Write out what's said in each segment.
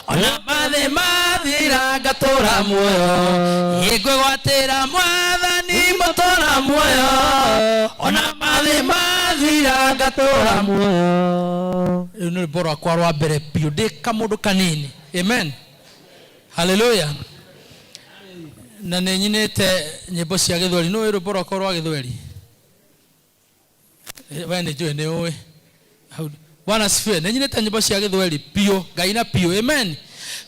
Ona mathĩ mathira ngatũra muoyo. Ngwĩgwatĩra Mwathani mũtũra muoyo. Ona mathĩ mathira ngatũra muoyo. Rĩu nĩ rwĩmbo rwakwa rwa mbere biũ ndĩ kamũndũ kanini. Amen. Haleluya. Na nĩ nyinĩte nyĩmbo cia gĩthweri. Nĩ ũĩ rwĩmbo rwakwa rwa gĩthweri? We nĩ njũĩ nĩ ũĩ. Hau. Bwana asifiwe. Nĩ nyinĩte nyĩmbo cia gĩthweri biũ, ngaina biũ. Amen.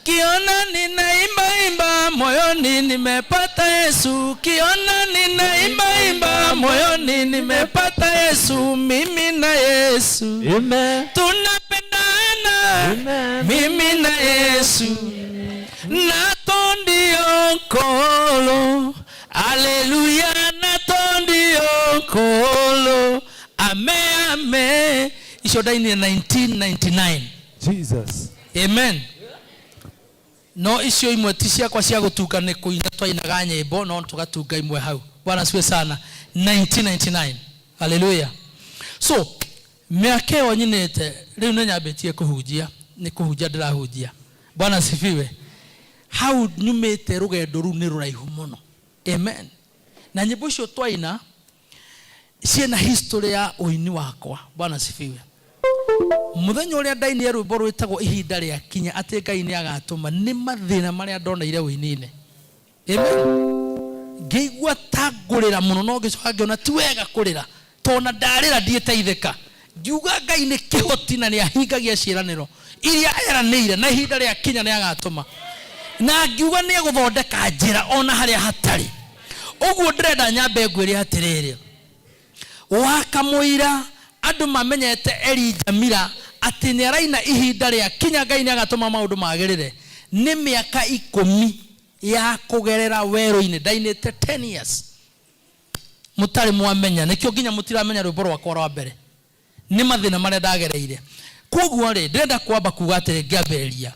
Kiona ninaimba imba moyoni nimepata Yesu. Kiona ninaimba imba moyoni nimepata Yesu. Mimi na Yesu. Amen. Tunapendana. Amen. Mimi na Yesu. Natondio nkolo. Haleluya natondio nkolo. Ame ame. Icio ndainire 1999. Jesus. Amen. No icio imwe ti ciakwa cia gũtunga, nĩ kũina twainaga nyĩmbo no tũgatunga imwe hau. Bwana asifiwe sana. 1999. Haleluya. So mĩaka ĩyo nyinĩte rĩu nĩ nyambĩtie kũhunjia, nĩ kũhunjia ndĩrahunjia. Bwana asifiwe. Hau nyumĩte rũgendo rũu nĩ rũraihu mũno. Amen. Na nyĩmbo icio twaina ciĩna history ya ũini wakwa. Bwana asifiwe. Mũthenya ũrĩa ndainire rwĩmbo rwĩtagwo Ihinda rĩa Kinya atĩ Ngai nĩ agatũma, nĩ mathĩna marĩa ndoneire ũini-inĩ. Amen. Ngĩigua ta ngũrĩra mũno, no ngĩcoka ngĩona ti wega kũrĩra, tondũ na ndarĩra ndiĩteithĩka. Ngiuga Ngai nĩ kĩhoti na nĩ ahingagia ciĩranĩro iria eranĩire, na ihinda rĩa kinya nĩ agatũma. Na ngiuga nĩ egũthondeka njĩra ona harĩa hatarĩ. Ũguo ndĩrenda nyambe ngwĩre atĩrĩrĩ, wakamũira andũ mamenyete Elijah Mira atĩ nĩ araina ihinda rĩa kinya Ngai nĩ agatũma maũndũ magĩrĩre, nĩ mĩaka 10 ya kũgerera werũ-inĩ. Ndainĩte 10 years mũtarĩ mwamenya, nĩkĩo nginya mũtiramenya rwĩmbo rwakwa rwa mbere, nĩ mathĩna marĩa ndagereire. Koguo rĩ, ndĩrenda kwamba kuga atĩrĩ ngĩambĩrĩria,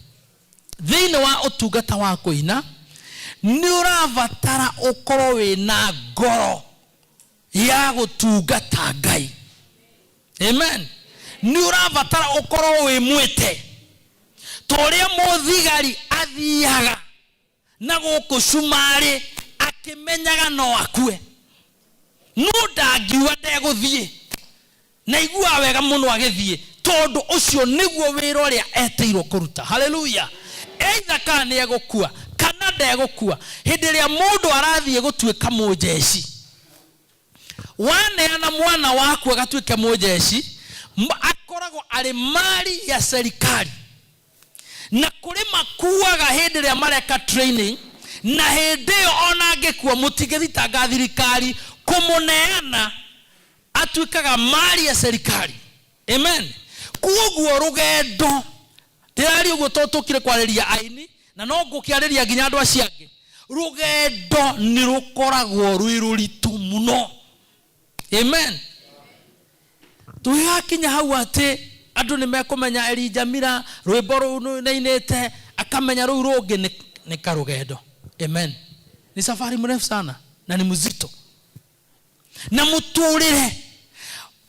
thĩinĩ wa ũtungata wa kũina nĩ ũrabatara ũkorwo wĩna ngoro ya gũtungata Ngai. Amen. Nĩ ũrabatara ũkorwo wĩ mwĩte ta ũrĩa mũthigari athiaga na gũkũ cumarĩ akĩmenyaga no akue, no ndangiuga ndegũthiĩ, na aiguaga wega mũno agĩthiĩ, tondũ ũcio nĩguo wĩra ũrĩa etĩirwo kũruta. Haleluya. Either kana nĩ egũkua kana ndegũkua. Hĩndĩ ĩrĩa mũndũ arathiĩ gũtuĩka mũnjeci, waneana mwana waku agatuĩke mũnjeci, akoragwo arĩ mali ya serikali, na kũrĩ makuaga hĩndĩ ĩrĩa mareka training, na hĩndĩ ĩyo ona angĩkua mũtingĩthitanga thirikari kũmũneana, atuĩkaga mali ya serikali. Amen. Kuoguo rũgendo ndĩraria ũguo tondũ tũkire kwarĩria aini, na no ngũkĩarĩria nginya andũ acio angĩ, rũgendo nĩ rũkoragwo rwĩ rũritũ mũno. Amen. Tũgĩgakinya hau atĩ andũ nĩ mekũmenya Elijah Mira rwĩmbo rũu nĩainĩte, akamenya rũu rũngĩ nĩ karũgendo. Amen. Ni safari mrefu sana na ni mzito. Na mũtũrĩre,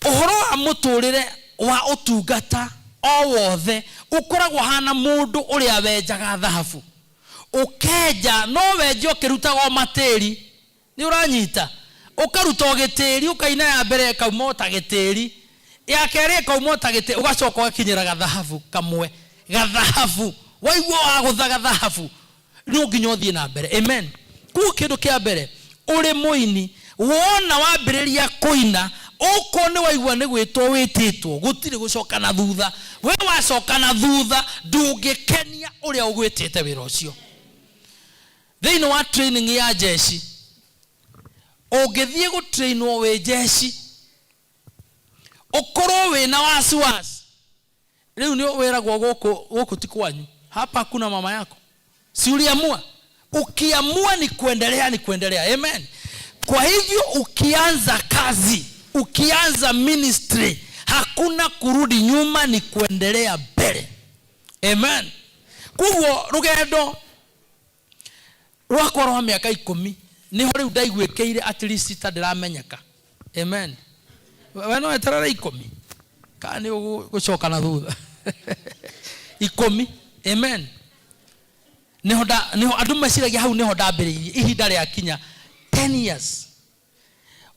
ũhoro wa mũtũrĩre wa ũtungata o wothe ũkoragwo hana mũndũ ũrĩa wenjaga thahabu. Ũkenja, no wenje ũkĩrutaga o matĩri, nĩ ũranyita, ũkaruta o gĩtĩri, ũkaina ya mbere ĩkauma o ta gĩtĩri, ya kerĩ ĩkauma o ta gĩtĩri, ũgacoka ũgakinyĩra gathahabu kamwe, gathahabu, waigua wagũtha gathahabu, no nginya ũthiĩ na mbere. Amen. Koguo kĩndũ kĩa mbere ũrĩ mũini, wona wambĩrĩria kũina, okorwo nĩ waigua nĩ gwĩtwo wĩtĩtwo, gũtirĩ gũcoka na thutha. We wacoka na thutha ndũngĩkenia ũrĩa ũgwĩtĩte wĩra ũcio. Thĩinĩ wa training ya jeshi, ũngĩthiĩ gũtrainwo wĩ jeshi, ũkorwo wĩna wasiwasi, rĩu nĩ wĩragwo gũkũ, gũkũ ti kwanyu, hapa hakuna mama yako, si uliamua? Ukiamua ni kuendelea, ni kuendelea. Amen. Kwa hivyo ukianza kazi, ukianza ministry, hakuna kurudi nyuma, ni kuendelea mbele. Amen. Koguo rũgendo rwakwa rwa mĩaka 10 nĩho rĩu ndaiguĩkĩire at least ta ndĩramenyeka. Amen. We no weterere 10 kana nĩ ũgũcoka na thutha? 10. Amen. Nĩho nĩho andũ meciragia hau nĩho ndambĩrĩirie ihinda rĩakinya 10 years.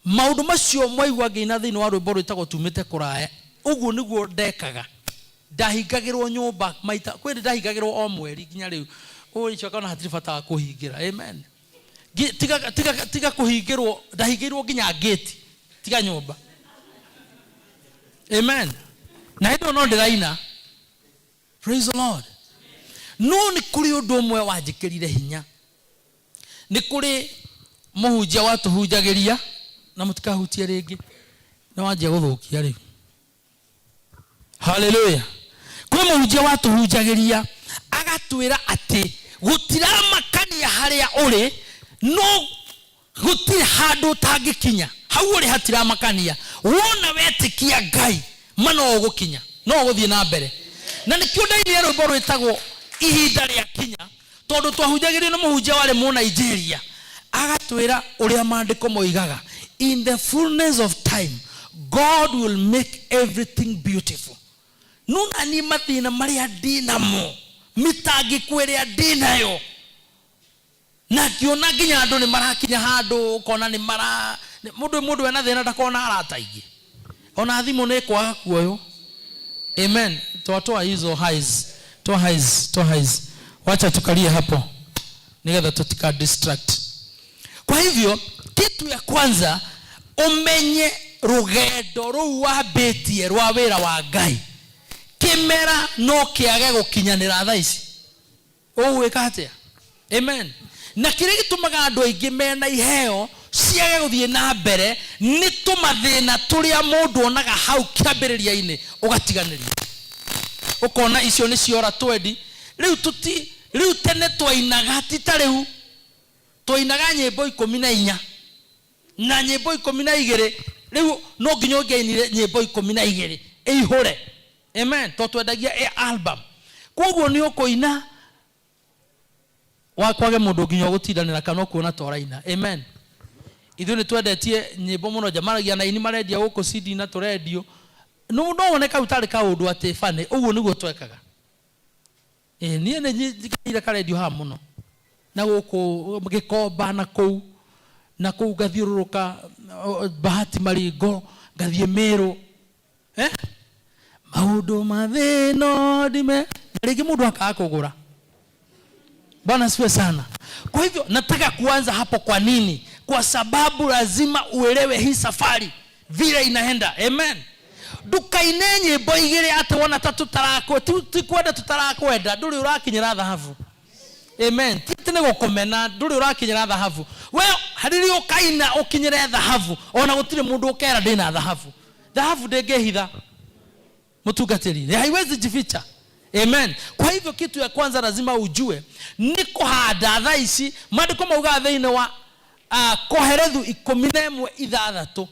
Maũndũ macio mwaigua ngĩina thĩinĩ wa rwĩmbo rwĩtagwo tumĩte kũraya, ũguo nĩguo ndekaga. Ndahingagĩrwo nyũmba maita kwĩ ndahingagĩrwo o mweri nginya rĩu ũgĩcoka ona hatirĩ bata wa kũhingĩra. Amen. Tiga tiga tiga kũhingĩrwo, ndahingĩirwo nginya ngĩti, tiga nyũmba. Amen. Na hĩndĩ ĩyo no ndĩraina. Praise the Lord. No nĩ kũrĩ ũndũ ũmwe wanjĩkĩrire hinya. Nĩ kũrĩ mũhunjia watũhunjagĩria na mũtikahutie rĩngĩ, nĩ wanjia gũthũkia rĩu. Haleluya. Kwĩ mũhunjia watũhunjagĩria agatwĩra atĩ gũtiramakania harĩa ũrĩ, no gũtirĩ handũ ũtangĩkinya. Hau ũrĩ hatiramakania, wona wetĩkia Ngai ma no ũgũkinya, no ũgũthiĩ na mbere. Na nĩkĩo ndainire rwĩmbo rwĩtagwo ihinda rĩakinya, tondũ twahunjagĩrio nĩ mũhunjia warĩ Mũnigeria, agatwĩra ũrĩa maandĩko moigaga, in the fullness of time God will make everything beautiful. No naniĩ mathĩna marĩa ndĩnamo, mĩtangĩko ĩrĩa ndĩnayo, na ngĩona nginya andũ nĩ marakinya handũ ũkona nĩ mara mũndũ mũndũ wena thĩna ndakona arata aingĩ, ona thimũ nĩ kwaga kuoywo. Amen. Toa hizo highs, toa highs, toa highs, wacha tukalie hapo nigetha tutika distract. Kwa hivyo kitu ya kwanza, umenye rugendo rũu wambĩtie rwa wĩra wa Ngai, kĩmera no kĩage gũkinyanĩra thaa ici, ũgwĩka atĩa? Amen. Na kĩrĩa gĩtũmaga andũ aingĩ mena iheo ciage gũthiĩ na mbere nĩ tũmathĩna tũrĩa mũndũ onaga hau kĩambĩrĩria-inĩ, ũgatiganĩria, ũkona icio nĩ ciora twendi. Rĩu tuti rĩu tene twainaga ti ta rĩu, twainaga nyĩmbo 14 na nyĩmbo 12. Rĩu no nginya ũngĩainire nyĩmbo 12 ĩihũre. Amen. To twendagia ĩ album, koguo nĩ ũkũina wakwage mũndũ nginya ũgũtindanĩra kana ũkuona ta ũraina. Amen. Ithuĩ nĩ twendetie nyĩmbo mũno, njamaragia na aini marendia gũkũ CD na tũrendio, no no wone kau tarĩ kaũndũ atĩ bani. Ũguo nĩguo twekaga. Ĩ niĩ nĩ njikarire karendio haha mũno na gũkũ Gĩkomba na kũu na kũu, ngathiũrũrũka Bahati Maringo, ngathiĩ Mĩrũ, eh? Maũndũ mathĩno ndime na rĩngĩ mũndũ akaga kũgũra. Bwana asifiwe sana. Kwa hivyo nataka kuanza hapo. Kwa nini? Kwa sababu lazima uelewe hii safari vile inaenda. Amen. Ndukaine nyĩmbo igĩrĩ atĩ wona ta tũtarakwe ti kwenda tũtarakwenda, ndũrĩ ũrakinyĩra thahabu. Amen. Ti atĩ nĩ gũkũmena, ndũrĩ ũrakinyĩra thahabu. We rĩrĩa ũkaina ũkinyĩre thahabu, ona gũtirĩ mũndũ ũkera ndĩna thahabu. Thahabu ndĩngĩhitha, mũtungatĩri, haiwezi jificha. Amen. Kwa hivyo kitu ya kwanza lazima ujue ni kũhanda thaa ici. Maandĩko maugaga thĩinĩ wa Koherethu 11:6,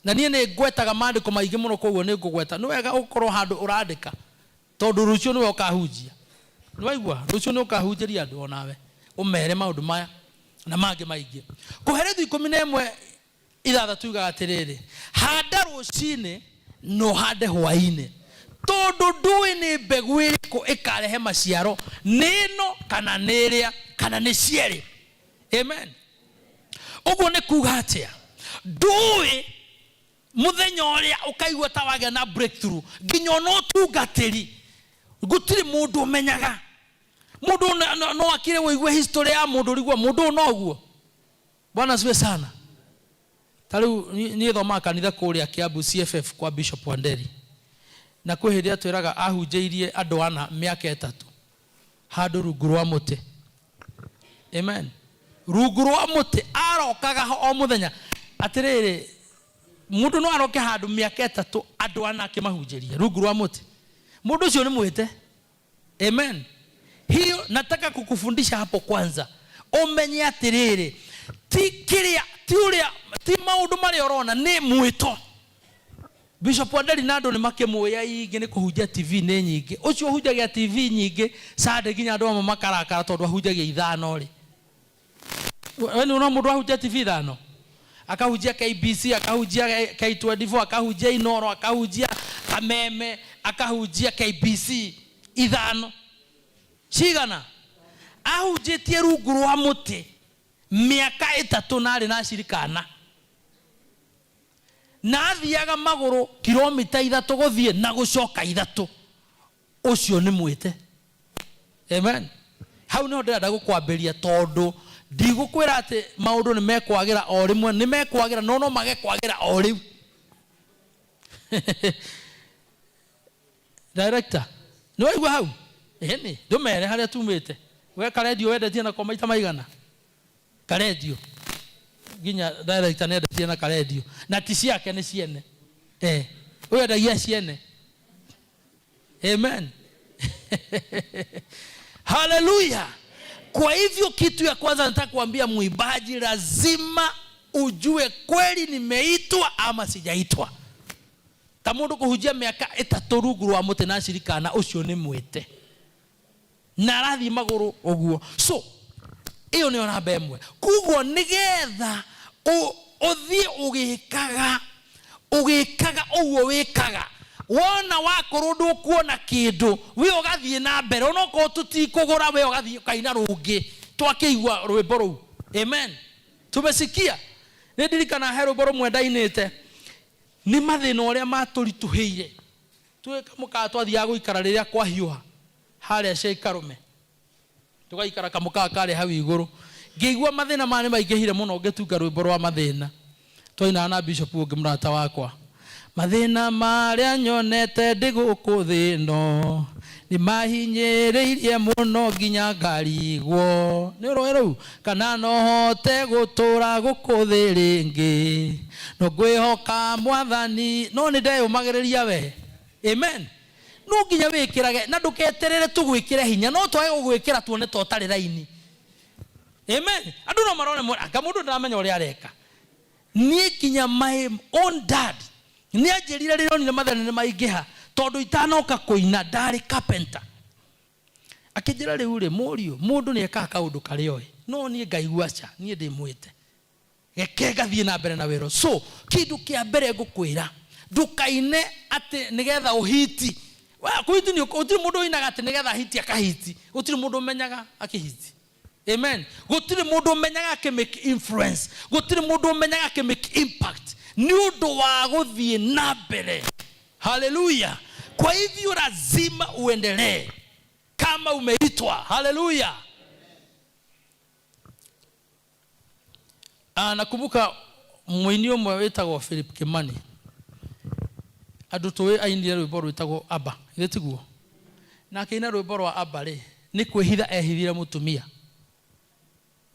na niĩ nĩ ngwetaga maandĩko maingĩ mũno, koguo nĩ ngũgweta. Nĩ wega ũkorwo handũ ũrandĩka, tondũ rũciũ nĩwe ũkahunjia. Nĩ waigua? Rũciũ nĩ ũkahunjĩria andũ onawe, ũmere maũndũ maya na mangĩ maingĩ. Koherethu 11:6 yugaga atĩrĩrĩ, handa rũcinĩ na ũhande hwaĩ-inĩ, tondũ ndũĩ nĩ mbegũ ĩrĩkũ ĩkarehe maciaro, nĩ ĩno kana nĩ ĩrĩa kana nĩ cierĩ. Amen. Ũguo nĩ kuga atĩa? Ndũĩ mũthenya ũrĩa ũkaigua ta wagĩa na breakthrough, nginya ona ũtungatĩri gũtirĩ mũndũ ũmenyaga. Mũndũ no akire wĩigue history ya mũndũ, ũrigwo mũndũ ũyũ noguo. Bwana asifiwe sana. Ta rĩu niĩ thomaga kanitha kũrĩa Kiambu CFF kwa Bishop Wanderi, na kwĩ hĩndĩ atwĩraga ahunjĩirie andũ ana mĩaka 3 handũ rungu rwa mũtĩ. Amen. Rungu rwa mũtĩ arokaga ho o mũthenya. Atĩrĩrĩ, mũndũ no aroke handũ mĩaka 3 andũ ana akĩmahunjĩria rungu rwa mũtĩ? Mũndũ ũcio nĩ mwĩte. Amen. Hiyo nataka kukufundisha hapo kwanza, ũmenye atĩrĩrĩ, ti kĩrĩa ti ũrĩa ti maũndũ marĩa ũrona, nĩ mwĩto. Bishop Wanderi na andũ nĩ makĩmũĩ aingĩ nĩ kũhunjia TV nĩ nyingĩ. Ũcio ũhunjagia TV nyingĩ Sunday nginya andũ amwe makarakara tondũ ahunjagia ithano rĩ. We nĩ ũrona mũndũ ahunjia TV ithano? Akahunjia KBC, akahunjia K24, akahunjia Inoro, akahunjia Kameme, akahunjia KBC ithano. Cigana? Ahunjĩtie rungu rwa mũtĩ mĩaka 3 na arĩ na acirikana. Na athiaga magũrũ kilomita 3 gũthiĩ na gũcoka 3. Ũcio nĩ mwĩte. Amen. Hau nĩho ndĩrenda gũkwambĩria tondũ ndigũkwĩra atĩ maũndũ nĩ mekwagĩra o rĩmwe, nĩ mekwagĩra no no mage kwagĩra o rĩu. Director, nĩ waigua hau? Ĩni, ndũmere harĩa tumĩte. We karendio wendetie nako maita maigana? Karendio. Nginya director nĩ endetie na karendio. Na ti ciake nĩ ciene. Ũyũ endagia ciene. Amen. Hallelujah. Kwa hivyo kitu ya kwanza nataka kuambia mwimbaji, lazima ujue kweli nimeitwa ama sijaitwa. Ta mũndũ kũhunjia mĩaka 3 rungu rwa mũtĩ na acirikana, ũcio nĩ mwĩte. Na arathiĩ magũrũ ũguo. So, ĩyo nĩyo namba 1. Koguo nĩgetha ũthiĩ ũgĩkaga ũguo wĩkaga. Wona wakorwo ndũkuona kĩndũ, we ũgathiĩ na mbere. Onokorwo tũtikũgũra, we ũgathiĩ ũkaina rũngĩ. Twakĩigua rwĩmbo rũu. Amen. Tumesikia. Nĩ ndirikana he rwĩmbo rũmwe ndainĩte. Nĩ mathĩna ũrĩa matũritũhĩire. Twĩ kamũkawa twathiaga gũikara rĩrĩa kwahiũha harĩa Sheikh Karume. Tũgaikara kamũkawa karĩa hau igũrũ. Ngĩigua mathĩna maya nĩ maingĩhire mũno, ngĩtunga rwĩmbo rwa mathĩna. Twainaga na bishop ũngĩ mũrata wakwa. Mathĩna marĩa nyonete ndĩ gũkũ thĩ ĩno nĩ mahinyĩrĩirie mũno nginya ngarigwo. Nĩ ũroĩ rũu? Kana no hote gũtũra gũkũ thĩ rĩngĩ, no ngwĩhoka Mwathani. No nĩ ndeyũmagĩrĩria we. Amen. No nginya wĩkĩrage na ndũketerere tũgwĩkĩre hinya, no twage gũgwĩkĩra tuone ta ũtarĩ raini. Amen. Andũ no marore anga mũndũ ndaramenya ũrĩa areka. Niĩ nginya my own dad nĩ anjĩrire rĩrĩa onire mathĩna nĩ maingĩha, tondũ itanoka kũina ndarĩ carpenter. Akĩnjĩra rĩu rĩ, mũriũ, mũndũ nĩ ekaga kaũndũ karĩa oĩ, no niĩ ngaigua aca, niĩ ndĩmwĩte. Reke ngathiĩ na mbere na wĩra. So, kĩndũ kĩa mbere ngũkwĩra, ndũkaine atĩ nĩgetha ũhiti. Kũhiti nĩ ũkũ, gũtirĩ mũndũ ũinaga atĩ nĩgetha ahiti akahiti. Gũtirĩ mũndũ ũmenyaga akĩhiti. Amen. Gũtirĩ mũndũ ũmenyaga akĩ make influence. Gũtirĩ mũndũ ũmenyaga akĩ make impact. Nĩ ũndũ wa gũthiĩ na mbere. Hallelujah. Kwa hivyo lazima uendelee kama umeitwa. Hallelujah. Nakumbuka mũini ũmwe wĩtagwo Philip Kimani. Andũ tũĩ ainire rwĩmbo rwĩtagwo Abba, githĩ tiguo? Na akĩina rwĩmbo rwa Abba rĩ, nĩ kwĩhitha ehithire mũtumia.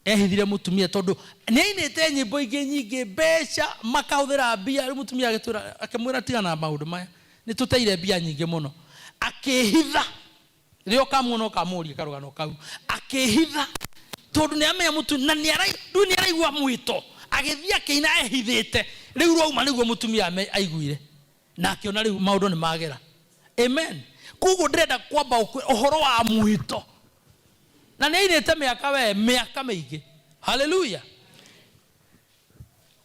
Ehithire mũtumia tondũ nĩ ainĩte nyĩmbo ingĩ nyingĩ, mbeca makahũthĩra mbia. Rĩu mũtumia agĩtwĩra, akĩmwĩra tigana na maũndũ maya, nĩ tũteire mbia nyingĩ mũno. Akĩhitha. Rĩrĩa ũkamuona ũkamũria karũgano kau. Akĩhitha tondũ nĩ amenya mũtumia, na rĩu nĩ araigua mwĩto. Agĩthiĩ akĩina ehithĩte. Rĩu rwauma nĩguo mũtumia aiguire. Na akĩona rĩu maũndũ nĩ magĩra. Amen. Koguo ndĩrenda kwamba ũhoro wa mwĩto. Na nĩ ainĩte mĩaka we, mĩaka mĩingĩ. Hallelujah.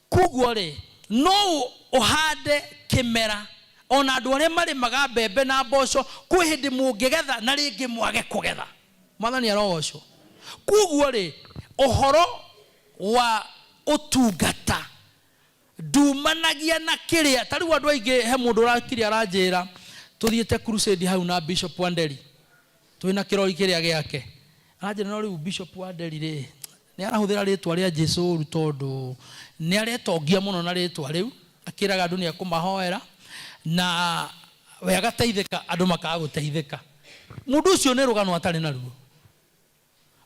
Koguo rĩ, no ũhande kĩmera ona andũ arĩa marĩmaga mbembe na mboco, kwĩ hĩndĩ mũngĩgetha na rĩngĩ mwage kũgetha. Mwathani arogocwo. Koguo rĩ, ũhoro wa ũtungata ndumanagia na kĩrĩa. Ta rĩu andũ aingĩ, he mũndũ ũrakire aranjĩra tũthiĩte crusade hau na Bishop Wanderi, twĩna kĩrori kĩrĩa gĩake. Aranjĩra no rĩu Bishop Wanderi rĩ, nĩ arahũthĩra rĩtwa rĩa Jesũ ũru tondũ nĩ aretongia mũno na rĩtwa rĩu, akĩraga andũ nĩ ekũmahoera na we agateithĩka, andũ makaga gũteithĩka. Mũndũ ũcio nĩ rũgano atarĩ naruo.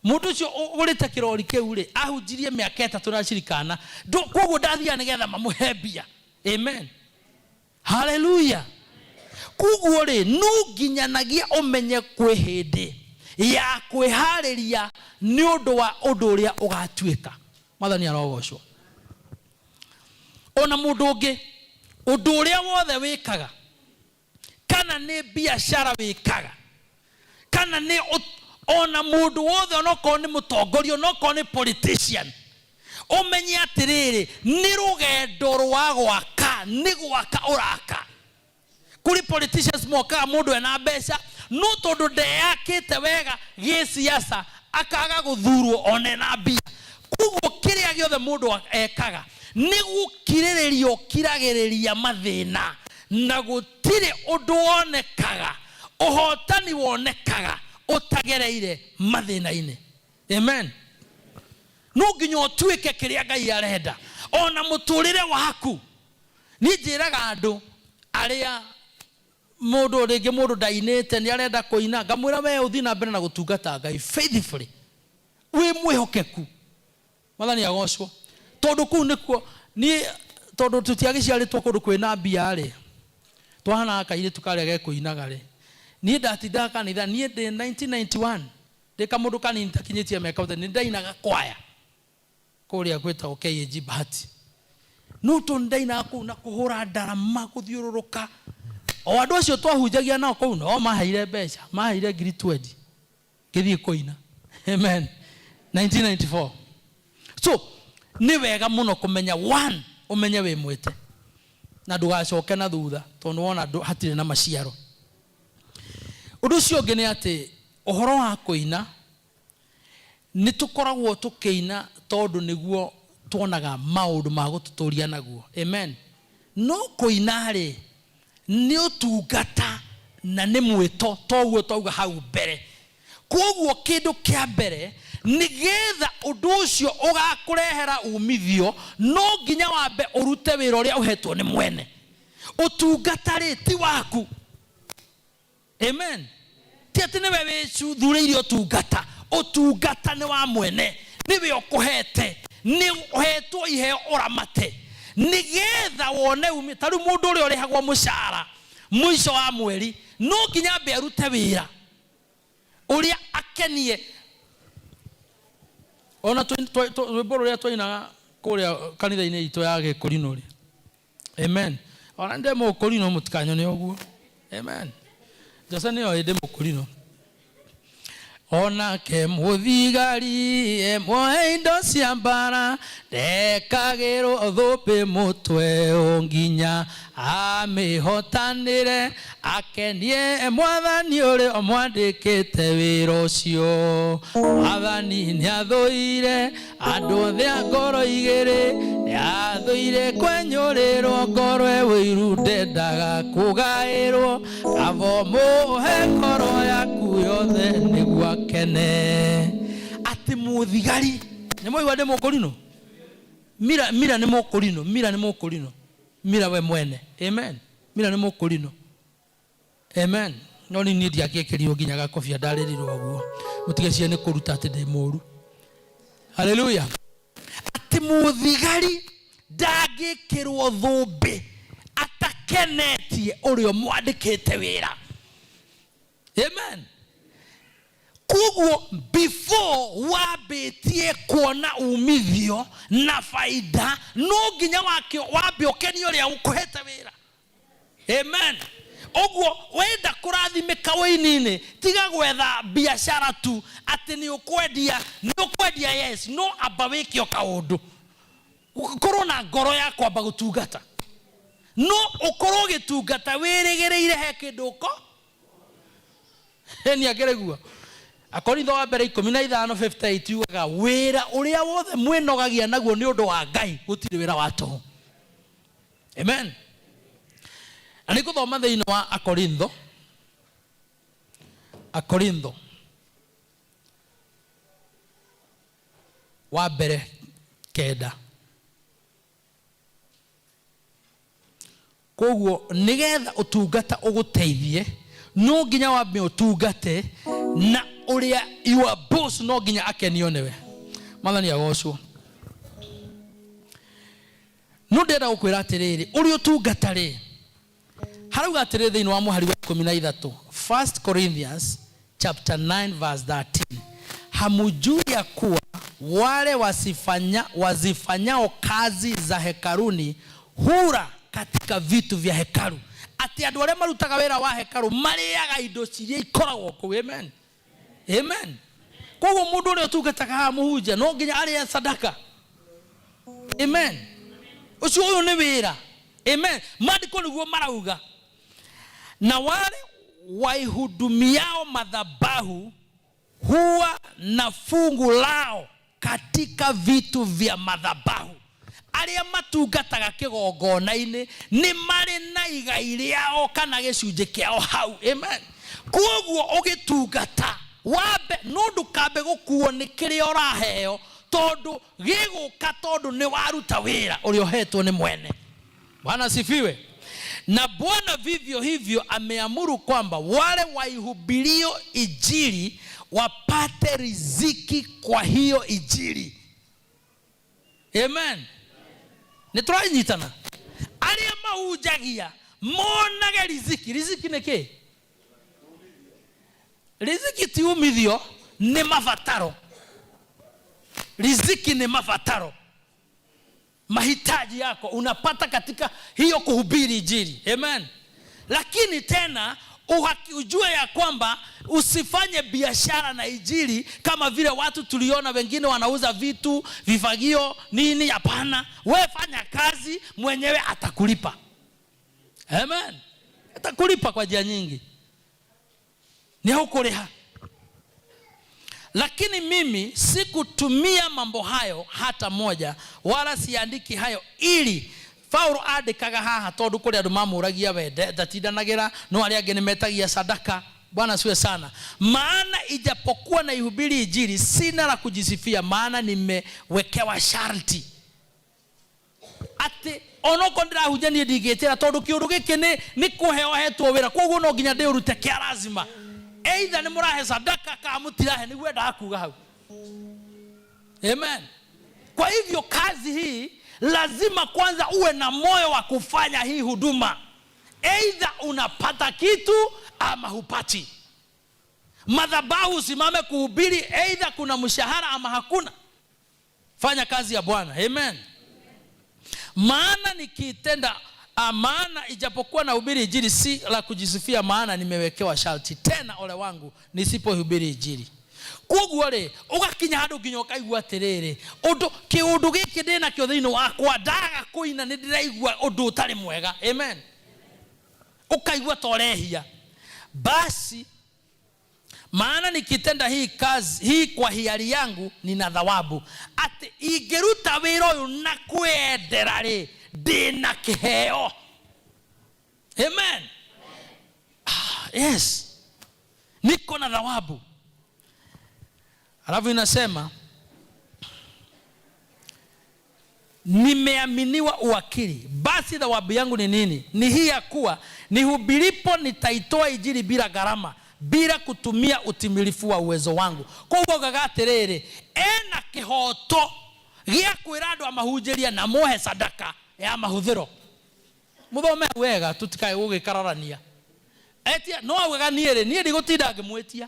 Mũndũ ũcio ũgũrĩte kĩrori kĩu rĩ, ahunjirie mĩaka 3 na acirikana. Koguo ndathiaga nĩgetha mamũhe mbia. Amen. Hallelujah. Koguo rĩ, no nginyanagia ũmenye kwĩ hĩndĩ ya kwĩharĩria nĩ ũndũ wa ũndũ ũrĩa ũgatuĩka. Mwathani arogocwo. Ona mũndũ ũngĩ, ũndũ ũrĩa wothe wĩkaga, kana nĩ biacara wĩkaga, kana nĩ ona mũndũ wothe, onokorwo nĩ mũtongoria, onokorwo nĩ politician, ũmenye atĩrĩrĩ, nĩ rũgendo rwa gwaka, nĩ gwaka ũraka. Kũrĩ politicians mokaga mũndũ ena mbeca, no tondũ ndeyakĩte wega gĩsiasa, Akaga gũthurwo one na mbia. Koguo kĩrĩa gĩothe mũndũ ekaga nĩ gũkirĩrĩria, ũkiragĩrĩria mathĩna, na gũtirĩ ũndũ wonekaga, ũhotani wonekaga ũtagereire mathĩna-inĩ. Amen. No nginya ũtuĩke kĩrĩa Ngai arenda ona mũtũrĩre waku. Niĩ njĩraga andũ arĩa mũndũ rĩngĩ mũndũ ndainĩte nĩ arenda kũina, ngamwĩra, we ũthiĩ na mbere na gũtungata Ngai faithfully, wĩ mwĩhokeku. Mwathani agocwo. Tondũ kũu nĩkuo niĩ, tondũ tũtiagĩciarĩtwo kũndũ kwĩna mbia rĩ, twahanaga kairĩtu karĩa gekũinaga rĩ. Niĩ ndatindaga kanitha, niĩ ndĩ 1991, ndĩ kamũndũ kanini takinyĩtie mĩaka ũte, nĩ ndainaga kwaya kũrĩa gwĩtagwo KAG Bahati. No tondũ ndainaga kũu na kũhũra ndarama gũthiũrũrũka, o andũ acio twahunjagia nao kũu no maheire mbeca, maheire ngiri 20 ngĩthiĩ kũina. Amen. 1994. So nĩ wega mũno kũmenya one, ũmenye wĩ mwĩte na ndũgacoke na thutha tondũ wona hatirĩ na maciaro. Ũndũ ũcio ũngĩ nĩ atĩ ũhoro wa kũina, nĩ tũkoragwo tũkĩina tondũ nĩguo tuonaga maũndũ ma gũtũtũria naguo. Amen. No kũina rĩ, nĩ ũtungata na nĩ mwĩto, toguo twauga hau mbere. Koguo kĩndũ kĩa mbere, nĩgetha ũndũ ũcio ũgakũrehera umithio, no nginya wambe ũrute wĩra ũrĩa ũhetwo nĩ mwene. Ũtungata rĩ, ti waku. Amen. Ti atĩ nĩwe wĩcuthurĩire ũtungata. Ũtungata nĩ wa mwene, nĩwe ũkũhete, nĩ ũhetwo iheo ũramate nĩgetha wone umi. Ta rĩu mũndũ ũrĩa ũrĩhagwo mũcara mũico wa mweri, no nginya ambe arute wĩra ũrĩa akenie. Ona rwĩmbo rũrĩa twainaga kũrĩa kanitha-inĩ itũ ya Gĩkũrinũ rĩ. Amen. Ona ndĩ mũkũrinũ, mũtikanyone ũguo. Amen. Jose nĩoĩ ndĩ mũkũrinũ. Onake mũthigari emwoe indo cia mbara, ndekagĩrwo thũmbĩ mũtwe o nginya amĩhotanĩre, akenie mwathani ũrĩa ũmwandĩkĩte wĩra ũcio. Mwathani nĩathũire andũ othe a ngoro igĩrĩ, nĩathũire kwenyũrĩrwo ngoro e wĩiru, ndendaga kũgaĩrwo. Kaba mũhe ngoro yaku yothe nĩguo akene. Atĩ mũthigari, nĩ mwaigua ndĩ mũkũrinũ? Mira, Mira nĩ mũkũrinũ. Mira nĩ mũkũrinũ. Mira we mwene. Amen. Mira nĩ mũkũrinũ. Amen. No ni niĩ ndiakĩkĩrirwo nginya gakobia, ndarĩrirwo ũguo. Mũtigecie nĩ kũruta atĩ ndĩ mũru. Haleluya. Atĩ mũthigari ndangĩkĩrwo thũmbĩ atakenetie ũrĩa ũmwandĩkĩte wĩra. Amen. Koguo before wambĩtie kuona umithio na faida, no nginya wambe ũkenie ũrĩa ũkũhete wĩra. Amen. Ũguo wenda kũrathimĩka ũini-inĩ, tiga gwetha biacara tu atĩ nĩ ũkwendia, nĩ ũkwendia, yes, no amba wĩke o kaũndũ, ũkorwo na ngoro ya kwamba gũtungata. No ũkorwo ũgĩtungata wĩrĩgĩrĩire he kĩndũ ũko nĩ akĩrĩguo. Akorintho wa mbere 15:58 yugaga, wĩra ũrĩa wothe mwĩnogagia naguo nĩ ũndũ wa Ngai, gũtirĩ wĩra wa tũhũ. Amen. Na nĩ ngũthoma thĩinĩ wa Akorintho, Akorintho wa mbere 9. Koguo nĩgetha ũtungata ũgũteithie, no nginya wambe ũtungate, na ũrĩa your boss no nginya akenio nĩwe. Mwathani agocwo. No ndĩrenda gũkwĩra atĩrĩrĩ, ũrĩa ũtungata rĩ, harauga atĩrĩrĩ thĩinĩ wa mũhari wa 13, 1 Corinthians chapter 9 verse 13, hamujui ya kuwa wale wazifanyao kazi za hekaluni hula katika vitu vya hekalu? Atĩ andũ arĩa marutaga wĩra wa hekalu marĩaga indo ciria ikoragwo kũu. Amen. Amen. Koguo mũndũ ũrĩa ũtungataga haha, mũhunjia, no nginya arĩe sadaka. Amen. Ũcio ũyũ nĩ wĩra. Amen. Maandĩko nĩguo marauga, na wale waihudumiao madhabahu. Huwa na fungu lao katika vitu vya madhabahu. Arĩa matungataga kĩgongona-inĩ nĩ marĩ na igai rĩao kana gĩcunjĩ kĩao hau. Amen. Koguo ũgĩtungata wambe no ndũkambe gũkuo nĩ kĩrĩa ũraheo, tondũ gĩgũka tondũ nĩ waruta wĩra ũrĩa ũhetwo nĩ mwene. Bwana asifiwe. Na Bwana vivyo hivyo ameamuru kwamba wale waihubirio Injili wapate riziki kwa hiyo Injili. Amen. Nĩ tũranyitana? Arĩa mahunjagia monage riziki. Riziki nĩ kĩ? Riziki ti umithio, nĩ mabataro. Riziki nĩ mabataro, mahitaji yako unapata katika hiyo kuhubiri Injili. Amen. Lakini tena ujue ya kwamba usifanye biashara na Injili kama vile watu tuliona wengine wanauza vitu, vifagio, nini. Hapana, we fanya kazi, mwenyewe atakulipa. Amen. Atakulipa kwa njia nyingi. Ni haukuliha. Lakini mimi sikutumia mambo hayo hata moja, wala siandiki hayo ili Paulo andĩkaga haha tondũ kũrĩ andũ mamũragia wende ndatindanagĩra, no arĩa angĩ nĩmetagia sadaka. Bwana asifiwe sana. Maana ijapokuwa naihubiri Injili, sina la kujisifia, maana nimewekewa sharti atĩ onokorwo ndĩrahunjia niĩ ndingĩtĩra, tondũ kĩũndũ gĩkĩ nĩ kũheo hetwo wĩra, koguo no nginya ndĩũrute kĩa lazima. Either nĩ mũrahe sadaka kana mũtirahe, nĩguo endaga kuga hau. Amen. Kwa hivyo kazi hii lazima kwanza uwe na moyo wa kufanya hii huduma. Either unapata kitu ama hupati. Madhabahu usimame kuhubiri, either kuna mshahara ama hakuna. Fanya kazi ya Bwana. Amen. Maana nikiitenda, maana ijapokuwa nahubiri Injili si la kujisifia, maana nimewekewa sharti. Tena ole wangu nisipohubiri Injili. Koguo rĩ, ũgakinya handũ nginya ũkaigua atĩrĩrĩ, ũndũ kĩũndũ gĩkĩ ndĩ nakĩo thĩinĩ wakwa, ndaga kũina nĩ ndĩraigua ũndũ ũtarĩ mwega. Amen. Ũkaigua ta ũrehia. Basi maana nikitenda hii kazi hii kwa hiari yangu nina thawabu. Atĩ ingĩruta wĩra ũyũ na kwendera rĩ, ndĩna kĩheo. Amen. Yes, niko na thawabu. Alafu inasema nimeaminiwa uwakili, basi thawabu yangu ni nini? Ni hii ya kuwa nihubiripo nitaitoa Injili bila gharama, bila kutumia utimilifu wa uwezo wangu. Koguo ngaga atĩrĩrĩ, ena kĩhoto gĩa kwĩra andũ amahunjĩrie na mohe sadaka ya mahũthĩro. Mũthome wega, tũtikae gũgĩkararania. Etia, no augaga niĩ rĩ, niĩ ndigũtinda ngĩmwĩtia,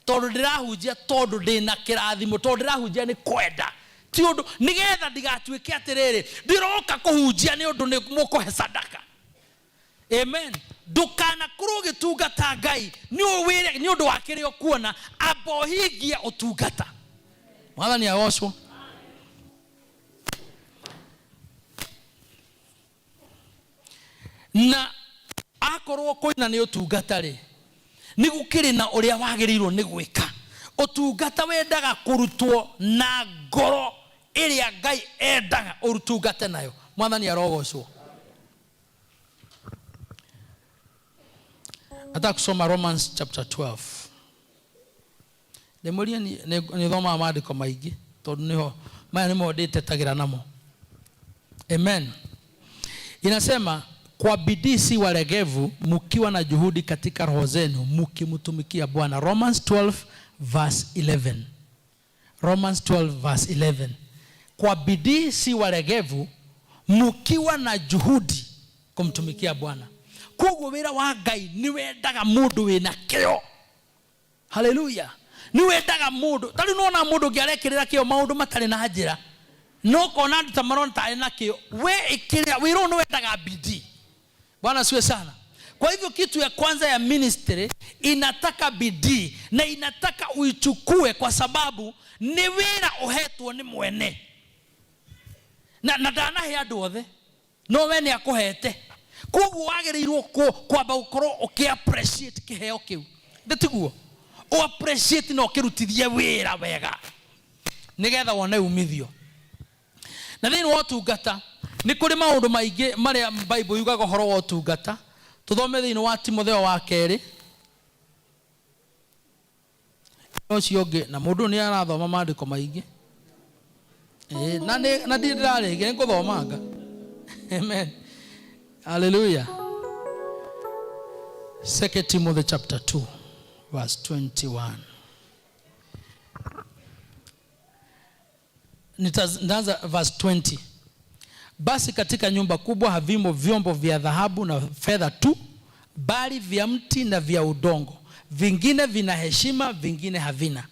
tondũ ndĩrahunjia tondũ ndĩna kĩrathimo, tondũ ndĩrahunjia nĩ kwenda, ti ũndũ nĩgetha ndigatuĩke atĩrĩrĩ ndĩroka kũhunjia nĩ ũndũ nĩ mũkũhe sadaka. Amen. Ndũkanakorwo ũgĩtungata Ngai nĩ ũndũ wa kĩrĩa ũkuona, amba ũhingie ũtungata. Mwathani agocwo. Na akorwo kũina nĩ ũtungata rĩ, nĩ gũkĩrĩ na ũrĩa wagĩrĩirwo nĩ gwĩka. Ũtungata wendaga kũrutwo na ngoro ĩrĩa Ngai endaga ũtungate nayo. Mwathani arogocwo. Nataka kusoma Romans chapter 12. Ndĩmũrie nĩ thomaga maandĩko maingĩ tondũ nĩho maya nĩmo ndĩtetagĩra namo. Amen. Inasema kwa bidii si walegevu, mkiwa na juhudi katika roho zenu, mkimtumikia Bwana. Romans 12 verse 11. Romans 12 verse 11. Kwa bidii si walegevu, mkiwa na juhudi kumtumikia Bwana. Koguo wĩra wa Ngai nĩ wendaga mũndũ wĩna kĩyo. Haleluya. Nĩ wendaga mũndũ. Ta rĩu nĩwona mũndũ ũngĩ arekĩrĩra kĩyo maũndũ matarĩ na njĩra, no kona andũ ta marona tarĩ na kĩyo. We ĩkĩrĩra, wĩra ũyũ nĩ wendaga bidii. Bwana asifiwe sana. Kwa hivyo kitu ya kwanza ya ministry inataka bidii na inataka uichukue, kwa sababu ni wĩra ũhetwo nĩ mwene. Na ndanahe andũ othe, no we nĩ akũhete. Koguo wagĩrĩirwo kwamba gũkorwo ũkĩ appreciate kĩheo kĩu. Ndĩtiguo? Ũ appreciate na ũkĩrutithie wĩra wega nĩgetha wone umithio. Na thĩinĩ wa ũtungata nĩ kũrĩ maũndũ maingĩ marĩa Bible yugaga ũhoro wa ũtungata. Tũthome thĩinĩ wa Timotheo wa kerĩ ũcio ũngĩ, na mũndũ nĩ arathoma maandĩko maingĩ. Ĩĩ, na nĩ na ndirĩ ndĩrarĩkia, nĩ ngũthomanga. Amen, hallelujah. Second Timothy chapter 2 verse 21. Nitaanza verse 20. Basi katika nyumba kubwa havimo vyombo vya dhahabu na fedha tu, bali vya mti na vya udongo. Vingine vina heshima, vingine havina.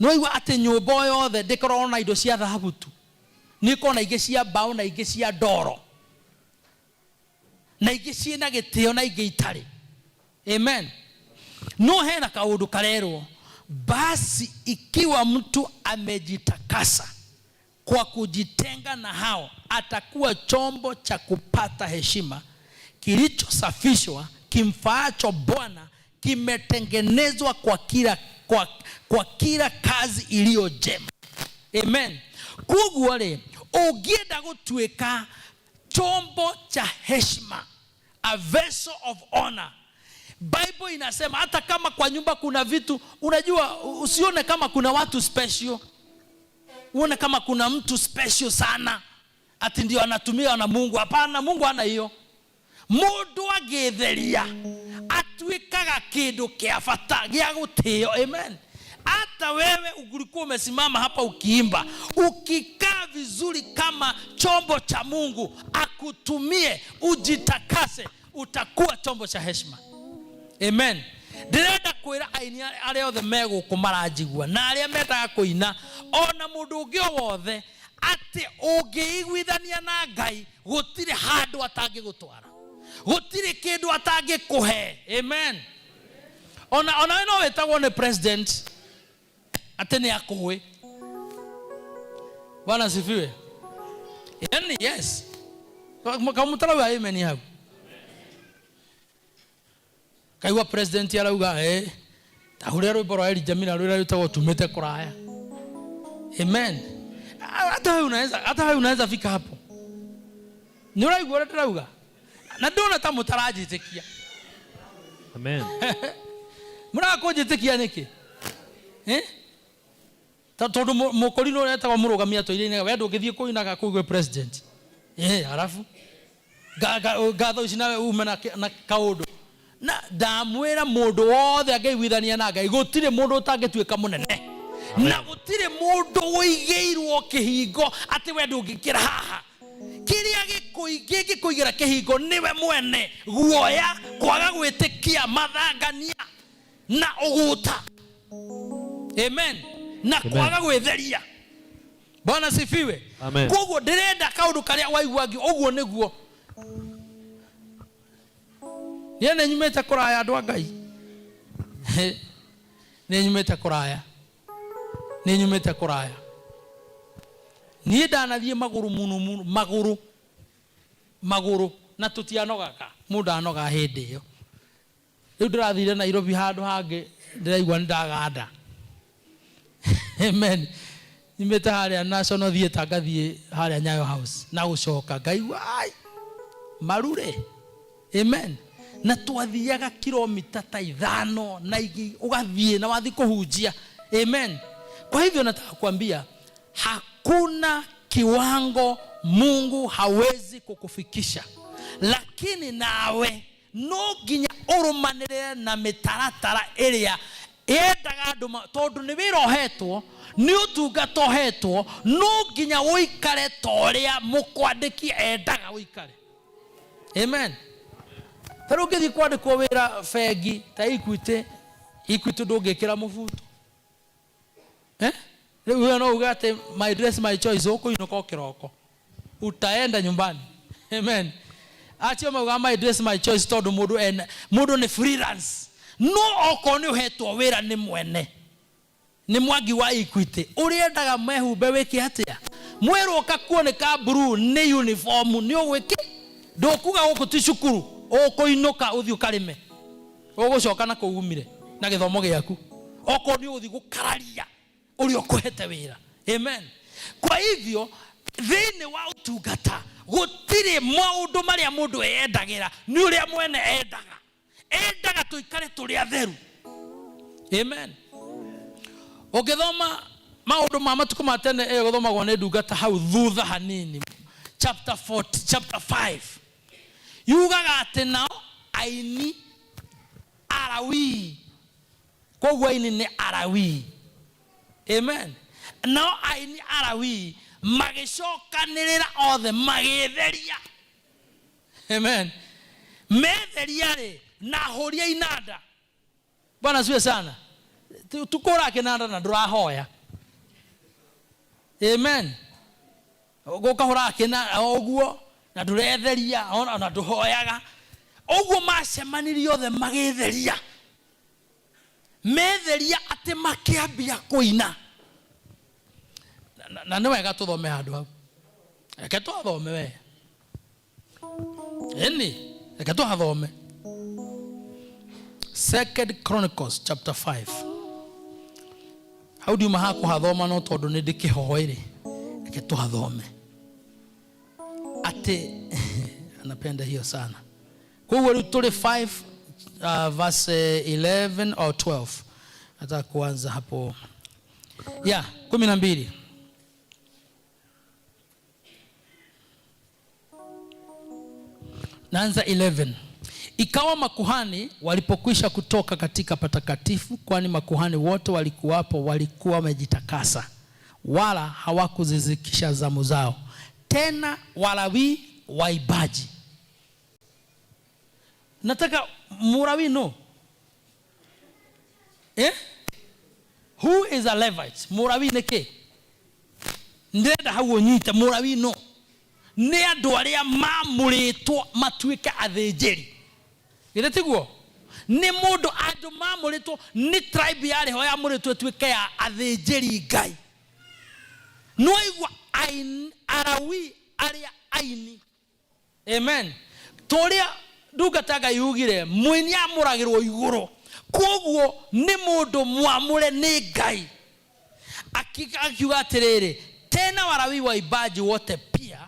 Nĩwaigua atĩ nyũmba o yothe ndĩkoragwo na indo cia thahabu tu, nĩ ĩkoragwo na ingĩ cia mbaũ na ingĩ cia ndoro na ingĩ ciĩna gĩtĩo na ingĩ itarĩ. Amen. No hena kaũndũ karerwo, basi ikiwa mtu amejitakasa kwa kujitenga na hao, atakuwa chombo cha kupata heshima, kilichosafishwa, kimfaacho Bwana, kimetengenezwa kwa kila kazi iliyo njema. Amen. Koguo rĩ, ũngĩenda gũtuĩka chombo cha heshima, a vessel of honor, Bible inasema hata kama kwa nyumba kuna vitu, unajua, usione kama kuna watu special, uone kama kuna mtu special sana ati ndio anatumiwa na Mungu. Hapana, Mungu hana hiyo. Mundu agĩtheria atuĩkaga kĩndũ kĩa bata gĩa gũtĩo. Amen. Hata wewe ulikuwa umesimama hapa ukiimba, ukikaa vizuri kama chombo cha Mungu akutumie, ujitakase, utakuwa chombo cha heshima. Amen. Ndĩrenda kwĩra aini arĩa othe me gũkũ maranjigua na arĩa mendaga kũina, ona mũndũ ũngĩ o wothe, atĩ ũngĩiguithania na Ngai, gũtirĩ handũ atangĩgũtwara, gũtirĩ kĩndũ atangĩkũhe. Amen. Ona we no wĩtagwo nĩ president atĩ nĩ akũĩ. Bwana sifiwe. Yani yes, kamũtarauga amen hau. Kaigua president arauga, tahũrĩra rwĩmbo rwa Elijah Miller rũrĩa rwĩtagwo Tumĩte Kũraya. Amen. Hata wewe unaweza fika hapo. Nĩ ũraigua ũrĩa ndĩrauga na ndona ta mũtaranjĩtĩkia? Amen. Mũraga kũnjĩtĩkia nĩkĩ, eh? Tondũ mũkũrinũ ũrĩa etagwo mũrũgamia tũire we ndũngĩthiĩ kũinaga kũu gwĩ president, halafu ngatho ici nawe ume na kaũndũ. Na ndamwĩra, mũndũ wothe angĩiguithania na Ngai, gũtirĩ mũndũ ũtangĩtuĩka mũnene, na gũtirĩ mũndũ ũigĩirwo kĩhingo atĩ we ndũngĩkĩra haha. Kĩrĩa gĩkũigĩra kĩhingo nĩwe mwene, guoya, kwaga gwĩtĩkia, mathangania na ũgũta. Amen. Na Amen. kwaga gwĩtheria. Bwana sifiwe. Amen. Koguo ndĩrenda kaũndũ karĩa waigua ũguo nĩguo. Niĩ nĩ nyumĩte kũraya, andũ a Ngai, nĩ nyumĩte kũraya, nĩ nyumĩte kũraya. Niĩ ndanathiĩ magũrũ mũno mũno, magũrũ, magũrũ, na tũtianogaga. Mũndũ anogaga hĩndĩ ĩyo. Rĩu ndĩrathire Nairobi handũ hangĩ, ndĩraigua nĩ ndaganda. Amen. Nyumĩte harĩa National Theatre ngathiĩ harĩa Nyayo House na gũcoka, ngaigua ai marure. Amen. Na twathiaga kilomita ta 5 na ingĩ, ũgathiĩ na wathiĩ kũhunjia. Amen. Kwa hivyo nataka kuambia, hakuna kiwango Mungu hawezi kukufikisha, lakini nawe no nginya ũrũmanĩrĩre na mĩtaratara ĩrĩa yendaga andũ tondũ nĩ wĩra ũhetwo, nĩ ũtungata ũhetwo, no nginya ũikare ta ũrĩa mũkwandĩki endaga ũikare. Amen. Ta rĩu ũngĩthiĩ kwandĩkwo wĩra bengi ta Equity, Equity ndũngĩkĩra mũbuto, eh? Rĩu we no uge atĩ "My dress, my choice", ũkũinũka o kĩroko, utaenda nyumbani. Amen. Acio maugaga "My dress, my choice" tondũ mũndũ ena mũndũ nĩ freelance. No okorwo nĩ ũhetwo wĩra nĩ mwene, nĩ Mwangi wa Equity, ũrĩendaga mehumbe wĩke atĩa? Mwĩrwo kakuo nĩ ka blue, nĩ uniform, nĩ ũgwĩki ndũkuga gũkũ ti cukuru, ũkũinũka ũthiĩ ũkarĩme. Ũgũcoka na kũu umire na gĩthomo gĩaku. Okorwo nĩ ũgũthiĩ gũkararia ũrĩa ũkũhete wĩra. Amen. Kwa hivyo thĩinĩ wa ũtungata gũtirĩ maũndũ marĩa mũndũ eyendagĩra, nĩ ũrĩa mwene endaga. Endaga tũikare tũrĩ atheru. Amen. Ũngĩthoma maũndũ ma matukũ ma tene ĩyo gũthomagwo nĩ ndungata hau thutha hanini, chapter 40, chapter 5 yugaga atĩ nao aini Alawii, koguo aini nĩ Alawii. Amen. Nao aini Alawii magĩcokanĩrĩra othe magĩĩtheria. Amen. Metheria rĩ, na ahũri a inanda. Bwana asifiwe sana. Tukũra kĩnanda na ndũrahoya. Amen. Gũkahũra kĩnanda ũguo na ndũretheria ona na ndũhoyaga. Ũguo macemanirie othe magĩtheria. Metheria atĩ makĩambia kũina. Na nĩ wega tũthome handũ hau. Reke twathome we. Ĩni, reke tũhathome. Second Chronicles chapter 5. Hau ndiuma ha kũhathoma no tondũ nĩ ndĩkĩhoe rĩ, reke tũhathome. Atĩ anapenda hiyo sana. Koguo rĩu tũrĩ 5 verse 11 or 12. Nataka kuanza hapo. Yeah, 12. Naanza 11. Ikawa makuhani walipokwisha kutoka katika patakatifu, kwani makuhani wote walikuwapo walikuwa wamejitakasa, wala hawakuzizikisha zamu zao. Tena Walawi waibaji. Nataka Murawi no. Who is a Levite? Murawi nĩ kĩ? Ndĩrenda hau ũnyite Murawi no. Nĩ andũ arĩa mamũrĩtwo matuĩke athĩnjĩri. Githĩ tiguo? Nĩ mũndũ andũ mamũrĩtwo, nĩ tribe yarĩ ho yamũrĩtwo ĩtuĩke ya athĩnjĩri Ngai. Nĩwaigua Alawi arĩa aini. Amen. Tũrĩa ndungata Ngai yugire mũini amũragĩrwo igũrũ, koguo nĩ mũndũ mwamũre nĩ Ngai. Akiuga atĩrĩrĩ, tena Walawi waimbaji wote pia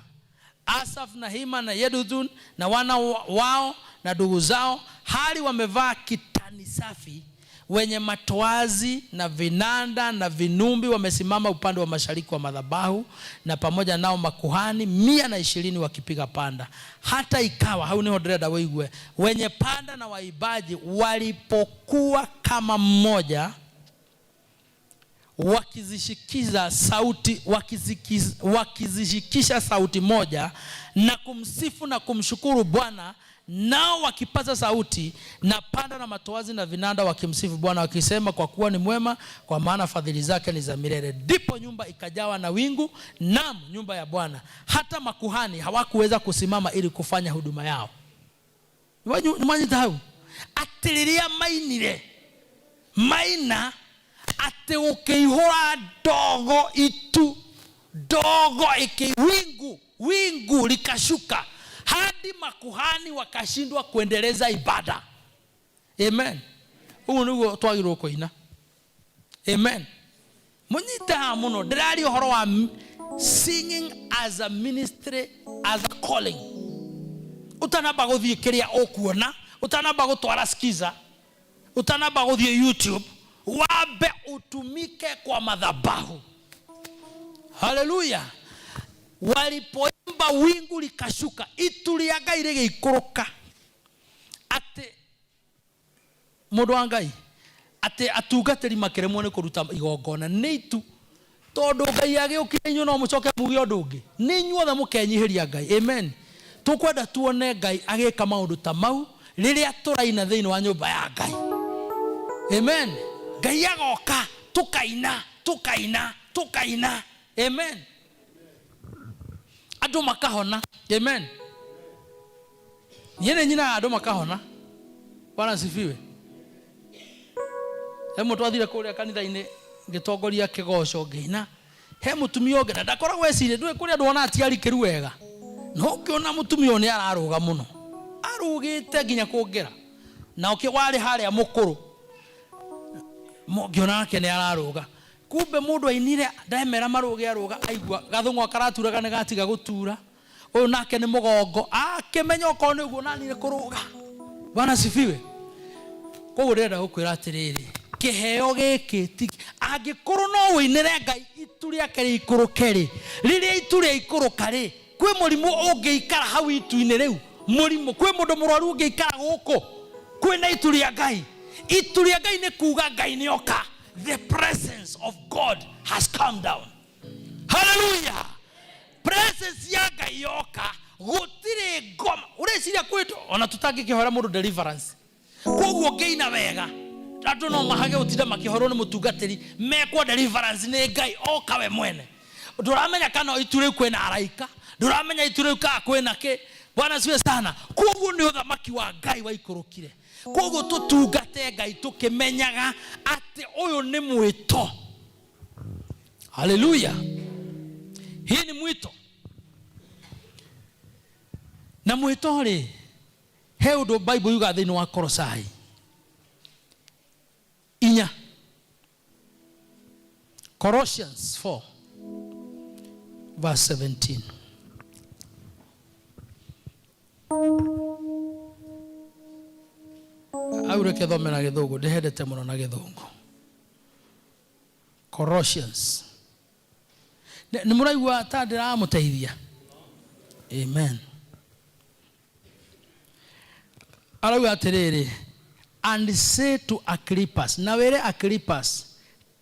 Asaf na Hima na Yeduthun na wana wao na ndugu zao, hali wamevaa kitani safi, wenye matoazi na vinanda na vinumbi, wamesimama upande wa mashariki wa madhabahu, na pamoja nao makuhani 120 wakipiga panda. Hata ikawa hau niho ndĩrenda wĩigue, wenye panda na waimbaji walipokuwa kama mmoja, wakizishikiza sauti, wakizishikisha sauti moja na kumsifu na kumshukuru Bwana, nao wakipaza sauti na panda na matoazi na vinanda wakimsifu Bwana wakisema, kwa kuwa ni mwema, kwa maana fadhili zake ni za milele. Ndipo nyumba ikajawa na wingu, naam nyumba ya Bwana, hata makuhani hawakuweza kusimama ili kufanya huduma yao. Mwanyita hau atĩrĩrĩa mainire maina atĩ gũkĩihũra ndogo itu, ndogo iki wingu, wingu likashuka hadi makuhani wakashindwa kuendeleza ibada. Amen. Ũguo nĩguo twagĩrĩirwo kũina. Amen. Mũnyite haha mũno, ndĩraria ũhoro wa singing as a ministry, as a calling. Ũtanamba gũthiĩ kĩrĩa ũkuona, ũtanamba gũtwara skiza, ũtanamba gũthiĩ YouTube, wambe utumike kwa madhabahu. Haleluya. Walipoimba wingu likashuka, itu rĩa Ngai rĩgĩikũrũka. Atĩ mũndũ wa Ngai, atĩ atungatĩri makĩremwo nĩ kũruta igongona nĩ itu, tondũ Ngai agĩũkire inyuĩ no mũcoke muge ũndũ ũngĩ. Nĩ inyuothe mũkenyihĩria Ngai. Amen. Tũkwenda tuone Ngai agĩka maũndũ ta mau rĩrĩa tũraina thĩinĩ wa nyũmba ya Ngai. Amen. Ngai agoka tũkaina, tũkaina, tũkaina. Amen. Andũ makahona. Amen. Niĩ nĩ nyinaga andũ makahona. Bwana asifiwe. He mũndũ twathire kũrĩa kanitha-inĩ ngĩtongoria kĩgoco ngĩina, he mũtumia ũngĩ na ndakoragwo eciria, ndũĩ kũrĩa andũ wonaga ti arikĩru wega, no ũkĩona mũtumia ũyũ nĩ ararũga mũno, arũgĩte nginya kũngĩra. Na ũkĩ warĩ harĩa mũkũrũ ngĩona nake nĩ ararũga. Kumbe mũndũ ainire ndemera marũge arũga, aigua gathũng'wa karaturaga nĩ gatiga gũtura. Ũyũ nake nĩ mũgongo, akĩmenya okorwo nĩ ũguo nani nĩ kũrũga. Bwana asifiwe. Koguo ndĩrenda gũkwĩra atĩrĩrĩ, kĩheo gĩkĩ ti angĩkorwo no ũinĩre Ngai itu rĩake rĩikũrũke rĩ, rĩrĩa itu rĩaikũrũka rĩ, kwĩ mũrimũ ũngĩikara hau itu-inĩ rĩu, mũrimũ, kwĩ mũndũ mũrwaru ũngĩikara gũkũ, kwĩna itu rĩa Ngai. Itu rĩa Ngai nĩ kuga Ngai nĩ oka. The presence of God has come down. Hallelujah. Presence ya Ngai yoka, gũtirĩ ngoma. Ũreciria kwĩ ona tũtangĩkĩhoera mũndũ deliverance. Koguo ũngĩina wega, andũ no mahage gũtinda makĩhorwo nĩ mũtungatĩri, mekwo deliverance nĩ Ngai oka we mwene. Ndũramenya kana itu rĩu kwĩna araika, ndũramenya itu rĩu kana kwĩna kĩ. Bwana asifiwe sana. Koguo nĩ ũthamaki wa Ngai waikũrũkire. Koguo tũtungate Ngai tũkĩmenyaga atĩ ũyũ nĩ mwĩto. Haleluya. Hii ni mwito. Na mwĩto rĩ, he ũndũ Bible yugaga thĩinĩ wa Kolosai 4, Colossians 4 verse 17. Au reke thome na gĩthũngũ, ndĩhendete mũno na gĩthũngũ. Colossians. Nĩ mũraigua ta ndĩramũteithia? Amen. Arauga atĩrĩrĩ, and say to Agrippus, na wĩre Agrippus,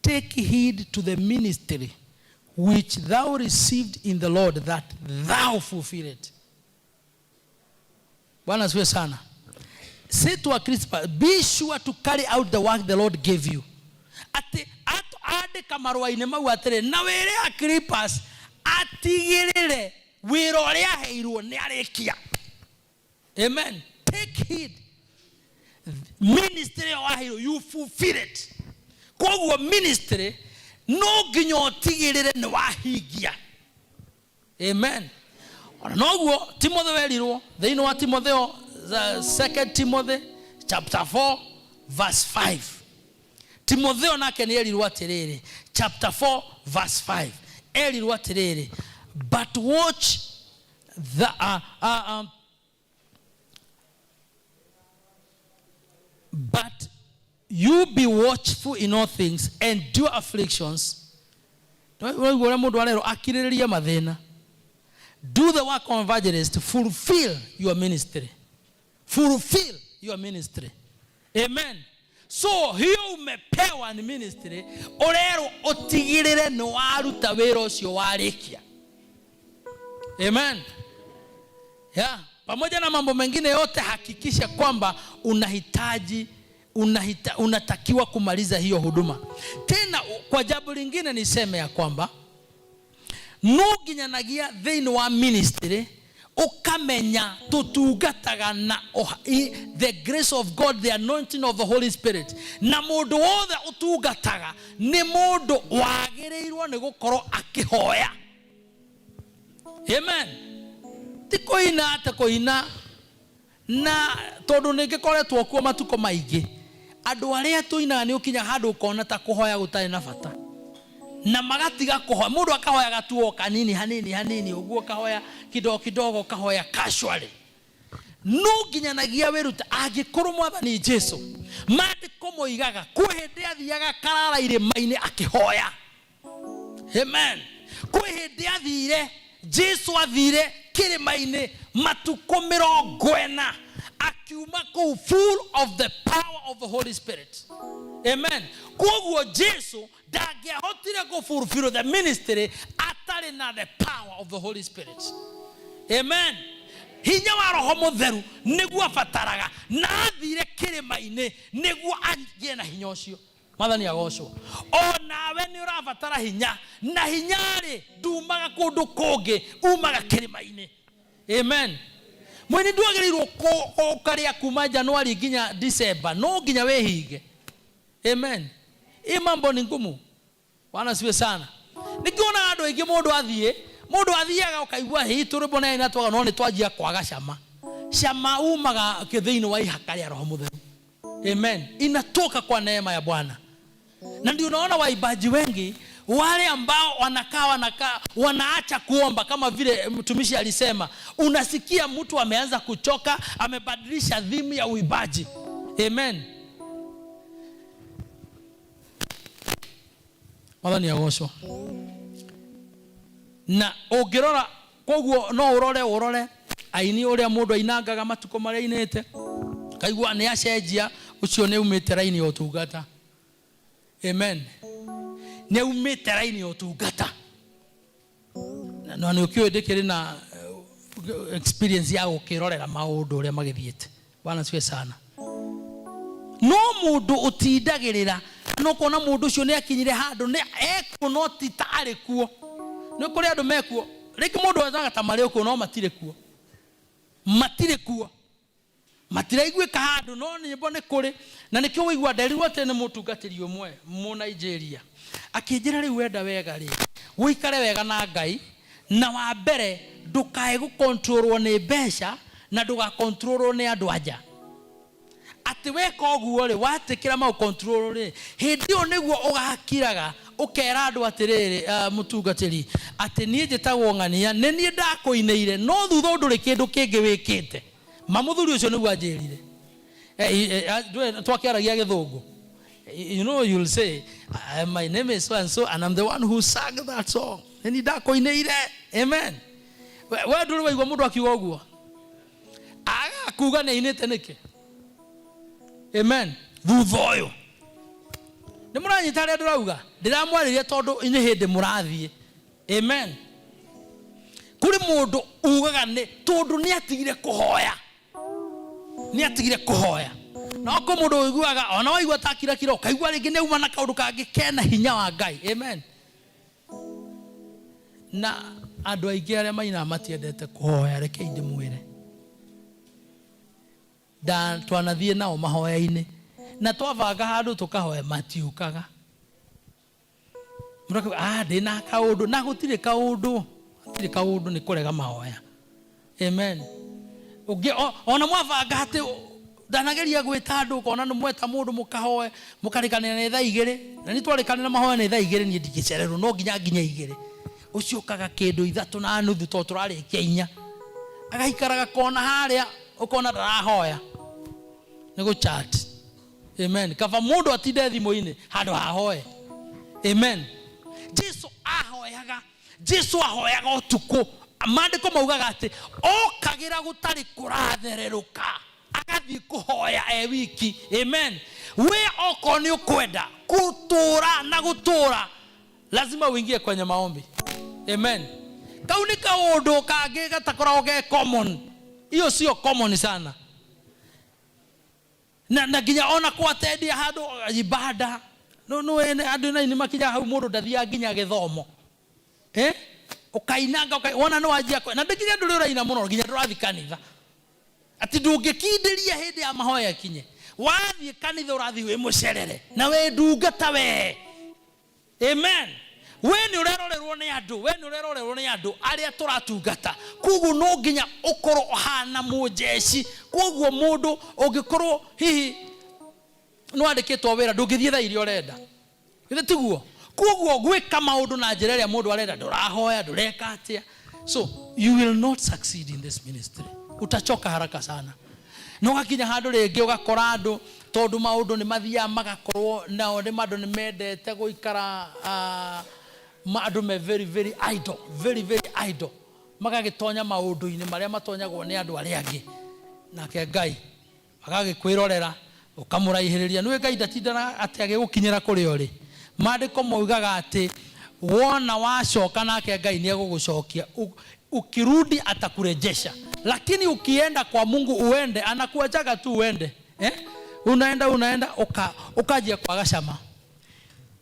take heed to the ministry which thou received in the Lord, that thou fulfill it. Bwana asifiwe sana. Say to Agrippus, be sure to carry out the work the Lord gave you. Atĩ andĩka marũa-inĩ mau atĩrĩ, na wĩre Agrippus atigĩrĩre wĩra ũrĩa aheirwo nĩ arĩkia. Amen. Take heed. Ministry ĩyo waheirwo, you fulfill it. Koguo ministry no nginya ũtigĩrĩre nĩ wahingia. Amen. Ona noguo Timothy werirwo thĩinĩ wa Timotheo, 2 Timothy chapter 4 verse 5. Timotheo nake nĩ erirwo atĩrĩrĩ, chapter 4 verse 5, erirwo atĩrĩrĩ, but watch the but you be watchful in all things, endure afflictions. Ũraigua ũrĩa mũndũ arerwo akirĩrĩrie mathĩna. Do the work of evangelist, fulfill your ministry. Fulfill your ministry. Amen. So hiyo umepewa ni ministry, ũrerwo ũtigĩrĩre nĩ waruta wĩra ũcio warĩkia. Amen. Yeah. Pamoja na mambo mengine yote, hakikisha kwamba unatakiwa kumaliza hiyo huduma. Tena kwa jambo lingine niseme ya kwamba no nginyanagia thĩinĩ wa ministry ukamenya tutungataga na the grace of God, the anointing of the Holy Spirit. Na mũndũ wothe ũtungataga nĩ mũndũ wagĩrĩirwo nĩ gũkorwo akĩhoya. Amen. Ti kũina atĩ kũina, na tondũ nĩ ngĩkoretwo kuo matukũ maingĩ, andũ arĩa tũinaga nĩ ũkinya handũ ũkona ta kũhoya gũtarĩ na bata, na magatiga kũhoya. Mũndũ akahoyaga tu o kanini hanini hanini ũguo, kahoya kidogo kidogo, kahoya casually. No nginyanagia wĩrute angĩkorwo Mwathani Jesu, maandĩko moigaga kwĩ hĩndĩ athiaga karara irĩma-inĩ akĩhoya. Amen. Kwĩ hĩndĩ athire, Jesu athire kĩrĩma-inĩ matukũ mĩrongo ĩna, akiuma kũu full of the power of the Holy Spirit. Amen. Koguo Jesu ndangĩahotire kũ fulfill the ministry atarĩ na the power of the Holy Spirit. Amen. Hinya wa Roho Mũtheru nĩguo abataraga, na athire kĩrĩma-inĩ nĩguo agĩe na hinya ũcio. Mwathani agocwo. O nawe nĩ ũrabatara hinya, na hinya rĩ ndumaga kũndũ kũngĩ, umaga kĩrĩma-inĩ. Amen. Mwini ndwagĩrĩirwo ũkarĩa kuma January nginya December, no nginya wĩhinge. Amen. Hii mambo ni ngumu. Bwana asifiwe sana. Nikiona andũ aingĩ mũndũ athiĩ, mũndũ athiaga ũkaigua hii tũrĩmbo na ina twaga, no nĩ twanjia kwaga cama. Cama umaga thĩinĩ wa ihaka rĩa Roho Mũtheru. Amen. Inatoka kwa neema ya Bwana. Na ndio unaona waimbaji wengi wale ambao wanakaa wanaacha kuomba, kama vile mtumishi alisema, unasikia mtu ameanza kuchoka, amebadilisha dhimu ya uimbaji. Amen. Mwathani agocwo. Na ũngĩrora koguo no ũrore aini ũrĩa mũndũ ainangaga matukũ marĩa ainĩte, kaigua nĩ acenjia, ũcio nĩ aumĩte raini ya ũtungata. Amen. Nĩ aumĩte raini ya ũtungata. Na nĩ ũkĩũĩ ndĩkĩrĩ na experience ya gũkĩrorera maũndũ ũrĩa magĩthiĩte. Bwana asifiwe sana. No mũndũ ũtindagĩrĩra, no kuona mũndũ ũcio nĩ akinyire handũ nĩ ekuo no ti ta arĩ kuo. Nĩ kũrĩ andũ mekuo, rĩngĩ mũndũ onaga ta marĩ kuo no matirĩ kuo. Matirĩ kuo. Matiraiguĩka handũ no nyĩmbo nĩ kũrĩ. Na nĩkĩo ũigua nderirwo atĩ nĩ mũtungatĩri ũmwe mũ Nigeria. Akĩnjĩra rĩu wenda wega rĩ, ũikare wega na Ngai, na wa mbere ndũkae gũkontrolwo nĩ mbeca na ndũgakontrolwo nĩ andũ anja. Atĩ weka ũguo rĩ, watĩkĩra maũkontrol rĩ, hĩndĩ ĩyo nĩguo ũgakiraga ũkera andũ atĩrĩrĩ, mũtungatĩri, atĩ niĩ njĩtagwo ng'ania, nĩ niĩ ndakũinĩire, no thutha ũndũ rĩ kĩndũ kĩngĩ wĩkĩte. Ma mũthuri ũcio nĩguo anjĩrire. Twakĩaragia gĩthũngũ. You know, you'll say, my name is so and so, and I'm the one who sang that song. Nĩ niĩ ndakũinĩire. Amen. We ndũrĩ waigua mũndũ akiuga ũguo? Agakuga nĩ ainĩte nĩkĩ? Amen. Thutha ũyũ. Nĩ mũranyita harĩa ndĩrauga? Ndĩramwarĩria tondũ nĩ hĩndĩ mũrathiĩ. Amen. Kũrĩ mũndũ ugaga nĩ tondũ nĩ atigire kũhoya. Nĩ atigire kũhoya. No kũ mũndũ ũiguaga ona waigua ta akirakira ũkaigua rĩngĩ nĩ auma na kaũndũ kangĩ kena hinya wa Ngai. Amen. Na andũ aingĩ arĩa mainaga matiendete kũhoya, rekei ndĩmwĩre. Twanathiĩ nao mahoya-inĩ na twabanga handũ tũkahoya matiũkaga. Mũndũ akauga, ndĩna kaũndũ, na gũtirĩ kaũndũ, gũtirĩ kaũndũ, nĩ kũrega mahoya. Amen. Ũngĩ, ona mwabanga atĩ ndanageria gwĩta andũ, ũkona nĩ mweta mũndũ mũkahoe, mũkarĩkanĩra nĩ thaa igĩrĩ, na nĩ twarĩkanĩra mahoya nĩ thaa igĩrĩ, niĩ ndingĩcererwo, no nginya nginye igĩrĩ. Ũcio ũkaga kĩndũ 3:30 tondũ tũrarĩkia 4. Agaikaraga kona harĩa, ũkona ndarahoya. Nĩ gũ chat. Amen. Kaba mũndũ atinde thimũ-inĩ handũ hahoe. Amen. Jesu ahoyaga, Jesu ahoyaga ũtukũ. Maandĩko maugaga atĩ okagĩra gũtarĩ kũrathererũka, agathiĩ kũhoya e wiki. Amen. We okorwo nĩ ũkwenda gũtũra na gũtũra, lazima uingie kwenye maombi. Amen. Kau nĩ kaũndũ kangĩ gatakoragwo ge common. Hiyo sio common sana. Na nginya ona kwatendia handũ ibada. No, no, ene, andũ na nĩ makinyaga hau mũndũ ndathiaga nginya gĩthomo. Ũkainanga, wona nĩ wanjia na nginya ndũrĩ ũraina mũno, nginya ndũrathiĩ kanitha. Atĩ ndũngĩkindĩria hĩndĩ ya mahoya ĩkinye. Wathiĩ kanitha ũrathiĩ wĩ mũcerere, na wĩ ndungata we. Amen. We nĩ ũrerorerwo nĩ andũ, we nĩ ũrerorerwo nĩ andũ arĩa tũratungata. Koguo no nginya ũkorwo ũhana mũnjeci. Koguo mũndũ ũngĩkorwo hihi nĩ wandĩkĩtwo wĩra, ndũngĩthiĩ thaa iria ũrenda. Githĩ tiguo? Koguo gwĩka maũndũ na njĩra ĩrĩa mũndũ arenda, ndũrahoya, ndũreka atĩa. So you will not succeed in this ministry. Utachoka haraka sana. No gakinya handũ rĩngĩ ũgakora andũ tondũ maũndũ nĩ mathiaga magakorwo nao nĩ andũ nĩ mendete gũikara, andũ me very, very idle, very, very idle. Magagĩtonya maũndũ-inĩ marĩa matonyagwo nĩ andũ arĩa angĩ. Nake Ngai agagĩkwĩrorera, ũkamũraihĩrĩria. Nĩũĩ Ngai ndatindanaga atĩ agĩgũkinyĩra kũrĩa ũrĩ. Maandĩko moigaga atĩ wona wacoka nake Ngai nĩ egũgũcokia. Ukirudi atakurejesha. Lakini ukienda kwa Mungu uende, anakuachaga tu uende. Unaenda, unaenda, ukajia kwaga cama.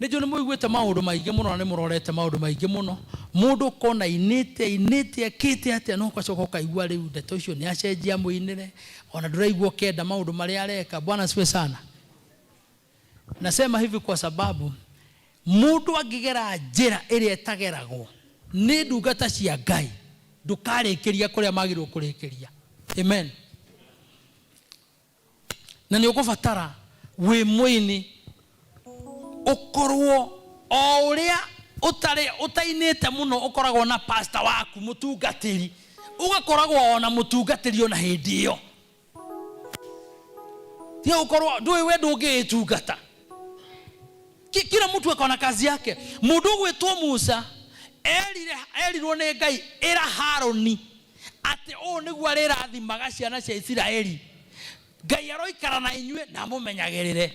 Nĩ njũĩ nĩ mũiguĩte maũndũ maingĩ mũno na nĩ mũrorete maũndũ maingĩ mũno. Mũndũ ũkona ainĩte, ainĩte, ekĩte atĩa, no ũgacoka ũkaigua rĩu ndeto icio nĩ acenjia mũinĩre, ona ndũraigua ũkĩenda maũndũ marĩa areka. Bwana asifiwe sana. Nasema hivi kwa sababu mũndũ angĩgera njĩra ĩrĩa ĩtageragwo nĩ ndungata cia Ngai, ndũkarĩkĩria kũrĩa magĩrĩirwo kũrĩkĩria. Amen. Na nĩ ũgũbatara Wĩ mũini ũkorwo o ũrĩa ũtarĩ ũtainĩte mũno, ũkoragwo na pastor waku mũtungatĩri, ũgakoragwo ona mũtungatĩri ona hĩndĩ ĩyo. Tiga gũkorwo ndũĩ we ndũngĩĩtungata. Kila mtu akona kazi yake. Mũndũ ũgwĩtwo Musa erire, erirwo nĩ Ngai, ĩra Harũni atĩ ũũ nĩguo arĩrathimaga ciana cia Isiraeli: Ngai aroikara na inyuĩ na amũmenyagĩrĩre,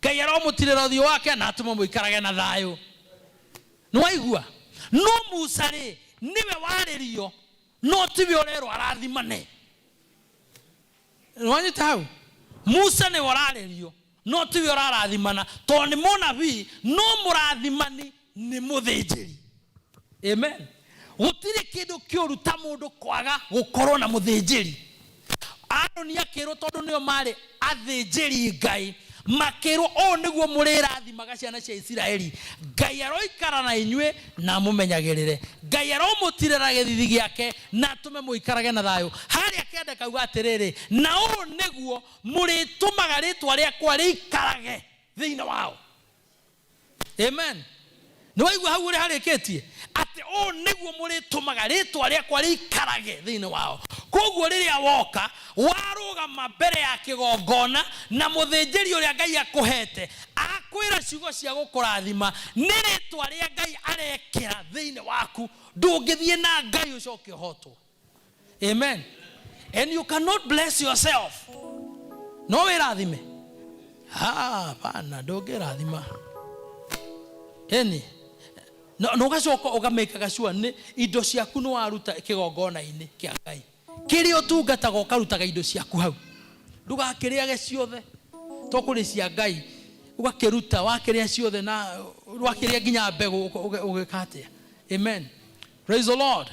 Ngai aromũtirĩra ũthiũ wake na atũme mũikarage na thayũ. Nĩwaigua? No Musa rĩ, nĩwe warĩrio, no tiwe ũrerwo arathimane. Nĩwanyita hau? Musa nĩwe ũrarĩrio, no tiwe ũrarathimana, tondũ nĩ mũnabii, no mũrathimani nĩ mũthĩnjĩri. Amen. Gũtirĩ kĩndũ kĩũru ta mũndũ kwaga gũkorwo na mũthĩnjĩri. Aroni akĩrwo, tondũ nĩo marĩ athĩnjĩri Ngai, makĩrwo ũũ nĩguo mũrĩrathimaga ciana cia Isiraeli: Ngai aroikara na inyuĩ na amũmenyagĩrĩre, Ngai aromũtirĩra gĩthithi gĩake na atũme mũikarage na thayũ. Harĩa kĩanda kauga atĩrĩrĩ, na ũũ nĩguo mũrĩtũmaga rĩtwa rĩakwa rĩikarage thĩinĩ wao. Amen. Nĩ waigua hau ũrĩa harĩkĩtie, atĩ ũũ nĩguo mũrĩtũmaga rĩtwa rĩakwa rĩikarage thĩinĩ wao. Koguo rĩrĩa woka warũgama mbere ya kĩgongona na mũthĩnjĩri ũrĩa Ngai akũhete akwĩra ciugo cia gũkũrathima, nĩ rĩtwa rĩa Ngai arekĩra thĩinĩ waku. Ndũngĩthiĩ na Ngai ũcoke ũhotwo. Amen. And you cannot bless yourself. No wĩrathime? Hapana, ndũngĩrathima. Eni na ũgacoka ũgamĩkaga sure nĩ indo ciaku nĩ waruta kĩgongona-inĩ kĩa Ngai kĩrĩa ũtungataga, ũkarutaga indo ciaku hau. Ndũgakĩrĩage ciothe, to kũrĩ cia Ngai ũgakĩruta. Wakĩrĩa ciothe na wakĩrĩa nginya mbegũ, ũgĩka atĩa? Amen. Praise the Lord.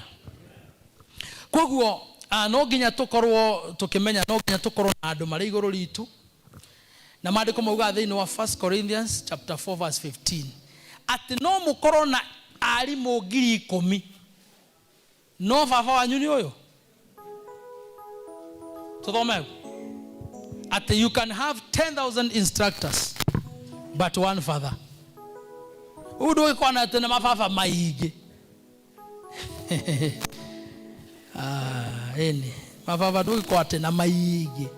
Koguo no nginya tũkorwo tũkĩmenya, no nginya tũkorwo na andũ marĩ igũrũ ritũ. Na maandĩko maugaga thĩinĩ wa 1 Corinthians chapter 4 verse 15 atĩ no mũkorwo na arimũ 10,000, no baba wanyu nĩ ũyũ. Tũthome hau atĩ you can have 10,000 instructors but one father. Ũguo ndũgĩkorwo na atĩ na mababa maingĩ. Ah, ĩni mababa ndũgĩkorwo atĩ na maingĩ.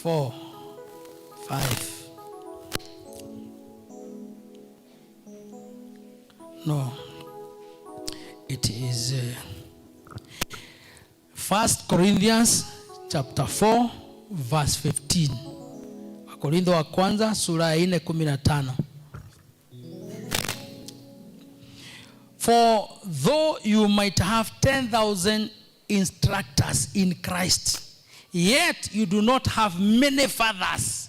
4, 5, no, it is First Corinthians chapter 4 verse 15. Wakorintho wa kwanza sura ya 4 15. For though you might have 10,000 instructors in Christ, yet you do not have many fathers.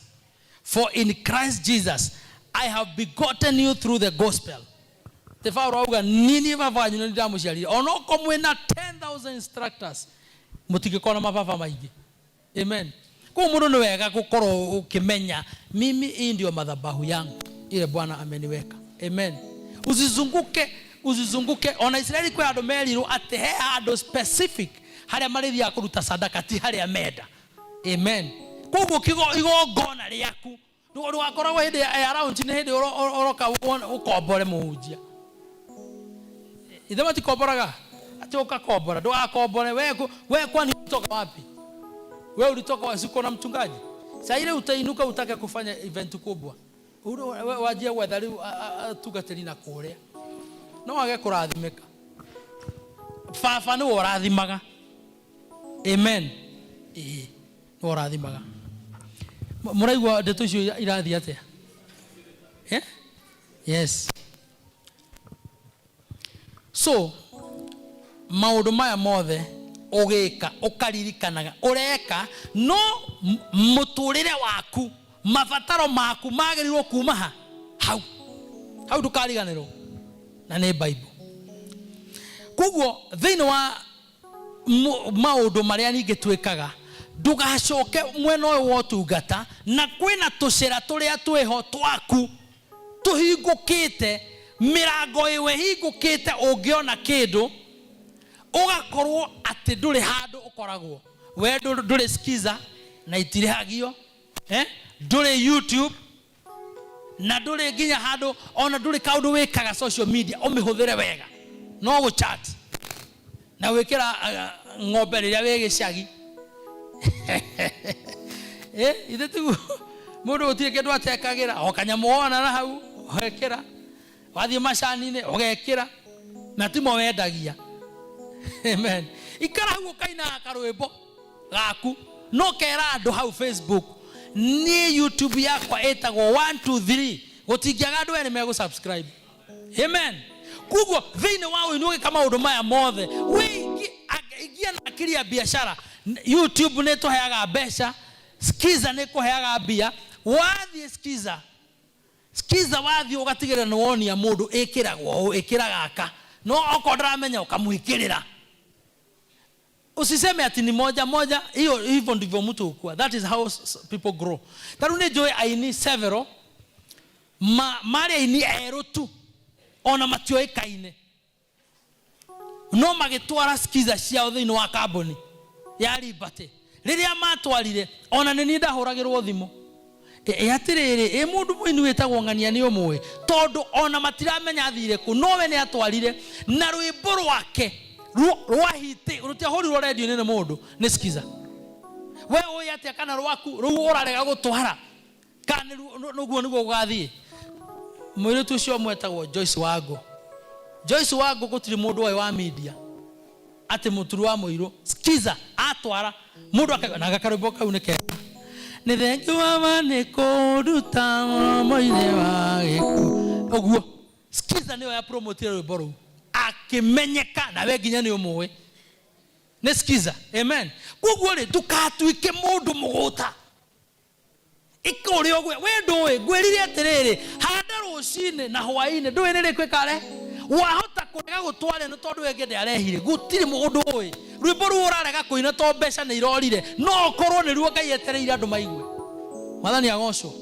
For in Christ Jesus I have begotten you through the gospel. Te Paulo auga nini baba wanyu nĩ ndamũciarire. Onokorwo mwĩna 10,000 instructors, mũtingĩkorwo na mababa maingĩ. Amen. Kwa mũndũ nĩ wega gũkorwo ũkĩmenya, mimi hii ndio madhabahu yangu ile Bwana ameniweka. Amen. Usizunguke, usizunguke. Ona Israeli kwĩ andũ merirwo atĩ he handũ specific harĩa marĩthiaga kũruta sadaka, ti harĩa menda. Amen. Koguo igongona rĩaku ndũgakoragwo hĩndĩ ya round, nĩ hĩndĩ ũroka ũkombore mũhunjia. Ithe matikomboraga atĩ ũkakombora. Ndũgakombore. We kwani ulitoka wapi? We ulitoka wapi? Siko na mchungaji. Saa ile utainuka utake kufanya event kubwa, wanjie gwetha rĩu atungatĩri na kũrĩa, no wage kũrathimĩka. Baba nĩwe ũrathimaga. Amen. Ĩĩ, nĩwe ũrathimaga. Mũraigua ndeto icio irathiĩ atĩa? Eh? Yes. So maũndũ maya mothe ũgĩka, ũkaririkanaga ũreka no mũtũrĩre waku, mabataro maku magĩrĩirwo kuma ha hau hau. Ndũkariganĩrwo na nĩ Bible. Koguo thĩinĩ wa maũndũ marĩa ningĩ twĩkaga, ndũgacoke mwena ũyũ wa ũtungata na kwĩna tũcĩra tũrĩa twĩho twaku tũhingũkĩte, mĩrango ĩyo ĩhingũkĩte. Ũngĩona kĩndũ ũgakorwo atĩ ndũrĩ handũ ũkoragwo we ndũrĩ skiza na itirĩhagio. Eh? Ndũrĩ YouTube na ndũrĩ nginya handũ, ona ndũrĩ kaũndũ wĩkaga social media ũmĩhũthĩre wega, no gũchat na gwĩkĩra ng'ombe rĩrĩa wĩ gĩcagi. Eh, ithe tiguo mũndũ gũtirĩ kĩndũ atekagĩra, o kanyamũ wona na hau ũgekĩra, wathiĩ macani-inĩ ũgekĩra, na timo wendagia. Amen. Ikara hau ũkainaga karwĩmbo gaku, no kera andũ hau Facebook, niĩ YouTube yakwa ĩtagwo 1 2 3, gũtingĩaga andũ erĩ megũ subscribe. Amen. Koguo thĩinĩ wa ũini ũgĩka maũndũ maya mothe, wĩingie na akili ya biashara. YouTube nĩ ĩtũheaga mbeca, Skiza nĩ ĩkũheaga mbia. Wathiĩ Skiza, Skiza wathiĩ ũgatigĩrĩra nĩ wonia mũndũ ĩkĩragwo ũũ, ĩkĩra gaka, no okorwo ndaramenya ũkamwĩkĩrĩra. Usiseme ati ni moja moja, hiyo hivyo ndivyo mtu hukua. That is how people grow. Ta rĩu nĩ njũĩ aini several marĩ aini erũ tu, ona matioĩkaine, no magĩtwara Skiza ciao thĩinĩ wa kambuni ya Liberty. Rĩrĩa matwarire, ona nĩ niĩ ndahũragĩrwo thimũ, ĩ atĩrĩrĩ, ĩ mũndũ mũini wĩtagwo ng'ania nĩ ũmũĩ, tondũ ona matiramenya athire kũ, no we nĩ atwarire na rwĩmbo rwake rwa hit, rũtiahũrirwo redio-inĩ nĩ mũndũ, nĩ Skiza. We ũĩ atĩa kana rwaku rũu ũrarega gũtwara, kana nĩguo nĩguo gũgathiĩ? Mũirĩtu ũcio ũmwe etagwo Joyce Wango. Joyce Wango gũtirĩ mũndũ oĩ wa media atĩ mũturu wa mũirũ. Skiza atwara mũndũ akauga na gakarwĩmbo kau nĩ kega, nĩ thengiũ mama nĩ kũnduta mũromo-inĩ wa gĩkuũ, ũguo. Skiza nĩyo ya promotire rwĩmbo rũu, akĩmenyeka, na we nginya nĩ ũmũĩ nĩ Skiza. Amen. Koguo rĩ, ndũgatuĩke mũndũ mũgũta, ĩka ũrĩa ũgwe we ndũĩ. Ngwĩrire atĩrĩrĩ, handa rũcinĩ na hwaĩ-inĩ, ndũĩ nĩ rĩkũ ĩkare. Wahota kũrega gũtware nĩ tondũ ĩngĩ ndĩarehire, gũtirĩ mũndũ ũĩ. Rwĩmbo rũu ũrarega kũina to mbeca nĩ irorire, no okorwo nĩruo Ngai etereire andũ maigue. Mwathani agocwo.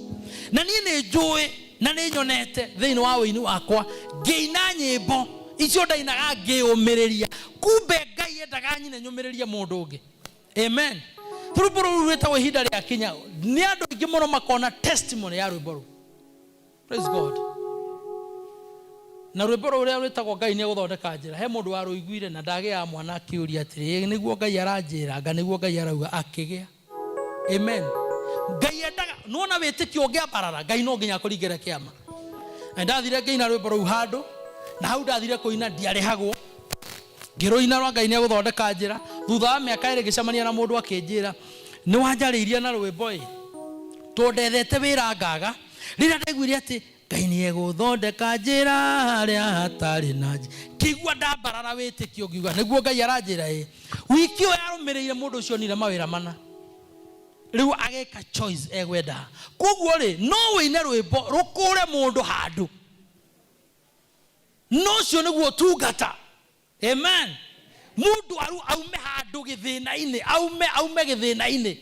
Na niĩ nĩ njũĩ na nĩ nyonete thĩinĩ wa ũini wakwa ngĩina nyĩmbo icio ndainaga ngĩũmĩrĩria, kumbe Ngai endaga nyine nyũmĩrĩrie mũndũ ũngĩ. Amen. Rwĩmbo rũu rwĩtagwo Ihinda Rĩa Kinya, nĩ andũ aingĩ mũno makona testimony ya rwĩmbo rũu. Praise God. Na rwĩmbo rũrĩa rwĩtagwo Ngai nĩ egũthondeka njĩra, he mũndũ warũiguire na ndagĩaga mwana, akĩũria atĩrĩ, nĩguo Ngai aranjĩra, anga nĩguo Ngai arauga? Akĩgĩa. Amen. Ngai endaga nĩwona wĩtĩkio ũngĩambarara, Ngai no nginya akũringĩre kĩama. Na ndathire ngĩina rwĩmbo rũu handũ, na hau ndathire kũina ndiarĩhagwo, ngĩrũina rwa Ngai nĩ egũthondeka njĩra. Thutha wa mĩaka 2 ngĩcemania na mũndũ akĩnjĩra, nĩ wanjarĩirie na rwĩmbo ĩ, tondũ ndethete wĩra ngaga. Rĩrĩa ndaiguire atĩ Ngai nĩ egũthondeka njĩra harĩa hatarĩ na njĩra, ngĩigua ndambarara wĩtĩkio, ngiuga nĩguo Ngai aranjĩra ĩ. Wiki ĩyo yarũmĩrĩire mũndũ ũcio onire mawĩra mana, rĩu agĩka choice egwenda. Koguo rĩ, no wĩine rwĩmbo rũkũre mũndũ handũ, no ũcio nĩguo ũtungata. Amen. Mũndũ aume handũ gĩthĩna-inĩ, aume gĩthĩna-inĩ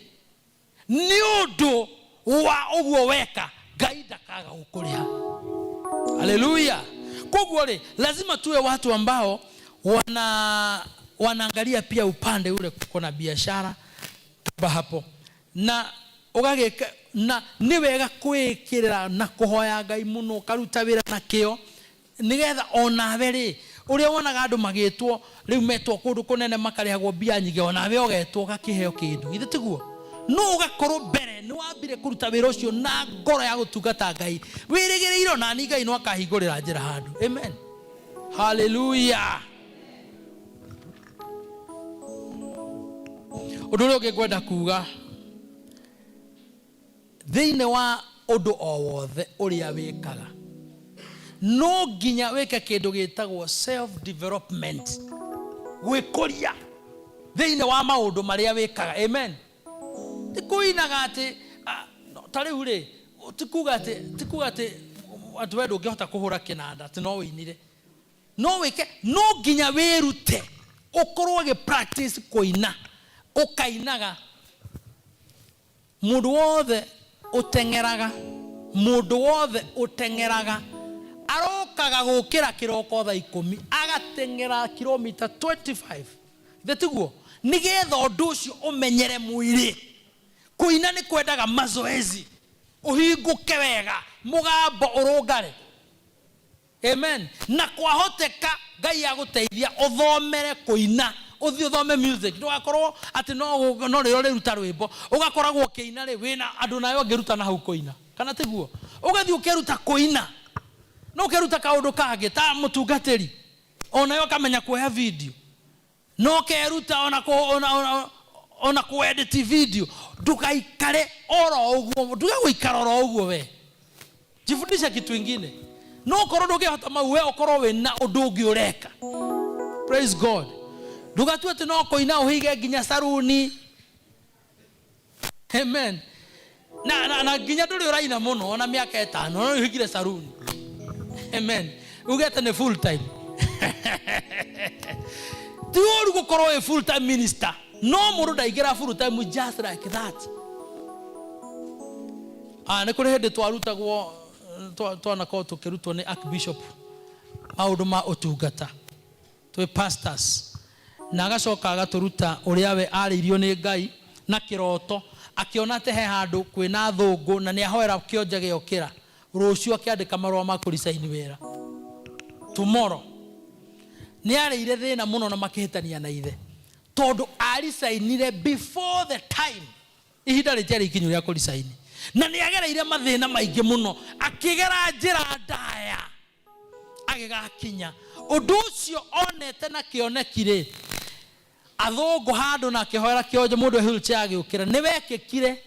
nĩ ũndũ wa ũguo weka, Ngai ndakaga gũkũrĩha. Haleluya. Koguo rĩ, lazima tuwe watu ambao wanaangalia pia upande ule kuko na biashara ba hapo na ũgagĩka, na nĩ wega kwĩĩkĩrĩra na kũhoya Ngai mũno, ũkaruta wĩra na kĩo, nĩgetha onawe rĩ, ũrĩa wonaga andũ magĩtwo rĩu, metwo kũndũ kũnene makarĩhagwo mbia nyingĩ, onawe ũgetwo ũgakĩheo kĩndũ, githĩ tiguo? No ũgakorwo mbere nĩ wambire kũruta wĩra ũcio na ngoro ya gũtungata Ngai, wĩrĩgĩrĩire onani Ngai no akahingũrĩra njĩra handũ. Amen. Haleluya. Ũndũ ũrĩa ũngĩ ngwenda kuga thĩinĩ wa ũndũ o wothe ũrĩa wĩkaga, no nginya wĩke kĩndũ gĩtagwo self development, gwĩkũria thĩinĩ wa maũndũ marĩa wĩkaga. Amen. Ti kũinaga atĩ ta rĩu rĩ, ti kuga atĩ atĩ we ndũngĩhota kũhũra kĩnanda atĩ no wĩinire, no wĩke, no nginya wĩrute, ũkorwo ũgĩ practice kũina, ũkainaga. Mũndũ wothe ũteng'eraga, mũndũ wothe ũteng'eraga arokaga gũkĩra kĩroko thaa 10, agateng'era kilomita 25, ithe tiguo? Nĩgetha ũndũ ũcio ũmenyere mwĩrĩ. Kũina nĩ kwendaga mazoezi, ũhingũke wega, mũgambo ũrũngare. Amen. Na kwahoteka Ngai agũteithia ũthomere kũina, ũthiĩ ũthome music, ndũgakorwo atĩ no rĩrĩa ũrĩruta rwĩmbo ũgakoragwo ũkĩina rĩ wĩna andũ nawe ũngĩruta na hau kũina, kana tiguo? Ũgathiĩ ũkeruta kũina, no ũkeruta kaũndũ kangĩ ta mũtungatĩri, onawe ũkamenya kuoya video, no ũkeruta ona kũ-edit video. Ndũgaikare oro ũguo, nduge gũikara oro ũguo we. Jifundishe kitu ingine. No ũkorwo ndũngĩhota mau, we ũkorwo wĩna ũndũ ũngĩ ũreka. Praise God. Ndũgatue atĩ no kũina ũhige nginya saruni. Amen. Na nginya ndũrĩ ũraina mũno ona mĩaka 5, no ũhingire saruni. Amen. Ugete nĩ full time. Ti ũru gũkorwo wĩ full time minister. No mũndũ ndaingĩra full time just like that. Nĩ kũrĩ hĩndĩ twarutagwo, twanakorwo tũkĩrutwo nĩ Archbishop maũndũ ma ũtungata twĩ pastors, na agacoka agatũruta ũrĩa we arĩirio nĩ Ngai na kĩroto, akĩona atĩ he handũ kwĩna thũngũ na nĩ ahoera kĩonje gĩokĩra, rũciũ akĩandĩka marũa ma kũresign wĩra tomorrow. Nĩ arĩire thĩna mũno na makĩhĩtania na ithe tondũ aresignire before the time, ihinda rĩtiarĩ ikinyu rĩa kũresign, na nĩ agereire mathĩna maingĩ mũno, akĩgera njĩra ndaya agĩgakinya ũndũ ũcio onete na kĩoneki rĩ, athũngũ handũ na akĩhoera kĩonje mũndũ e wheelchair agĩũkĩra, nĩ wekĩkire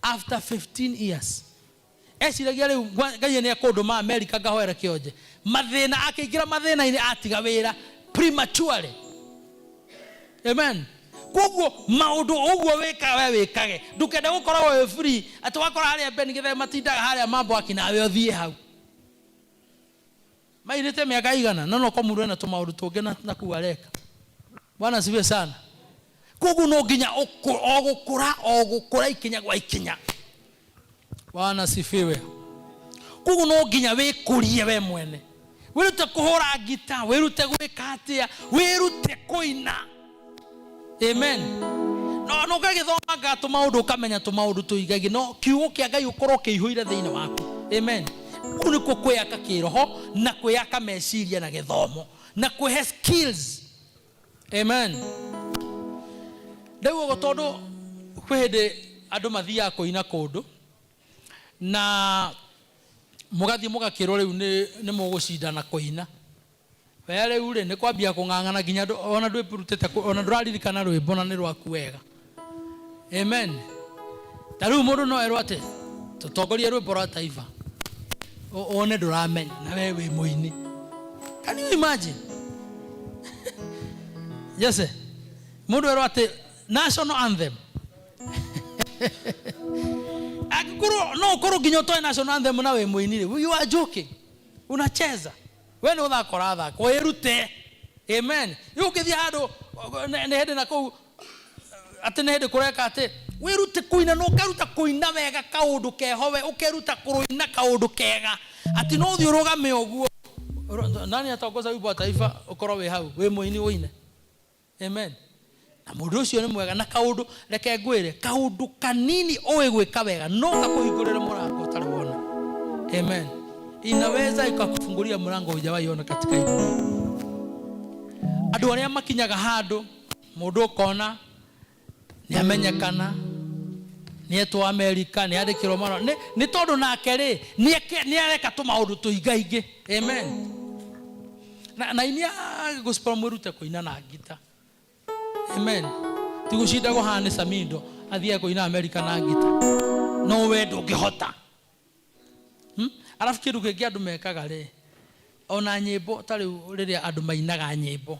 after 15 years. Eciragia rĩu Ngai nĩ ekũndũma America ngahoere kĩonje, mathĩna akĩingĩra mathĩna-inĩ atiga wĩra prematurely. Amen. Koguo maũndũ ũguo wĩkaga we wĩkage, ndũkende gũkorwo wĩ free atĩ wakora harĩa Ben Githae matindaga harĩa mambo akinawe ũthiĩ hau. Mainĩte mĩaka igana no no mũndũ ena tũmaũndũ tũngĩ na kũu areka. Bwana asifiwe sana. Koguo no nginya o gũkũra, o gũkũra ikinya gwa ikinya. Bwana asifiwe. Koguo no nginya wĩkũrie we mwene, wĩrute kũhũra ngita, wĩrute gwĩka atĩa, wĩrute kũina. Amen. No no ũgagĩthomanga tũmaũndũ ũkamenya tũmaũndũ tũigagi, no kiugo kĩa Ngai ũkorwo kĩihũire thĩinĩ waku. Amen. Kũu nĩkuo kwĩyaka kĩroho na kwĩyaka meciria na gĩthomo na kwĩhe skills. Amen. Rĩu ũguo tondũ kwĩ hĩndĩ andũ mathiaga kũina kũndũ na mũgathiĩ mũgakĩrwo rĩu nĩ mũgũcindana kũina. We rĩu rĩ nĩ kwambia kũng'ang'ana nginya ona ndwĩrutĩte ona ndũraririkana rwĩmbo na nĩ rwaku wega. Amen. Ta rĩu mũndũ no erwo atĩ tũtongorie rwĩmbo rwa taifa, wone ndũramenya na we wĩ mũini. Can you imagine? Jesse, mũndũ erwo atĩ national anthem. Angĩkorwo no ũkorwo nginya ũtoe national anthem na wĩ mũini rĩ, you are joking. Unacheza. We nĩ ũthaka ũrathaka, wĩrute. Amen. Rĩu ũngĩthiĩ handũ nĩ hĩndĩ na kũu atĩ nĩ hĩndĩ kũreka atĩ wĩrute kũina na ũkeruta kũina wega kaũndũ keho, we ũkeruta kũina kaũndũ kega atĩ no ũthiĩ ũrũgame ũguo. Nani atongoza wimbo wa taifa ũkorwo wĩ hau wĩ mũini ũine. Amen. Na mũndũ ũcio nĩ mwega na kaũndũ, reke ngwĩre, kaũndũ kanini ũĩ gwĩka wega no gakũhingũrĩre mũrango ũtarĩ wona. Amen. Inaweza ikakufungulia mlango hujawahi ona katika hii dunia. Andũ arĩa makinyaga handũ mũndũ ũkona nĩ amenyekana, nĩ etwo Amerika, nĩ andĩkĩrwo marũa, nĩ tondũ nake rĩ, nĩ areka tũmaũndũ tũingaingĩ. Amen. Na inia gospel mwĩrute kũina na ngita. Amen. Ti gũcinda kũhana nĩ Samido athiĩ kũina Amerika na ngita. No we ndũngĩhota. Arabu kĩndũ kĩngĩ andũ mekaga rĩ, ona nyĩmbo ta rĩu rĩrĩa andũ mainaga nyĩmbo,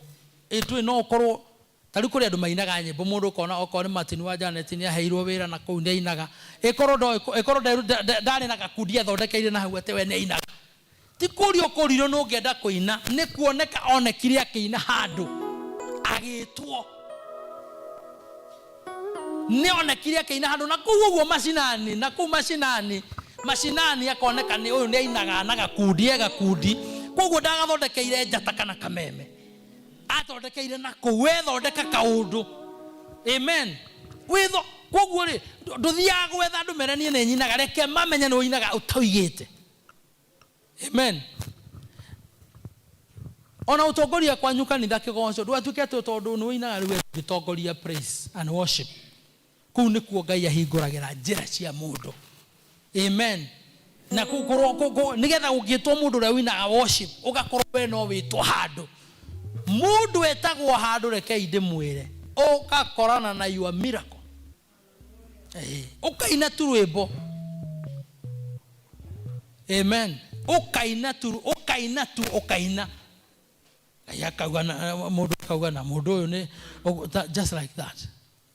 ĩtũĩ no ũkorwo ta rĩu kũrĩ andũ mainaga nyĩmbo, mũndũ ũkona okorwo nĩ Martin wa Janet nĩ aheirwo wĩra na kũu nĩ ainaga, ĩkorwo ndarĩ na gakundi athondekeire na hau atĩ we nĩ ainaga. Ti kũria ũkũrirwo nĩ ũngĩenda kũina, nĩ kuoneka onekire akĩina handũ agĩtwo. Nĩ onekire akĩina handũ na kũu ũguo macinani, na kũu macinani, macinani akoneka nĩ ũyũ nĩ ainaga na gakundi, e gakundi. Koguo ndagathondekeire njata kana kameme, athondekeire na kũu, wethondeka kaũndũ. Amen. Witho Koguo rĩ, ndũthiaga gwetha andũ mere niĩ nĩ nyinaga, reke mamenye nĩ ũinaga ũtoigĩte. Amen. Ona ũtongoria kwanyu kanitha kĩgoco, ndũgatuĩke atĩ tondũ nĩ ũinaga rĩu ũngĩtongoria praise and worship. Kũu nĩkuo Ngai ahingũragĩra njĩra cia mũndũ. Amen. Na kũkorwo nĩgetha ũngĩtwo mũndũ ũrĩa ũinaga worship, ũgakorwo we no wĩtwo handũ. Mũndũ etagwo handũ, rekei ndĩmwĩre, ũgakorana na your miracle. Ũkaina tu rwĩmbo. Amen. Ũkaina tu, ũkaina tu, ũkaina. Ngai akauga na mũndũ akauga na mũndũ ũyũ nĩ just like that.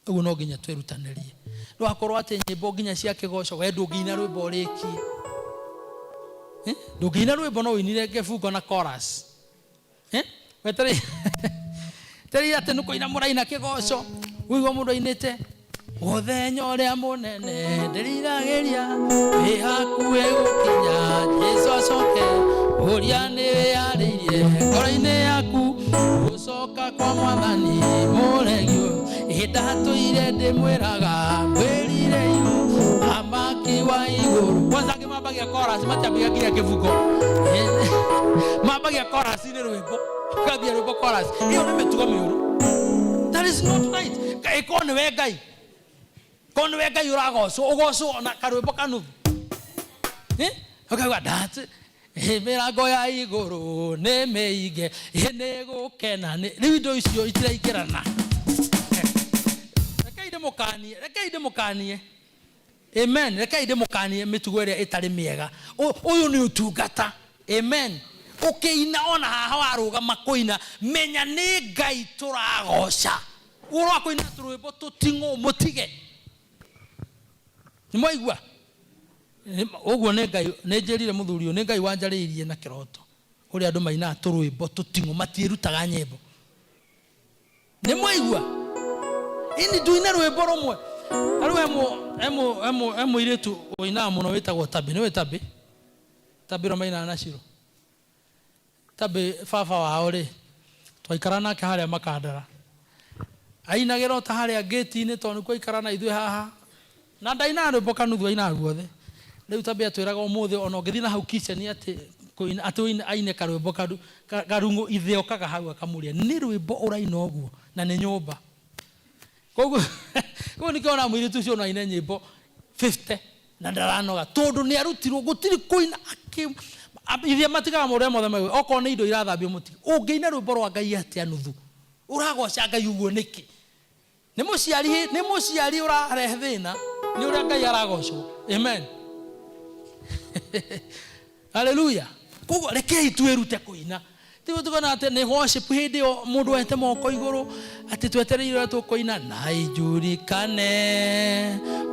Ũguo no nginya twĩrutanĩrie. Ndũgakorwo atĩ nyĩmbo nginya cia kĩgoco, we ndũngĩina rwĩmbo ũrĩkie. Ndũngĩina rwĩmbo no ũinire kĩbungo na chorus. Wetereire atĩ nĩ kũina mũraina kĩgoco, ũigua mũndũ ainĩte mũthenya ũrĩa mũnene ndĩriragĩria wĩ hakuhĩ gũkinya, Jesũ acoke ũrĩa nĩ wĩyarĩirie ngoro-inĩ yaku, gũcoka kwa mwathani mũregio, ĩndatũire ndĩmwĩraga ngwĩrire iru thamaki wa igũrũ. Kwanza angĩ mambagia chorus, matiambagia nginya kĩbungo, mambagia chorus nĩ rwĩmbo, ũkambia rwĩmbo chorus. Ĩyo nĩ mĩtugo mĩũru. That is not right. Ĩkorwo nĩwe Ngai, korwo nĩwe Ngai ũragocwo, ũgocwo na karwĩmbo kanuthu. Ũkauga ndatĩ mĩrango ya igũrũ nĩ mĩige, nĩ gũkena. Rĩu indo icio itiraingĩrana. Rekei ndĩmũkanie, rekei ndĩmũkanie. Amen. Rekei ndĩmũkanie mĩtugo ĩrĩa ĩtarĩ mĩega. Ũyũ nĩ ũtungata. Amen. Ũkĩina ona haha warũgama kũina, menya nĩ Ngai tũragoca. Ũhoro wa kũina tũrwĩmbo tũting'ũ mũtige. Nĩ mwaigua? Ũguo nĩ Ngai, nĩ njĩrire mũthuri ũyũ, nĩ Ngai wanjarĩirie na kĩroto. Ũrĩa andũ mainaga tũrwĩmbo tũting'ũ, matiĩrutaga nyĩmbo. Nĩ mwaigua? Ini nduine rwĩmbo rũmwe. Rĩu he mũirĩtu ũinaga mũno wĩtagwo Tabi. Nĩ ũĩ Tabi? Tabi ũrĩa mainaga na Shiro. Tabi baba wao rĩ, twaikara nake harĩa Makandara. Ainagĩra o ta harĩa ngĩti-inĩ tondũ nĩkuo aikara na ithuĩ haha. Na ndainaga rwĩmbo kanuthu, ainaga guothe. Rĩu Tabi atwĩraga ũmũthĩ ona ũngĩthiĩ na hau kitchen atĩ kũina, atĩ aine karwĩmbo karung'ũ ithe okaga hau akamũria nĩ rwĩmbo ũraina ũguo na nĩ nyũmba. Koguo koguo nĩkĩo ona mũirĩtu ũcio no aine nyĩmbo 50 na ndaranoga tondũ nĩ arutirwo gũtirĩ kũina ithe matigaga maũndũ marĩa mothe mega. Okorwo nĩ indo irathambio mũtige. Ũngĩina rwĩmbo rwa Ngai atĩa nuthu? Ũragoca Ngai ũguo nĩkĩ? Nĩ mũciari, nĩ mũciari ũrarehe thĩna nĩ ũrĩa Ngai aragocwo. Amen. Haleluya. Koguo rekei twĩrute kũina. Tiguo tukona atĩ nĩ worship hĩndĩ ĩyo mũndũ oete moko igũrũ atĩ twetereire ũrĩa tũkũina na ijulikane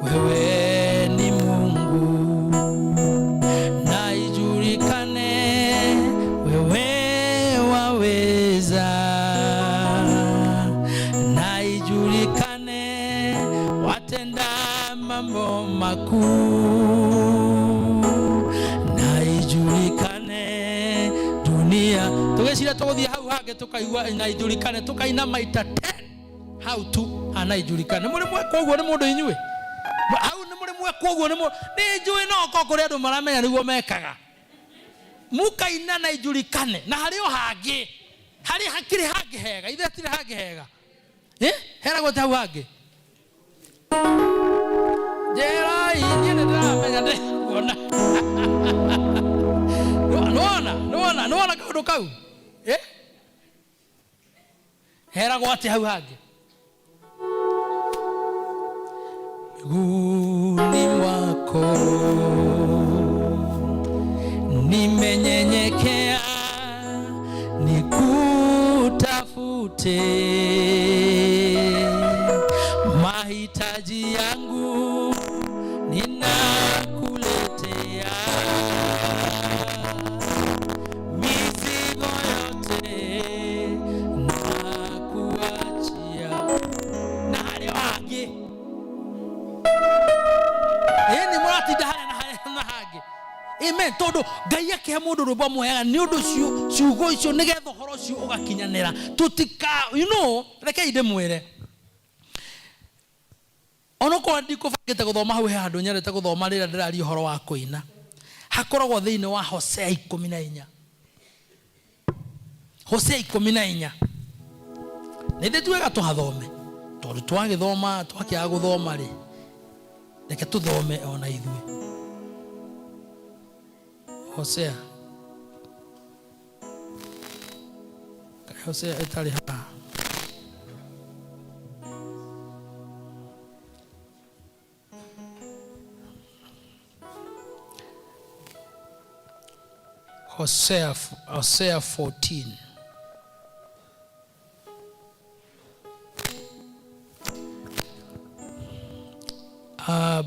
wewe ni Mungu, na ijulikane wewe waweza, na ijulikane watenda mambo makuu, na ijulikane dunia. Tugeciria tũgũthiĩ hau hangĩ tũkaigua na ijulikane, tũkaina maita 10 hau tu hana ijulikane. Mũrĩ mweka ũguo nĩ mũndũ inyuĩ? Hau nĩ mũrĩ mweka ũguo nĩ mũndũ? Nĩ njũĩ no okorwo kũrĩ andũ maramenya nĩguo mekaga. Mũkaina na ijulikane, na harĩ o hangĩ, harĩ hakĩrĩ hangĩ hega, ithe hatirĩ hangĩ hega. Heragwo atĩ hau hangĩ. Njĩrai, niĩ nĩ ndĩramenya ndĩkuona. Nĩwona, nĩwona, nĩwona kaũndũ kau? Heragwo atĩ hau hangĩ. Miguuni mwako nimenyenyekea, nikutafute, mahitaji yangu ninakuletea, mizigo yote nakuachia. Na harĩ o hangĩ. Ĩni mũratinda harĩa na harĩa na hangĩ. Amen. Tondũ Ngai akĩhe mũndũ rwĩmbo amũheaga nĩ ũndũ ũcio, ciugo icio nĩgetha ũhoro ũcio ũgakinyanĩra. Tũtika, you know, rekei ndĩmwĩre. Onokorwo ndikũbangĩte gũthoma hau, he handũ nyendete gũthoma rĩrĩa ndĩraria ũhoro wa kũina. Hakoragwo thĩinĩ wa Hosea 14. Hosea 14. Nĩ thĩ tuwega tũhathome, tondũ twagĩthoma twakĩaga gũthoma rĩ, reke tũthome ona ithuĩ. Hosea. Kaĩ Hosea ĩtarĩ haha? Hosea, Hosea 14.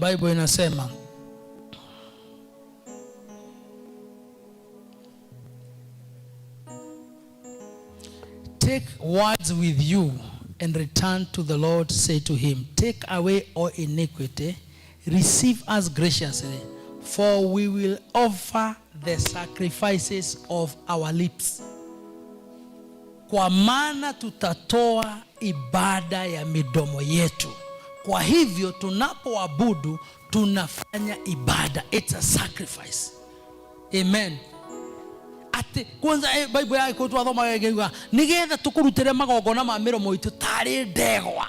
Bible inasema take words with you and return to the Lord. Say to him, take away all iniquity, receive us graciously, for we will offer the sacrifices of our lips. Kwa maana tutatoa ibada ya midomo yetu. Kwa hivyo tunapoabudu tunafanya ibada. It's a sacrifice. Amen. Ati kwanza Bible ya Gĩkũyũ twathoma ĩngĩuga nĩgetha tũkũrutĩre magongona ma mĩromo itũ tarĩ ndegwa.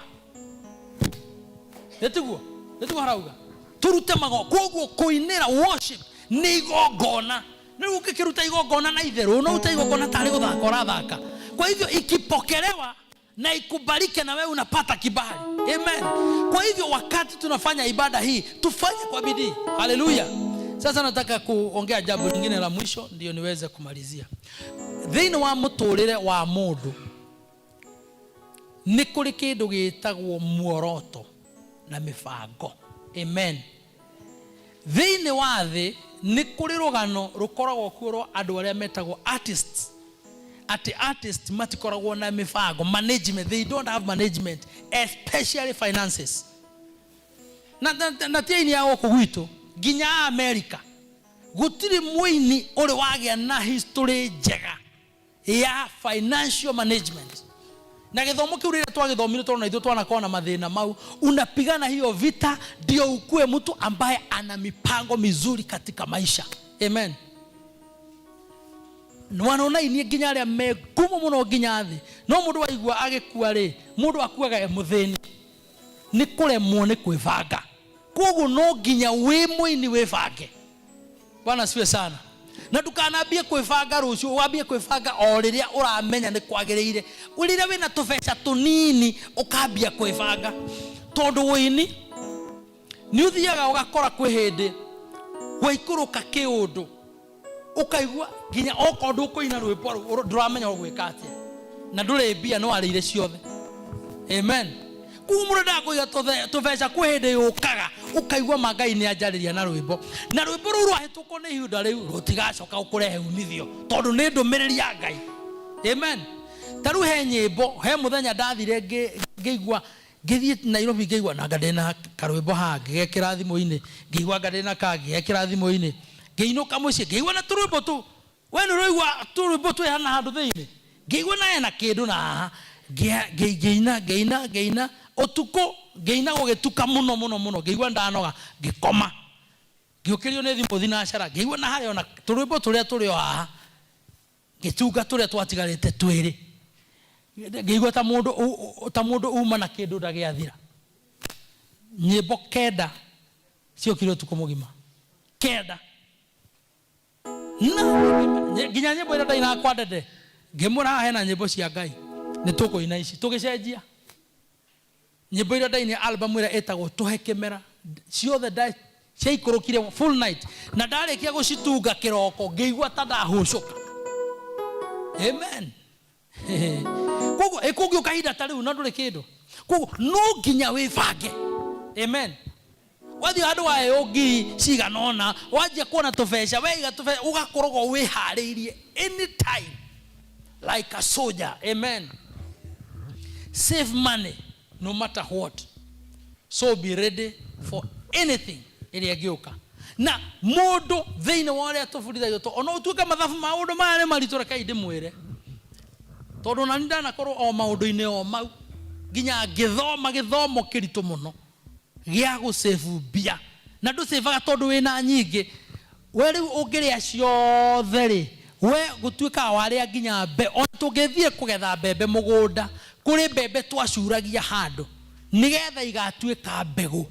Nĩtiguo? Nĩtiguo harauga? Tũrute magongona. Koguo kũinĩra worship nĩ igongona. Rĩu ũngĩkĩruta igongona na itherũ, no ũrute igongona tarĩ gũthaka ũrathaka. Kwa hivyo ikipokelewa na ikubalike na wewe unapata kibali. Amen. Kwa hivyo wakati tunafanya ibada hii tufanye kwa bidii. Haleluya. Sasa nataka kuongea jambo lingine la mwisho ndio niweze kumalizia. Thĩinĩ wa mũtũrĩre wa mũndũ nĩ kũrĩ kĩndũ gĩtagwo muoroto na mĩbango. Amen. Thĩinĩ wa thĩ nĩ kũrĩ rũgano rũkoragwo kuo rwa andũ arĩa metagwo artists. Ati artists matikoragwo na mĩbango, management, they don't have management, especially finances. Na ti aini a gũkũ gwitũ, nginya America gũtirĩ mũini ũrĩ wagĩa na history njega ya financial management. Na gĩthomo kĩu rĩrĩa twagĩthomire tondũ na ithuĩ twanakorwo na mathĩna mau, unapigana hiyo vita ndio ukue mtu ambaye ana mipango mizuri katika maisha. Amen. Nwana inie nginya arĩa me ngumo mũno nginya thĩ, no mũndũ waigua agĩkua rĩ, mũndũ akuaga e mũthĩni nĩ kũremwo nĩ kwĩbanga. Koguo no nginya wĩ mũini wĩbange. Bwana asifiwe sana. Na ndũkanambie kwĩbanga rũciũ, wambie kwĩbanga o rĩrĩa ũramenya nĩ kwagĩrĩire. Rĩrĩa wĩna tũbeca tũnini ũkambia kwĩbanga, tondũ ũini nĩ ũthiaga ũgakora kwĩ hĩndĩ waikũrũka kĩũndũ ũkaigua nginya okorwo ndũkũina rwĩmbo rũu ndũramenya ũgwĩka atĩa, na ndũrĩ mbia no arĩire ciothe. Amen. Koguo mũndũ endaga kũiga tũbeca kwĩ hĩndĩ yũkaga ũkaigua ma Ngai nĩ anjarĩria na rwĩmbo, na rwĩmbo rũu rwahĩtũkwo nĩ ihinda rĩu rũtigacoka gũkũrehe umithio tondũ nĩ ndũmĩrĩri ya Ngai. Amen. Ta rĩu he nyĩmbo, he mũthenya ndathire ngĩigua ngĩthiĩ Nairobi ngĩigua nanga ndĩna karwĩmbo haha ngĩgekĩra thimũ-inĩ, ngĩigua anga ndĩna ka ngĩgekĩra thimũ-inĩ, ngĩinũka mũciĩ ngĩigua na tũrwĩmbo tũ, we nĩ ũraigua tũrwĩmbo twĩ hana handũ thĩinĩ, ngĩigua na hena kĩndũ na haha, ngĩina, ngĩina, ngĩina ũtukũ, ngĩina gũgĩtuka mũno mũno mũno, ngĩigua ndanoga, ngĩkoma, ngĩũkĩrio nĩ thimũ thinacara, ngĩigua na harĩa ona tũrwĩmbo tũrĩa tũrĩ o haha, ngĩtunga tũrĩa twatigarĩte twĩrĩ, ngĩigua ta mũndũ uma na kĩndũ ndagĩathira. Nyĩmbo 9 ciokire ũtukũ mũgima, 9. Na nginya nyĩmbo iria ndainaga kwa Ndede, ngĩmwĩra haha hena nyĩmbo cia Ngai, nĩ tũkũina ici, tũgĩcenjia nyĩmbo iria ndainire album ĩrĩa ĩtagwo Tũhe Kĩmera, ciothe ciaikũrũkire full night, na ndarĩkia gũcitunga kĩroko ngĩigua ta ndahũcũka. Amen. Koguo ĩkũngĩũka ihinda ta rĩu na ndũrĩ kĩndũ, koguo no nginya wĩbange. Amen. Wathiĩ handũ waheo ngiri cigana ũna, wanjia kuona tũbeca, weiga tũbeca, ũgakoragwo wĩharĩirie anytime like a soldier. Amen. Save money no matter what, so be ready for anything ĩrĩa ĩngĩũka. Na mũndũ thĩinĩ wa ũrĩa tũbundithagio, ona ũtuĩke mathabu maũndũ maya nĩ maritũ, rekei ndĩmwĩre, tondũ ona niĩ ndanakorwo o maũndũ-inĩ o mau nginya ngĩthoma gĩthomo kĩritũ mũno. Gĩa gũsave mbia. Na ndũsavaga tondũ wĩna nyingĩ. We rĩu ũngĩrĩa ciothe rĩ, we gũtuĩkaga warĩa nginya mbe. Ona tũngĩthiĩ kũgetha mbembe mũgũnda, kũrĩ mbembe twacuragia handũ nĩgetha igatuĩka mbegũ.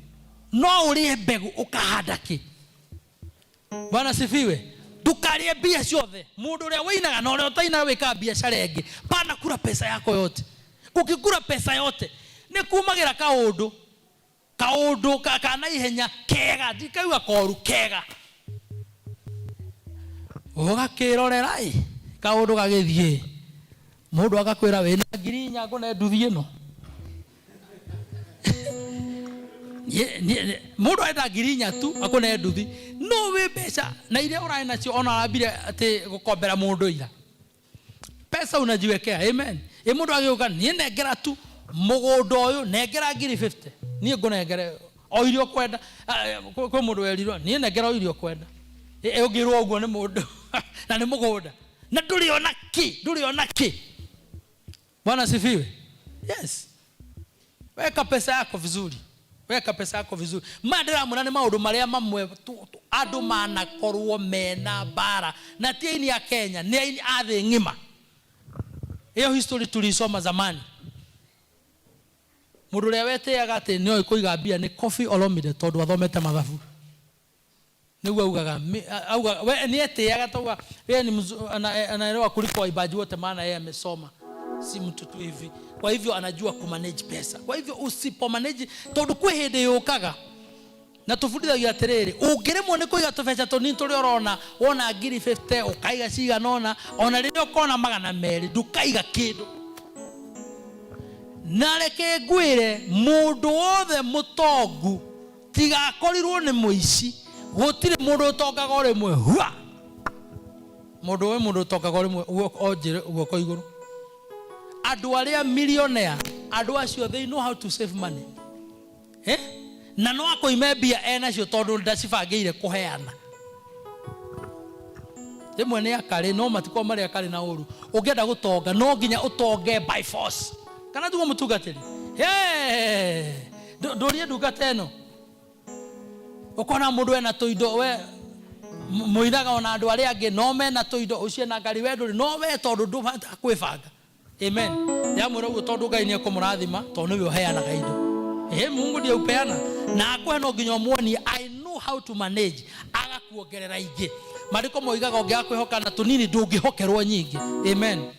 No ũrĩe mbegũ ũkahanda kĩ? Bwana asifiwe. Ndũkarĩe mbia ciothe. Mũndũ ũrĩa wĩinaga na ũrĩa ũtainaga wĩkaga biacara ĩngĩ, pana kula pesa yako yote. Ũkĩkula pesa yote nĩ kumagĩra kaũndũ kaũndũ ka naihenya kega, ndikauga koru, kega, ũgakĩrorera ĩ kaũndũ gagĩthiĩ, mũndũ agakwĩra wĩna 4,000 ngũne nduthi ĩno. Mũndũ arenda 4,000 tu akũne nduthi, no wĩ mbeca na iria ũrarĩ nacio ona arambire atĩ gũkombera mũndũ ira. Pesa unajiwekea. Amen. Ĩ mũndũ agĩũka, niĩ nengera tu mũgũnda ũyũ, nengera 50,000, niĩ ngũnengere o iria ũkwenda. Kwĩ mũndũ werirwo, niĩ nengera o iria ũkwenda. Ũngĩrwo ũguo nĩ mũndũ na nĩ mũgũnda na ndũrĩ ona kĩ, ndũrĩ ona kĩ. Bwana asifiwe. Yes, weka pesa yako vizuri, weka pesa yako vizuri. Ma ndĩramwĩra nĩ maũndũ marĩa mamwe andũ manakorwo mena mbara, na ti aini a Kenya, nĩ aini a thĩ ng'ima. Ĩyo history tulisoma zamani. Mũndũ ũrĩa wetĩaga atĩ nĩoĩ kũiga mbia nĩ Koffi Olomide, tondũ athomete mathabu. Nĩguo augaga, augaga we nĩ etĩaga tauga yeye ni anaelewa kuliko waimbaji wote, maana yeye amesoma, si mtu tu hivi. Kwa hivyo anajua kumanage pesa. Kwa hivyo usipo manage, tondũ kwĩ hĩndĩ yũkaga na tũbundithagia atĩrĩrĩ, ũngĩremwo nĩ kũiga tũbeca tũnini tũrĩa ũrona, wona 50,000 ũkaiga cigana ũna, ona rĩrĩa ũkona 200 ndũkaiga kĩndũ. Na reke ngwĩre, mũndũ wothe mũtongu tigakorirwo nĩ mũici, gũtirĩ mũndũ ũtongaga o rĩmwe hua. Mũndũ ũyũ, mũndũ ũtongaga o rĩmwe onjĩre guoko igũrũ. Andũ arĩa millionaire, andũ acio they know how to save money. Na no akũime mbia enacio tondũ ndacibangĩire kũheana. Rĩmwe nĩ akarĩ, no matikorwo marĩ akarĩ na ũru. Ũngĩenda gũtonga no nginya ũtonge by force. Kana tiguo mũtungatĩri? Ndũrie ndungata ĩno. Ũkona mũndũ ena tũindo, we mũinaga ona andũ arĩa angĩ no mena tũindo, ũcio ena ngari, we ndũrĩ, no we tondũ ndũhota kwĩbanga. Amen. Ndĩramwĩra ũguo tondũ Ngai nĩ ekũmũrathima, tondũ nĩwe ũheanaga indo. Mungu ndiye upeana. Na akũhe no nginya ũmuonie I know how to manage, agakuongerera ingĩ. Maandĩko moigaga ũngĩaga kwĩhoka na tũnini ndũngĩhokerwo nyingĩ. Amen.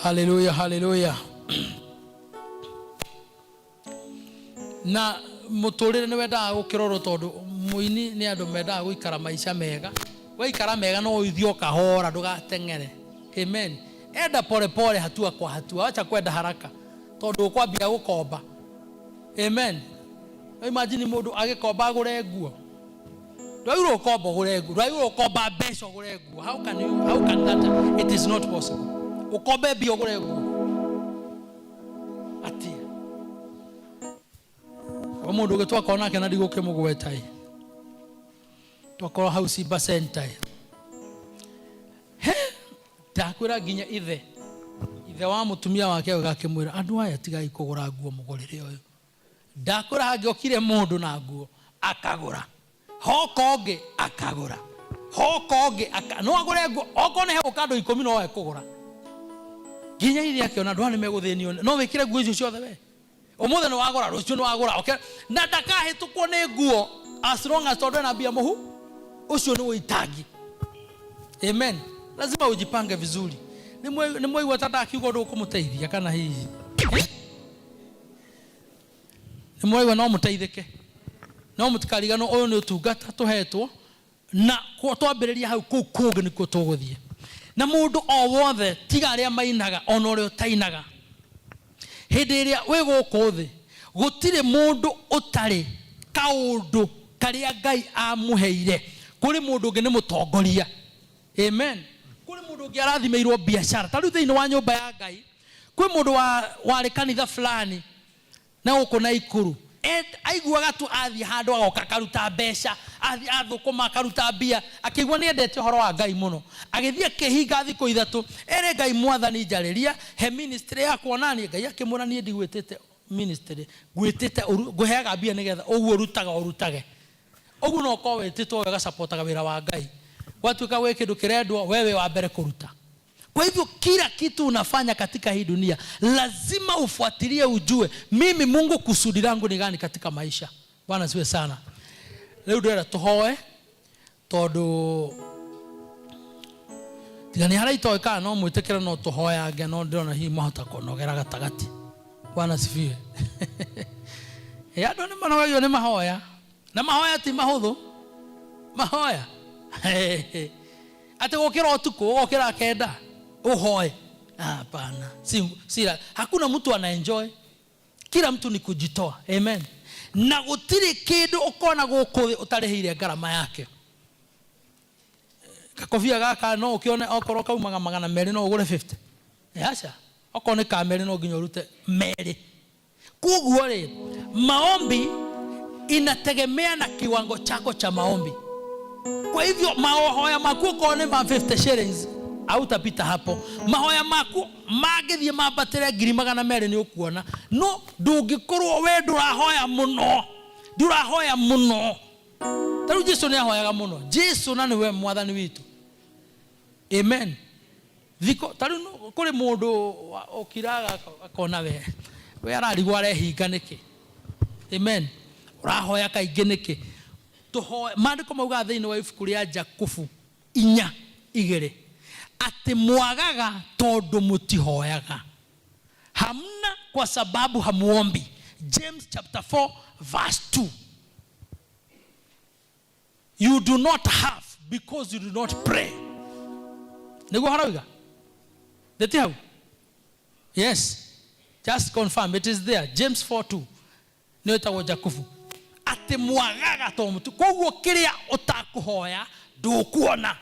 Hallelujah, hallelujah. Na mũtũrĩre nĩ wendaga gũkĩrorwo, tondũ mũini nĩ andũ mendaga gũikara maica mega. Waikara mega no ũthiĩ o kahora, ndũgateng'ere. Amen. Enda pole pole, hatua kwa hatua, wacha kwenda haraka, tondũ ũkwambia gũkomba. Amen. Imagine mũndũ agĩkomba agũre nguo. Ndwagĩrĩirwo gũkomba ũgũre nguo, ndwagĩrĩirwo gũkomba mbeca ũgũre nguo. How can you, how can that? It is not possible. Ũkombe mbia ũgũre nguo atia? O mũndũ ũngĩ twakorwo nake na ndigũkĩmũgweta ĩ, twakorwo hau Simba Center ĩ, he ndakwĩra nginya ithe wa mũtumia wake agakĩmwĩra, andũ aya tigai kũgũra nguo, mũgũrĩre ũyũ. Ndakwĩra hangĩokire mũndũ na nguo akagũra, hoka ũngĩ akagũra, hoka ũngĩ no agũre nguo, okorwo nĩ hegũka andũ 10 no ekũgũra. Nginya ithe akĩona andũ aya nĩ megũthĩnio, no wĩkĩre nguo icio ciothe we. Ũmũthĩ nĩ wagũra, rũciũ nĩ wagũra, okay? Na ndakahĩtũkwo nĩ nguo as long as tondũ ena mbia mũhu. Ũcio nĩ ũitangi. Amen. Lazima ujipange vizuri. Nĩ mwaigua ta ndakiuga ũndũ ũkũmũteithia kana hihi? Nĩ mwaigua no mũteithĩke. No mũtikariganwo ũyũ nĩ ũtungata tũhetwo, na twambĩrĩria hau kũu kũngĩ nĩkuo tũgũthiĩ. Na mũndũ o wothe tiga arĩa mainaga ona ũrĩa ũtainaga, hĩndĩ ĩrĩa wĩ gũkũ thĩ gũtirĩ mũndũ ũtarĩ kaũndũ karĩa Ngai amũheire. Kũrĩ mũndũ ũngĩ nĩ mũtongoria. Amen. Kũrĩ mũndũ ũngĩ arathimĩirwo biacara. Ta rĩu thĩinĩ wa nyũmba ya Ngai kwĩ mũndũ warĩ kanitha fulani na gũkũ Naikuru, aiguaga tu athiĩ handũ agoka akaruta mbeca, athiĩ athũkũma akaruta mbia, akĩigua nĩ endete ũhoro wa Ngai mũno, agĩthiĩ akĩhinga thikũ 3, ere Ngai, Mwathani njarĩria, he ministry yakwa onaniĩ. Ngai akĩmwĩra, niĩ ndigwĩtĩte. Ministry ngwĩtĩte ngũheaga mbia nĩgetha ũguo ũrutaga ũrutage. Ũguo no ũkorwo wĩtĩtwo wega supportaga wĩra wa Ngai. Gwatuĩka gwĩ kĩndũ kĩrendwo, wewe wa mbere kũruta. Kwa hivyo kila kitu unafanya katika hii dunia lazima ufuatilie, ujue mimi Mungu kusudi langu ni gani katika maisha. Bwana siwe sana. Rĩu ndĩrenda tũhoe tondũ tiga nĩ harĩa itoĩ kana no mwĩtĩkĩre no tũhoyange, no ndĩrona hihi mwahota kũnogera gatagatĩ. Bwana sifiwe. Ĩ, andũ nĩ manogagio nĩ mahoya, na mahoya ti mahũthũ. Mahoya atĩ gũkĩra ũtukũ ũgokĩra kenda uhoe, hapana. Si, hakuna mtu ana enjoy, kila mtu ni kujitoa. Amen. Na gũtirĩ kĩndũ ũkona gũkũ thĩ ũtarĩhĩire ngarama yake. Gakobia gaka no ũkĩone okorwo kaumaga 200 no ũgũre 50. Aca, okorwo nĩ ka 2 no nginya ũrute 2. Koguo rĩ, maombi inategemea na kiwango chako cha maombi. Kwa hivyo mahoya maku okorwo nĩ ma 50 shillings hautapita hapo. Mahoya maku mangĩthiĩ mambatĩre 200,000 nĩ ũkuona, no ndũngĩkorwo we ndũrahoya mũno, ndũrahoya mũno. Ta rĩu Jesu nĩ ahoyaga mũno. Jesu na nĩwe mwathani witũ. Amen. Thiko ta rĩu kũrĩ mũndũ ũkiraga akona we ararigwo arehinga nĩkĩ. Amen. Ũrahoya kaingĩ nĩkĩ? Tũhoe. Maandĩko maugaga thĩinĩ wa ibuku rĩa Jakubu 4:2 atĩ mwagaga tondũ mũtihoyaga. Hamna kwa sababu hamuombi. James chapter 4 verse 2. You do not have because you do not pray. Nĩguo harauga? Ndĩti hau? Yes. Just confirm it is there. James 4:2. Nĩ ĩtagwo Jakubu. Atĩ mwagaga tondũ mũti. Koguo kĩrĩa ũtakũhoya ndũkuona.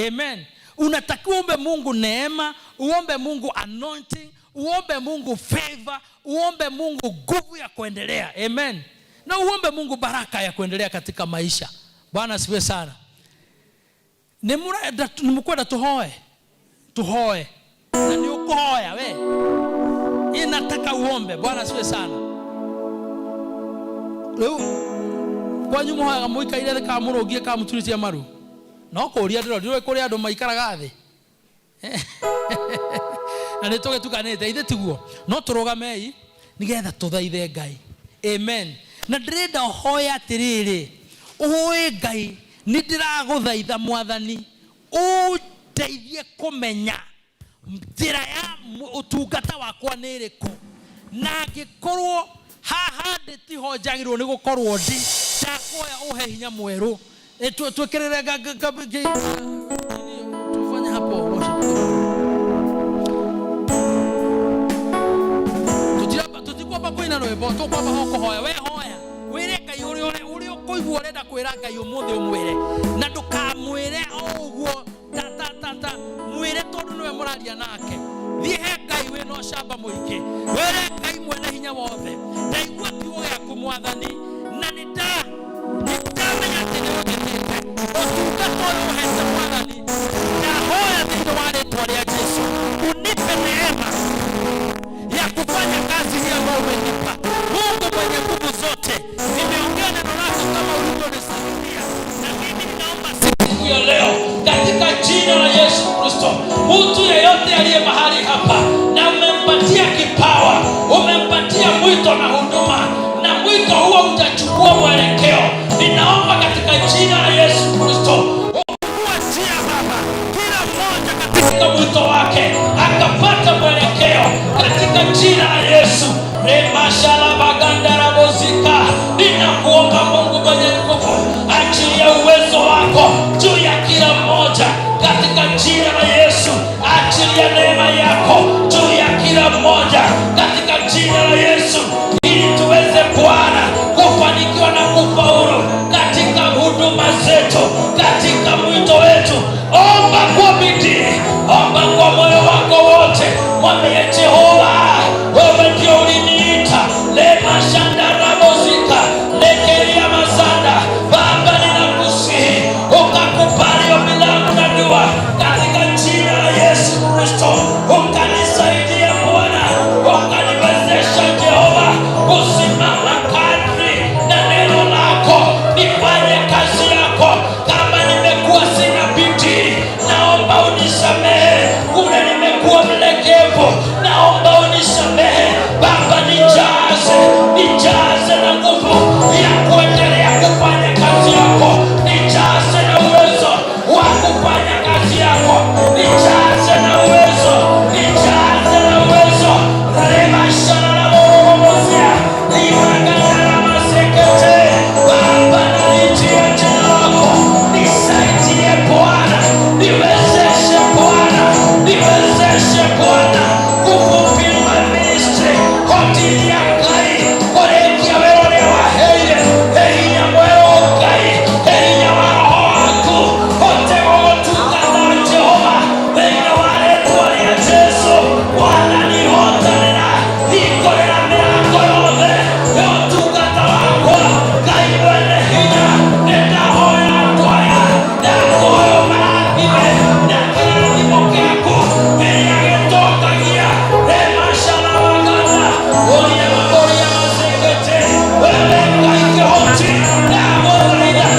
Amen. Unatakiwa uombe Mungu neema, uombe Mungu anointing, uombe Mungu favor, uombe Mungu nguvu ya kuendelea. Amen. Na uombe Mungu baraka ya kuendelea katika maisha. Bwana asifiwe sana. Nĩ mũrenda, nĩ mũkwenda tũhoe? Tuhoe. Na nĩ ũkũhoya we. Inataka uombe. Bwana asifiwe sana. Rĩu kwanyu mũhoyaga mũikaire thĩ kana mũrũngie kana mũturĩtie maru? No kũria ndĩro, ndiũĩ kũrĩ andũ maikaraga thĩ. Na nĩ tũgĩtukanĩte, ithe tiguo. No tũrũgamei nĩgetha tũthaithe Ngai. Amen. Na ndĩrenda ũhoe atĩrĩrĩ, ũĩ Ngai, nĩ ndĩragũthaitha Mwathani, ũndeithie kũmenya njĩra ya ũtungata wakwa nĩ ĩrĩkũ, na angĩkorwo haha ndĩ tiho njagĩrĩirwo nĩ gũkorwo ndĩ, ndakuoya ũhe hinya mwerũ. Twĩkĩrĩre tufanye hapo worship. Tũtikwamba kũina rwĩmbo, tũkwamba ho kũhoya. We hoya, wĩre Ngai ũrĩa ũrĩa ũkũigua ũrenda kwĩra Ngai ũmũthĩ ũmwĩre, na ndũkamwĩre o ũguo ta ta ta ta, mwĩre tondũ nĩwe mũraria nake. Thiĩ he Ngai wĩna ũcamba mũingĩ, wĩre Ngai mwene hinya wothe, ndaigua kiugo gĩaku Mwathani, na nĩ ndamenya atĩ nĩ ũnjĩtĩte ũtungata ũyũ ũhete Mwathani. Ndahoya thĩinĩ wa rĩtwa rĩa Jesu, unipe neema ya kufanya kazi hii ambayo umenipa. Mungu mwenye nguvu zote, nimeongea neno lako kama ulivyonisalimia, na mimi ninaomba siku ya leo katika jina la Yesu Kristo, mtu yeyote aliye mahali hapa na umempatia kipawa, umempatia mwito na huduma, na mwito huo hujachukua mwelekeo, ninaomba katika jina la Yesu Kristo, ufungua njia Baba, kila mmoja katika mwito wake akapata mwelekeo katika jina la Yesu. Remashalabagandharabozika, ninakuomba Mungu mwenye nguvu, achilia uwezo wako juu ya kila mmoja katika jina la Yesu. Achilia neema yako juu ya kila mmoja katika jina la Yesu, ili tuweze Bwana kufanikiwa na kufaulu katika huduma zetu, katika mwito wetu. Omba kwa bidii, omba kwa moyo wako wote, mwambie Jehova, wewe ndio uliniita. Lema shandarabozika lekeria mazanda. Baba, ninakusihi ukakubali ombi langu na dua katika jina la Yesu Kristo, ukanisaidia Bwana, ukaniwezesha Jehova. unisamehe kule nimekuwa mlegevu, naomba unisamehe Baba, nijaze, nijaze na nguvu ya kuendelea kufanya kazi yako, nijaze na uwezo wa kufanya kazi yako, nijaze na uwezo, nijaze na uwezo. Remasharaborobosia limagataramasrekete. Baba, naliitia jina lako, nisaidie Bwana, niwezeshe Bwana, niwezeshe Bwana kufulfill my ministry, hotithia Ngai kũrĩkia wĩra ũrĩa waheire. He hinya mwerũ Ngai, he hinya wa Roho waku hote gũgũtungata Jehova, thĩinĩ wa rĩtwa rĩa Jesu. Mwathani, hotanĩra, hingũrĩra mĩrango yothe ya ũtungata wakwa. Ngai mwene hinya, nĩndahoya andũ aya, ndakũhoya ũmarathime na kĩrathimo gĩaku kĩrĩa gĩtongagia. Remasharabaganda ũria makũria macengete. Wewe Ngai kĩhoti, ndagũthaitha,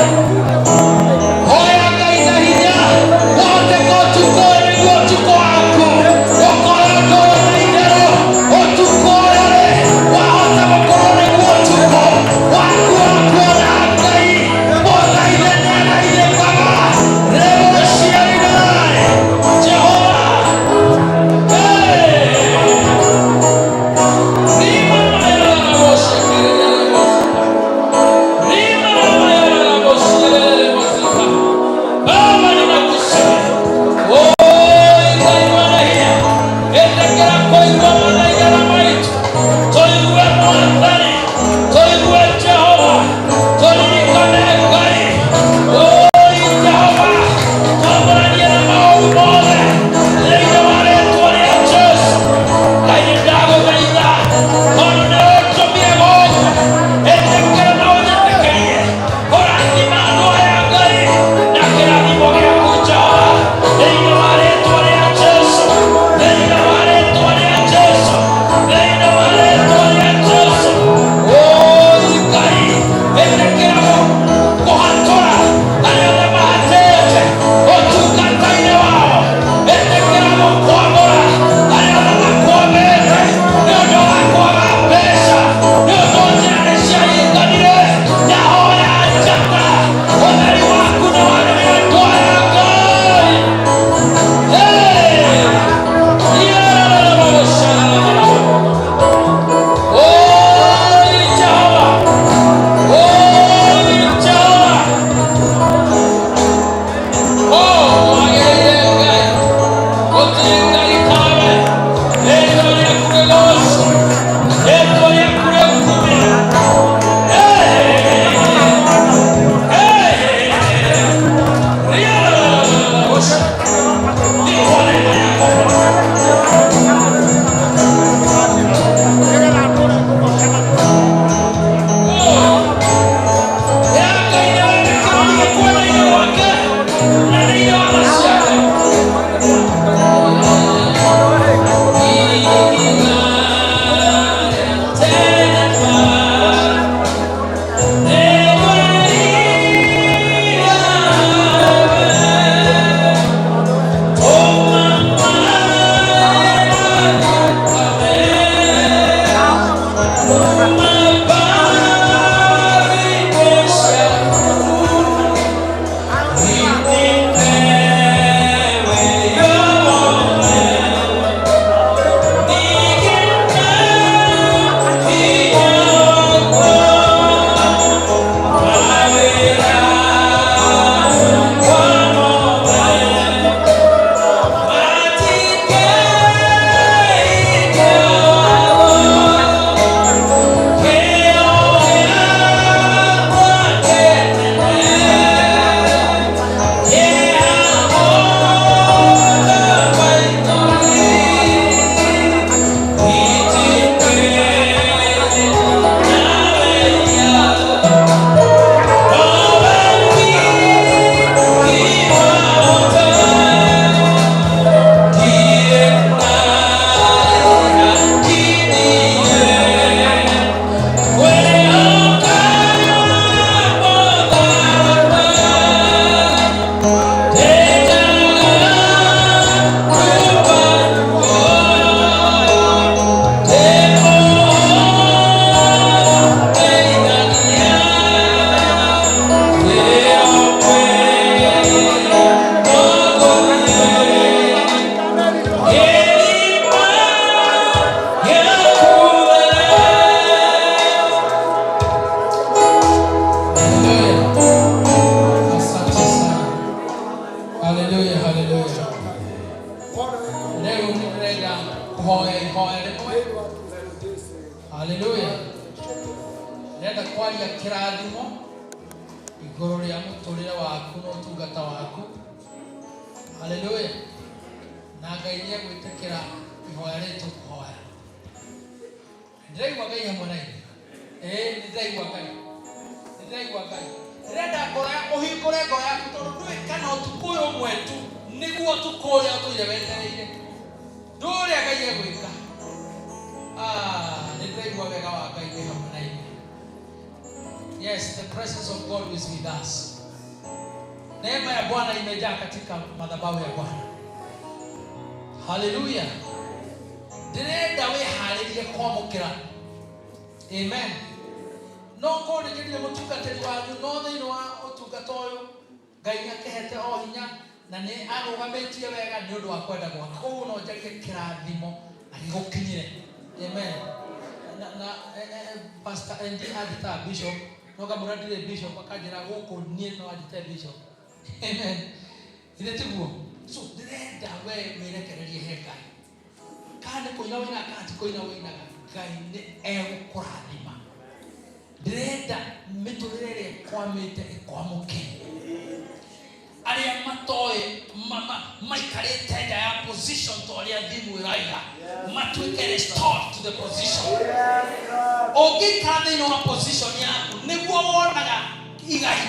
hoya Ngai na hinya wahoteka ũtukũ ũyũ nĩguo ũtukũ waku ũkorwo ndũrĩ na itherũ. Ũtukũ ũyũ-rĩ, wahota gũkorwo nĩguo ũtukũ waku wa kuona Ngai. Mũthaithe nĩathaithĩkaga. Rĩmũciarinai Jehova. Hey! Rima mayaraboshekererabosika. Baba, ninakusihi. Oi, Ngai mwene hinya, ĩtĩkĩra kũigua mathaithana maitũ, tũigue Mwathani, tũigue Jehova, tũririkane Ngai. Oi Jehova, twamũranie na maũru mothe thĩinĩ wa rĩtwa rĩa Jesu. Ngai, nĩndagũthaitha tondũ nĩ ũtũmire gũkũ, ĩtĩkĩra na ũnjĩtĩkĩrie kũrathima andũ aya Ngai na kĩrathimo gĩaku Jehova, thĩinĩ wa rĩtwa rĩa Jesu, thĩinĩ wa rĩtwa rĩa Jesu, thĩinĩ wa rĩtwa rĩa Jesu. Oi Ngai, ĩtĩkĩra kũhatũra arĩa othe mahatĩte ũtungata-inĩ wao, ĩtĩkĩra gũkwamũra arĩa othe makwamĩte nĩ ũndũ wa kwaga mbeca, nĩ ũndũ njĩra nĩ ciahinganire. Ndahoya njata ũtheri waku nĩ warĩrĩ andũ aya Ngai. Rĩu nĩ ndĩrenda kũhoya ihoya rĩmwe. Haleluya. Ndĩrenda kwaria kĩrathimo igũrũ rĩa mũtũrĩre waku na ũtungata waku. Haleluya. Na Ngai nĩ egwĩtĩkĩra ihoya rĩrĩ tũkũhoya. Ndĩraigua Ngai hamwe na ithuĩ. Ĩĩ nĩ ndĩraigua Ngai. Nĩ ndĩraigua Ngai. Ndĩrenda ngoro yaku ũhingũre ngoro yaku tondũ ndũĩ kana ũtukũ ũyũ ũmwe tu nĩguo ũtukũ ũrĩa ũtũire wetereire. Ndũĩ ũrĩa Ngai egwĩka. Ah, nĩ ndĩraigua wega wa Ngai wĩ hamwe na ithuĩ. Yes, the presence of God is with us. Neema ya Bwana imejaa katika madhabahu ya Bwana. Haleluya. Ndĩrenda wĩharĩrie kwamũkĩra. Amen. No korwo nĩ mũtungatĩri wanyu no thĩinĩ wa ũtungata ũyũ Ngai nĩ akĩhete o hinya na nĩ arũgamĩtie wega nĩ ũndũ wa kwenda gwake. Koguo no njarie kĩrathimo na gĩgũkinyĩre. Amen. Na Pastor ND anjĩtaga bishop, no ngamwĩra ndirĩ bishop, akanjĩra gũkũ niĩ no anjĩte bishop. Amen. Ithe tiguo? So ndĩrenda we wĩrekererie he Ngai. Kana nĩ kũina wĩinaga kana ti kũina wĩinaga, Ngai nĩ egũkũrathima. Ndĩrenda mĩtũrĩre ĩrĩa ĩkwamĩte ĩkwamũke. Arĩa matoĩ maikarĩte nja ya position ta ũrĩa thimũ ĩraiga, matuĩke restored to the position. Ũngĩikara thĩinĩ wa position yaku nĩguo wonaga igai.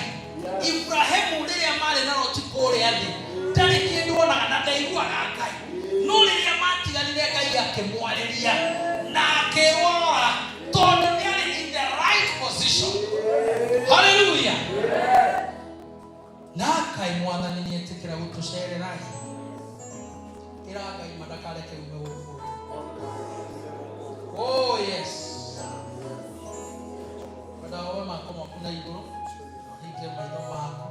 Ibrahimu rĩrĩa marĩ na Loti kũrĩa thĩ ndarĩ kĩndũ onaga na ndaiguaga Ngai, no rĩrĩa matiganire Ngai akĩmwarĩria na akĩrwo rora, tondũ nĩ arĩ in the right position. Haleluya. Na Ngai mwathani nĩ etĩkĩra gũtũcerera ĩra Ngai mandakareke ume gũkũ. Oh yes. Kwenda woe mako maku na igũrũ ũhinge maitho maku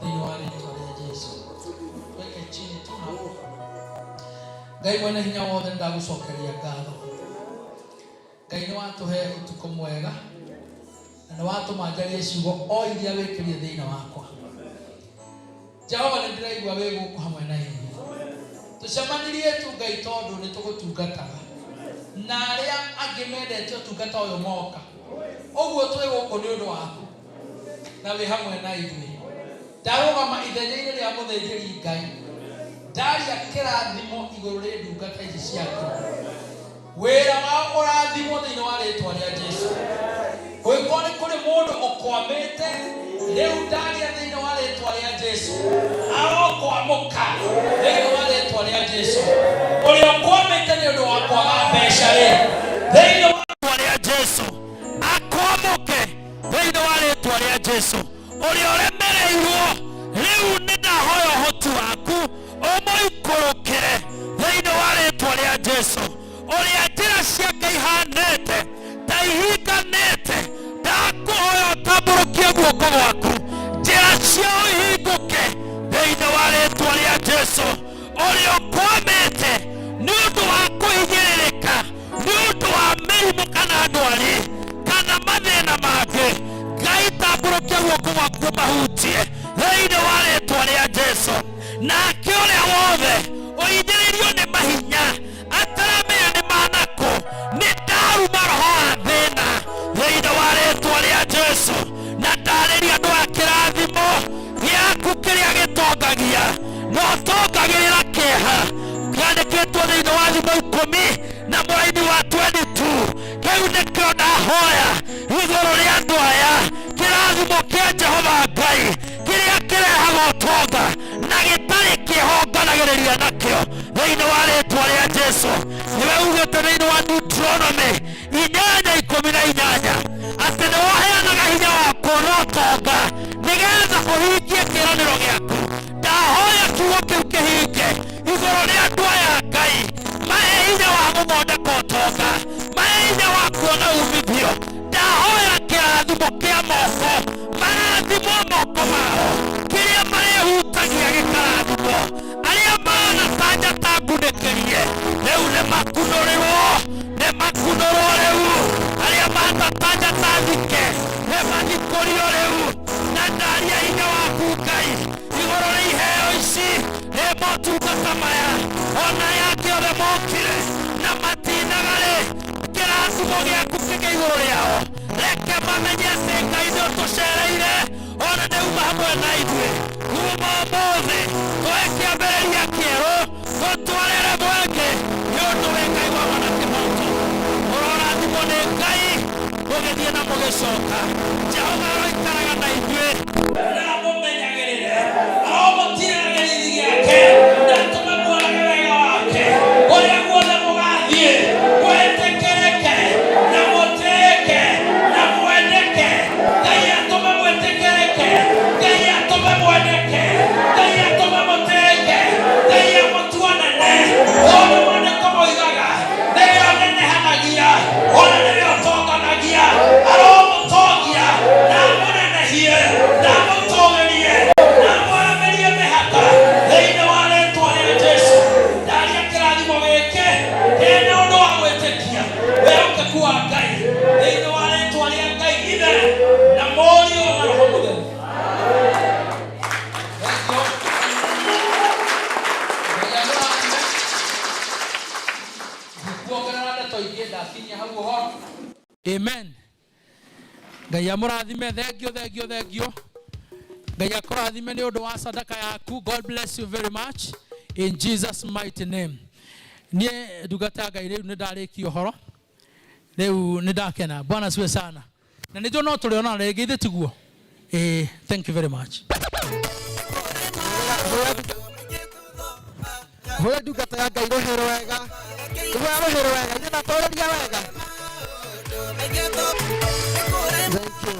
thĩinĩ wa rĩtwa rĩa Jesu. Weke chini tu hapo. Ngai mwene hinya wothe nĩndagũcokeria ngatho. Ngai nĩ watũhe ũtukũ mwega na nĩ watũma njarie ciugo o iria wĩkĩrie thĩinĩ wakwa. Jehova nĩ ndĩraigua wĩ gũkũ hamwe na ithuĩ. Tũcemanirie tu Ngai tondũ nĩ tũgũtungataga na arĩa angĩ mendete ũtungata ũyũ moka. Ũguo twĩ gũkũ nĩ ũndũ waku na wĩ hamwe na ithuĩ. Ndarũgama ithenya-inĩ rĩa mũthĩnjĩri Ngai, ndaria kĩrathimo igũrũ rĩ ndungata ici ciaku. Wĩra wao ũrathimwo thĩinĩ wa rĩtwa rĩa Jesu. Kũngĩkorwo nĩ kũrĩ mũndũ ũkwamĩte rĩu ndaria thĩinĩ wa rĩtwa rĩa Jesu, arokwamũka thĩinĩ wa rĩtwa rĩa Jesu. Ũrĩa ũkwamĩte nĩ ũndũ wa kwaga mbeca rĩ, thĩinĩ wa rĩtwa rĩa Jesu akwamũke thĩinĩ wa rĩtwa rĩa Jesu. Ũrĩa ũremereirwo rĩu nĩ ndahoya ũhoti waku ũmũikũrũkĩre thĩinĩ wa rĩtwa rĩa Jesu. Ũrĩa njĩra ciake ihanĩte ta ihinganĩte, ndakũhoya ũtambũrũkie guoko gwaku, njĩra ciao ihingũke thĩinĩ wa rĩtwa rĩa Jesu. Ũrĩa ũkwamĩte nĩ ũndũ wa kũhinyĩrĩrĩka, nĩ ũndũ wa mĩrimũ kana ndwari kana mathĩna mangĩ, Ngai tambũrũkia guoko gwaku ũmahutie thĩinĩ wa rĩtwa rĩa Jesu. Nake ũrĩa wothe ũhinyĩrĩirio nĩ mahinya ataramenya nĩ manakũ, nĩ ndaruma roho wa thĩna thĩinĩ wa rĩtwa rĩa Jesu, na ndarĩria andũ a kĩrathimo gĩaku kĩrĩa gĩtongagia na ũtongagĩrĩra kĩeha, kĩandĩkĩtwo thĩinĩ wa thimo ikũmi na mũraini wa 22. Kĩu nĩkĩo ndahoya igũrũ rĩa andũ aya, kĩrathimo kĩa Jehova Ngai kĩrĩa kĩrehaga ũtonga na gĩtarĩ kĩhonganagĩrĩria nakĩo thĩinĩ wa rĩtwa rĩa Jesu. Nĩwe ugĩte thĩinĩ wa Deuteronomy 8:18 atĩ nĩ waheanaga hinya wa kuona ũtonga nĩgetha ũhingie kĩĩranĩro gĩaku. Ndahoya kiugo kĩu kĩhinge igũrũ rĩa andũ aya Ngai, mahe hinya wa gũthondeka ũtonga, mahe hinya wa kuona umithio. Ndahoya kĩrathimo kĩa moko, marathimwo moko mao, kĩrĩa marĩhutagia gĩkarathimwo. Arĩa mahana ta njata ngunĩkĩrie rĩu nĩ makunũrĩrwo, nĩ makunũrwo rĩu. Arĩa mahana ta njata thike nĩ mathikũrio rĩu. Na ndaria hinya waku Ngai igũrũ rĩa iheo ici, rĩ motungata. Maũtungata maya ona yake othe mokire na matinaga-rĩ, kĩrathimo gĩaku kĩgĩe igũrũ rĩao. Reke mamenye atĩ Ngai nĩ ũtũcereire ona nĩ uma hamwe na ithuĩ. Kuma ũmũthĩ tũhe kĩambĩrĩria kĩerũ, tũtwarĩre mwenge nĩ ũndũ wĩ Ngai wa ma na kĩhooto. Mũrorathimwo nĩ Ngai mũgĩthiĩ na mũgĩcoka. Jehova aroikaraga na ithuĩ na amũmenyagĩrĩre, aromũtirĩra gĩthithi gĩake na atũme muonage wega wake kũrĩa guothe mũgathiĩ. Mwĩtĩkĩrĩke na mũtĩĩke na mwendeke. Ngai atũme mwĩtĩkĩrĩke, Ngai atũme mwendeke, Ngai atũme mũtĩĩke, Ngai amũtuanene, tondũ maandĩko moigaga nĩwe ũnenehanagia ona nĩwe ũtonganagia. Aromũtongia na amũnenehie na amũtũgĩrie na amwaramĩrie mĩhaka thĩinĩ wa rĩtwa rĩa Jesu. Ndaria kĩrathimo gĩkĩ kĩna ũndũ wa gwĩtĩkia wĩhokeku wa Ngai thĩinĩ wa rĩtwa rĩa Ngai Ithe na Mũriũ na Roho Mũtheru. Thank you. Ngai amũrathime. Ndikuongerera ndeto ingĩ, ndakinyia hau ũhoro. Amen. Ngai amũrathime. Thengio, thengio, thengio. Ngai akũrathime nĩ ũndũ wa sadaka yaku. God bless you very much in Jesus' mighty name. Niĩ ndungata ya Ngai rĩu nĩ ndarĩkia ũhoro, rĩu nĩ ndakena. Bwana asifiwe sana. Na nĩ njũĩ no tũrĩonana rĩngĩ, ithe tiguo? Ĩĩ, thank you very much. Hũra ndungata ya Ngai rũhĩ rwega. Hũra rũhĩ rwega, ithe natwarĩria wega. Thank you.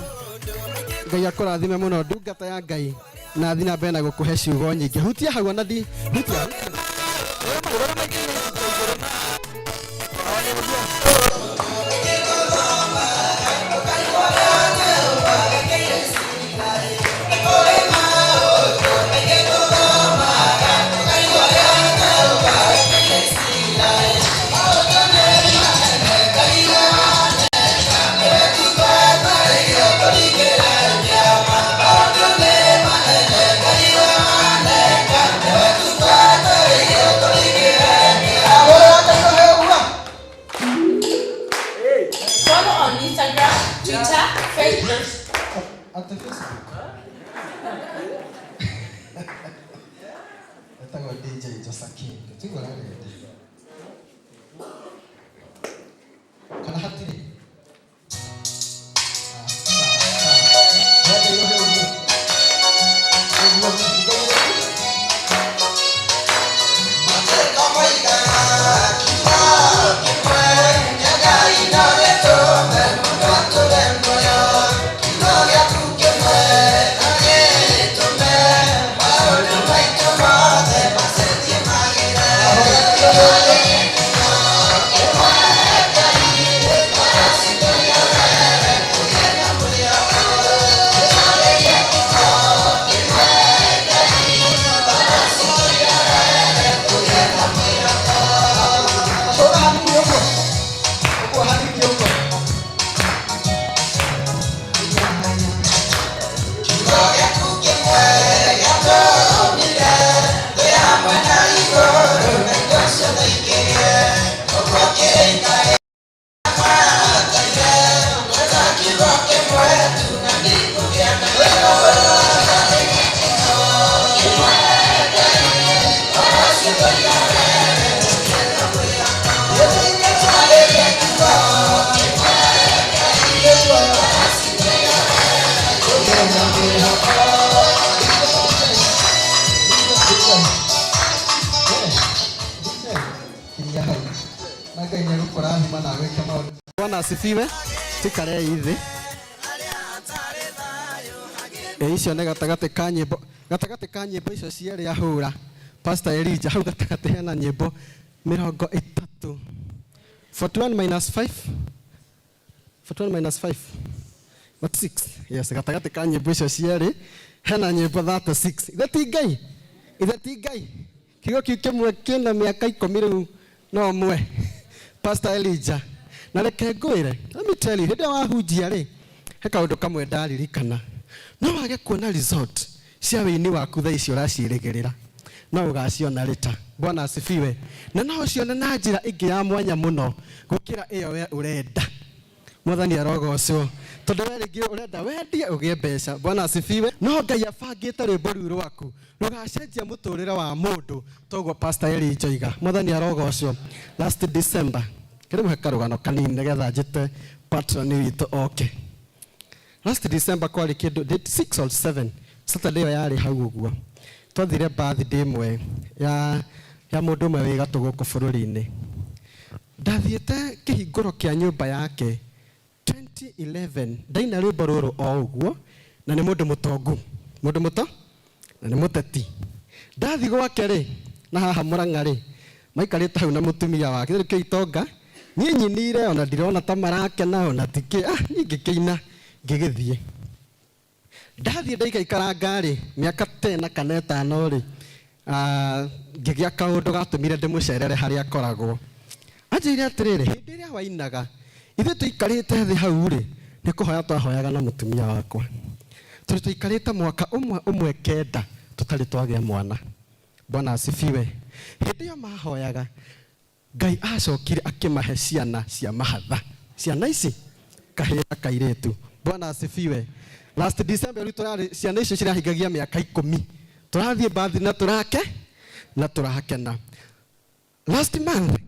Ngai akũrathime mũno ndungata ya Ngai na thiĩ na mbere na gũkũhe ciugo nyingĩ. Hutia hau ona thi hutia. Hutia. Rũgama, rũgama igũrũ, igũrũ. O nĩ ũguo. Hũra Ngai rũhĩ ũguo. Follow on Instagram, Twitter, Facebook. Ate Facebook. Etagwo DJ Josakin. Tiguo ararenda. Kana hatirĩ? Ah, sawa, sawa. Hũra Ngai rũhĩ ũguo. Ũguo, ũguo. Hũra hanini ũguo. Ũguo hanini ũguo. Kinyia hau. Na Ngai nĩ egũkũrathima na agwĩke maũndũ. Bwana asifiwe. Tuikarei thĩ. Ĩ icio nĩ gatagatĩ ka nyĩmbo, gatagatĩ ka nyĩmbo icio cierĩ ahũra Pastor Elijah hau gatagatĩ hena nyĩmbo 30. 41 minus 5, 41 minus 5, what, 6? Yes, gatagatĩ ka nyĩmbo icio cierĩ hena nyĩmbo 36. Ithe ti Ngai, ithe ti Ngai. Kiugo kĩu kĩmwe kĩna mĩaka 10 rĩu no ũmwe Pastor Elijah. Na reke ngwĩre, let me tell you, hĩndĩ ĩrĩa wahunjia rĩ, he kaũndũ kamwe ndaririkana. No wage kuona result cia wĩini waku thaa ici ũraciĩrĩgĩrĩra. No ũgaciona rĩta. Bwana asifiwe. Na no ũcione na njĩra ĩngĩ ya mwanya mũno gũkĩra ĩyo we ũrenda. Mwathani arogocwo. Tondũ we rĩngĩ ũrenda wendie ũgĩe mbeca. Bwana asifiwe. No Ngai abangĩte rwĩmbo rũu rwaku rũgacenjia mũtũrĩre wa mũndũ, toguo Pastor Elijah oiga. Mwathani arogocwo. Last December kĩrĩmũhe karũgano kanini nĩgetha njĩte patron witũ oke. Last December kwarĩ kĩndũ date 6 or 7, Saturday ĩyo yarĩ hau ũguo, twathire birthday ĩmwe ya mũndũ ũmwe wĩ gatũ gũkũ bũrũri-inĩ. Ndathiĩte kĩhingũro kĩa nyũmba yake 2011, ndaina rwĩmbo rũrũ o ũguo, na nĩ mũndũ mũtongu, mũndũ mũto na nĩ mũteti. Ndathi gwake rĩ, na haha Mũrang'a rĩ, maikarĩte hau na mũtumia wake, rĩu kĩo itonga, niĩ nyinire ona ndirona ta marakena ona tikĩ, niĩ ngĩkĩina ngĩgĩthiĩ. Ndathiĩ ndaikaikaranga rĩ, mĩaka 10 kana 5 rĩ, ngĩgĩa kaũndũ gatũmire ndĩmũcerere harĩa akoragwo. Anjĩire atĩrĩrĩ, hĩndĩ ĩrĩa wainaga, ithuĩ tũikarĩte thĩ hau rĩ, nĩ kũhoya twahoyaga na mũtumia wakwa. Tondũ tũikarĩte mwaka ũmwe ũmwe kenda tũtarĩ twagĩa mwana. Bwana asifiwe. Hĩndĩ ĩyo mahoyaga, Ngai acokire akĩmahe ciana cia mahatha. Ciana ici kahĩĩ na kairĩtu. Bwana asifiwe. Last December rĩu tũrarĩ ciana icio cirahingagia mĩaka 10. Tũrathiĩ bathi na tũrake na tũrakena. Last month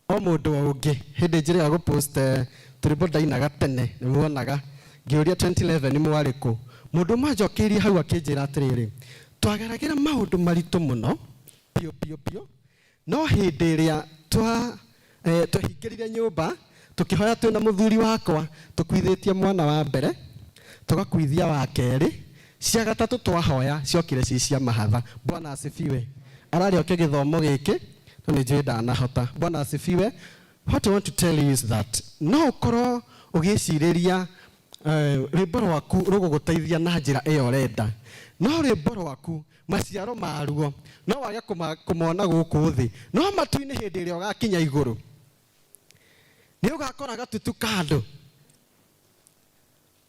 o mũndũ o ũngĩ hĩndĩ njĩra ya gũpost tũrĩmbo ndainaga tene nĩ muonaga ngĩũria 2011 nĩ mwarĩ kũ. Mũndũ ũmwe anjokeirie hau akĩnjĩra atĩrĩrĩ, twageragĩra maũndũ maritũ mũno piũ piũ piũ, no hĩndĩ ĩrĩa twahingĩrire nyũmba tũkĩhoya twĩna mũthuri wakwa, tũkuithĩtie mwana wa mbere, tũgakuithia wa kerĩ, cia gatatũ twahoya ciokire ci cia mahatha. Bwana asifiwe. Ararĩ oke gĩthomo gĩkĩ no nĩ njũĩ ndanahota. Bwana asifiwe. What I want to tell you is that no ũkorwo ũgĩcirĩria rwĩmbo rwaku rũgũgũteithia na njĩra ĩyo ũrenda, no rwĩmbo rwaku maciaro maruo no wage kũmona gũkũ thĩ, no matu-inĩ hĩndĩ ĩrĩa ũgakinya igũrũ nĩ ũgakora gatutu ka andũ.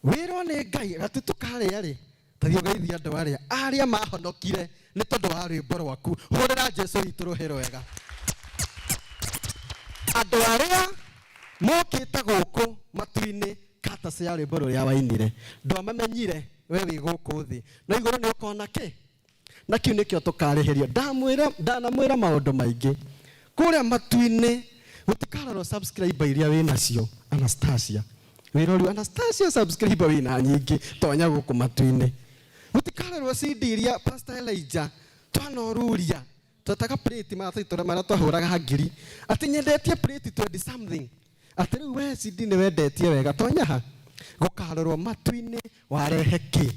Wĩrwo nĩ Ngai gatutu karĩa rĩ, tathiĩ ũgeithie andũ arĩa arĩa mahonokire nĩ tondũ wa rwĩmbo rwaku. Hũrĩra Jesũ witũ rũhĩ rwega. Andũ arĩa mokĩte gũkũ matu-inĩ kata cia rwĩmbo rũrĩa wainire ndwamamenyire we wĩ gũkũ thĩ, no igũrũ nĩ ũkona kĩ, na kĩu nĩkĩo tũkarĩhĩrio. Ndanamwĩra maũndũ maingĩ kũrĩa matu-inĩ gũtikarorwo subscriber iria wĩ nacio. Anastasia wĩrorwo Anastasia subscriber wĩna nyingĩ, tonya gũkũ matu-inĩ. Gũtikarorwo CD iria Pastor Elijah twanoruria twetaga plate maratathi marĩa twahũraga ngiri, atĩ nyendetie plate 20 something, atĩ rĩu we CD nĩ wendetie wega, tonya ha. Gũkarorwo matu-inĩ warehe kĩ,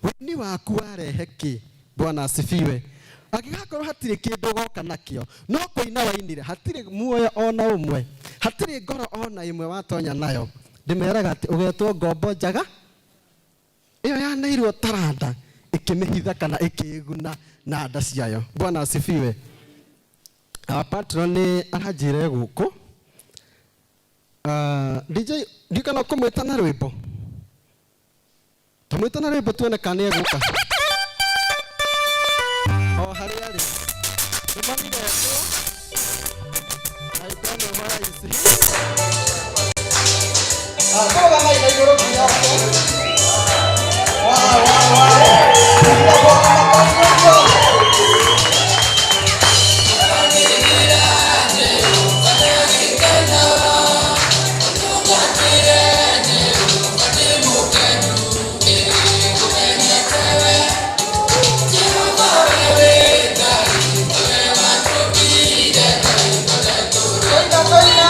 wĩini waku warehe kĩ. Bwana asifiwe. Angĩgakorwo hatirĩ kĩndũ ũgoka nakĩo, no kũina wainire, hatirĩ muoyo ona ũmwe, hatirĩ ngoro ona ĩmwe watonya nayo, ndĩmeraga atĩ ũgetwo ngombo njaga ĩyo yaneirwo taranda ĩkĩmĩhitha kana ĩkĩĩguna na nda ciayo. Bwana asifiwe. Our patron nĩ aranjĩre gũkũ. DJ, ndikana kũmwĩta na rwĩmbo. Tũmwĩta na rwĩmbo tuone kana nĩ egũka. O harĩa arĩ. Ndũmanire etwo. I don't know where is he. Tũrũgamai na igũrũ nginya ũkĩ. Wow, wow, wow. Toina, toina.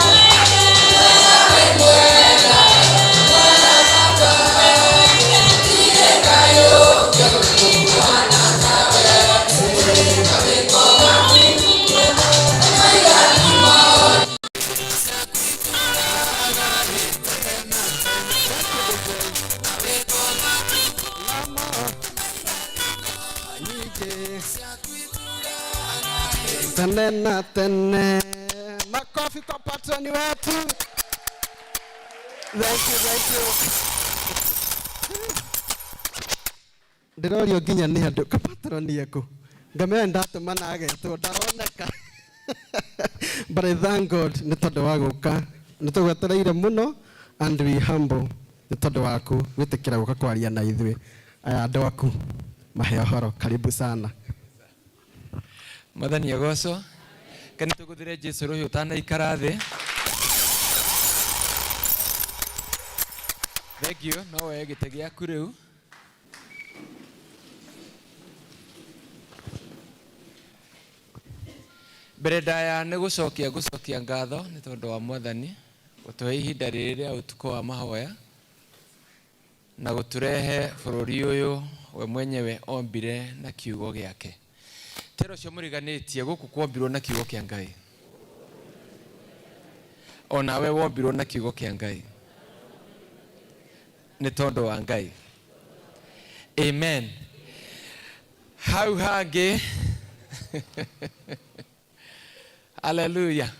Tene na tene. Makofi kwa patroni wetu. Thank you, thank you. Ndĩrorio nginya nĩ andũ ka patroni eku. Ngamĩra ndatũma na agetwo ndaroneka. But I thank God nĩ tondũ wa gũka. Nĩ tũgwetereire mũno and we humble nĩ tondũ waku gwĩtĩkĩra gũka kwaria na ithuĩ. Aya andũ aku mahe ũhoro, karibu sana. Mwathani agocwo. Kana tũgũthĩre Jesu rũhĩ ũtanaikara thĩ. Thank you. No woe gĩtĩ gĩaku rĩu. Mbere ndaya nĩ gũcokia ngũcokia ngatho nĩ tondũ wa Mwathani gũtũhe ihinda rĩrĩ rĩa ũtukũ wa mahoya na gũtũrehe bũrũri ũyũ we mwenyewe ombire na kiugo gĩake. Tero ũcio mũriganĩtie gũkũ kwombirwo na kiugo kĩa Ngai. Onawe wombirwo na kiugo kĩa Ngai. Nĩ tondũ wa Ngai. Amen. Hau hangĩ. Hallelujah.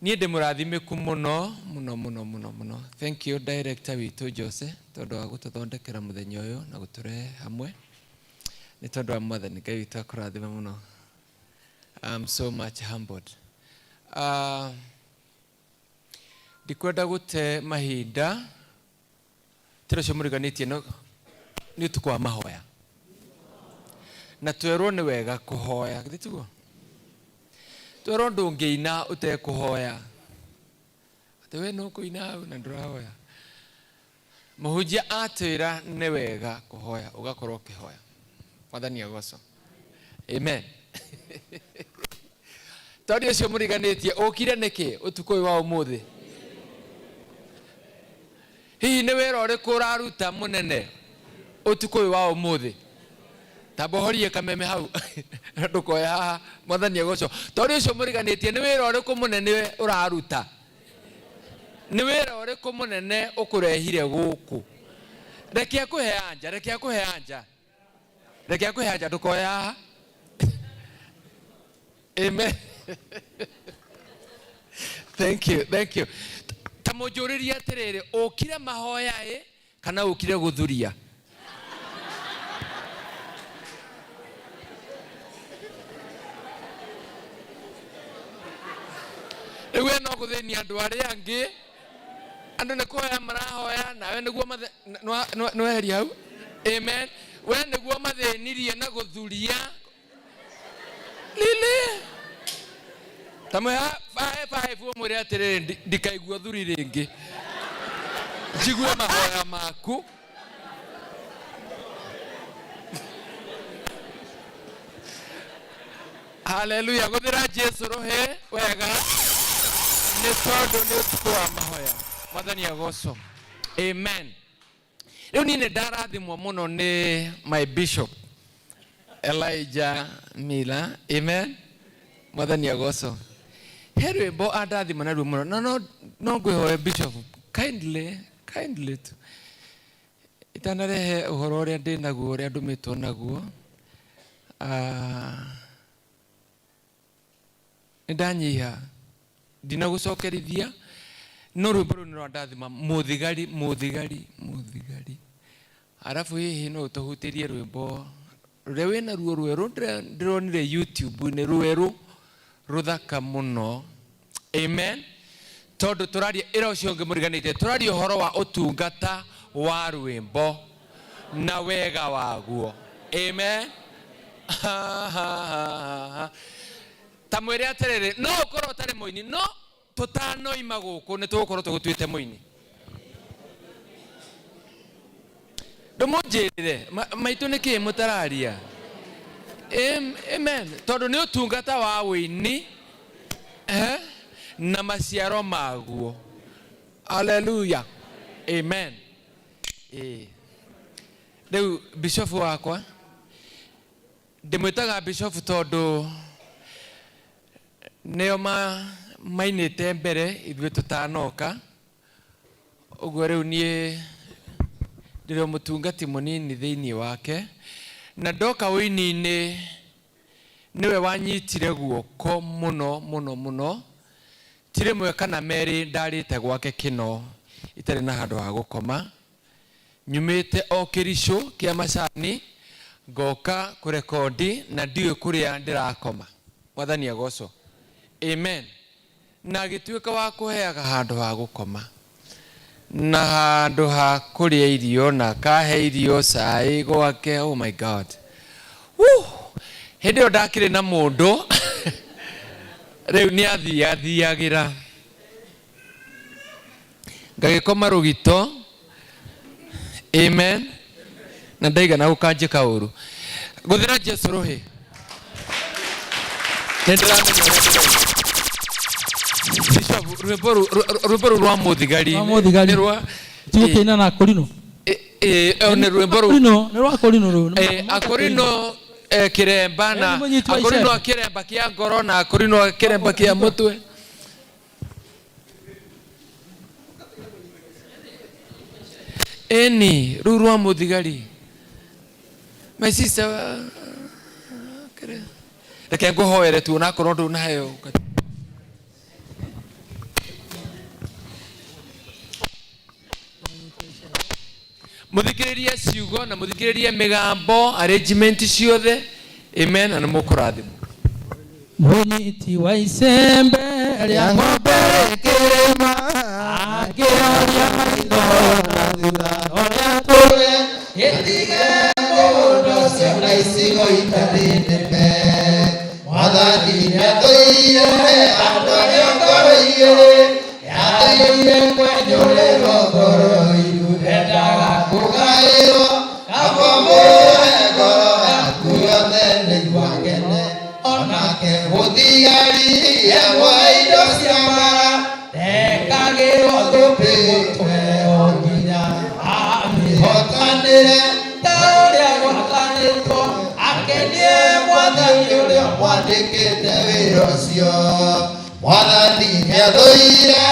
Niĩ ndĩ mũrathimĩku mũno mũno mũno mũno mũno. Thank you director witũ Jose tondũ wa gũtũthondekera mũthenya ũyũ na gũtũrehe hamwe. Nĩ tondũ wa Mwathani Ngai witũ akũrathime mũno. I'm so much humbled. Ndikwenda gũte mahinda tĩra ũcio mũriganĩtie no nĩ ũtukũ wa mahoya. Na twerwo nĩ wega kũhoya, githĩ tiguo? Twerwo ndũngĩina ũtekũhoya. Atĩ we no kũina hau na ndũrahoya. Mũhunjia atwĩra nĩ wega kũhoya, ũgakorwo ũkĩhoya. Mwathani agocwo. Amen. Tondũ ũcio mũriganĩtie ũkire nĩkĩ ũtukũ ũyũ wa ũmũthĩ? Hihi nĩ wĩra ũrĩkũ ũraruta mũnene ũtukũ ũyũ wa ũmũthĩ? Tamba ũhorie kameme hau ndũkoe haha. Mwathani agocwo. Tondũ ũcio mũriganĩtie nĩ wĩra ũrĩkũ mũnene ũraruta? Nĩ wĩra ũrĩkũ mũnene ũkũrehire gũkũ? Reke akũhe anja, reke akũhe anja. Reke akũhe anja ndũkoe haha. Amen. Thank you, thank you. Ta mũnjũrĩrie atĩrĩrĩ, ũkire mahoya ĩ kana ũkire gũthuria? Rĩu we no gũthĩnia andũ arĩa angĩ, andũ nĩ kũhoya marahoya nawe nĩguo nĩweheria hau. Amen. We nĩguo mathĩnirie na gũthuria. Lili. Ta mwĩha five ũmwĩre atĩrĩrĩ, ndikaigua thuri rĩngĩ. Njigue mahoya maku. Hallelujah. Gũthĩra Jesu rũhĩ wega nĩ tondũ nĩ ũtukũ wa mahoya. Mwathani agocwo. Amen. Rĩu niĩ nĩ ndarathimwo mũno nĩ my bishop Elijah Miller. Amen. Mwathani agocwo. He rwĩmbo andathima naruo mũno na no ngwĩhoe bishop kindly, kindly tu itanarehe ũhoro ũrĩa ndĩ naguo ũrĩa ndũmĩtwo naguo. Nĩ ndanyiha ndinagũcokerithia no rwĩmbo rũu nĩ rwandathima mũthigari mũthigari mũthigari. Arabu hihi no ũtũhutĩrie rwĩmbo rũrĩa wĩna ruo rwerũ ndĩronire YouTube-inĩ rwerũ rũthaka mũno. Amen. Tondũ tũraria ĩra ũcio ũngĩ mũriganĩtie, tũraria ũhoro wa ũtungata wa rwĩmbo na wega waguo. Amen. Ta mwĩre atĩrĩrĩ, no ũkorwo ũtarĩ mũini, no tũtanoima gũkũ nĩ tũgũkorwo tũgũtuĩte mũini. Ndũmũnjĩrĩre maitũ nĩ kĩĩ mũtararia? Amen. Tondũ nĩ ũtungata wa ũini, na maciaro maguo. Hallelujah. Amen. Rĩu bishop wakwa ndĩmwĩtaga bishop tondũ nĩo mainĩte mbere ithuĩ tũtanoka. Ũguo rĩu niĩ ndĩrĩ o mũtungati mũnini thĩinĩ wake, na ndoka ũini-inĩ nĩwe wanyitire guoko mũno mũno mũno. Ti rĩmwe kana merĩ ndarĩte gwake kĩno itarĩ na handũ ha gũkoma. Nyumĩte o kĩricũ kĩa macani Ngoka kũrekondi na ndiũĩ kũrĩa ndĩrakoma. Mwathani agocwo. Amen. Na agĩtuĩka wa kũheaga handũ ha gũkoma na handũ ha kũrĩa irio, na akahe irio, cai gwake. Oh my God. Woo! Hĩndĩ ĩyo ndakĩrĩ na mũndũ rĩu nĩ athiathiagĩra, ngagĩkoma rũgito. Amen. Na ndaigana gũkanjĩka ũru. Gũthĩra Jesu rũhĩ. Nĩ ndĩramenya ũrĩa ndĩroiga. Bishop, rwĩmbo rũu rwa mũthigari. Rwa mũthigari. Nĩ rwa Tigũkĩina na Akorino. Nĩ rwĩmbo rũu. Akorino, nĩ rwa Akorino rũu. Akorino, kĩremba na Nĩ mũnyiti wa Akorino icembe. kĩremba kĩa ngoro na Akorino kĩremba kĩa mũtwe. Eni, rũu rwa mũthigari. My sister, reke ngũhoere tu onakorwo ndũnaheo. Mũthikĩrĩrie ciugo na mũthikĩrĩrie mĩgambo, arrangement ciothe. Amen, na nĩ mũkũrathimwo. Mũnyiti wa icembe rĩa ng'ombe rĩkĩrĩma, akĩroria maitho na thutha ũrĩa tũrĩ, gĩtige mũgũnda ũcio na icigo itarĩ nĩme. Mwathani nĩatũire andũ arĩa ngoro igĩrĩ, nĩatũire kwenyũrĩrwo ngoro iru, endaga kũgaĩrwo, kaba mũhe ngoro yaku yothe nĩguo akene. Onake mũthigari emwe indo cia mbara, ndekagĩrwo thũmbĩ mũtwe o nginya amĩhotanĩre ta ũrĩa gwathanĩtwo, akenie mwathani ũrĩa mwandĩkĩte wĩra ũcio. Mwathani nĩathũire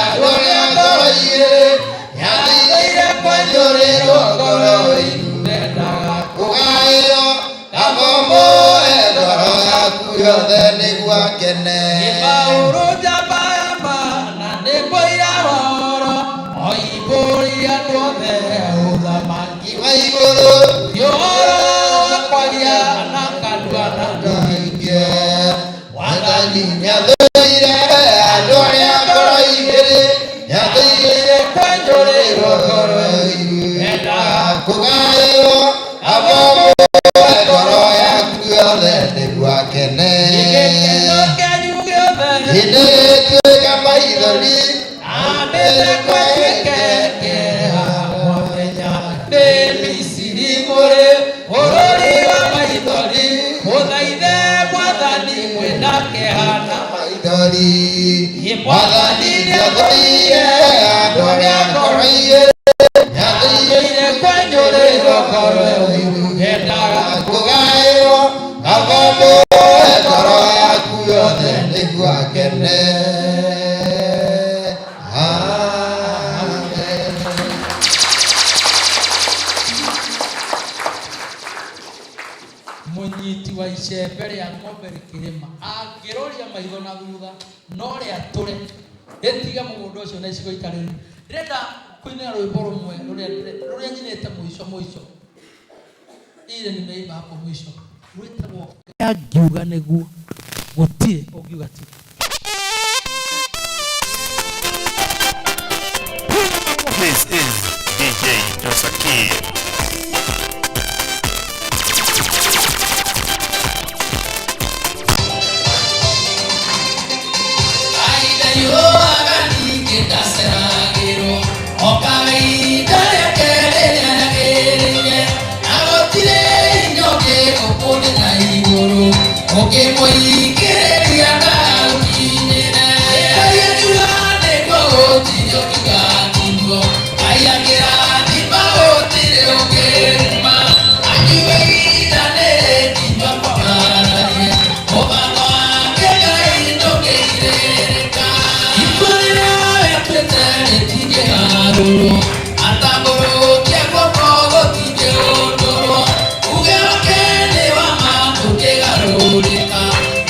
andũ arĩa ngoro igĩrĩ, nĩathũire kwenyũrĩrwo ngoro iru, ndendaga kũgaĩrwo, kaba mũhe ngoro yaku yothe nĩguo akene. Gĩbaũrũ njamba ya ma na nĩ mũira wa ũhoro, oimbũrire andũ othe ũthamaki wa igũrũ, ti ũhoro wa kwaria na kanua na ndũhingie. Mwathani nĩathũire andũ arĩa ngoro igĩrĩ, nĩathũire kwenyũrĩrwo ngoro iru, endaga kũgaĩrwo, kaba mũhe ngoro yaku yothe nĩguo akene. Gĩkeno kĩanyu gĩothe Hĩndĩ ĩtuĩka maithori, ambĩte kwatuĩke kĩeha mũthenya nĩ Misiri mũrĩ bũrũri wa maithori, mũthaithe mwathani mwĩna kĩeha na maithori. Mwathani nĩathũire andũ arĩa ngoro igĩrĩ, nĩathũire kwenyũrĩrwo ngoro iru, endaga kũgaĩrwo, kaba mũhe ngoro yaku yothe nĩguo akene. Amen. Mũnyiti wa icembe rĩa ng'ombe rĩkĩrĩma, angĩroria maitho na thutha no rĩatũre rĩtige mũgũnda ũcio na icigo itarĩ nene. Ndĩrenda kũinĩra rwĩmbo rũmwe rũrĩa nyinĩte mũico mũico, ile nimeimba hapo mwisho, rwĩtagwo Ngiuga nĩguo gũtirĩ ũngiuga ti. This is DJ Josaki. Ũkĩmũingĩrĩria ndagũkinyĩre. Ngai akiuga nĩguo gũtirĩ ũngĩgatigwo. Ngai akĩrathima gũtirĩ ũngĩruma. Akiuga ihinda nĩrĩkinyua kwamararie. Mũbango wake Ngai ndũngĩgirĩrĩka. Itua rĩrĩa wĩtuĩte rĩtingĩgarũrwo. Atambũrũkia guoko gũtingĩhũndũrwo. Uuge wake nĩ wa ma ndũngĩgarũrĩka.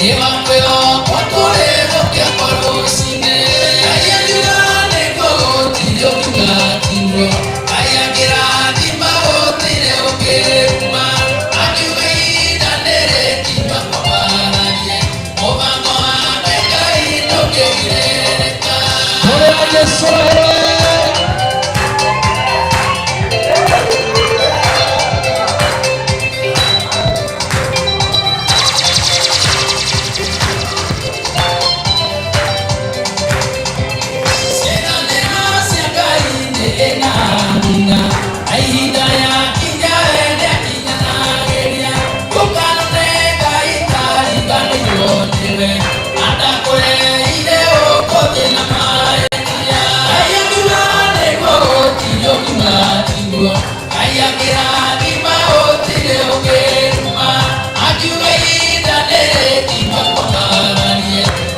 Nĩ wa kwĩhokwo kũrĩ gũkĩa kwa rũciinĩ. Ngai akiuga nĩguo gũtirĩ ũngĩgatigwo. Ngai akĩrathima gũtirĩ ũngĩruma. Jesu.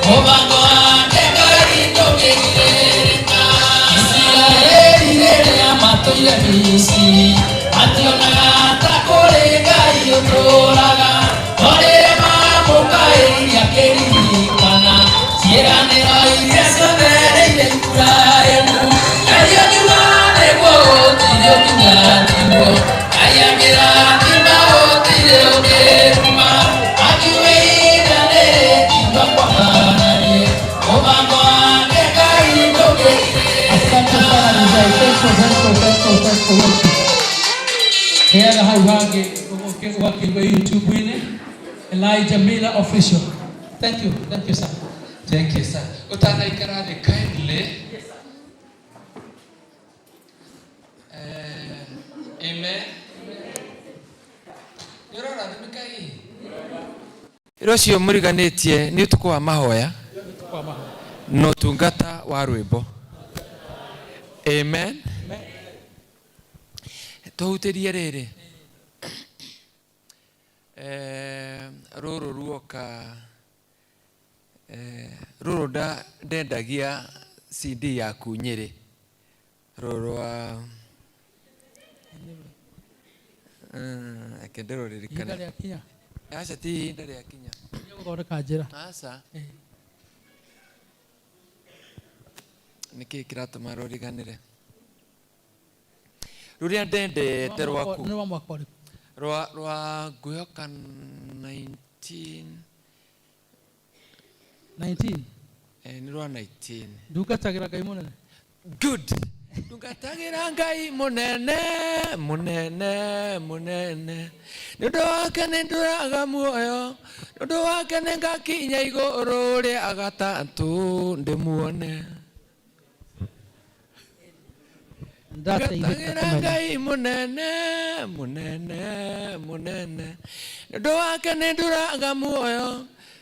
Mũbango wake Ngai ndũngĩgirĩrĩka. Isiraeli rĩrĩa matũire Misiri, mationaga ta kũrĩ Ngai ũtũũraga. No rĩrĩa mamũkaĩire akĩririkana ciĩranĩro iria cionereire Iburahĩmu. Ngai akiuga nĩguo gũtirĩ ũkiuga tiguo. Ngai akĩrathima gũtirĩ ũngĩruma. Akiuga ihinda nĩrĩkinyua kwambararie. Mũbango wake Ngai ndũngĩgirĩrĩka. Asante sana DJ. Thank you, thank you, thank you, thank you. Heana hau hangĩ ũgakĩigua YouTube-inĩ Elijah Miller Official. Thank you sir. Thank you, sir. Utanaikara thĩ kindly. Amen. Nĩ ũrorathimĩka hihi? Rũciũ mũriganĩtie nĩ ũtukũ wa mahoya na ũtungata wa rwĩmbo. Amen. Tũhutĩrie rĩrĩ. Rũrũ ruoka rũrũ ndendagia CD yaku Nyĩrĩ. Rũrũ rwa reke ndĩrũririkane. Ihinda rĩakinya. Aca ti ihinda rĩakinya. Gũthondeka njĩra. Aca. Nĩkĩĩ kĩratũma rũriganĩre? Rũrĩa ndendete rwaku. Nĩ rwa mwaka ũrĩkũ? Rwa ngwĩhoka 19 19. Nĩ rwa 19. Ndungatagĩra Ngai mũnene. Good. Ndungatagĩra Ngai mũnene, mũnene, mũnene. Nĩ ũndũ wake nĩ ndũraga muoyo, nĩ ũndũ wake nĩ ngakinya igũrũ rĩa gatatũ ndĩmuone. Ndateithĩka Ndungatagĩra kũmenya. Ngai mũnene, mũnene, mũnene. Nĩ ũndũ wake nĩ ndũraga muoyo,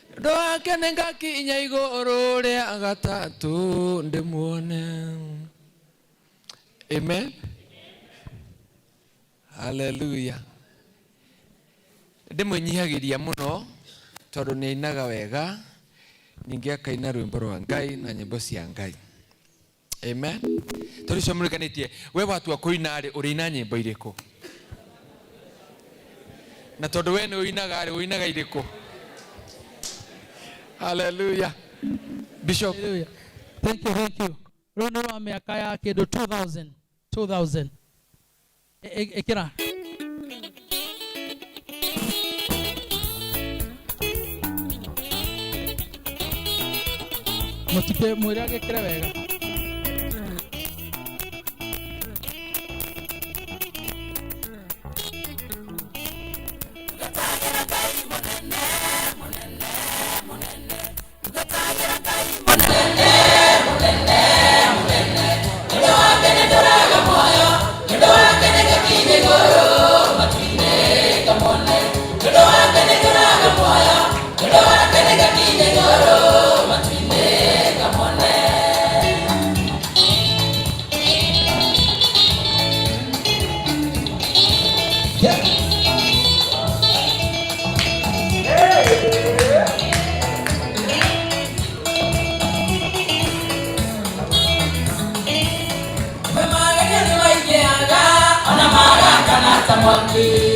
nĩ ũndũ wake nĩ ngakinya igũrũ rĩa gatatũ ndĩmuone. Amen. Hallelujah. Ndĩmwĩnyihagĩria mũno tondũ nĩ ainaga wega, ningĩ akaina rwĩmbo rwa Ngai na nyĩmbo cia Ngai. Amen. Tondũ ũcio mũriganĩtie, we watua kũina rĩ, ũrĩina nyĩmbo irĩkũ? Na tondũ we nĩ ũinaga rĩ, ũinaga irĩkũ? Hallelujah. Bishop. Hallelujah. Thank you, thank you. Rũrũ nĩ rwa mĩaka ya kĩndũ 2000. 2000. Ĩkĩra. Mũtike mwĩre agĩkĩre wega.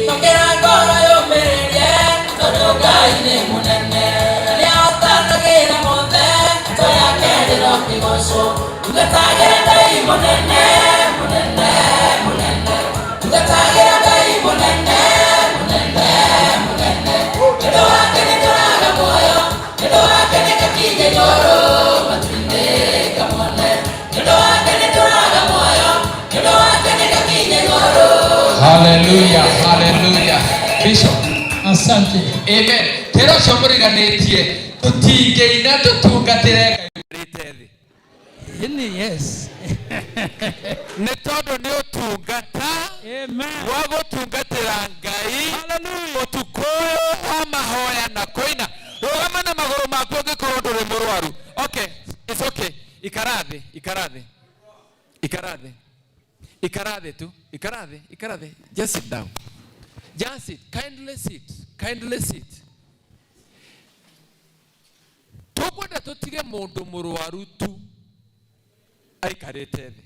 Tokera ngoro yũmĩrĩrie tondũ Ngai nĩ mũnene nĩahotanagĩra mothe to yake rĩrokĩgocwo. Ndungatagĩra Ngai mũnene, mũnene, mũnene. Ndungatagĩra Ngai mũnene, mũnene, mũnene. Nĩ ũndũ wake nĩtũraga muoyo, nĩ ũndũ wake nĩngakinya igũrũ matu-inĩ ngamwone. Nĩ ũndũ Haleluya, haleluya. Bishop. Asante. Amen. Tera ũcio mũriganĩtie tũtingĩina tũtungatĩre Ngai ũikarĩte thĩ. Ĩni, yes. Nĩ tondũ nĩ ũtungata Amen. wa gũtungatĩra Ngai ũtukũ ũyũ wa mahoya na kũina. Rũgama na magũrũ maku ũngĩkorwo ndũrĩ mũrwaru. Okay, it's okay. Ikara thĩ, ikara thĩ. Ikara thĩ. Ikara thĩ tu. Ikara thĩ, ikara thĩ. Just sit down. Just sit. Kindly sit. Kindly sit. Tũkwenda tũtige mũndũ mũrwaru tu aikarĩte thĩ.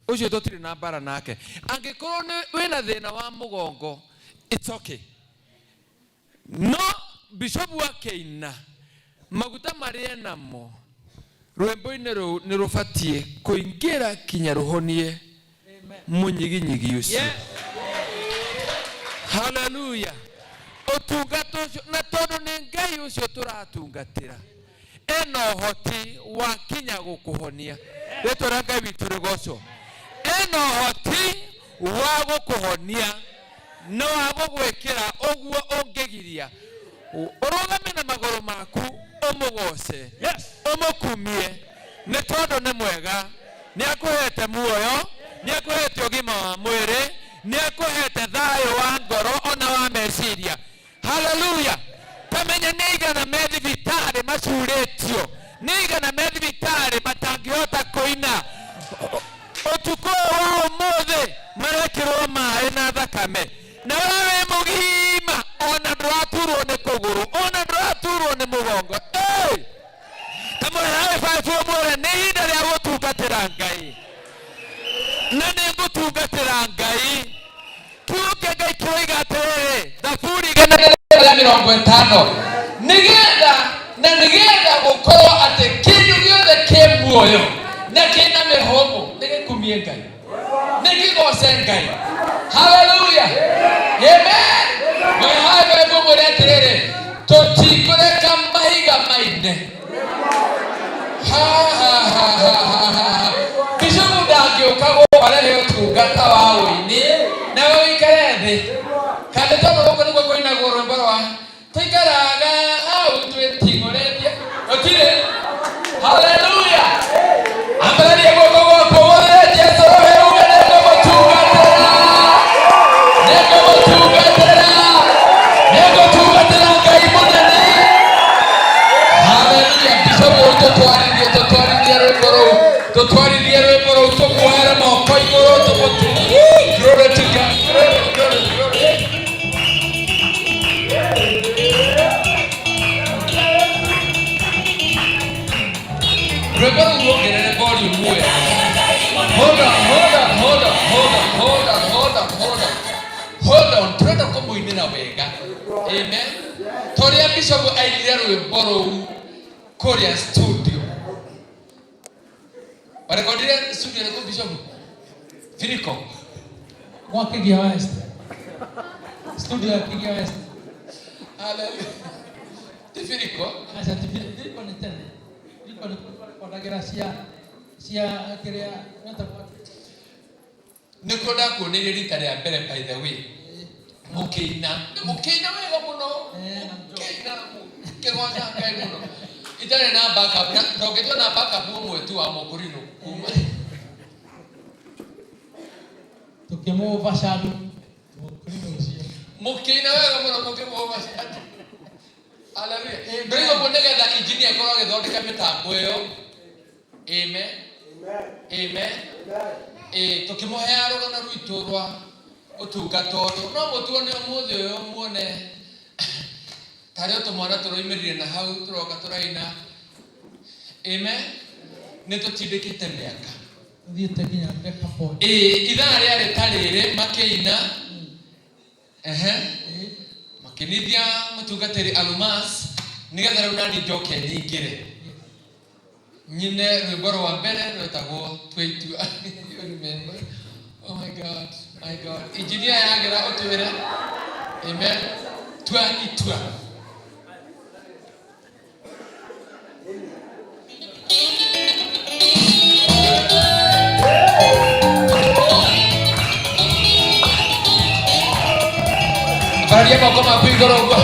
Ũcio tũtirĩ na mbara nake. Angĩkorwo nĩ wĩna thĩna wa mũgongo, it's okay. No bishopu akĩina maguta marĩa namo rwĩmbo-inĩ rũu nĩ rũbatiĩ kũingĩra kinya rũhonie mũnyiginyigi ũcio. Haleluya. Ũtungata ũcio na tondũ nĩ Ngai ũcio tũratungatĩra ena ũhoti wa kinya gũkũhonia. Rĩtwa rĩa Ngai witũ rĩgocwo. Ena ũhoti wa gũkũhonia na wa gũgwĩkĩra ũguo ũngĩgiria ũrũgame na magũrũ maku ũmũgoce ũmũkumie nĩ tondũ nĩ mwega, nĩ akũhete muoyo, nĩ akũhete ũgima wa mwĩrĩ, nĩ akũhete thayũ wa ngoro ona wa meciria. Haleluya. Tamenya nĩ igana me thibitarĩ macurĩtio, nĩ igana me thibitarĩ matangĩhota kũina. Ũtukũ ũyũ wa ũmũthĩ marekĩrwo maĩ na thakame, na we wĩ mũgima ona ndũraturwo nĩ kũgũrũ, ona ndũraturwo nĩ mũgongo. Hey! Kamũhe five ũmwĩre nĩ ihinda rĩa gũtungatĩra Ngai, na nĩ ngũtungatĩra Ngai. Kiugo kĩa Ngai kĩroiga atĩrĩrĩ, Thaburi 150, nĩgetha na nĩgetha gũkorwo atĩ kĩndũ gĩothe kĩ muoyo na kĩna mĩhũmũ nĩgĩkumie Ngai, nĩkĩgoce Ngai. Haleluya, amen. Mwĩhae mũmwĩre atĩrĩrĩ, tũtikũreka mahiga maine. Ha ha ha ha ha ha. Bishopu ndangĩũka gũkũ arehe ũtungata wa ũini nawe ũikare thĩ, kana tondũ gũkũ nĩguo kũinagwo rwĩmbo rwa tũikaraga hau twĩting'ũrĩtie gũtirĩ. Haleluya. Ambararia guoko gwaku ũhũthĩre Jesũ rũhĩ uge nĩngũmũtungatĩra, nĩngũmũtungatĩra, nĩngũtungatĩra Ngai mũnene. Haleluya. Bishopu tũtwarithie, tũtwarithie rwĩmbo rũu, tũtwarithie rwĩmbo rũu, tũmuoere moko igũrũ, tũmũtu. Glory to God. Glory, glory, glory. Rwĩmbo rũu ruongerere volume wega. Hold on, hold on, hold on, hold on, hold on, hold on, hold on. Hold on, tũrenda kũmũinĩra wega. Amen. Torĩa Bishop ainire rwĩmbo rũu kũrĩa studio. Warekondire studio ĩrĩkũ Bishop? Firiko. Gwa Kĩgia West. Studio ya Kĩgia West. Hallelujah. Ti Firiko. Aca ti Firiko nĩ tene. Firiko nĩ twarekondagĩra cia kĩrĩa wetagwo Nĩkuo ndakuoneire rita rĩa mbere, by the way. Mũkĩina. Mũkĩina wega mũno. Mũkĩina mũkĩgoca Ngai mũno. Itarĩ na backup, na ndokĩtwo na backup ũmwe tu wa Mũkũrinũ kuma. Tũkĩmũva canu. Mũkũrinũ ũcio. Mũkĩina wega mũno mũkĩmũva canu. Hallelujah. Ndũigua ũguo nĩgetha engineer akorwo agĩthondeka mĩtambo ĩyo. Amen. Amen. Tũkĩmũheaga rũgano rwitũ rwa ũtungata ũyũ. No mũtuone ũmũthĩ ũyũ muone tarĩ o tũmwana tũroimĩrire na hau tũroka tũraina. Amen. Nĩ tũtindĩkĩte mĩaka. Tũthiĩte nginya Decapod. Ithaa rĩarĩ ta rĩrĩ makĩina. Ehe. Makĩnithia mũtungatĩri Alumas nĩgetha rĩu nani njoke nyingĩre. Nyine rwĩmbo rwa mbere rwetagwo Twĩitua. You remember? Oh my God, my God. Engineer yagĩra ũtwĩre. Amen. Tua itua. Ambararia moko maku igũrũ ũguo.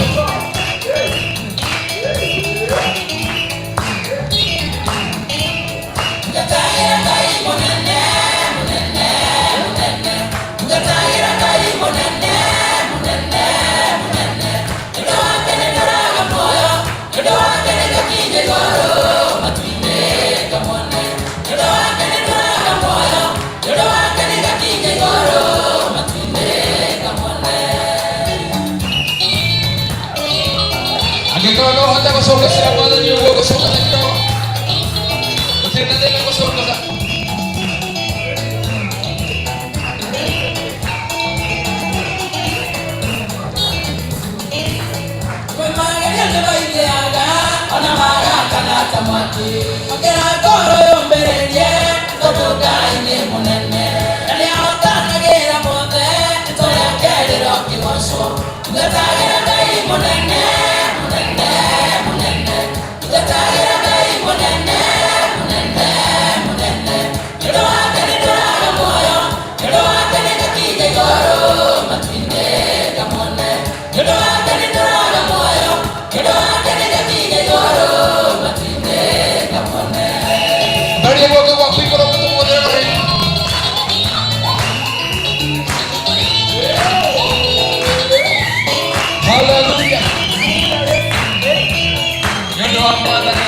Angĩkorwo no ũhote gũcũngacĩra mwathani ũguo gũcũngaca kidogo, gũtirĩ na thĩna gũcũngaca. Ambararia guoko gwaku igũrũ ũguo tũmũgũthĩre rũhĩ. Hallelujah. Nĩ ũndũ wa mwathani.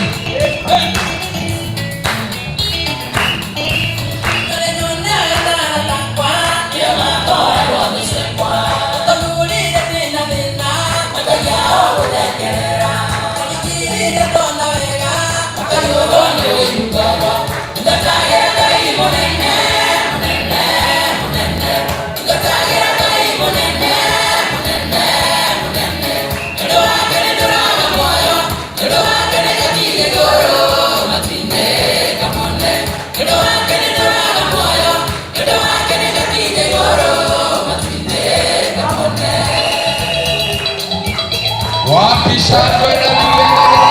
Wapi shangwe na vigelegele?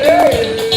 Hallelujah.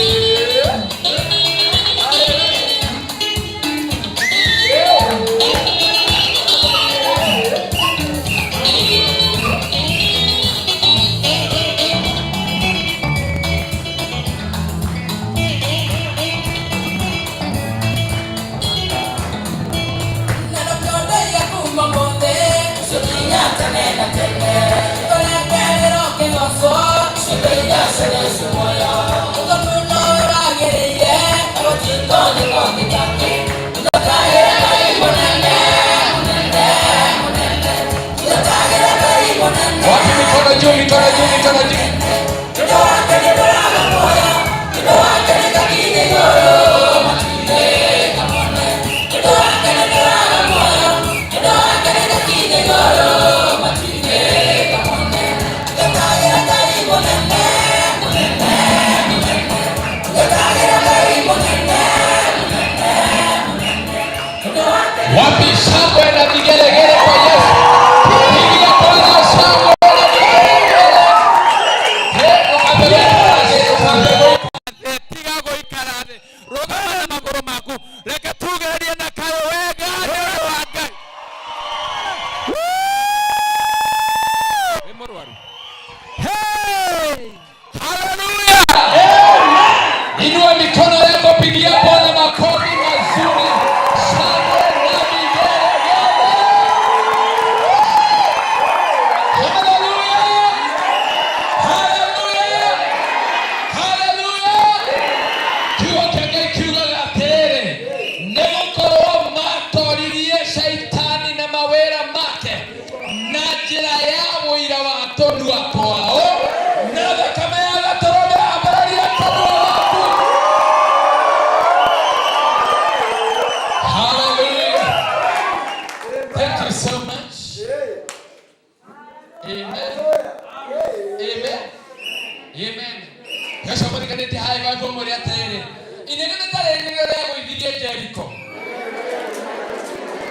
Wapi mikono juu, mikono juu, mikono juu. Wapi shangwe na vigelegele kwa Yesu? Pigia Bwana shangwe na vigelegele. Hey, Tiga gũikara thĩ, rũgama na magũrũ maku, reke tugĩrĩrie na kayũ wega nĩ ũndũ wa Ngai. Wĩ mũrwaru. Hey! Hallelujah. Waku ũmwĩre atĩrĩrĩ, inegene ta rĩrĩ nĩrĩo rĩagũithirie Jeriko.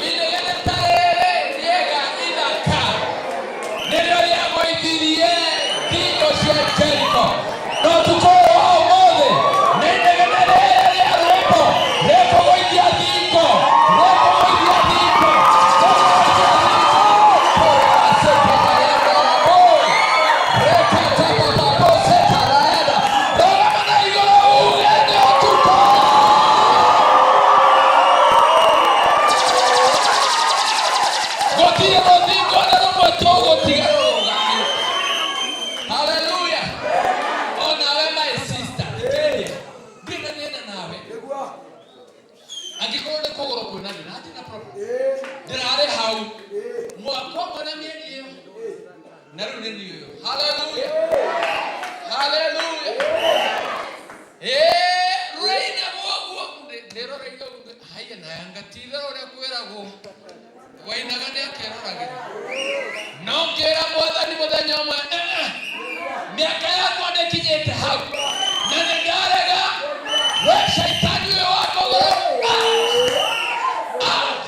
Inegene ta rĩrĩ rĩega ithaka nĩrĩo rĩagũithirie thingo cia Jeriko. Na ũtukũ ũyũ wa ũmũthĩ nĩ inegene rĩrĩ rĩa rwĩmbo rĩkũgũithia thingo, rĩkũgũithia thingo, rĩkũgũithia thingo. Rũgama na igũrũ uge nĩ ũtukũ. Gũtirĩ rũthingo na rũmwe tũgũtiga rũrũgamio. Haleluya. Onawe my sister, thikĩrĩria. Ndirĩ na thĩna nawe. Angĩkorwo nĩ kũgũrũ kwĩna thĩna, hatirĩ na problem. Ndĩrarĩ hau mwaka ũmwe na mĩeri ĩyo na rĩu nĩ niĩ ũyũ. Haleluya. Haleluya. Rũraina guoguo ndĩroreire ũguo haiya na yanga ti itherũ ũrĩa kwĩragwo wainaga nĩ akeroragĩra no ngĩra mwathani mũthenya ũmwe, "Eh, mĩaka yakwa nĩkinyĩte hau na nĩ ndarega we caitani ũyũ wa kũgũrũ out."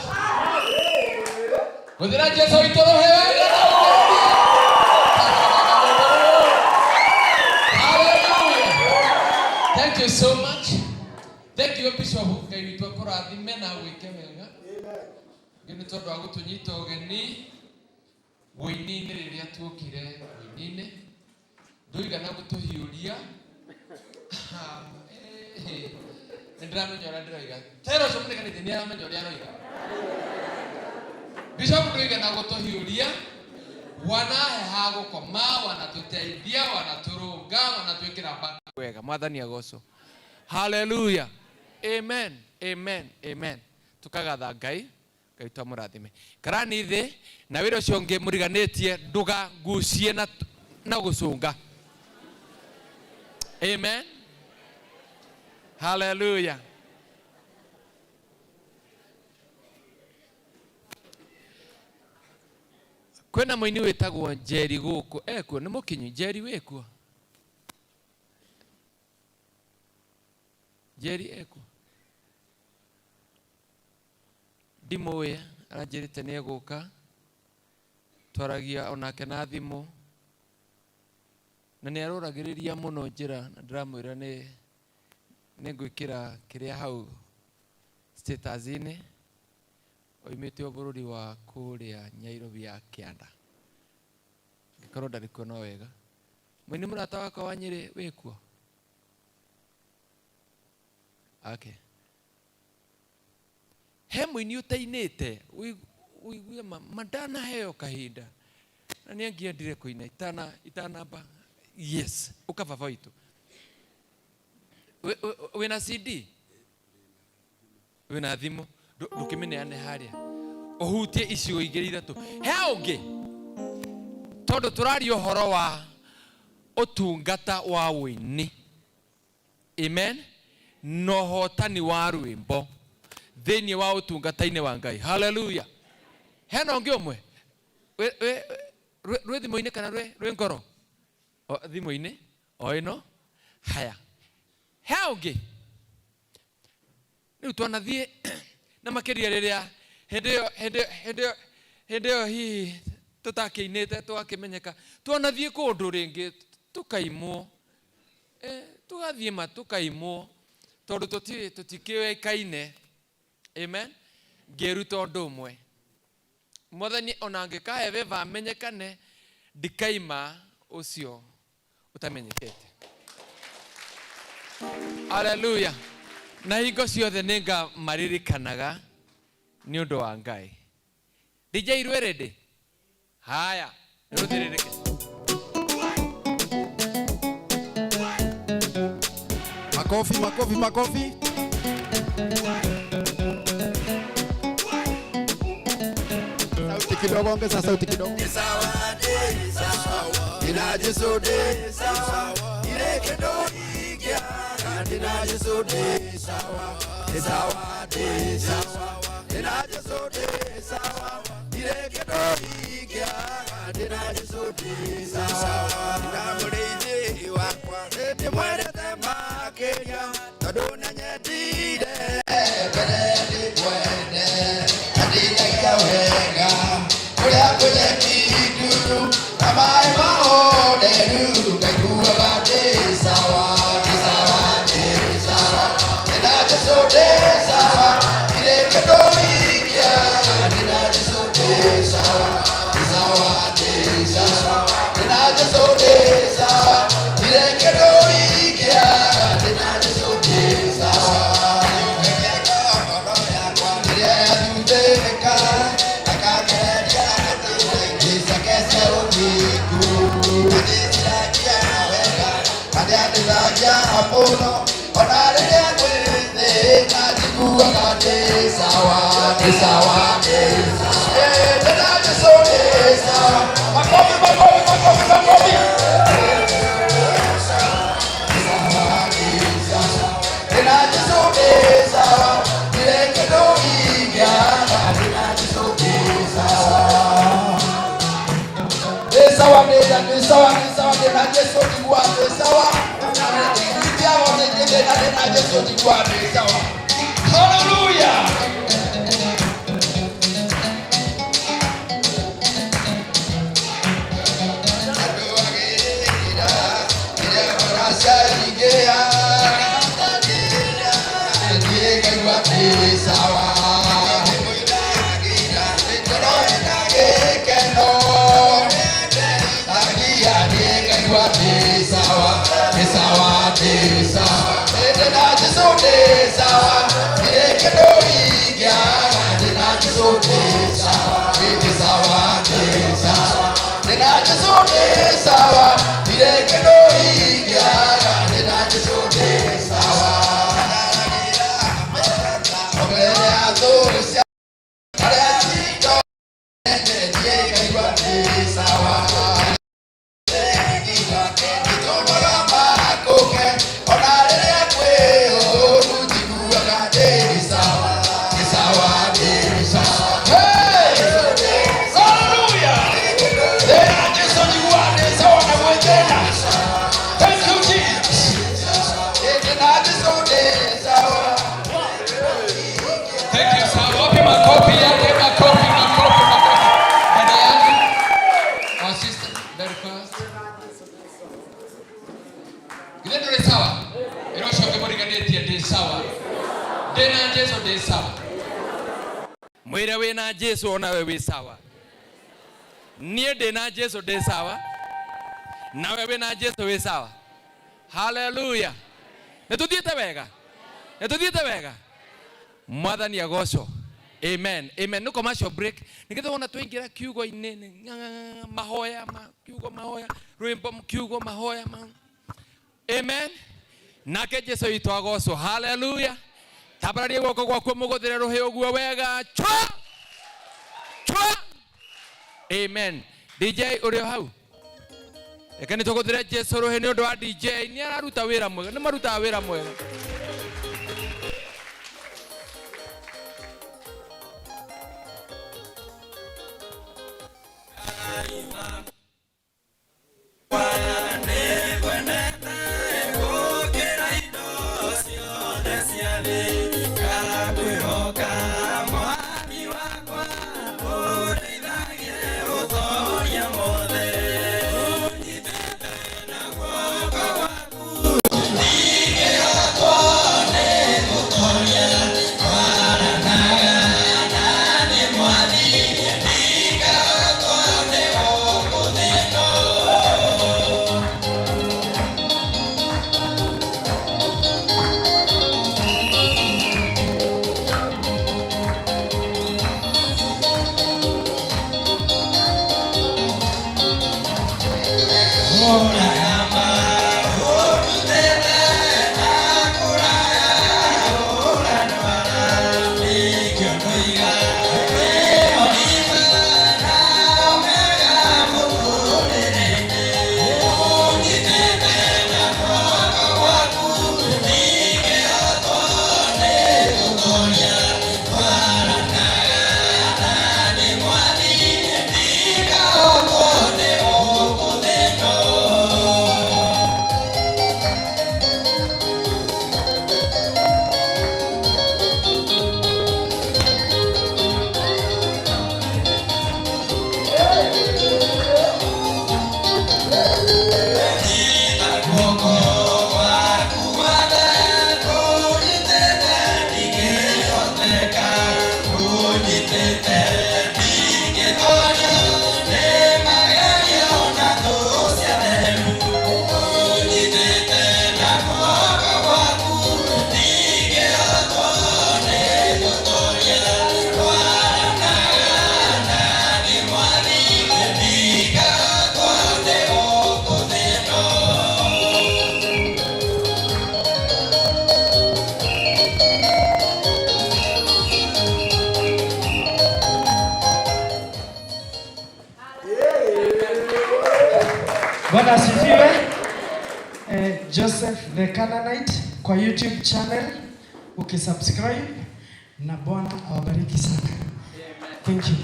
Hũthĩra Jesu witũ rũhe wega na ũgerie. Hallelujah. Thank you so much. Thank you, Bishop. Ngai witũ akũrathime na gwĩke wega. Nĩ nĩ tondũ wa gũtũnyita ũgeni wũini-inĩ rĩrĩa tuokire wũini-inĩ ndũigana gũtũhiũria. Nĩ ndĩramenya ũrĩa ndĩroiga tera ũcio mũreganĩte nĩ aramenya ũrĩa aroiga. Bishop ndũigana gũtũhiũria, wanahe ha gũkoma, wanatũteithia, wanatũrũnga, wanatwĩkĩra wega. Mwathani agocwo. Haleluya. Amen, amen, amen. Tukagatha Ngai. Ngai twamũrathime. Karani thĩ na wĩra ũcio ũngĩ mũriganĩtie ndũgagucie na gũcũnga. Amen. Haleluya. Kwĩna mũini wĩtagwo Njeri gũkũ ekuo nĩ mũkinyu Njeri wĩkuo Njeri ekuo ndimũĩ aranjĩrĩte nĩ egũka twaragia onake na thimũ na nĩ arũragĩrĩria mũno njĩra na ndĩramwĩra nĩ ngwĩkĩra kĩrĩa hau status-inĩ oimĩte o bũrũri wa kũrĩa Nyairobi ya kĩanda ngĩkorwo ndarĩ kuo no wega mũini mũrata wakwa wa Nyĩrĩ wĩkuo. Okay. He mũini ũtainĩte ũigue ma ndanaheo kahinda na nĩ angĩendire kũina itanamba yes ũka baba witũ wĩna CD wĩna thimũ ndũkĩmĩneane harĩa ũhutie icigo igĩrĩ ithatũ he ũngĩ tondũ tũraria ũhoro wa ũtungata wa ũini. Amen. Na ũhotani wa rwĩmbo thĩinĩ wa ũtungata-inĩ wa Ngai. Haleluya. Hena ũngĩ ũmwe rwĩ thimũ-inĩ kana rwĩ ngoro? O, thimũ-inĩ o ĩno. Haya, he ũngĩ rĩu twanathiĩ na makĩria rĩrĩa hĩndĩ ĩyo hĩndĩ hĩndĩ ĩyo hĩndĩ ĩyo hihi tũtakĩinĩte twakĩmenyeka twanathiĩ kũndũ rĩngĩ tũkaimwo tũgathiĩ ma tũkaimwo tondũ tũtikĩũĩkaine. Amen. Ngĩruta ũndũ ũmwe, mwathani ona angĩkahe beba amenyekane ndikaima ũcio ũtamenyekete. Haleluya. Na hingo ciothe nĩ ngamaririkanaga nĩ ũndũ wa Ngai. DJ rwĩrĩndĩ haya rũthĩrĩrĩke. Makofi, makofi, makofi. Sauti kidogo, ongeza sauti kidogo. Ndina Jesu ndĩ sawa, ndirĩ kĩndũ ingĩaga, ndina Jesu ndĩ sawa, ndĩ sawa, ndĩ sawa, ndina Jesu ndĩ sawa, ndirĩ kĩndũ ingĩaga, ndina Jesu ndĩ sawa. Ndina mũrĩithi wakwa, ndĩmwendete makĩria. Ndithagia wega kũrĩa kwĩ nduru na maĩ mahoreru ngaiguaga ndĩ sawa ndĩ sawa ndĩ sawa ndĩna Jesũ ndĩ sawa ndirĩ kĩndũ ingĩaga ndĩna Jesũ ndĩ sawa ndĩ sawa ndĩ sawa ndĩna Jesũ ndĩ sawa ndirĩ kĩndũ ingĩaga ndĩna Jesũ ndĩ sawa rĩrĩa yathuthĩka akangeria ngĩcakece ũthingu anĩciragia wega anĩanĩthagia mũno ona rĩrĩa kwĩ thĩna njiguaga ndĩ sawa ndĩ sawa ndĩ sawa ndĩna Jesũ ndĩ sawa makofi makofi makofi makofi ndĩna Jesũ ndĩ sawa ndirĩ kĩndũ ingĩaga ndĩna Jesũ ndĩ sawa ndĩ sawa ndĩ sawa ndĩ sawa ndĩna Jesũ njigua ndĩ sawa ndiago ndĩ ndĩna Jesũ njigua ndĩ sawa haleluya. Sawa, Thank you, Jesus. Thank you, sir. Wapi makofi yake? Makofi, makofi, makofi. Dada yangu, our sister, very fast. Githĩ ndũrĩ sawa? Ĩra ũcio ũngĩ mũriganĩtie ndĩ sawa. Ndĩ na Jesũ ndĩ sawa. Mwĩre wĩna Jesũ onawe wĩ sawa. Niĩ ndĩ na Jesũ ndĩ sawa. Nawe wĩna Jesũ wĩ sawa. Haleluya. Nĩ tũthiĩte wega? Nĩ tũthiĩte wega? Mwathani agocwo. Amen, amen. Nĩ commercial break nigetha wona twaingĩra kiugo-inĩ nĩ ng'ang'ang'ang'a, mahoya ma kiugo mahoya rwĩmbo kiugo mahoya ma amen. Nake Jesu witũ agocwo. Haleluya. Tambararia guoko gwaku mũgũthĩre rũhĩ ũguo wega chwa chwa. Amen. DJ ũrĩ o hau, reke nĩ tũgũthĩre Jesu rũhĩ nĩ ũndũ wa DJ nĩ araruta wĩra mwega, nĩ marutaga wĩra mwega. Bwana asifiwe. Joseph the Canaanite kwa YouTube channel ukisubscribe, na Bwana awabariki sana. Thank you.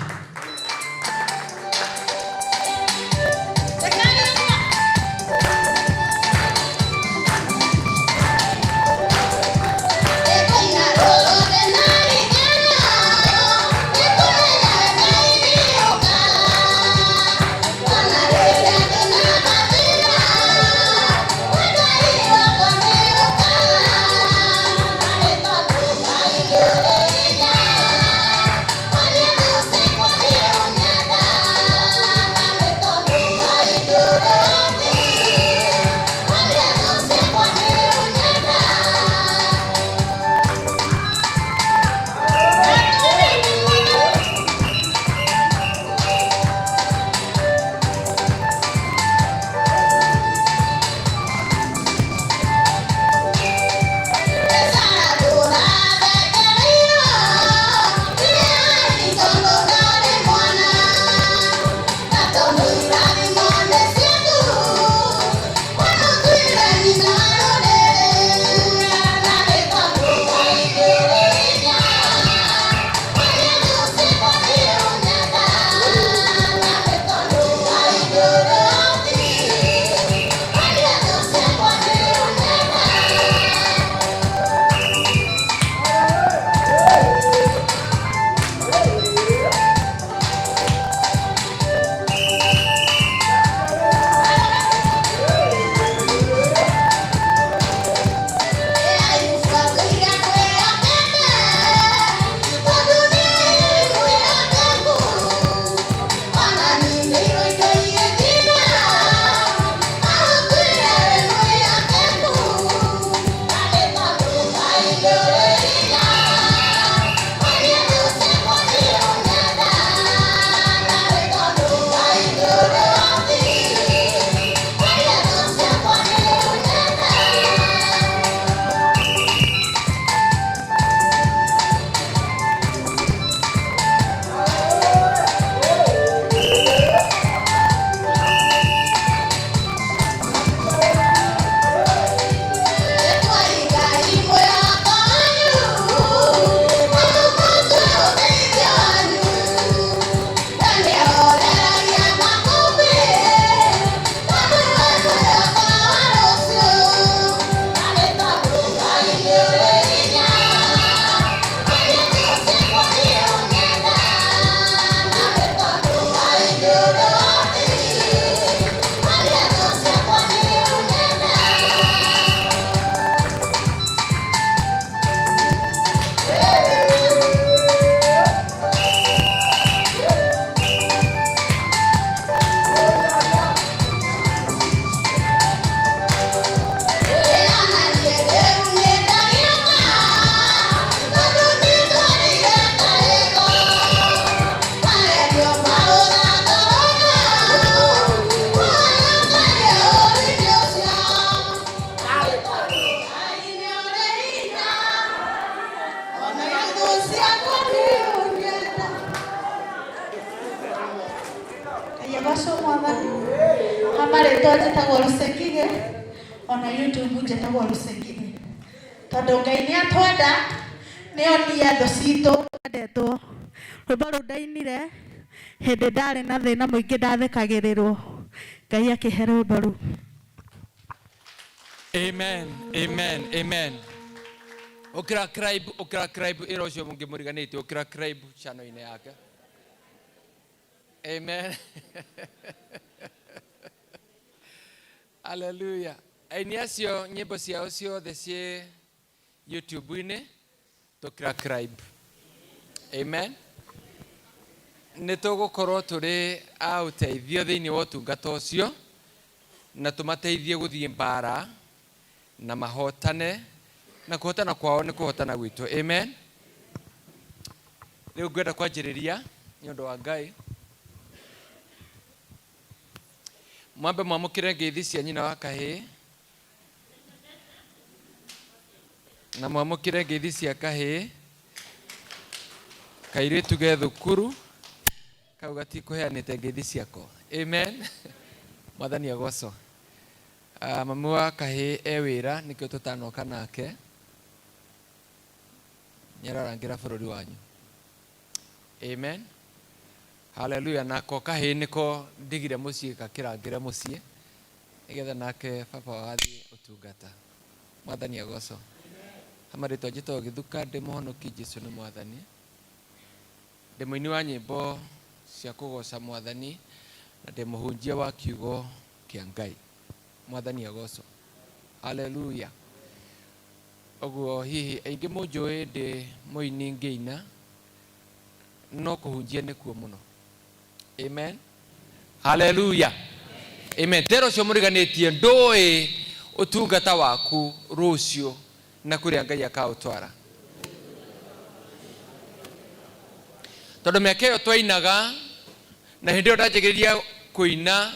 Ayabasho mwathani hamarĩtwa njĩtagwo Rusekige ona YouTube njĩtagwo Rusekige tondũ Ngai nĩ atwenda nĩ onie thũ citũ twendetwo. Rwĩmbo rũu ndainire hĩndĩ ndarĩ na thĩna mũingĩ ndathekagĩrĩrwo, Ngai akĩhe rwĩmbo rũu. Amen, amen, amen. Ukira cribe, ukira cribe ira ucio mungi muriganite, ukira cribe channel-inĩ yake. Amen. Hallelujah. Aini acio nyimbo ciao ciothe ciĩ YouTube-inĩ tũkira cribe. Amen. Nĩ tũgũkorwo tũrĩ a ũteithio thĩinĩ wa ũtungata ũcio na tũmateithie gũthiĩ mbara na mahotane, na kũhotana kwao nĩ kũhotana gwitũ. Amen. Rĩu ngwenda kwanjĩrĩria nĩ ũndũ wa Ngai. Mwambe mwamũkĩre ngeithi cia nyina wa kahĩĩ na mwamũkĩre ngeithi cia kahĩĩ kairĩtu ge thukuru kau gatikũheanĩte ngeithi ciako. Amen. Mwathani agocwo. Mami wa kahĩĩ e wĩra nĩkĩo tũtanoka nake. Nĩararangĩra bũrũri wanyu. Amen. Haleluya. Nako kahĩĩ nĩko ndigire mũciĩ gakĩrangĩre mũciĩ nĩgetha nake baba wao athiĩ ũtungata. Mwathani agocwo. Ha marĩtwa njĩtagwo Gĩthuka, ndĩ mũhonoki, Jesu nĩ Mwathani. Ndĩ mũini wa nyĩmbo cia kũgoca Mwathani na ndĩ mũhunjia wa kiugo kĩa Ngai. Mwathani agocwo. Haleluya. Ũguo hihi aingĩ mũnjũĩ ndĩ mũini ngĩina, no kũhunjia nĩkuo mũno. Amen. Haleluya. Amen. Tera ũcio mũriganĩtie ndũĩ ũtungata waku rũciũ na kũrĩa Ngai akaũtwara. Tondũ mĩaka ĩyo twainaga na hĩndĩ ĩyo ndanjagĩrĩria kũina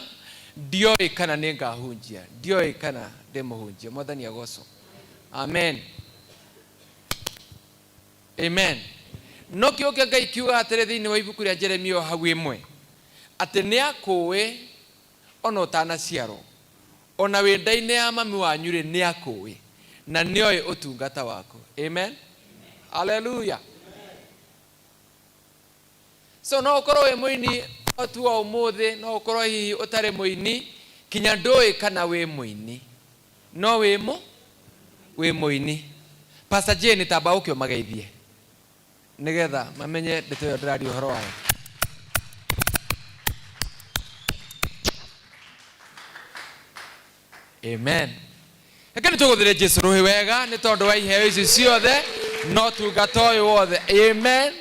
ndioĩ kana nĩ ngahunjia, ndioĩ kana ndĩ mũhunjia. Mwathani agocwo. Amen. Amen. No kiugo kĩa Ngai kiugaga atĩrĩ thĩinĩ wa ibuku rĩa Jeremia o hau ĩmwe atĩ nĩ akũĩ ona ũtanaciarwo. Ona wĩ nda-inĩ ya mami wanyu-rĩ, nĩ akũĩ na nĩoĩ ũtungata waku. Amen. Hallelujah. So no ũkorwo wĩ mũini o tu o ũmũthĩ, no ũkorwo hihi ũtarĩ mũini, kinya ndũĩ kana wĩ mũini. No wĩ mũ wĩ mũini. Pastor Jane tamba ũke ũmageithie nĩgetha mamenye ndeto ĩyo ndĩraria ũhoro wayo. Amen. Reke nĩ tũgũthĩre Jesu rũhĩ wega nĩ tondũ wa iheo ici ciothe na ũtungata ũyũ wothe. Amen.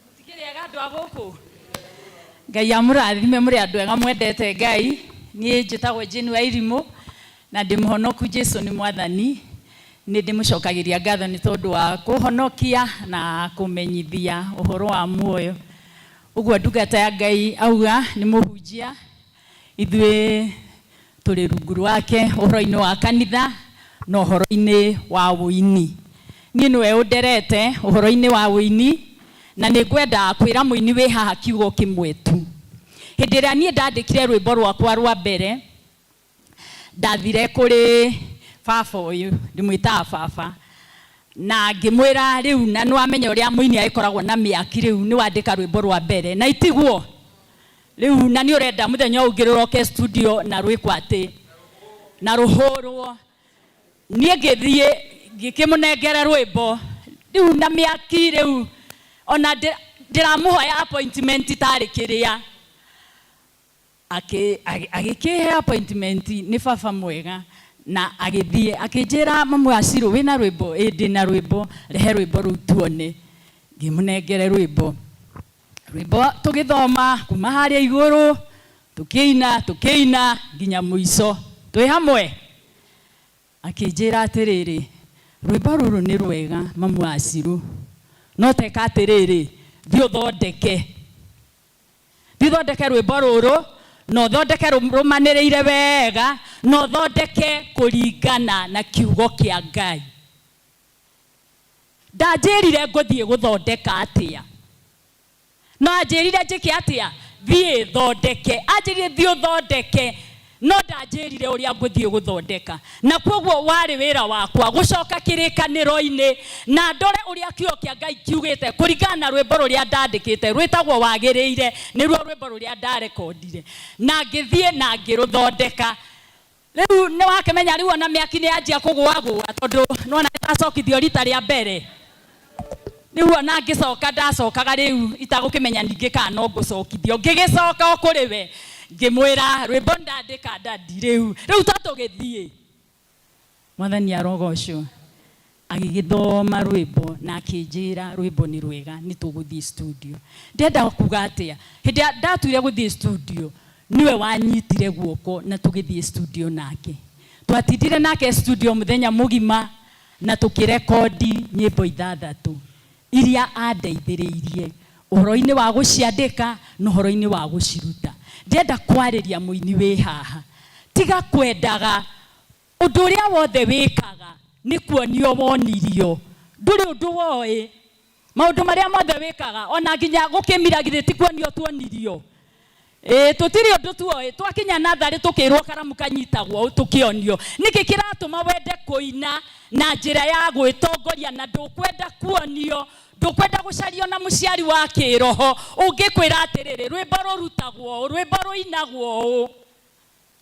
Mũtikĩrĩ ega andũ a gũkũ? Ngai amũrathime mũrĩ andũ ega mwendete Ngai. Niĩ njĩtagwo Jane wa Irimũ na ndĩ mũhonoku Jesu nĩ Mwathani. Nĩ ndĩmũcokagĩria ngatho nĩ tondũ wa kũhonokia na kũmenyithia ũhoro wa muoyo. Ũguo ndungata ya Ngai auga nĩ mũhunjia, ithuĩ tũrĩ rungu rwake ũhoro-inĩ wa kanitha na ũhoro-inĩ wa ũini. Niĩ nĩwe ũnderete ũhoro-inĩ wa ũini na nĩ ngwenda kwĩra mũini wĩ haha kiugo kĩmwe tu. Hĩndĩ ĩrĩa niĩ ndandĩkire rwĩmbo rwakwa rwa mbere, ndathire kũrĩ baba ũyũ, ndĩmwĩtaga baba, na ngĩmwĩra rĩu, na nĩwamenya ũrĩa mũini agĩkoragwo na mĩaki rĩu, nĩwandĩka rwĩmbo rwa mbere, na itiguo rĩu, na nĩ ũrenda mũthenya ũngĩ rũroke studio na rwĩkwo atĩ, na rũhũrwo. Niĩ ngĩthiĩ ngĩkĩmũnengere rwĩmbo rĩu na mĩaki rĩu, ona ndĩramũhoya appointment tarĩ kĩrĩa. Agĩkĩhe appointment nĩ baba mwega, na agĩthiĩ akĩnjĩra, mamu wa Shiro wĩna rwĩmbo? Ĩ, ndĩna rwĩmbo, rehe rwĩmbo rũu tuone. Ngĩmũnengere rwĩmbo. Rwĩmbo tũgĩthoma kuma harĩa igũrũ, tũkĩina, tũkĩina nginya mũico. Twĩ hamwe? Akĩnjĩra atĩrĩrĩ, rwĩmbo rũrũ nĩ rwega mamu wa Shiro, no teka atĩrĩrĩ, thiĩ ũthondeke. Thiĩ ũthondeke rwĩmbo rũrũ, na ũthondeke rũmanĩrĩire wega, na ũthondeke kũringana na kiugo kĩa Ngai. Ndanjĩrire ngũthiĩ gũthondeka atĩa? No anjĩrire njĩke atĩa? Thiĩ thondeke. Anjĩrire thiĩ ũthondeke, no ndanjĩrire ũrĩa ngũthiĩ gũthondeka. Na kwoguo warĩ wĩra wakwa gũcoka kĩrĩkanĩro-inĩ na ndore ũrĩa kiugo kĩa Ngai kiugĩte kũringana na rwĩmbo rũrĩa ndandĩkĩte, rwĩtagwo Wagĩrĩire, nĩruo rwĩmbo rũrĩa ndarekondire. Na ngĩthiĩ na ngĩrũthondeka. Rĩu nĩ wakĩmenya rĩu ona mĩaki nĩ yanjia kũgũagũa, tondũ nĩwona ndacokithio rita rĩa mbere. Rĩu ona ngĩcoka ndacokaga rĩu itagũkĩmenya ningĩ kana no ngũcokithio. Ngĩgĩcoka o kũrĩ we, ngĩmwĩra rwĩmbo ndandĩka dadi rĩu. Rĩu to tũgĩthiĩ. Mwathani arogocwo. Agĩgĩthoma rwĩmbo na akĩnjĩra rwĩmbo nĩ rwega, nĩ tũgũthiĩ studio. Ndĩrenda kuga atĩa? Hĩndĩ ĩrĩa ndatuire gũthiĩ studio, nĩwe wanyitire guoko na tũgĩthiĩ studio nake. Twatindire nake studio mũthenya mũgima na tũkĩrekondi nyĩmbo ithathatũ iria andeithĩrĩirie ũhoro-inĩ wa gũciandĩka na ũhoro-inĩ wa gũciruta. Ndĩrenda kwarĩria mũini wĩ haha, tiga kwendaga ũndũ ũrĩa wothe wĩkaga nĩ kuonio wonirio, ndũrĩ ũndũ woĩ. Maũndũ marĩa mothe wĩkaga ona nginya gũkĩmira githĩ ti kuonio tuonirio. Ĩĩ tũtirĩ ũndũ tuoĩ twakinya natharĩ tũkĩrwo karamu kanyitagwo ũũ tũkĩonio nĩkĩ kĩratũma wende kũina na njĩra ya gwĩtongoria na ndũkwenda kuonio ndũkwenda gũcario na mũciari wa kĩroho ũngĩkwĩra atĩrĩrĩ rwĩmbo rũrutagwo ũũ rwĩmbo rũinagwo ũũ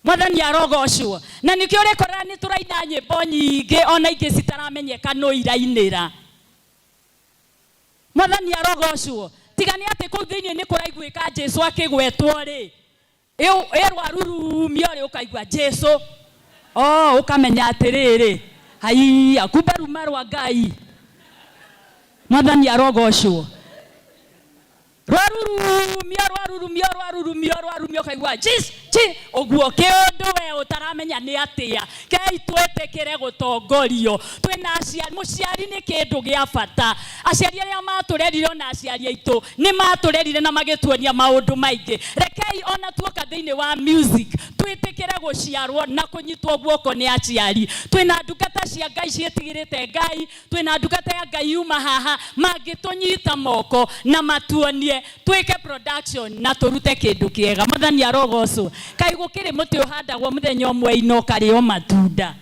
mwathani arogocwo na nĩkĩo ũrĩkoraga nĩ tũraina nyĩmbo nyingĩ ona ingĩ citaramenyeka no irainĩra mwathani arogocwo tiga nĩ atĩ kũu thĩinĩ nĩ kũraiguĩka Jesu akĩgwetwo rĩ ĩrwa rurumio rĩ ũkaigua Jesu oh ũkamenya atĩrĩrĩ haiya kumbe ruma rwa Ngai mwathani arogocwo rwarurumio rwarurumio rwarurumio rwarurumio ũkaigua Jesu chi ũguo kĩũndũ we ũtaramenya nĩ atĩa kei twĩtĩkĩre gũtongorio twĩna aciari mũciari nĩ kĩndũ gĩa bata aciari arĩa matũrerire ona aciari aitũ nĩ matũrerire na magĩtuonia maũndũ maingĩ rekei ona tuoka thĩinĩ wa music twĩtĩkĩre gũciarwo na kũnyitwo guoko nĩ aciari twĩna ndungata cia Ngai ciĩtigĩrĩte Ngai twĩna ndungata ya Ngai yuma haha mangĩtũnyita moko na matuonie twĩke production na tũrute kĩndũ kĩega mwathani arogocwo kaĩ gũkĩrĩ mũtĩ ũhandagwo mũthenya ũmwe ino ũkarĩo matunda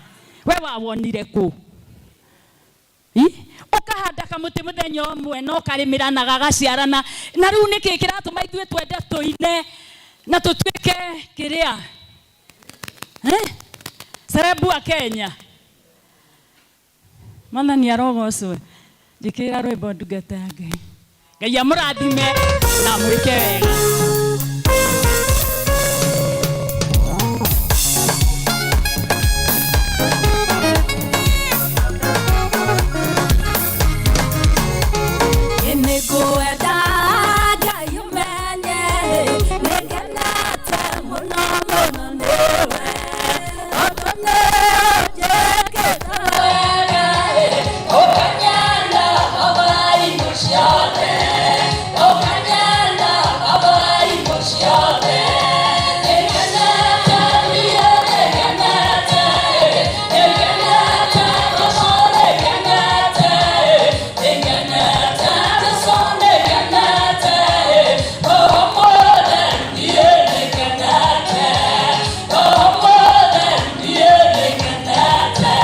we wawonire kũ ũkahanda kamũtĩ mũthenya ũmwe na ũkarĩmĩra na gagaciarana na rĩu nĩkĩ kĩratũma ithuĩ twende tũine na tũtuĩke kĩrĩa cerebu wa Kenya mwathani arogocwo njĩkĩrĩra rwĩmbo ndungata ya Ngai Ngai amũrathime na mwĩke wega Nĩngwenda Ngai ũmenye nĩngenete mũno mũno nĩwe tondũ nĩũnjĩkĩte wega ũkanyana baba-inĩ ciothe ũkanyana baba-inĩ ciothe nĩngenete niĩ nĩngenete nĩngenete Jesũ nĩngenete nĩngenete Jesũ nĩngenete roho mũtheru niĩ nĩngenete roho mũtheru niĩ nĩngenete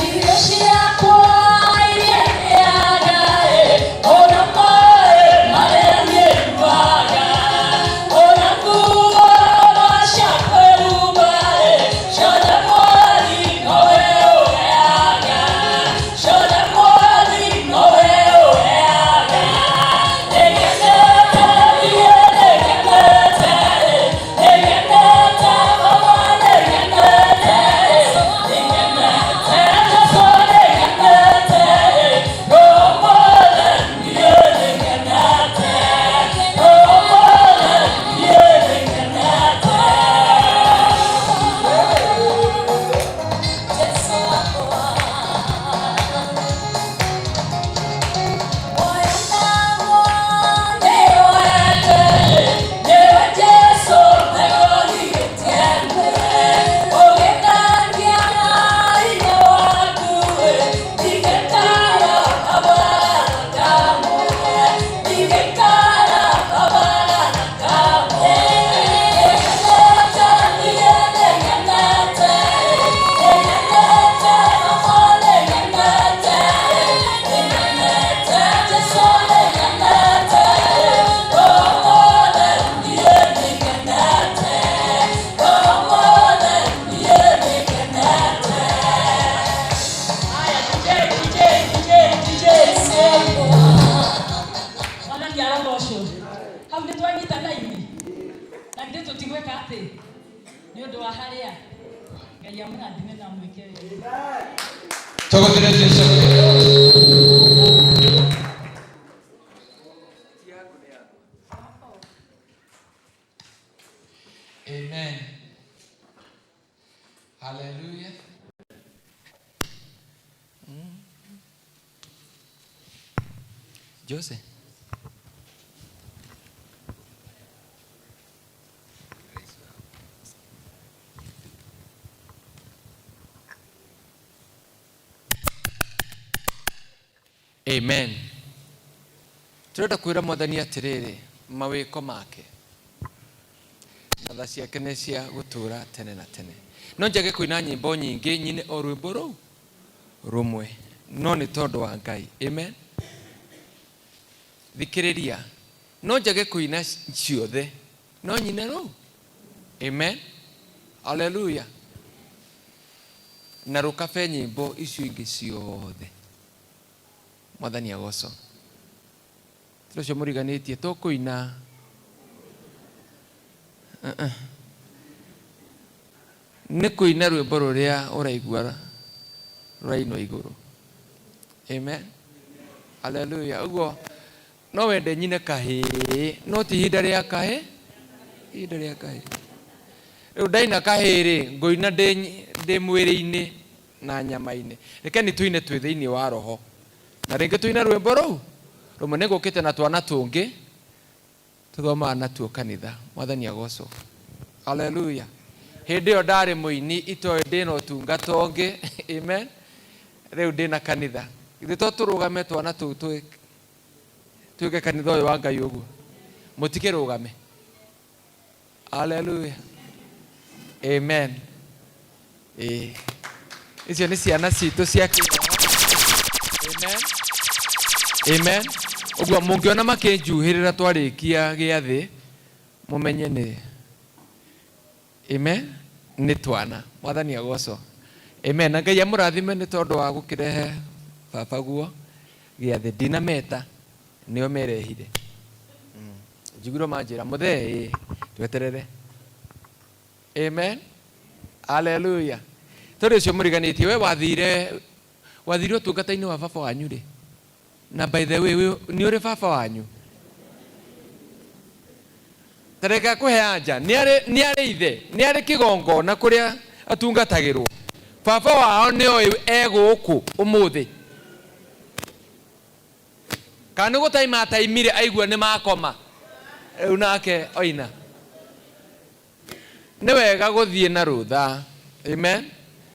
Irio ciakwa iria ndĩaga ona maĩ marĩa nyuaga ona nguo cia kwĩhumba ciothe Mwathi nowe ũheaga ciothe Mwathi nowe ũheaga nĩngenete niĩ nĩngenete nĩngenete Baba nĩngenete nĩngenete Jesũ nĩngenete Roho mũtheru niĩ nĩngenete Roho mũtheru niĩ nĩngenete Jesũ wakwa Mwathani arogocwo hau nĩ twanyita raini na githĩ tũtigwĩka atĩ nĩ ũndũ wa harĩa Ngai amũrathime na amwĩke wega Tũgũthire Jesũ. Amen. Hallelujah. Jose. Amen. Tũrenda kwĩra Mwathani atĩrĩrĩ, mawĩko make na tha ciake nĩ cia gũtũũra tene na tene. No njage kũina nyĩmbo nyingĩ, nyine o rwĩmbo rũu rũmwe, no nĩ tondũ wa Ngai. Amen. Thikĩrĩria, no njage kũina ciothe, no nyine rũu. Amen. Haleluya. Na rũkabe nyĩmbo icio ingĩ ciothe. Mwathani agocwo. Tondũ ũcio mũriganĩtie tũkũina. Uh-uh. Nĩ kũina rwĩmbo rũrĩa ũraigua rũrainwo igũrũ. Amen. Haleluya. Ũguo no wende nyine kahĩĩ, no ti ihinda rĩa kahĩĩ, ihinda rĩa kahĩĩ. Rĩu ndaina kahĩĩ rĩ, ngũina ndĩ mwĩrĩ-inĩ na nyama-inĩ. Rekeni tũine twĩ thĩinĩ wa roho. Na rĩngĩ tũine rwĩmbo rũu rũmwe. Nĩ ngũkĩte na twana tũngĩ tũthomaga natuo kanitha. Mwathani agocwo. Haleluya. Hĩndĩ ĩyo ndarĩ mũini itoĩ ndĩna ũtungata ũngĩ. Amen. Rĩu ndĩna kanitha. Githĩ to tũrũgame twana tũu twĩke kanitha ũyũ wa Ngai ũguo? Mũtikĩrũgame. Haleluya. Amen. Ĩĩ. Icio nĩ ciana citũ cia kĩroho. Amen. Amen. Ũguo mũngĩona makĩnjuhĩrĩra twarĩkia gĩathĩ, mũmenye nĩ Amen. Nĩ twana. Mwathani agocwo. Amen. Na Ngai amũrathime nĩ tondũ wa gũkĩrehe baba guo gĩathĩ. Ndinameta, nĩo merehire. Njiguirwo manjĩra, mũthee ĩĩ, tweterere. Amen. Haleluya. Tondũ ũcio mũriganĩtie, we wathire wathire ũtungata-inĩ wa baba wanyu rĩ? Na by the way, nĩ ũrĩ baba wanyu? Ta reke akũhe anja. Nĩ arĩ nĩ arĩ ithe? Nĩ arĩ kĩgongona kũrĩa atungatagĩrwo? Baba wao nĩ oĩ e gũkũ ũmũthĩ? Kana nĩ gũtaima ataimire aigua nĩ makoma rĩu nake oina? Nĩ wega gũthiĩ na rũtha. Amen.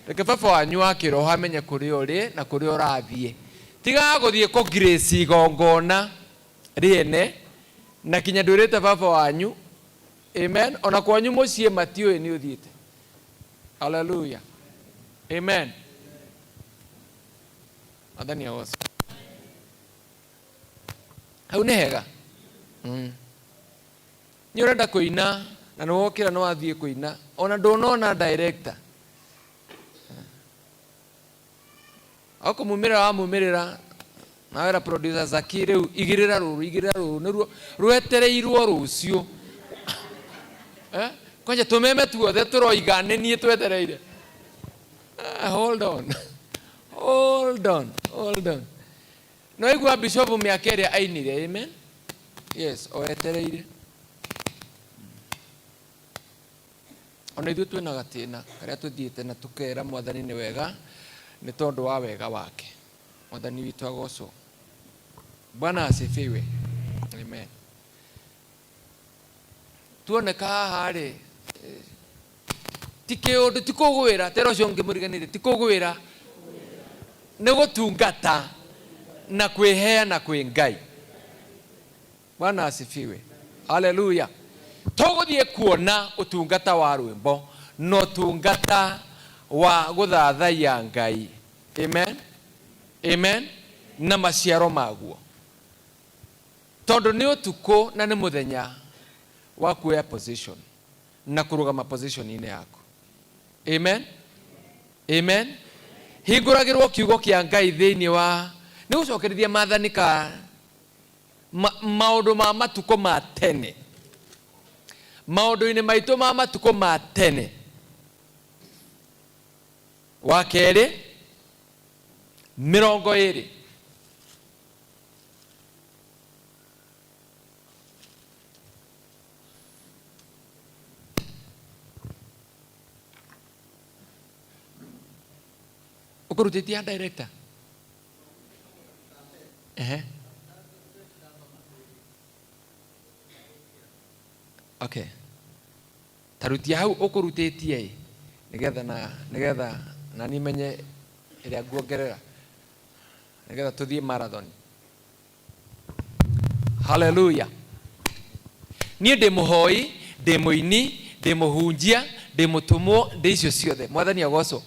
Reke baba wanyu wa kĩroho amenye kũrĩa ũrĩ na kũrĩa ũrathiĩ. Tigaga gũthiĩ kũ grace igongona rĩene na kinya ndwĩrĩte baba wanyu. Amen. Ona kwanyu mũciĩ matiũĩ nĩ ũthiĩte. Hallelujah. Amen. Mwathani agocwo. Hau nĩ hega. Nĩ ũrenda kũina na nĩ wokĩra nĩ wathiĩ kũina ona ndũnona director. Okũmumĩrĩra wamumĩrĩra na wera producer Zaki rĩu igĩrĩra rũrũ igĩrĩra rũrũ nĩruo rwetereirwo rũciũ. Eh? Kwanja tũmeme tuothe tũroiga nĩ niĩ twetereire. Hold on. Hold on. Hold on. No igua bishop mĩaka ĩrĩa ainire. Amen. Yes, o etereire. Ona ithuĩ twĩna gatĩna karĩa tũthiĩte na tũkera Mwathani nĩ wega nĩ tondũ wa wega wake. Mwathani witũ agocwo. Bwana asifiwe. Amen. Tuoneka haha rĩ, ti kĩũndũ, ti kũgwĩra, tera ũcio ũngĩ mũriganĩire, ti kũgwĩra, nĩ gũtungata na kwĩheana kwĩ Ngai. Bwana asifiwe. Haleluya. Tũgũthiĩ kuona ũtungata wa rwĩmbo na ũtungata wa gũthathaiya Ngai. Amen. Amen. Na maciaro maguo. Tondũ nĩ ũtukũ na nĩ mũthenya wa kuoya position na kũrũgama position-inĩ yaku. Amen. Amen. Hingũragĩrwo kiugo kĩa Ngai thĩinĩ wa nĩ gũcokerithia maathani ka maũndũ ma matukũ ma tene. Maũndũ-inĩ maitũ ma matukũ ma tene. Wa kerĩ, 20. Ũkũrutĩtie ya director? Ehe. Okay. Tarutia hau ũkũrutĩtie ĩ nĩgetha na nĩgetha na niĩ menye ĩrĩa nguongerera nĩgetha tũthiĩ marathon. Haleluya. Niĩ ndĩ mũhoi, ndĩ mũini, ndĩ mũhunjia, ndĩ mũtũmwo, ndĩ icio ciothe. Mwathani agocwo.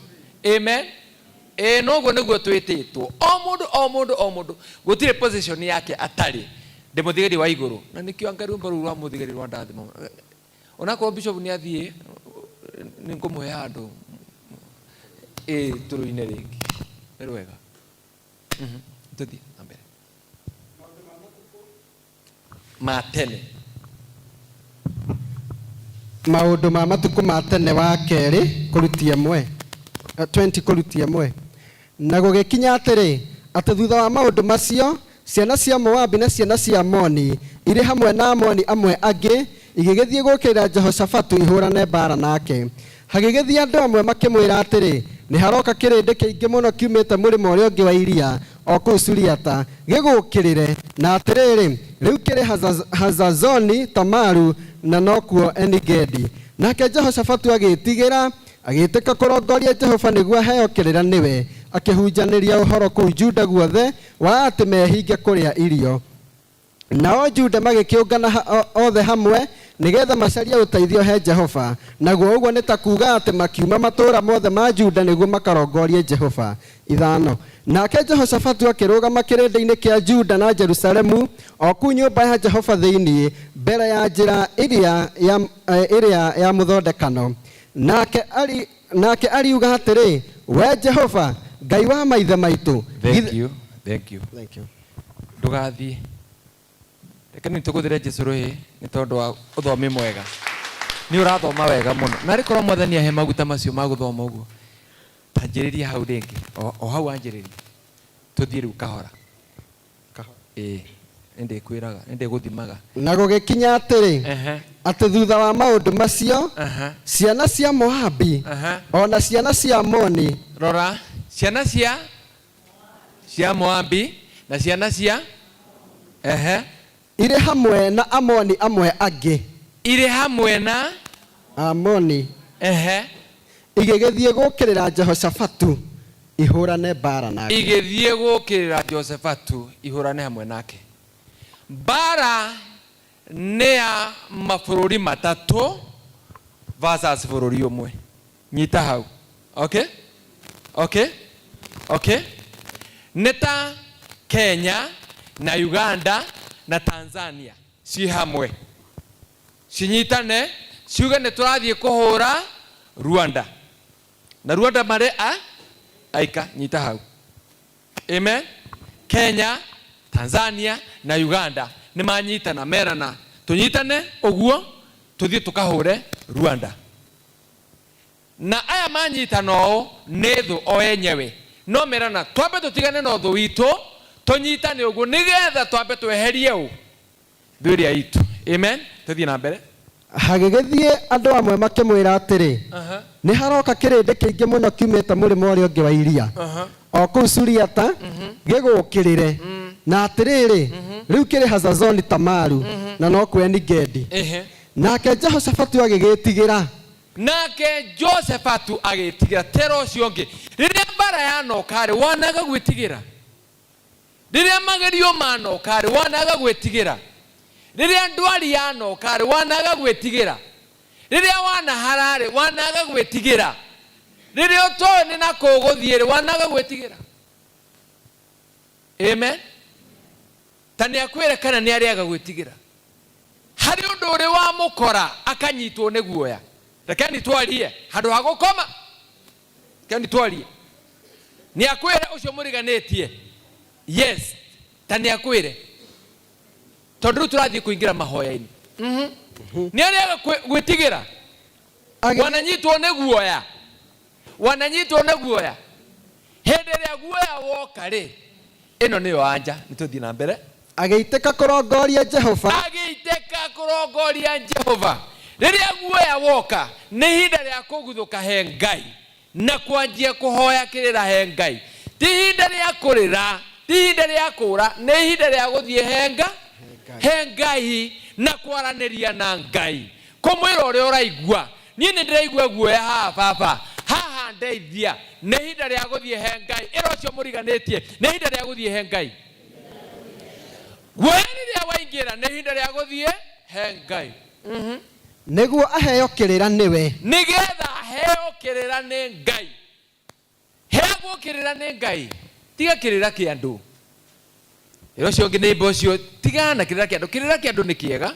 Amen. Ĩĩ noguo nĩguo twĩtĩtwo. O mũndũ o mũndũ o mũndũ gũtirĩ position yake atarĩ. Ndĩ mũthigari wa igũrũ. Na nĩkĩo anga rwĩmbo rũu rwa mũthigari rwa ndathima. Onakorwo bishop nĩ athiĩ nĩ ngũmũhe handũ ĩĩ tũrũine rĩngĩ. Nĩ rwega. Tũthiĩ na mbere. Ma tene. Maũndũ ma matukũ ma tene wa kerĩ kũrutia ĩmwe, 20 kũrutia ĩmwe. Na gũgĩkinya atĩrĩ, atĩ thutha wa maũndũ macio, ciana cia Moabi na ciana cia Amoni, irĩ hamwe na Aamoni amwe angĩ, igĩgĩthiĩ gũũkĩrĩra Jehoshafatu ihũrane mbaara nake. Hagĩgĩthiĩ andũ amwe makĩmwĩra atĩrĩ, Nĩharoka kĩrĩndĩ kĩingĩ mũno kiumĩte mũrĩmo ũrĩa ũngĩ wa iria, o kũu Suriata, gĩgũũkĩrĩre, na atĩrĩrĩ, rĩu kĩrĩ Hazazoni Tamaru, na nokuo Eni-Gedi. Nake Jehoshafatu agĩĩtigĩra, agĩĩtĩka kũrongoria Jehova nĩguo aheo kĩrĩra nĩwe, akĩhunjanĩria ũhoro kũu Juda guothe wa atĩ mehinge kũrĩa irio. Nao Juda magĩkĩũngana othe hamwe nĩ getha macarie ũteithio he Jehova, naguo ũguo nĩ ta kuuga atĩ makiuma matũũra mothe ma Juda nĩguo makarongorie Jehova. Ithano. Nake Jehoshafatu akĩrũgama kĩrĩndĩ-inĩ kĩa Juda na Jerusalemu, o kũu nyũmba ya Jehova thĩinĩ, mbere ya njĩra ĩrĩa ya, ĩrĩa ya mũthondekano. Nake ari, nake ariuga atĩrĩ, Wee Jehova, Ngai wa maithe maitũ, Thank you. Thank you. Thank you. Ndũgathiĩ. Reke nĩ tũgũthĩre Jesu rũhĩ nĩ tondũ wa ũthomi mwega. Nĩ ũrathoma wega mũno. Narĩ korwo mwathani ahe maguta macio ma gũthoma ũguo. Tanjĩrĩria hau rĩngĩ. O hau wanjĩrĩria. Tũthiĩ rĩu kahora. Ĩĩ. Nĩ ndĩkwĩraga, nĩ ndĩgũthimaga. Na gũgĩkinya atĩrĩ, atĩ thutha wa maũndũ macio, ciana cia Moabi, o na ciana cia Amoni. Rora, ciana cia cia Moabi na ciana cia ehe. Irĩ hamwe na Amoni amwe angĩ. Irĩ hamwe na Amoni. Ehe. Igĩgĩthiĩ gũũkĩrĩra Jehoshafatu ihũrane mbaara nake. Igĩthiĩ gũũkĩrĩra Jehoshafatu ihũrane hamwe nake. Mbaara nĩ ya mabũrũri matatũ versus bũrũri ũmwe. Nyita hau. Okay? Okay? Okay? Nĩ ta Kenya na Uganda na Tanzania ciĩ hamwe. Cinyitane ciuge nĩ tũrathiĩ kũhũra Rwanda. Na Rwanda marĩ a aika. Nyita hau. Amen. Kenya, Tanzania na Uganda nĩ manyitana merana tũnyitane ũguo tũthiĩ tũkahũre Rwanda. Na aya manyitana ũũ nĩ thũ o enyewe. No merana twambe tũtigane na ũthũ witũ tũnyitane ũguo nĩgetha twambe tweherie ũ thũ ĩrĩa itũ. Amen. Tũthiĩ na mbere. Hagĩgĩthiĩ andũ amwe makĩmwĩra atĩrĩ, Nĩ haroka kĩrĩndĩ kĩingĩ mũno kiumĩte mũrĩmo ũrĩa ũngĩ wa iria, o kũu Suriata, gĩgũũkĩrĩre. Na atĩrĩrĩ, rĩu kĩrĩ Hazazoni Tamaru, na nokuo Eni-Gedi. Nake Jehoshafatu agĩgĩĩtigĩra. Nake Jehoshafatu agĩĩtigĩra. Tera ũcio ũngĩ, rĩrĩa mbara yanoka-rĩ, wanaga gwĩtigĩra? Rĩrĩa magerio manoka-rĩ, wanaga gwĩtigĩra? Rĩrĩa ndwari yanoka-rĩ, wanaga gwĩtigĩra? Rĩrĩa wanahara-rĩ, wanaga gwĩtigĩra? Rĩrĩa ũtoĩ nĩ na kũ ũgũthiĩ-rĩ, wanaga gwĩtigĩra? Amen. Ta nĩ akwĩre kana nĩ arĩaga gwĩtigĩra. Harĩ ũndũ ũrĩ wamũkora akanyitwo nĩ guoya. Rekeni twarie handũ ha gũkoma. Rekeni twarie. Nĩ akwĩre ũcio mũriganĩtie. Yes, ta nĩ akwĩre. Tondũ rĩu tũrathiĩ kũingĩra mahoya-inĩ. Nĩ arĩaga gwĩtigĩra. Wananyitwo nĩ guoya. Wananyitwo nĩ guoya. Hĩndĩ ĩrĩa guoya woka rĩ, ĩno nĩyo anja. Nĩ tũthiĩ na mbere. Agĩitĩka kũrongoria Jehova. Agĩitĩka kũrongoria Jehova. Rĩrĩa guoya woka, nĩ ihinda rĩa kũguthũka he Ngai na kwanjia kũhoya kĩrĩra he Ngai. Ti ihinda rĩa kũrĩra, ti ihinda rĩa kũũra, nĩ ihinda rĩa gũthiĩ he Nga, he Ngai na kwaranĩria na Ngai. Kũmwĩra ũrĩa ũraigua. Niĩ nĩ ndĩraigua guoya haha baba, haha ndeithia. Nĩ ihinda rĩa gũthiĩ he Ngai. Ĩra ũcio mũriganĩtie, nĩ ihinda rĩa gũthiĩ he Ngai. Guoya rĩrĩa waingĩra nĩ ihinda rĩa gũthiĩ he Ngai. Nĩguo aheo kĩrĩra nĩwe. Nĩgetha aheo kĩrĩra nĩ Ngai. Heagwo kĩrĩra nĩ Ngai, tiga kĩrĩra kĩa andũ. Ĩra ũcio ũngĩ neighbor ũcio, tigana na kĩrĩra kĩa andũ. Kĩrĩra kĩa andũ nĩ kĩega,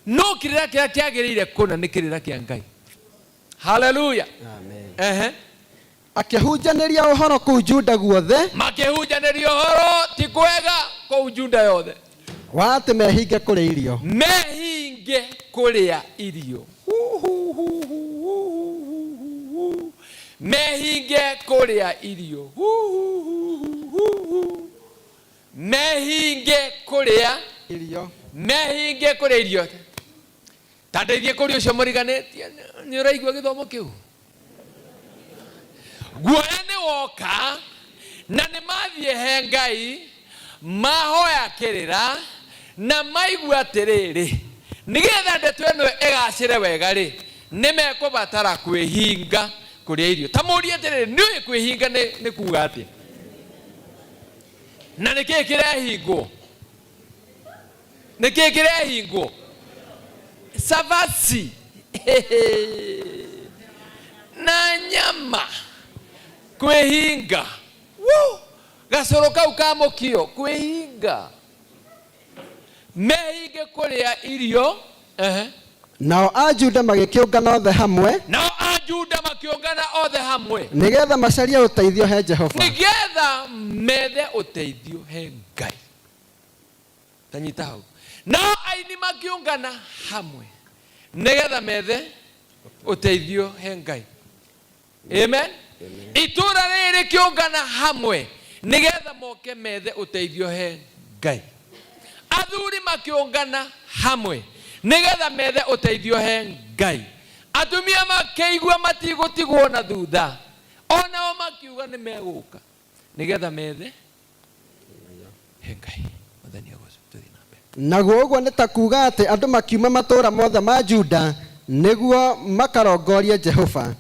no kĩrĩra kĩrĩa kĩagĩrĩire kũna nĩ kĩrĩra kĩa Ngai. Haleluya. Amen. Ehe. Akĩhunjanĩria ũhoro kũu Juda guothe. Makĩhunjanĩria ũhoro ti kwega kũu Juda yothe. Wa atĩ mehinge kũrĩa irio. Mehinge kũrĩa irio. Hu, hu, hu, hu, hu, hu, hu, hu. Mehinge kũrĩa irio. Hu, hu, hu, hu, hu, hu. Mehinge kũrĩa irio. Mehinge kũrĩa irio. Ta ndeithie kũria ũcio mũriganĩtie, nĩ ũraigua gĩthomo kĩu? Guoya nĩ woka na nĩ mathiĩ he Ngai mahoya kĩrĩra na maigua atĩrĩrĩ, nĩgetha ndeto ĩno ĩgacĩre wega rĩ, nĩ mekũbatara kwĩhinga kũrĩa irio. Ta mũrie atĩrĩrĩ, nĩ ũĩ kwĩhinga nĩ kuga atĩa? Na nĩ kĩĩ kĩrehingwo? Nĩ kĩĩ kĩrehingwo? Cabaci na nyama kwĩhinga. Woo! Gacũrũ kau ka mũkio kwĩhinga. Mehinge kũrĩa irio. Ehe. Nao Ajuda magĩkĩũngana othe hamwe. Nao Ajuda makĩũngana othe hamwe. Nĩgetha macarie ũteithio he Jehova. Nĩgetha methe ũteithio he Ngai. Ta nyita hau. Nao aini makĩũngana hamwe nĩgetha methe ũteithio he Ngai. Amen. Itũra rĩrĩ rĩkĩũngana hamwe nĩgetha moke methe ũteithio he Ngai. Athuri makĩũngana hamwe nĩgetha methe ũteithio he Ngai. Atumia makĩigua matigũtigwo na thutha, onao makiuga nĩ megũka nĩgetha methe he Ngai. Mwathani agocwo. Tũthiĩ na mbere. Naguo ũguo nĩ ta kuuga atĩ andũ makiuma matũũra mothe ma Juda nĩguo makarongorie Jehova.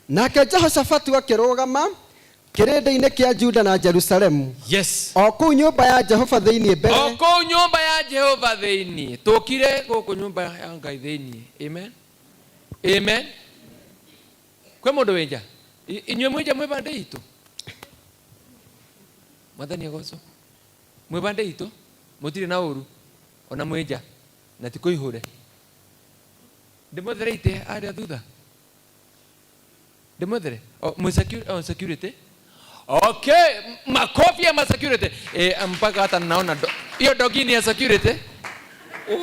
Nake Jehoshafatu akĩrũgama kĩrĩndĩ-inĩ kĩa Juda na Jerusalemu, Yes. o kũu nyũmba ya Jehova thĩinĩ mbere. O kũu nyũmba ya Jehova thĩinĩ. Tũkire gũkũ nyũmba ya Ngai thĩinĩ. Amen. Amen. Kwĩ mũndũ wĩ nja? Inyuĩ mwĩ nja mwĩ bande itũ? Mwathani agocwo. Mwĩ bande itũ? Mũtirĩ na ũru ona mwĩ nja na ti kũihũre. Ndĩmwethere itĩ harĩa thutha? Ndĩmwethere? Oh, mwĩ oh, security? Okay, makofi ya ma security. Mpaka hata naona hiyo dogi ni ya security.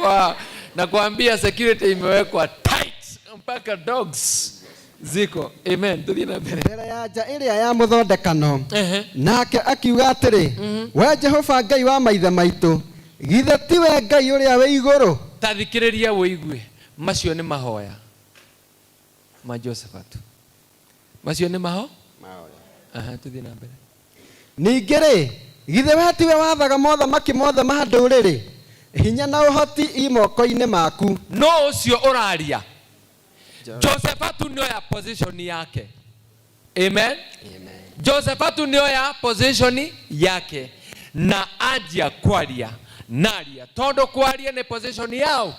Wow, nakwambia security imewekwa tight mpaka dogs ziko. Amen. Tuthiĩ na mbere. Mbere ya nja ĩrĩa ya mũthondekano. Ehe. Nake akiuga atĩrĩ, We Jehova Ngai wa maithe maitũ, githĩ tiwe Ngai ũrĩa wĩ igũrũ? Ta thikĩrĩria ũigue, macio nĩ mahoya ma Josephat. Macio nĩ maho? Aha, tuthiĩ na mbere. Ningĩ rĩ, githĩ we tiwe wathaga mothamaki mothe ma ndũrĩrĩ? Hinya na ũhoti i moko-inĩ maku. No ũcio ũraria. Josephat nĩoya position yake. Amen. Amen. Josephat nĩoya position yake na anjia kwaria naria tondũ kwaria nĩ position yao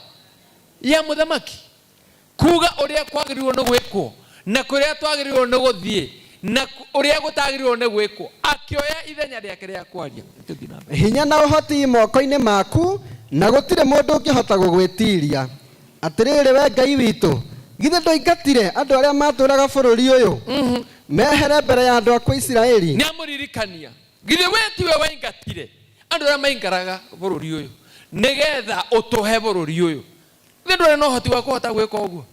ya mũthamaki kuga ũrĩa kwagĩrĩirwo nĩ gwĩkwo na kũrĩa twagĩrĩirwo nĩ gũthiĩ na ũrĩa gũtagĩrĩirwo nĩ gwĩkwo akĩoya ithenya rĩake rĩa kwaria. Tũthiĩ na mbere. Hinya na ũhoti i moko-inĩ maku na gũtirĩ mũndũ ũngĩhota gũgwĩtiria. Atĩrĩrĩ we Ngai witũ, githĩ ndũingatire andũ arĩa matũũraga bũrũri ũyũ mehere mbere ya andũ aku Isiraeli? Nĩamũririkania, githĩ we tiwe waingatire andũ arĩa maikaraga bũrũri ũyũ nĩgetha ũtũhe bũrũri ũyũ? Githĩ ndũrĩ na ũhoti wa kũhota gwĩka ũguo?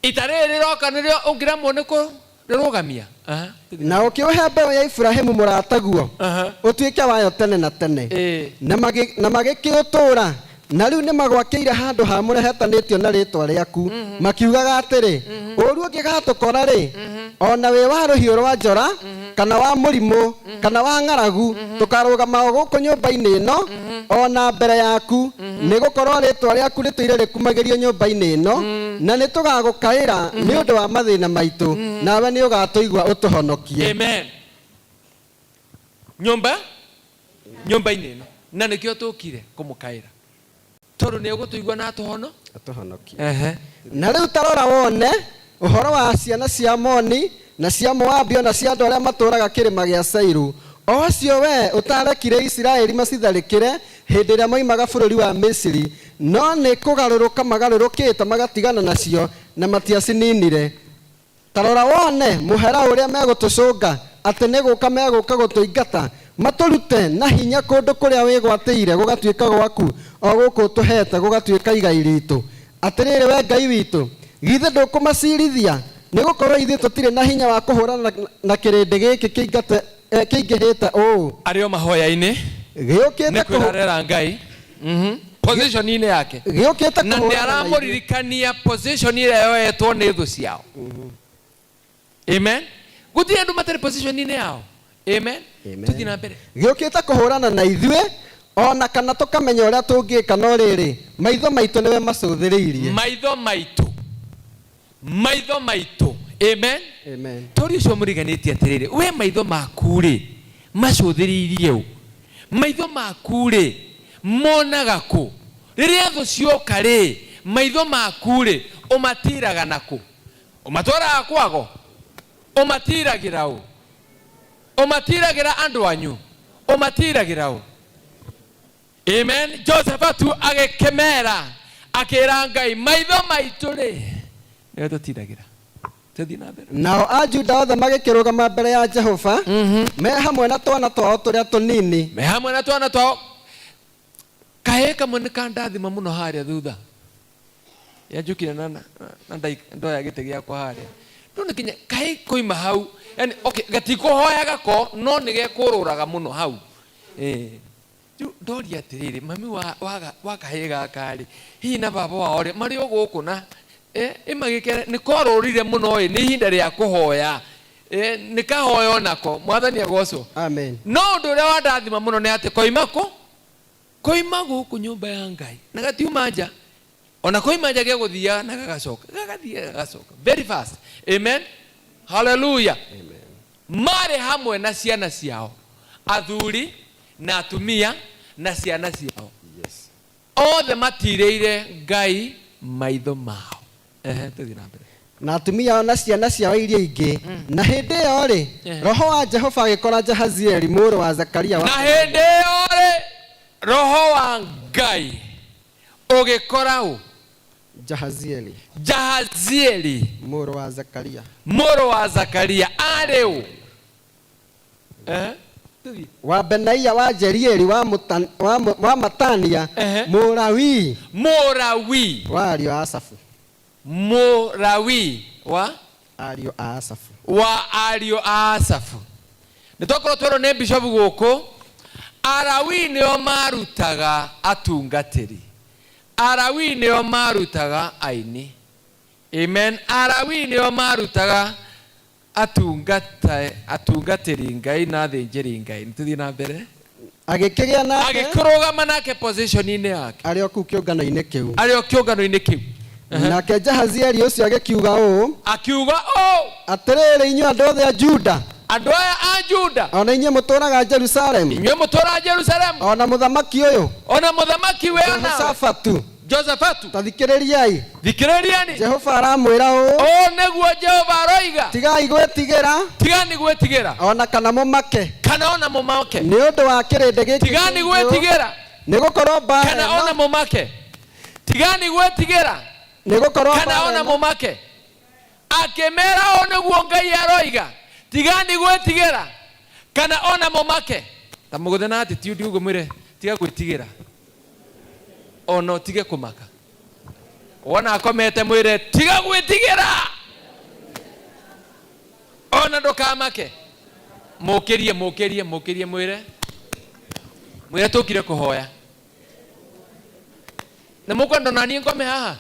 Ita rĩrĩ rĩroka nĩrĩo ũngĩremwo nĩ kũrĩrũgamia. Aha. Na ũkĩũhe mbeũ ya Iburahĩmu mũrataguo, Aha. ũtuĩke wayo tene na tene. Ĩĩ. Na magĩkĩũtũũra, na rĩu nĩmagwakĩire handũ haamũre hetanĩtio na rĩĩtwa rĩaku, makiugaga atĩrĩ, Ũũru ũngĩgatũkora rĩ, o na wĩ wa rũhiũ rwa njora, kana wa mũrimũ, kana wa ng'aragu, tũkarũgama o gũkũ nyũmba-inĩ ĩno, o na mbere yaku, nĩgũkorwo rĩĩtwa rĩaku rĩtũire rĩkumagĩrio nyũmba-inĩ ĩno, na nĩtũgagũkaĩra nĩ ũndũ wa mathĩna maitũ, nawe nĩũgatũigua ũtũhonokie. Amen. Nyũmba, nyũmba-inĩ ĩno. Na nĩkĩo tũkire kũmũkaĩra tondũ nĩ egũtũigua na atũhono Atũhonokie. Ehe. Na rĩu ta rora wone ũhoro wa ciana cia Amoni na cia Moabi o na cia andũ arĩa matũũraga kĩrĩma gĩa Seiru, o acio wee ũtaarekire Isiraeli macitharĩkĩre hĩndĩ ĩrĩa moimaga bũrũri wa Misiri, no nĩ kũgarũrũka magarũrũkĩte magatigana nacio na matiacininire. Ta rora wone mũhera ũrĩa megũtũcũnga, atĩ nĩ gũka megũka gũtũingata, matũrute na hinya kũndũ kũrĩa wĩgwatĩire gũgatuĩka gwaku, o gũkũ ũtũheete gũgatuĩka igai riitũ. Atĩrĩrĩ wee Ngai witũ, githĩ ndũkũmaciirithia? Nĩ gũkorũo ithuĩ tũtirĩ na hinya wa kũhũrana na kĩrĩndĩ gĩkĩ kĩingĩhĩte ũũ. Arĩ o mahoya-inĩ Gĩũkĩte nĩ kwĩra arera Ngai. Position-inĩ yake. Gĩũkĩte Na nĩ kũhũrana na ithuĩ. aramũririkania position ĩrĩa yoetwo nĩ thũ ciao. Amen. Gũtirĩ andũ matarĩ position-inĩ yao. Amen. Tũthiĩ na mbere. Gĩũkĩte kũhũrana na ithuĩ, o na kana tũkamenya ũrĩa tũngĩka, no rĩrĩ, maitho maitũ nĩwe macũthĩrĩirie. Maitho maitũ. Maitho maitũ. Amen. Amen. Tori ũcio mũriganĩtie atĩrĩrĩ, we maitho maku rĩ macũthĩrĩirie ũ? Maitho maku rĩ monaga kũ? Rĩrĩa thũ cioka rĩ, maitho maku rĩ ũmatiraga na kũ? Ũmatwaraga kwago? Ũmatiragĩra ũ? Ũmatiragĩra andũ anyu? Ũmatiragĩra ũ? Amen. Josephatu agĩkĩmera akĩra Ngai maitho maitũ rĩ nĩwe tũtiragĩra. Tũthiĩ na mbere. Nao Ajuda othe magĩkĩrũgama mbere ya Jehova, me hamwe na twana twao tũrĩa tũnini. Me hamwe na twana twao. Kahĩĩ kamwe nĩ kandathima mũno harĩa thutha. Yanjũkire na na na ndoya gĩtĩ gĩakwa harĩa. Ndona kinya kahĩĩ koima hau. Yani okay, gatikũhoyaga ko no nĩ gekũrũraga mũno hau. Rĩu ndoria atĩrĩrĩ, mami wa wa wa kahĩĩ gaka rĩ, hihi na baba wao rĩ, marĩ o gũkũ na ĩmagĩkere nĩ korũrire mũno ĩ, nĩ ihinda rĩa kũhoya. Nĩ kahoya onako, Mwathani agocwo. Amen. No ũndũ ũrĩa wandathima mũno nĩ atĩ koima kũ? Koima gũkũ nyũmba ya Ngai na gatiuma nja. Ona koima nja gegũthiaga na gagacoka, gagathiĩ gagacoka very fast. Amen. Hallelujah. Amen. Marĩ hamwe na ciana ciao, athuri na atumia na ciana ciao. Yes. Othe matirĩire Ngai maitho mao. Ehe, tũthiĩ na mbere. Na atumia ao na ciana ciao iria ingĩ. Na hĩndĩ ĩyo rĩ, Roho wa Jehova agĩkora Jahazieli mũrũ wa Zekaria wa Na hĩndĩ ĩyo rĩ, Roho wa Ngai ũgĩkora ũ? Jahazieli. Jahazieli. Mũrũ wa Zekaria. Mũrũ wa Zakaria arĩ ũ? Wa Benaia wa Jerieli wa wa Matania Mũlawii. Mũlawii. Wa ariũ a Asafu. Mũlawii wa ariũ a Asafu. Wa ariũ a Asafu. Nĩ twakorwo twerwo nĩ bishop gũkũ, Alawii nĩo marutaga atungatĩri. Alawii nĩo marutaga aini. Amen. Alawii nĩo marutaga atungata atungatĩri Ngai na athĩnjĩri Ngai. Nĩ tũthiĩ na mbere. Agĩkĩgĩa nake. Agĩkĩrũgama nake position-inĩ yake. Arĩ o kũu kĩũngano-inĩ kĩu. Arĩ o kĩũngano-inĩ kĩu. Nake Jahazieli ũcio agĩkiuga ũũ. Akiuga ũũ. Atĩrĩrĩ inyuĩ andũ othe a Juda. Andũ aya a Juda. O na inyuĩ mũtũũraga Jerusalemu. Inyuĩ mũtũũraga Jerusalemu. O na mũthamaki ũyũ. O na mũthamaki we nawe. Jehoshafatu. Josephatu. Ta thikĩrĩriai. Thikĩrĩriani. Jehova aramwĩra ũũ. Ũũ nĩguo Jehova aroiga. Tigai gwĩtigĩra. Tigani gwĩtigĩra. O na kana mũmake. Kana ona mũmake. Nĩ ũndũ wa kĩrĩndĩ gĩkĩ. Tigani gwĩtigĩra. Nĩ gũkorwo mbaara Kana ona mũmake. Tigani gwĩtigĩra. Nĩ gũkorwo Kana ona mũmake. Akĩmera ũũ nĩguo Ngai aroiga. Tigani gwĩtigĩra. Kana ona mũmake. Ta mũgũthe na attitude ũguo mwĩre tiga gwĩtigĩra. Ona ũtige kũmaka. Wona akomete mwĩre tiga gwĩtigĩra. Ona ndũkamake. Mũkĩrie, mũkĩrie, mũkĩrie mwĩre. Mwĩre tũkire kũhoya. Nĩ mũkwenda ona niĩ ngome haha?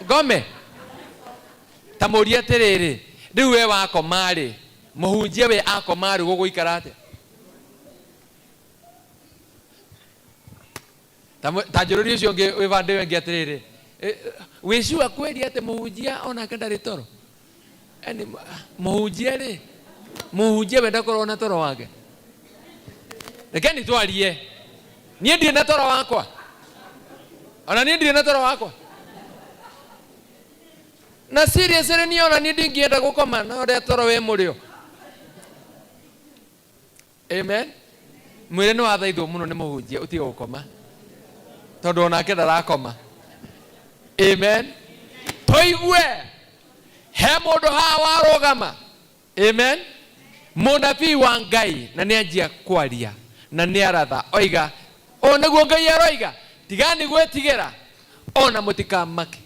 Ngome? Ta mũrie atĩrĩrĩ, rĩu we wakoma rĩ, mũhunjia we akoma rĩ, gũgũikara atĩa? Ta njũrũrie ũcio ũngĩ wĩ bandĩ ĩyo ĩngĩ atĩrĩrĩ, wĩ sure kweli atĩ mũhunjia onake ndarĩ toro? Yaani, mũhunjia rĩ, mũhunjia we ndakoragwo na toro wake? Rekeni twarie. Niĩ ndirĩ na toro wakwa. Ona niĩ ndirĩ na toro wakwa. Na seriously niĩ ona niĩ ndingĩenda gũkoma na ũrĩa toro wĩ mũrĩo. Amen. Mwĩre nĩ wathaithwo mũno nĩ mũhunjia ũtige gũkoma. Tondũ onake ndarakoma. Amen. Tũigue he mũndũ haha warũgama. Amen. Mũnabii wa Ngai na nĩ anjia kwaria na nĩ aratha oiga ũũ nĩguo Ngai aroiga tigani gwĩtigĩra ona mũtikamake.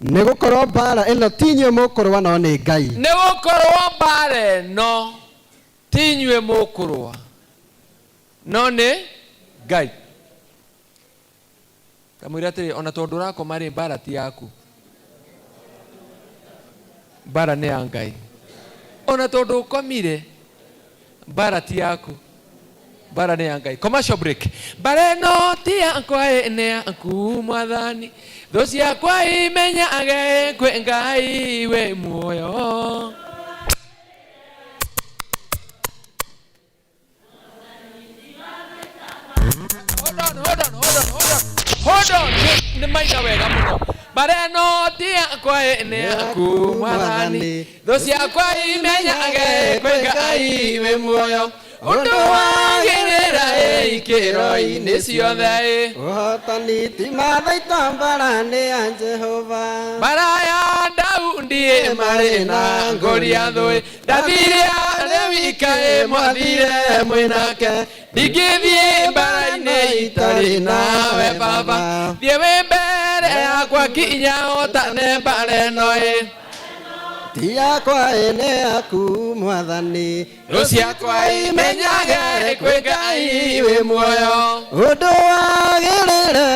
Nĩ gũkorwo mbaara ĩno ti inyuĩ mũkũrũa no nĩ Ngai. Nĩ gũkorwo mbaara ĩno ti inyuĩ mũkũrũa no nĩ Ngai. Kamwĩra atĩrĩ ona tondũ ũrakoma rĩ mbaara ti yaku. Mbaara nĩ ya Ngai. Ona tondũ ũkomire mbaara ti yaku. Mbaara nĩ ya Ngai. Commercial break. Mbaara ĩno ti yakwa ĩ nĩ yaku mwathani. Thũ ciakwa imenyage kwĩ Ngai wĩ muoyo. Hold on, hold on, hold on, hold on. Hold on. Nĩ maina wega mũno. Mbaara ĩno ti yakwa ĩ nĩ yaku mwathani. Thũ ciakwa imenyage kwĩ Ngai wĩ muoyo. Ũndũ wagĩrĩra ĩ ikĩro-inĩ ciothe ĩ. Ũhotani ti mathaita mbaara nĩ ya Jehova. Mbaara ya Daudi ĩ marĩ na Goliathũ ĩ. Ndathire arĩ wika ĩ mwathire mwĩ nake. Ndingĩthiĩ mbaara-inĩ itarĩ nawe baba. Thiĩ wĩ mbere yakwa nginya hotane mbaara ĩno ĩ. Ti yakwa ĩ nĩ yaku mwathani. Thũ ciakwa imenyage kwĩ Ngai wĩ muoyo. Ũndũ wagĩrĩre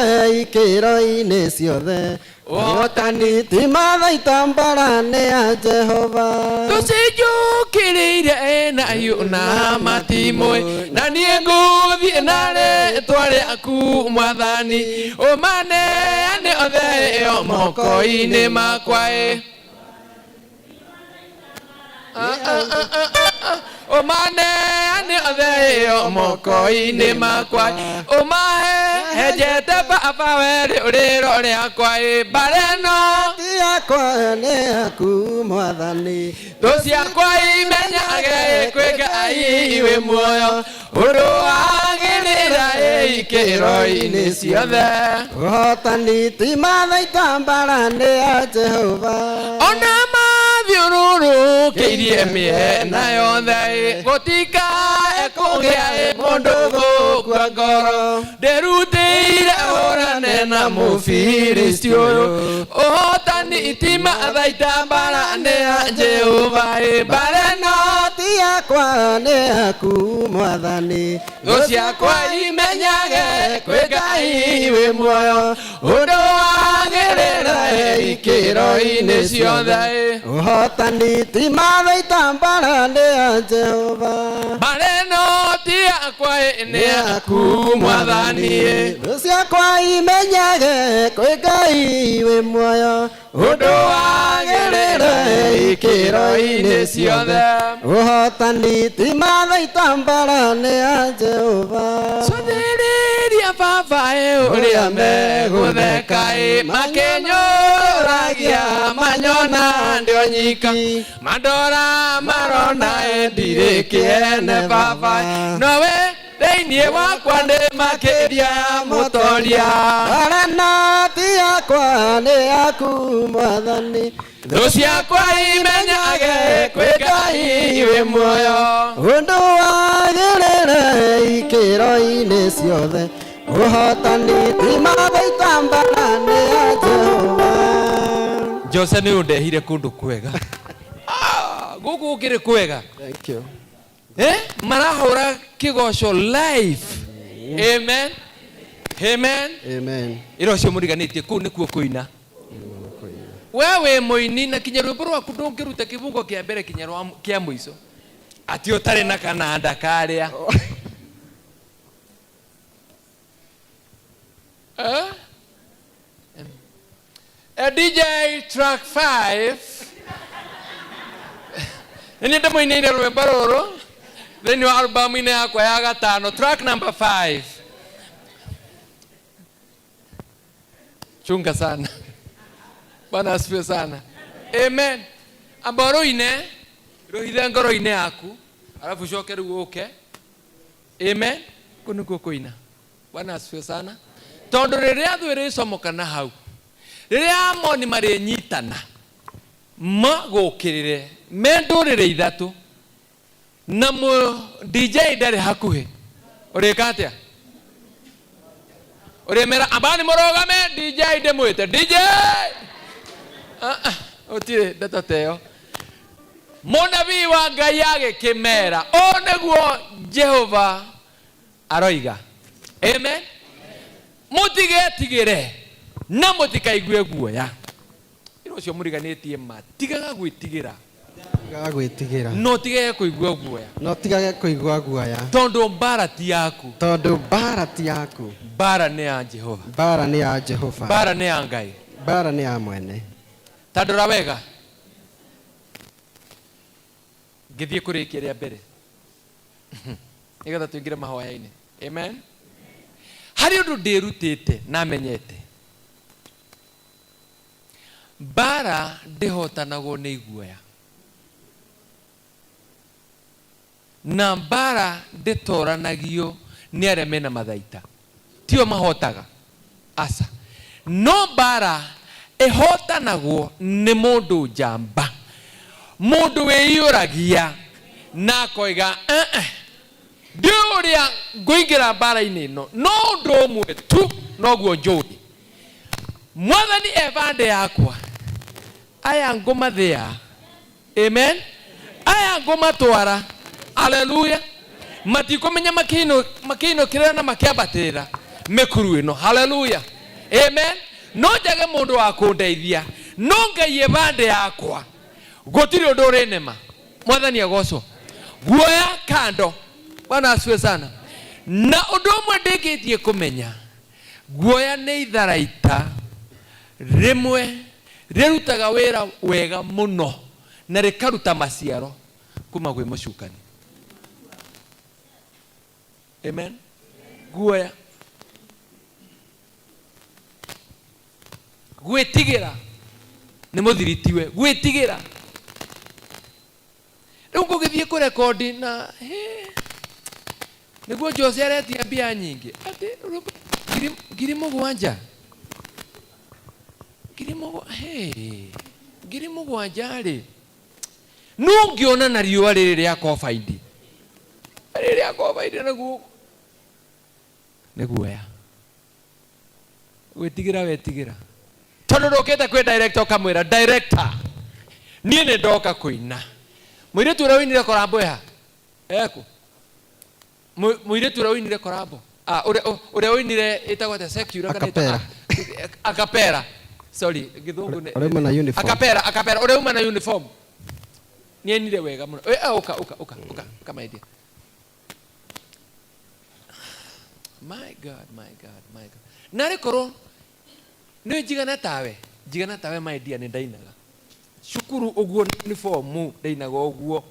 ikĩro-inĩ ciothe. Ũhotani ti mathaita mbaara nĩ ya Jehova. Tũcinjũkĩrĩire na hiũ na matimũ na niĩ ngũthiĩ na rĩtwa rĩaku mwathani ũmaneane othe ĩyo moko-inĩ makwa ĩ. Ũmaneane othe ĩyo moko-inĩ makwa ũmahehenjete baba we rĩũrĩro rĩakwa ĩ mbaara ĩno Ti yakwa nĩ yaku mwathani. Thũ ciakwa imenyage kwĩ Ngai wĩ muoyo ũndũ wagĩrĩra ĩ ikĩro-inĩ ciothe. Ũhotani ti mathaita mbaara nĩ ya Jehova. Ona mathiũrũrũkĩirie mĩena yothe ĩ gũtikae kũgĩa ĩ mũndũ gũkua ngoro ndĩrutĩire hũrane na Mũfilisti ũyũ ũhotani ti mathaita mbaara nĩ ya Jehova ĩ mbaara ĩno Ti yakwa nĩ yaku mwathani. Thũ ciakwa imenyage kwĩ Ngai wĩ muoyo ũndũ wagĩrĩra ikĩro-inĩ ciothe ĩ. Ũhotani ti mathaita mbaara nĩ ya Jehova. Mbaara ĩno ti yakwa ĩ nĩ yaku mwathani ĩ. Thũ ciakwa imenyage kwĩ Ngai wĩ muoyo Ũndũ wagĩrĩra ikĩro-inĩ ciothe. Ũhotani ti mathaita mbaara nĩ ya Jehova. Cũthĩrĩria baba ĩ ũrĩa megũtheka ĩ makĩnyũragia manyona ndĩ nyika mandora marona ĩ ndirĩ kĩene baba nowe thĩinĩ wakwa ndĩ makĩria mũtoria. Mbaara ĩno ti yakwa nĩ yaku mwathani. Thũ ciakwa imenyage kwĩ Ngai wĩ muoyo Ũndũ wagĩrĩre ikĩro-inĩ ciothe. Ũhotani ti mathaita mbaara nĩ ya Jehova. Jose nĩ ũndehire kũndũ kwega. Gũkũ gũkĩrĩ kwega. Thank you. Marahũra kĩgoco live. Amen. Amen. Amen. Ĩra ũcio mũriganĩtie kũu nĩkuo kũina. We wĩ mũini na kinya rwĩmbo rwaku ndũngĩruta kĩbungo kĩa mbere kinya kĩa mũico. Atĩ ũtarĩ na kananda karĩa. DJ track 5. Nĩ ndĩmũinĩire rwĩmbo rũrũ. Thĩinĩ wa albamu-inĩ yakwa ya gatano, track number 5. Chunga sana. Bwana asifiwe sana. Amen. Amba rũine, rũhithe ngoro-inĩ yaku, alafu ucoke rĩu ũke. Amen. Kũ nĩkuo kũina. Bwana asifiwe sana. Tondũ rĩrĩa thũ ĩrĩcomoka na hau, rĩrĩa Amoni marĩnyitana, magũkĩrĩre me ndũrĩrĩ ithatũ, na mũ DJ ndarĩ hakuhĩ, ũrĩka atĩa? Ũrĩmera ambani mũrũgame, DJ ndĩmwĩte DJ. Ah, ah, gũtirĩ ndeto ta ĩyo. Mũnabii wa Ngai agĩkĩmera, ũũ nĩguo Jehova aroiga. Amen. Mũtigetigĩre na mũtikaigue guoya. Ĩra ũcio mũriganĩtie ma, tigaga gwĩtigĩra. Tigaga gwĩtigĩra. No tigage kũigua guoya. No tigage kũigua guoya. Tondũ mbara ti yaku. Tondũ mbara ti yaku. Mbara nĩ ya Jehova. Mbara nĩ ya Jehova. Mbara nĩ ya Ngai. Mbara nĩ ya mwene. Ta ndora wega. Ngĩthiĩ kũrĩkia rĩa mbere. Nĩgetha tũingĩre mahoya-inĩ. Amen. Harĩ ũndũ ndĩrutĩte na menyete. Mbara ndĩhotanagwo nĩ iguoya. Na mbara ndĩtoranagio nĩ arĩa mena mathaita. Tio mahotaga. Aca. No mbara ĩhotanagwo nĩ mũndũ njamba. Mũndũ wĩiyũragia na akoiga, eh, ndiũĩ ũrĩa ngũingĩra mbara-inĩ ĩno, no ũndũ ũmwe tu noguo njũĩ. Mwathani e bande yakwa, aya ngũmathĩa. Amen. Aya ngũmatwara. Hallelujah. Matikũmenya makĩinũkĩrĩra na makĩambatĩrĩra mĩkuru ĩno. Hallelujah. Amen. No njage mũndũ wa kũndeithia, no Ngai e bande yakwa, gũtirĩ ũndũ ũrĩnema. Mwathani agocwo. Guoya kando. Bwana asifiwe sana. Na ũndũ ũmwe ndĩkĩtie kũmenya, guoya nĩ itharaita rĩmwe rĩrutaga wĩra wega mũno na rĩkaruta maciaro kuma gwĩ mũcukani. Amen. Guoya, gwĩtigĩra nĩ mũthiritiwe, gwĩtigĩra. Rĩu ngũgĩthiĩ kũrekondi na hĩ, nĩguo Jose aretia mbia nyingĩ atĩ ngiri mũgwanja, ngiri mũgwa-, hĩ, ngiri mũgwanja rĩ, no ngĩona na riũa rĩrĩ rĩa kobaidi, rĩrĩ rĩa kobaidi nĩguo nĩ guoya. Gwĩtigĩra wetigĩra. Tondũ ndũkĩte kwĩ director ũkamwĩra, director, niĩ nĩ ndoka kũina. Mũirĩtu ũrĩa ũinire korambo ĩha? Ekũ? Mũirĩtu ũrĩa ũinire korambo? Ah, ũrĩa ũinire ĩtagwo atĩa? Secular kana ĩtagwo? Acapella. Acapella. Sorry, gĩthũngũ nĩ Ũrĩa uma na uniform. Acapella, acapella, ũrĩa uma na uniform. Nĩ ainire wega mũno. Ũka, ũka, ũka, ũka, ũka, my dear. My God, my God, my God. Narĩ korwo nĩ njigana tawe, njigana tawe my dear, nĩ ndainaga. Cukuru ũguo uniform ndainaga ũguo.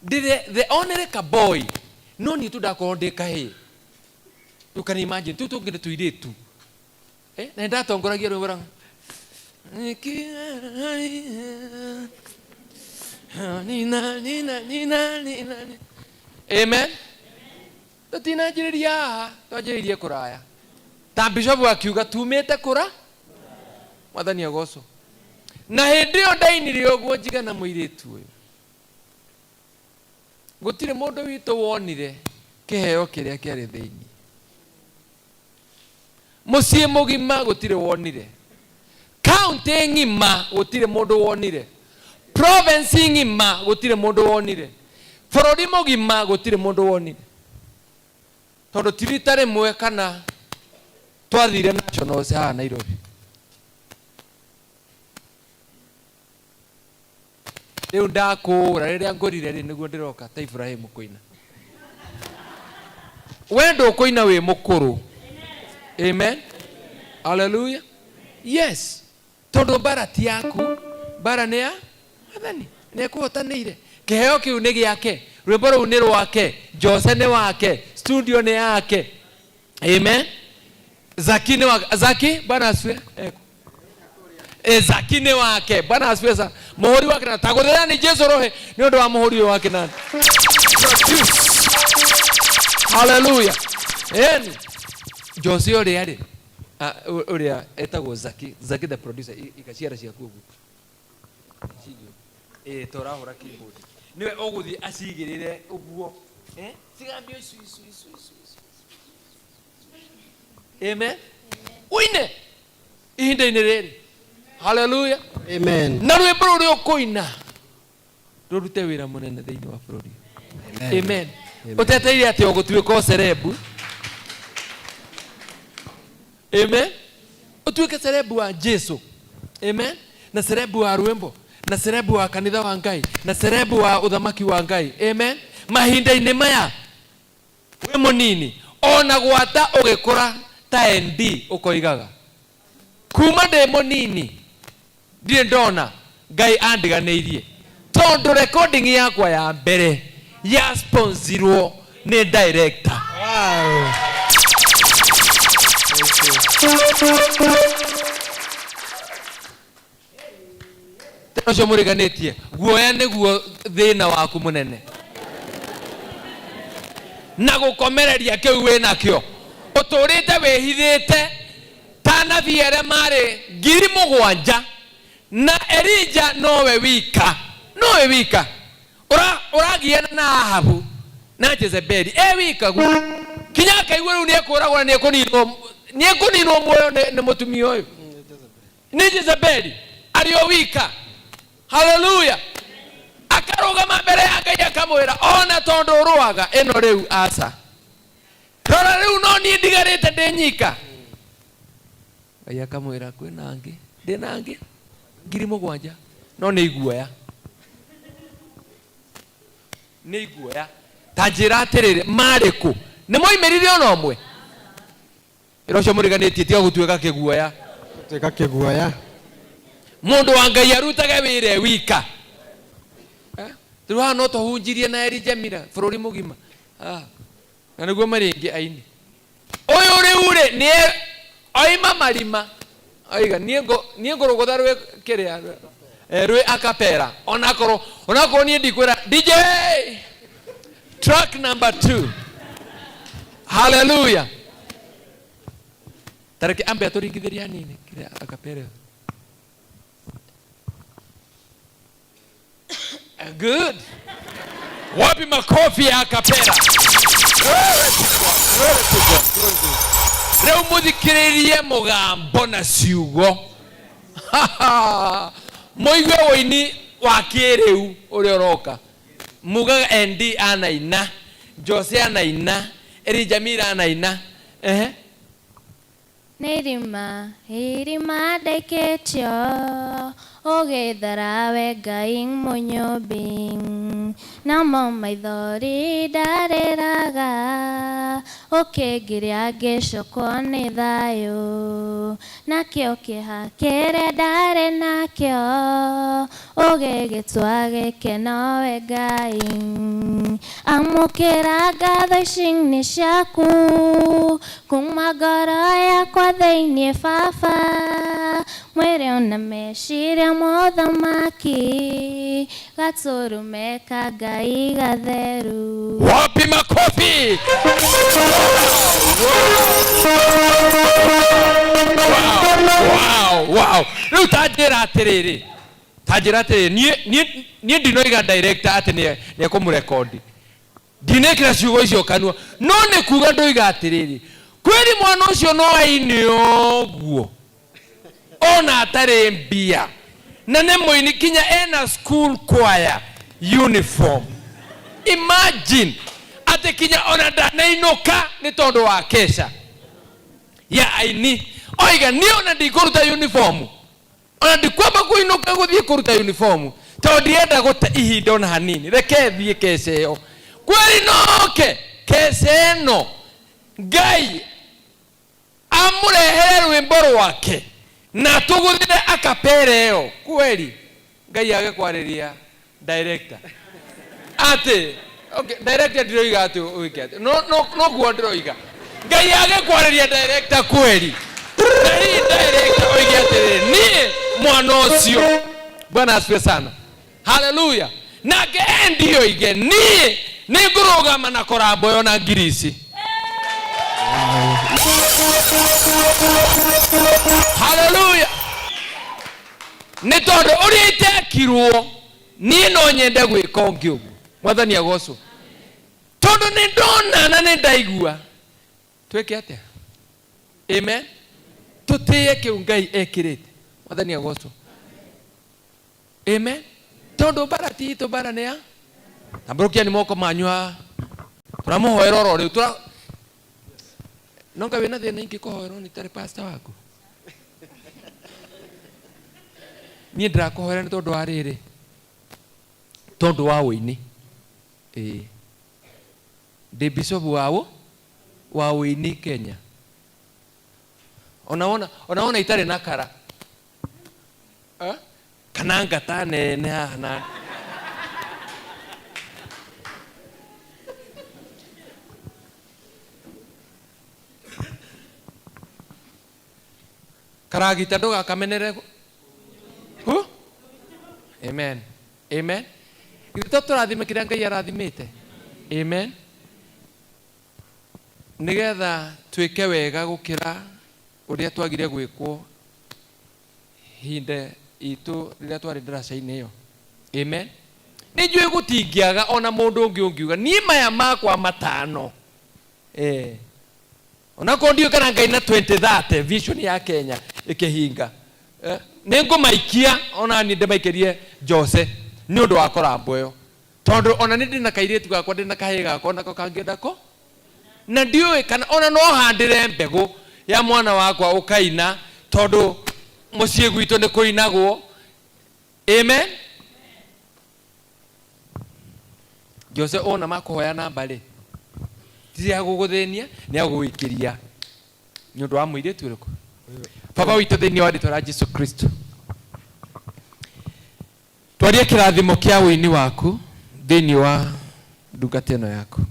Ndĩrĩ the only kaboy. No niĩ tu ndakorwo ndĩ kahĩĩ. You can imagine, tũu tũngĩ nĩ tũirĩtu. Na nĩ ndatongoragia rwĩmbo rwa Nina, nina, nina, nina. Amen. Tũtinanjĩrĩria haha, twanjĩrĩirie kũraya. Ta Bishop akiuga tumĩte kũra, Mwathani agocwo. Na hĩndĩ ĩyo ndainire ũguo njigana mũirĩtu ũyũ. Gũtirĩ mũndũ witũ wonire kĩheo kĩrĩa kĩarĩ thĩinĩ. Mũciĩ mũgima gũtirĩ wonire. County ng'ima gũtirĩ mũndũ wonire. Province ng'ima gũtirĩ mũndũ wonire. Bũrũri mũgima gũtirĩ mũndũ wonire. Tondũ ti rita rĩmwe kana twathire nationals haha Nairobi. Rĩu ndakũũra rĩrĩa ngũrire rĩ nĩguo ndĩroka ta Ibrahimu kũina. We ndũkũina wĩ mũkũrũ. Amen. Hallelujah. Yes. Tondũ mbara ti yaku, mbara nĩ ya Mwathani. Nĩ ekũhotanĩire. Kĩheo kĩu nĩ gĩake, rwĩmbo rũu nĩ rwake, Jose nĩ wake, studio nĩ yake. Amen. Zaki nĩ wake. Zaki, Bwana asifiwe. Zaki nĩ wake. Bwana asifiwe sana. Mũhũri wa kĩnanda. Tagũthĩra nĩ Jesu rohe nĩ ũndũ wa mũhũri ũyũ wa kĩnanda. Hallelujah. Eni. Jose ũrĩa rĩ, ũrĩa etagwo Zaki, Zaki the producer, ikaciara ciaku ũguo. Ĩĩ, ta ũrahũra keyboard. Nĩwe ũgũthiĩ acigĩrĩre ũguo. Cigambio icu, icu, icu, icu, icu. Amen. Ũine ihinda-inĩ rĩrĩ. Hallelujah. Amen. Na rwĩmbo rũrĩa ũkũina rũrute wĩra mũnene thĩinĩ wa bũrũri. Amen. Ũteteire atĩ ũgũtuĩka ũcerebu. Amen. Ũtuĩke cerebu wa Jesu. Amen. Na cerebu wa rwĩmbo, na cerebu wa kanitha wa Ngai, na cerebu wa ũthamaki wa Ngai. Amen. Mahinda-inĩ maya wĩ mũnini ona gwata ũgĩkũra ta ND ũkoigaga kuma ndĩ mũnini ndirĩ ndona Ngai andiganĩirie, tondũ recording yakwa ya mbere ya sponsirwo nĩ director. Wow. Tena ũcio mũriganĩtie guoya nĩguo thĩna waku mũnene na gũkomereria kĩu wĩnakĩo ũtũrĩte wĩhithĩte ta anabii arĩa marĩ 7,000 na Elija nowe wika, nowe wika ũragiana na Ahabu na Jezebeli e wika gu kinya akaigua rĩu nĩekũragwo na nĩekũninwo muoyo nĩ mũtumia ũyũ nĩ Jezebeli arĩ o wika. Hallelujah. Akarũgama mbere ya Ngai akamwĩra ona tondũ ũrũaga ĩno rĩu aca, rora rĩu no niĩ ndigarĩte ndĩ nyika. Ngai akamwĩra kwĩna angĩ, ndĩna angĩ 7,000 no nĩ iguoya, nĩ iguoya. Ta njĩra atĩrĩrĩ, marĩ kũ? Nĩ moimĩrire ona ũmwe? Ĩra ũcio mũriganĩtie tiga gũtuĩka kĩguoya. Gũtuĩka kĩguoya. Mũndũ wa Ngai arutage wĩra e wika. Rĩu haha no tũhunjirie na Elijah Miller bũrũri mũgima. Na nĩguo marĩ aingĩ aini. Ũyũ rĩu rĩ, nĩ oima marima. Oiga, niĩ ngũrũgũtha rwĩ kĩrĩa, rwĩ acapella. Onakorwo niĩ ndikwĩra, DJ, track number 2. Hallelujah. Tareke ambe atũringithĩrie hanini kĩrĩa acapella. Good. Wapi makofi ya acapella? Rĩu mũthikĩrĩrie mũgambo na ciugo. Mũigue ũini wa kĩrĩu ũrĩa ũroka. Mugaga ND anaina, Jose anaina, Elijah Miller anaina. Nĩ irima, irima ndĩkĩtio, ũgĩthara we Ngai mũnyũmbi. Namo maithori ndarĩraga, ũkĩngiria ngĩcokwo nĩ thayũ. Nakĩo kĩeha kĩrĩa ndarĩ nakĩo, ũgĩgĩtua gĩkeno we Ngai. Amũkĩra ngatho ici nĩ ciaku, kuma ngoro yakwa thĩinĩ baba. Mwĩrĩ ona meciria mothamaki, gatũrũme ka Ngai gatheru. Wapi makofi? Wow, wow. Rĩu ta njĩra atĩrĩrĩ, ta njĩra atĩrĩrĩ, niĩ ndinoiga director atĩ nĩ ekũmũrekondi. Ndinekĩra ciugo icio kanua. No nĩ kuga ndoiga atĩrĩrĩ, kweri mwana ũcio no aine ũguo ona atarĩ mbia, na nĩ mũini kinya ena school choir uniform. Imagine atĩ kinya ona ndanainũka nĩ tondũ wa kesha ya aini. Oiga niĩ ona ndikũruta uniform, ona ndikwamba kũinũka gũthiĩ kũruta uniform tondũ ndirenda gũte ihinda ona hanini, reke thiĩ kesha ĩyo. Kweri noke kesha ĩno Ngai amũrehere rwĩmbo rwake na tũgũthire akapera ĩyo. Kweri Ngai age kwarĩria director. Atä okay, director ndiroiga atä wä ke atä no no no guo ndiroiga Ngai agäkwarä director kweri na hihi director oige atĩrĩrĩ niĩ mwana ũcio. Bwana asifiwe sana, haleluya. Nake endi oige niĩ nĩ ngũrũgama na korambo ĩyo na ngiri ici. Haleluya. Nĩ tondũ ũrĩa itekirwo niĩ no nyende gwĩka ũngĩ ũguo. Mwathani agocwo, tondũ nĩ ndona na nĩ ndaigua. Twĩke atĩa? Amen. Tũtĩe kĩu Ngai ekĩrĩte. Mwathani agocwo. Amen. Tondũ mbara ti itũ, mbara nĩ ya tambũrũkia nĩ moko manyu haha. Tũramũhoera oro rĩu tũra nonga wĩna thĩna ingĩkũhoera nĩ itarĩ pastor waku. Niĩ ndĩrakũhoera nĩ tondũ wa rĩrĩ, tondũ wa ũini. Ĩĩ, ndĩ bishop wa ũini Kenya. Ona wona itarĩ na kara, eh? Kana ngata nene haha na karagita ndũgakamenere. Huh? Amen. Amen. Githĩ to tũrathime kĩrĩa Ngai arathimĩte? Amen. Nĩgetha twĩke wega gũkĩra ũrĩa twagire gwĩkwo hinda itũ rĩrĩa twarĩ ndaraca-inĩ ĩyo. Amen. Nĩ njũĩ gũtingĩaga ona mũndũ ũngĩ ũngiuga niĩ maya makwa matano. Onakorwo ndiũĩ kana Ngai na 2030 vision ya Kenya ĩkĩhinga. Nĩ ngũmaikia ona niĩ ndĩmaikĩrie Jose nĩ ũndũ wa korambo ĩyo. Tondũ ona nĩ ndĩna kairĩtu gakwa, ndĩna kahĩĩ gakwa nako kangĩenda ko na ndiũĩ kana ona no handĩre mbegũ ya mwana wakwa ũkaina, tondũ mũciĩ gwitũ nĩ kũinagwo. Amen. Jose ona makũhoya namba rĩ, ti ya gũgũthĩnia, nĩ ya gũgũikĩria nĩ ũndũ wa mũirĩtu ũrĩkũ. Baba witũ thĩinĩ wa rĩtwa rĩa Jesu Kristo, twarie kĩrathimo kĩa ũini waku thĩinĩ wa ndungata ĩno yaku.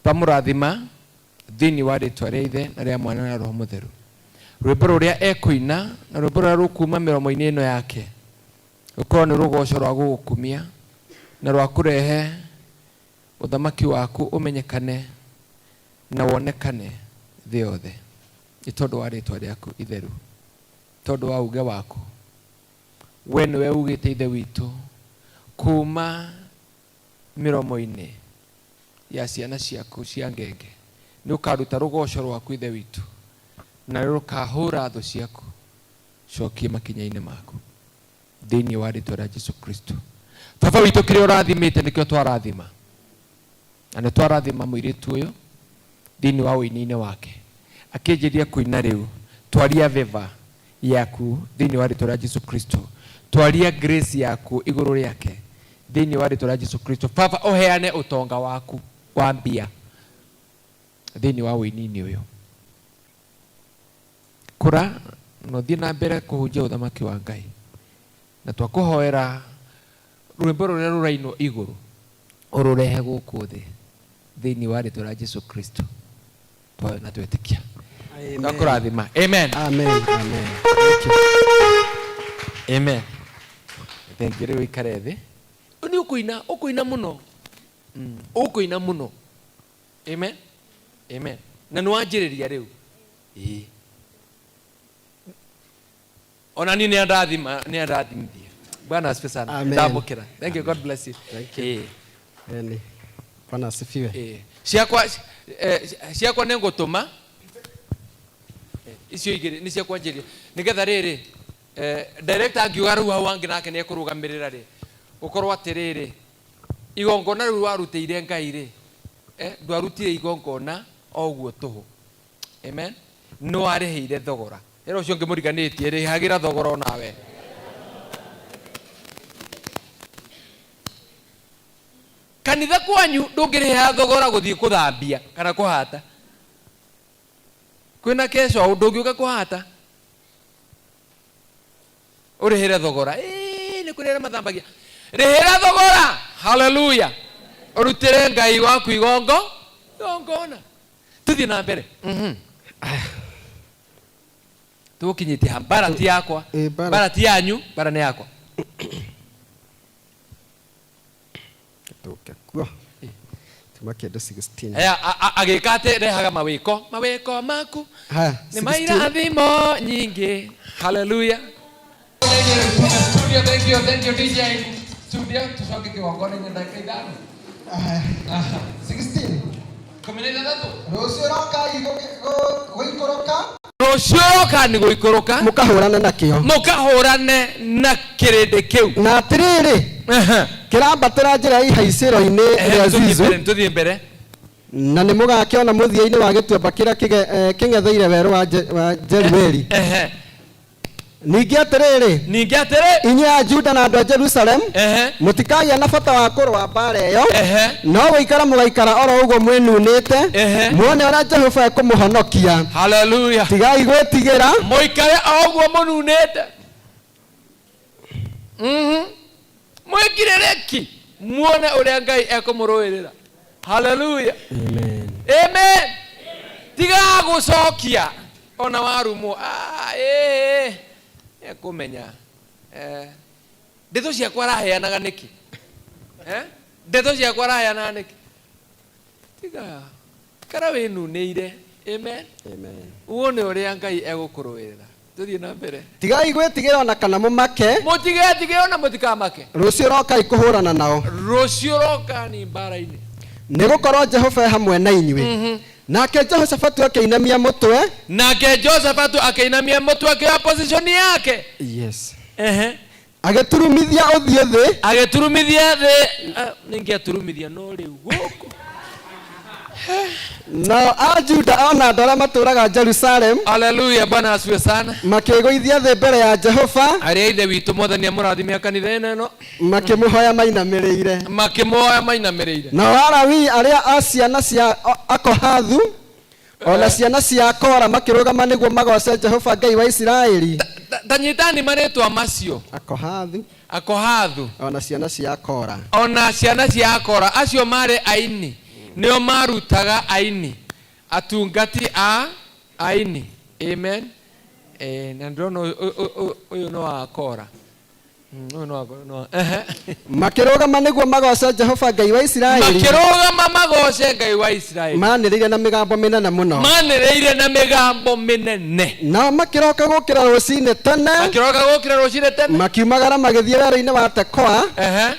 Twamũrathima thĩinĩ wa rĩtwa rĩa Ithe na rĩa Mwana na Roho Mũtheru. Rwĩmbo rũrĩa ekũina na rwĩmbo rũrĩa rũkuma mĩromo-inĩ ĩno yake rũkorwo nĩ rũgoco rwa gũgũkumia na rwa kũrehe ũthamaki waku ũmenyekane na wonekane thĩ yothe, nĩ tondũ wa rĩtwa rĩaku itheru, tondũ wa uge waku. We nĩwe ugĩte Ithe witũ kuma mĩromo-inĩ ya ciana ciaku cia ngenge nĩ ũkaruta rũgoco rwaku Ithe witũ, na rũkahũra thũ ciaku cokie makinya-inĩ maku thĩinĩ wa rĩtwa rĩa Jesu Kristo. Baba witũ, kĩrĩa ũrathimĩte nĩkĩo twarathima, na nĩ twarathima mũirĩtu ũyũ thĩinĩ wa ũini-inĩ wake akĩnjĩria kũina rĩu. Twaria favor yaku thĩinĩ wa rĩtwa rĩa Jesu Kristo, twaria grace yaku igũrũ rĩake thĩinĩ wa rĩtwa rĩa Jesu Kristo. Baba, ũheane ũtonga waku wa mbia thĩinĩ wa ũini-inĩ ũyũ. Kũra na ũthiĩ na mbere kũhunjia ũthamaki wa Ngai, na twakũhoera rwĩmbo rũrĩa rũrainwo igũrũ ũrũrehe gũkũ thĩ thĩinĩ wa rĩtwa rĩa Jesu Kristo. Twahoya na twetĩkia. Twakũrathima. Amen. Amen. Amen. Thank you. Amen. Thank you. Rĩu ikare thĩ. Nĩ ũkũina, ũkũina mũno. Ũkũina mũno. Amen. Amen. Na nĩ wanjĩrĩria rĩu. Ĩĩ. Ona niĩ nĩ andathima, nĩ andathimithia. Bwana asifiwe sana. Amen. Ndamũkĩra. Thank you. God bless you. Thank you. Ĩĩ. Eni. Bwana asifiwe. Ĩĩ. Ciakwa ciakwa nĩ ngũtũma. Icio igĩrĩ nĩ cia kwanjĩrĩria. Nĩgetha rĩrĩ, director angiuga rĩu hau angĩ nake nĩ ekũrũgamĩrĩra rĩ, gũkorwo atĩrĩrĩ, igongona rĩu warutĩire Ngai rĩ, ndwarutire igongona o ũguo tũhũ. Amen. Nĩ warĩhĩire thogora. Ĩra ũcio ũngĩ mũriganĩtie, rĩhagĩra thogora onawe. Kanitha kwanyu ndũngĩrĩha thogora gũthiĩ kũthambia kana kũhata. Kwĩna kesho ndũngĩũka kũhata ũrĩhĩre thogora. Ĩĩ, nĩ kũrĩ arĩa mathambagia. Rĩhĩra thogora. Haleluya. Ũrutĩre Ngai waku igongo igongona. Tuthiĩ na mbere. Tũgũkinyĩtie ha mbara ti yakwa. Mbara ti yanyu, mbara nĩ yakwa. Tũke kuo. Tuma kĩndũ 16. Aya, agĩka atĩ rehaga mawĩko. Mawĩko maku Haya, nĩ 16. mairathimo nyingĩ. Haleluya. Studio, thank you, thank you DJ. Studio, tucoke kĩgongona-inĩ ndagĩka ithano. Aha. 16. 16. Rũciũ rokai gũikũrũka. Rũciũ roka nĩ gũikũrũka. Mũkahũrane nakĩo. Mũkahũrane na kĩrĩndĩ kĩu. Na atĩrĩrĩ, kĩrambatĩra njĩra ya ihaicĩro-inĩ rĩa Zizu. Tũthiĩ mbere. Na nĩ mũgakĩona mũthia-inĩ wa gĩtuamba kĩrĩa kĩng'etheire werũ wa Jerueli. Ningĩ atĩrĩrĩ, ningĩ atĩrĩ, inyuĩ a Juda na andũ a Jerusalemu, mũtikagĩa na bata wa kũrũa mbaara ĩyo, no gũikara mũgaikara oro ũguo mwĩnunĩte, muone ũrĩa Jehova ekũmũhonokia. Haleluya. Tigai gwĩtigĩra. Mũikare o ũguo mũnunĩte. Mwĩkirĩrĩki muone ũrĩa Ngai ekũmũrũĩrĩra. Haleluya. Amen. Amen. Tiga gũcokia ona warumwo. Ekũmenya. Ndeto ciakwa araheanaga nĩkĩ? Ndeto ciakwa araheanaga nĩkĩ? Tiga ikara wĩnunĩire. Amen. Amen. Wone ũrĩa Ngai egũkũrũĩrĩra. Tũthiĩ na mbere. Tigai gwĩtigĩra ona kana mũmake. Mũtigetigĩre ona mũtikamake. Rũciũ rokai kũhũrana nao. Rũciũ roka ni mbara-inĩ. Nĩ gũkorwo Jehova e hamwe na inyuĩ. Nake Jehoshafatu akĩinamia mũtwe. Nake Jehoshafatu akĩinamia mũtwe akĩoya position yake. Yes. Agĩturumithia ũthiũ thĩ. Agĩturumithia thĩ. Ningĩaturumithia no rĩu gũkũ. Nao a Juda ona andũ arĩa matũũraga Jerusalem. Haleluya, Bwana asifiwe sana. Makĩĩgũithia thĩ mbere ya Jehova. Arĩa ithe witũ Mwathani amũrathime kanitha ĩno. Makĩmũhoya mainamĩrĩire. Makĩmũhoya mainamĩrĩire. Nao Alawii arĩa a ciana cia Akohathu ona ciana cia Kora makĩrũgama nĩguo magoce Jehova Ngai wa Isiraeli. Ta nyitani marĩtwa macio. Akohathu. Akohathu. Ona ciana cia Kora. Ona ciana cia Kora acio marĩ aini. Nĩo marutaga aini. Atungati a aini. Amen. Na ndĩrona ũyũ no wa Kora. Ũyũ no wa Kora, no wa- Makĩrũgama nĩguo magoce Jehova Ngai wa Isiraeli. Makĩrũgama magoce Ngai wa Isiraeli. Manĩrĩire na mĩgambo mĩnene mũno. Manĩrĩire na mĩgambo mĩnene. Nao makĩroka gũkĩra rũcinĩ tene. Makĩroka gũkĩra rũcinĩ tene. Makiumagara magĩthiĩ werũ-inĩ wa Tekoa.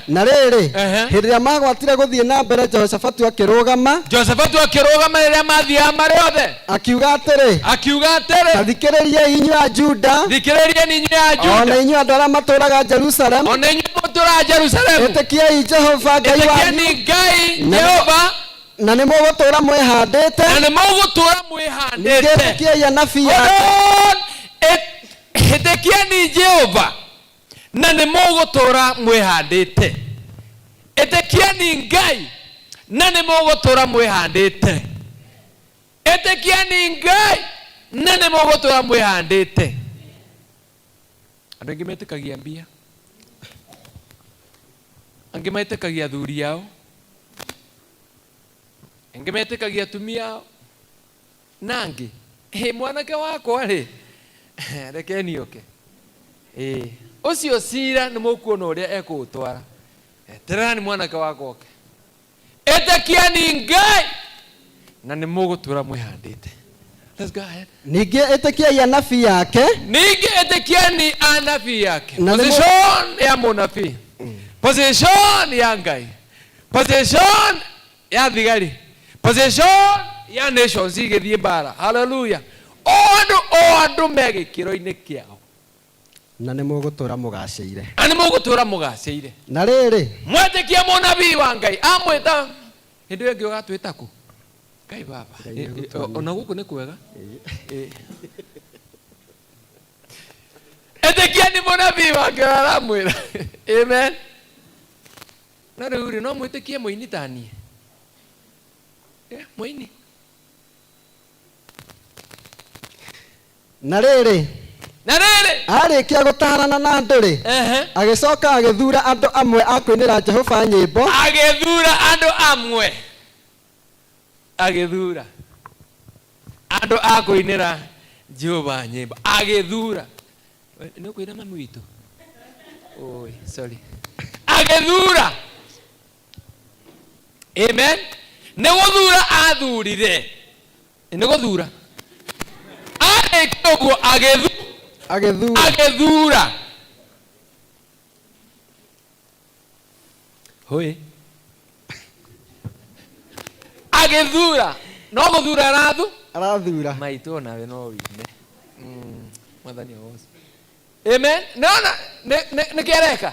Na rĩrĩ, hĩndĩ ĩrĩa magwatire gũthiĩ na mbere Jehoshafatu akĩrũgama. Jehoshafatu akĩrũgama rĩrĩa mathiaga marĩ othe. Akiuga atĩrĩ. Akiuga atĩrĩ. Ta thikĩrĩriai inyuĩ a Juda. Thikĩrĩriai inyuĩ a Juda. Ona inyuĩ andũ arĩa matũũraga Jerusalem. Ona inyuĩ mũtũũraga Jerusalem. Ĩtĩkiai Jehova Ngai wanyu. Ĩtĩkiai Ngai Jehova. Na nĩ mũgũtũũra mwĩhandĩte. Na nĩ mũgũtũũra mwĩhandĩte. Ningĩ ĩtĩkiai anabii ake. Ĩtĩkiai Jehova na nĩ mũgũtũũra mwĩhandĩte. Ĩtĩkiai Ngai na nĩ mũgũtũũra mwĩhandĩte. Ĩtĩkiai Ngai na nĩ mũgũtũũra mwĩhandĩte. Andũ aingĩ metĩkagia mbia. Angĩ metĩkagia athuri ao. Angĩ metĩkagia atumia ao. Na angĩ, mwanake wakwa rĩ, reke nioke. Ũcio cira nĩ mũkuona ũrĩa ekũũtwara. Eterera nĩ mwanake wakwa oke. Ĩtĩkiani Ngai na nĩ mũgũtũũra mwĩhandĩte. Let's go ahead. Ningĩ ĩtĩkiai anabii ake. Ningĩ ĩtĩkiani anabii ake. Na nĩ Position ya mũnabii. Position ya Ngai. Position ya thigari. Position ya nations igĩthiĩ mbara. Hallelujah. O andũ me gĩkĩro-inĩ kĩao. Na nĩ mũgũtũũra mũgacĩire. Na nĩ mũgũtũũra mũgacĩire. Na rĩrĩ, Mwetĩkia mũnabii wa Ngai amwĩta hĩndĩ ĩyo ĩngĩ ũgatwĩta kũ? Ngai baba. Ona gũkũ nĩ kwega. Ĩtĩkia nĩ mũnabii wa Ngai aramwĩra. Amen. Na rĩu rĩ, no mwĩtĩkie mũini ta niĩ? Mũini. Na rĩrĩ, Na rĩrĩ Arĩkia gũtarana na andũ rĩ, Ehe. agĩcoka agĩthura andũ amwe a kũinĩra Jehova nyĩmbo. Agĩthura andũ amwe, agĩthura andũ a kũinĩra Jehova nyĩmbo, agĩthura. Nĩ ũkũina mami witũ? Oi, sorry. Agĩthura. Amen. Nĩ gũthura athurire, nĩ gũthura arĩkia ũguo agĩthura, agĩthura. Hoi, agĩthura, no gũthura arathu arathura maitũ, onawe no wine. Mwathani agocwo. Amen. Nona nĩ kĩareka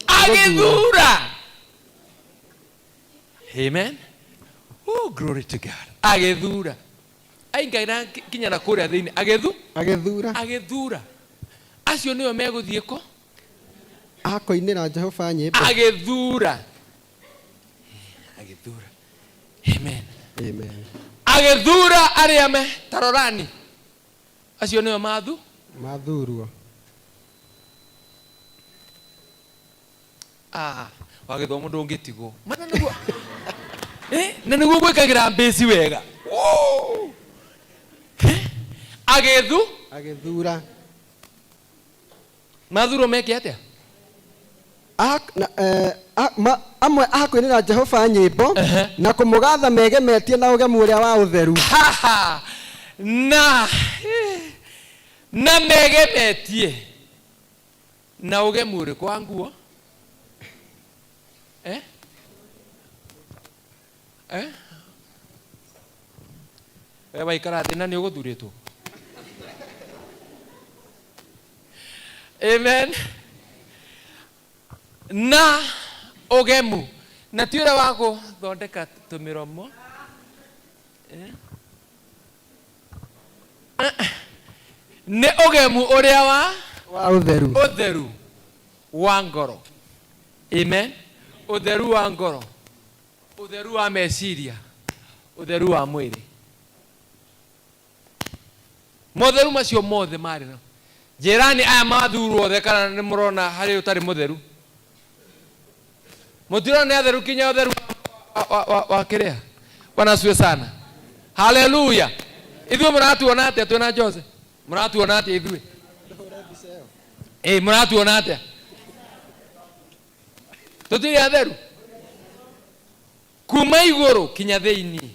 agĩthura. Amen. Oh, glory to God. Agĩthura aingaira kinya na kũrĩa thĩinĩ, agĩthu agĩthura, agĩthura acio nĩo megũthiĩ kũ a kũinĩra Jehova nyĩmbo. Agĩthura, agĩthura. Amen. Amen. Agĩthura arĩa me tarorani, acio nĩo mathu mathurwo. Ah, wagĩthomo ndũngĩtigwo mana nĩguo. Eh, na nĩguo gwĩkagĩra mbĩci wega. Woo! Eh, agĩthu agĩthura mathurwo meke atĩa? Amwe a kũinĩra Jehova nyĩmbo na kũmũgatha megemetie na ũgemu ũrĩa wa ũtheru. Na megemetie na ũgemu ũrĩkũ wa nguo? Eh? Eh? We waikara thĩ na nĩ ũgũthurĩtwo. Amen. Na ũgemu na ti ũrĩa wa gũthondeka tũmĩromo. Eh? Nĩ ũgemu ũrĩa wa wa ũtheru, ũtheru wa ngoro. Amen. Ũtheru wa ngoro, ũtheru wa meciria, ũtheru wa mwĩrĩ, motheru macio mothe marĩ na njĩrani. Aya mathurwo othe, kana nĩ mũrona harĩ ũtarĩ mũtheru? Mũtirona nĩ atheru kinya ũtheru wa kĩrĩa? Bwana asifiwe sana. Haleluya. Ithuĩ mũratuona atĩa twĩna Jose? Mũratuona atĩa ithuĩ? Ĩ, mũratuona atĩa? Tũtirĩ atheru kuma igũrũ kinya thĩinĩ.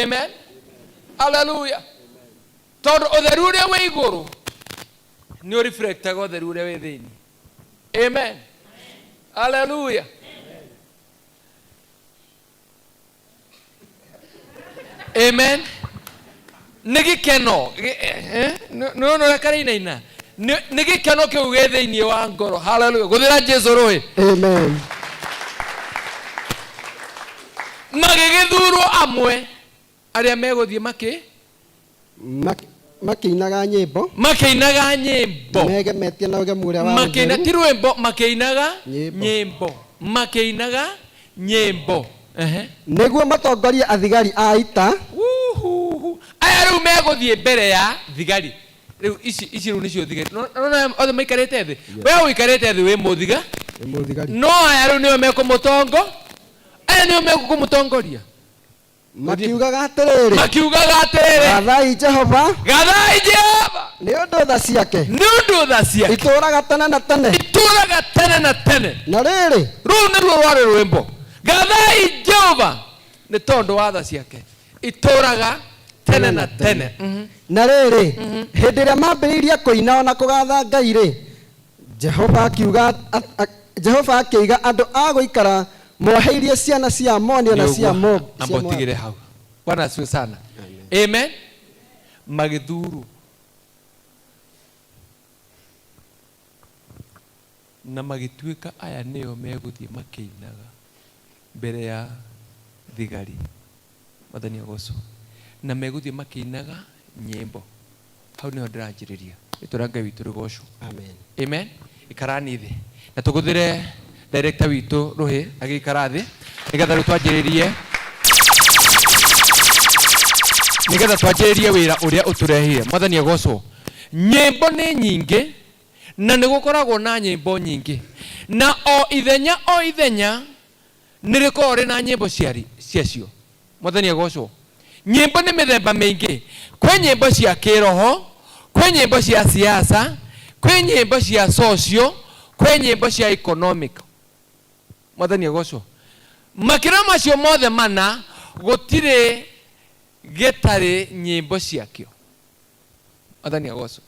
Amen. Haleluya. Tondũ ũtheru ũrĩa wĩ igũrũ nĩ ũreflectaga ũtheru ũrĩa wĩ thĩinĩ. Amen. Haleluya. Amen. Nĩ gĩkeno. Nĩ ũrĩa karainaina, nĩ gĩkeno kĩu gĩ thĩinĩ wa ngoro. Haleluya. Gũthĩra Jesu rũĩ. Amen. Magĩgĩthurwo amwe arĩa megũthiĩ makĩ Makĩinaga nyĩmbo, makĩinaga nyĩmbo, megemetie na ũgemu ũrĩa wa makĩina ũtheru. Ti rwĩmbo, makĩinaga Nyĩmbo. Nyĩmbo, makĩinaga nyĩmbo. Ehe. Nĩguo matongorie athigari a ita. Uhuhu. Aya rĩu megũthiĩ mbere ya thigari rĩu ici, ici rĩu nĩcio thigari. Nona othe maikarĩte thĩ, we ũikarĩte thĩ wĩ mũthiga. Nĩ mũthigari. No aya rĩu nĩo mekũmũtongo, aya nĩo mekũmũtongoria. Makiugaga atĩrĩrĩ, makiugaga atĩrĩrĩ, gathai Jehova, gathai Jehova, nĩ ũndũ tha ciake, nĩ ũndũ tha ciake itũũraga tene na tene, itũũraga tene na tene. Na rĩrĩ, rũu nĩruo rwarĩ rwĩmbo, gathai Jehova nĩ tondũ wa tha ciake itũũraga tene na tene. Na rĩrĩ, hĩndĩ ĩrĩa mambĩrĩirie kũina ona kũgatha Ngai rĩ, Jehova akiuga Jehova akĩiga andũ a gũikara moheirie ciana cia Amoni ona cia Moabi. Amba ũtigĩre hau. Bwana asifiwe sana. Amen. Magĩthurwo na magĩtuĩka aya nĩo megũthiĩ makĩinaga mbere ya thigari. Mwathani agocwo. Na megũthiĩ makĩinaga nyĩmbo. Hau nĩho ndĩranjĩrĩria. Rĩtwa rĩa Ngai witũ rĩgocwo. Amen. Amen. Ikarani thĩ na tũgũthĩre director witũ rũhĩ agĩikara thĩ, nĩgetha rĩu twanjĩrĩrie, nĩgetha twanjĩrĩrie wĩra ũrĩa ũtũrehire. Mwathani agocwo. Nyĩmbo nĩ nyingĩ na nĩ gũkoragwo na nyĩmbo nyingĩ, na o ithenya o ithenya nĩ rĩkoragwo rĩna nyĩmbo ciacio. Mwathani agocwo. Nyĩmbo nĩ mĩthemba mĩingĩ. Kwĩ nyĩmbo cia kĩroho, kwĩ nyĩmbo cia siasa, kwĩ nyĩmbo cia social, kwĩ nyĩmbo cia economic. Mwathani agocwo. Makĩria macio mothe mana, gũtirĩ gĩtarĩ nyĩmbo ciakĩo. Mwathani agocwo.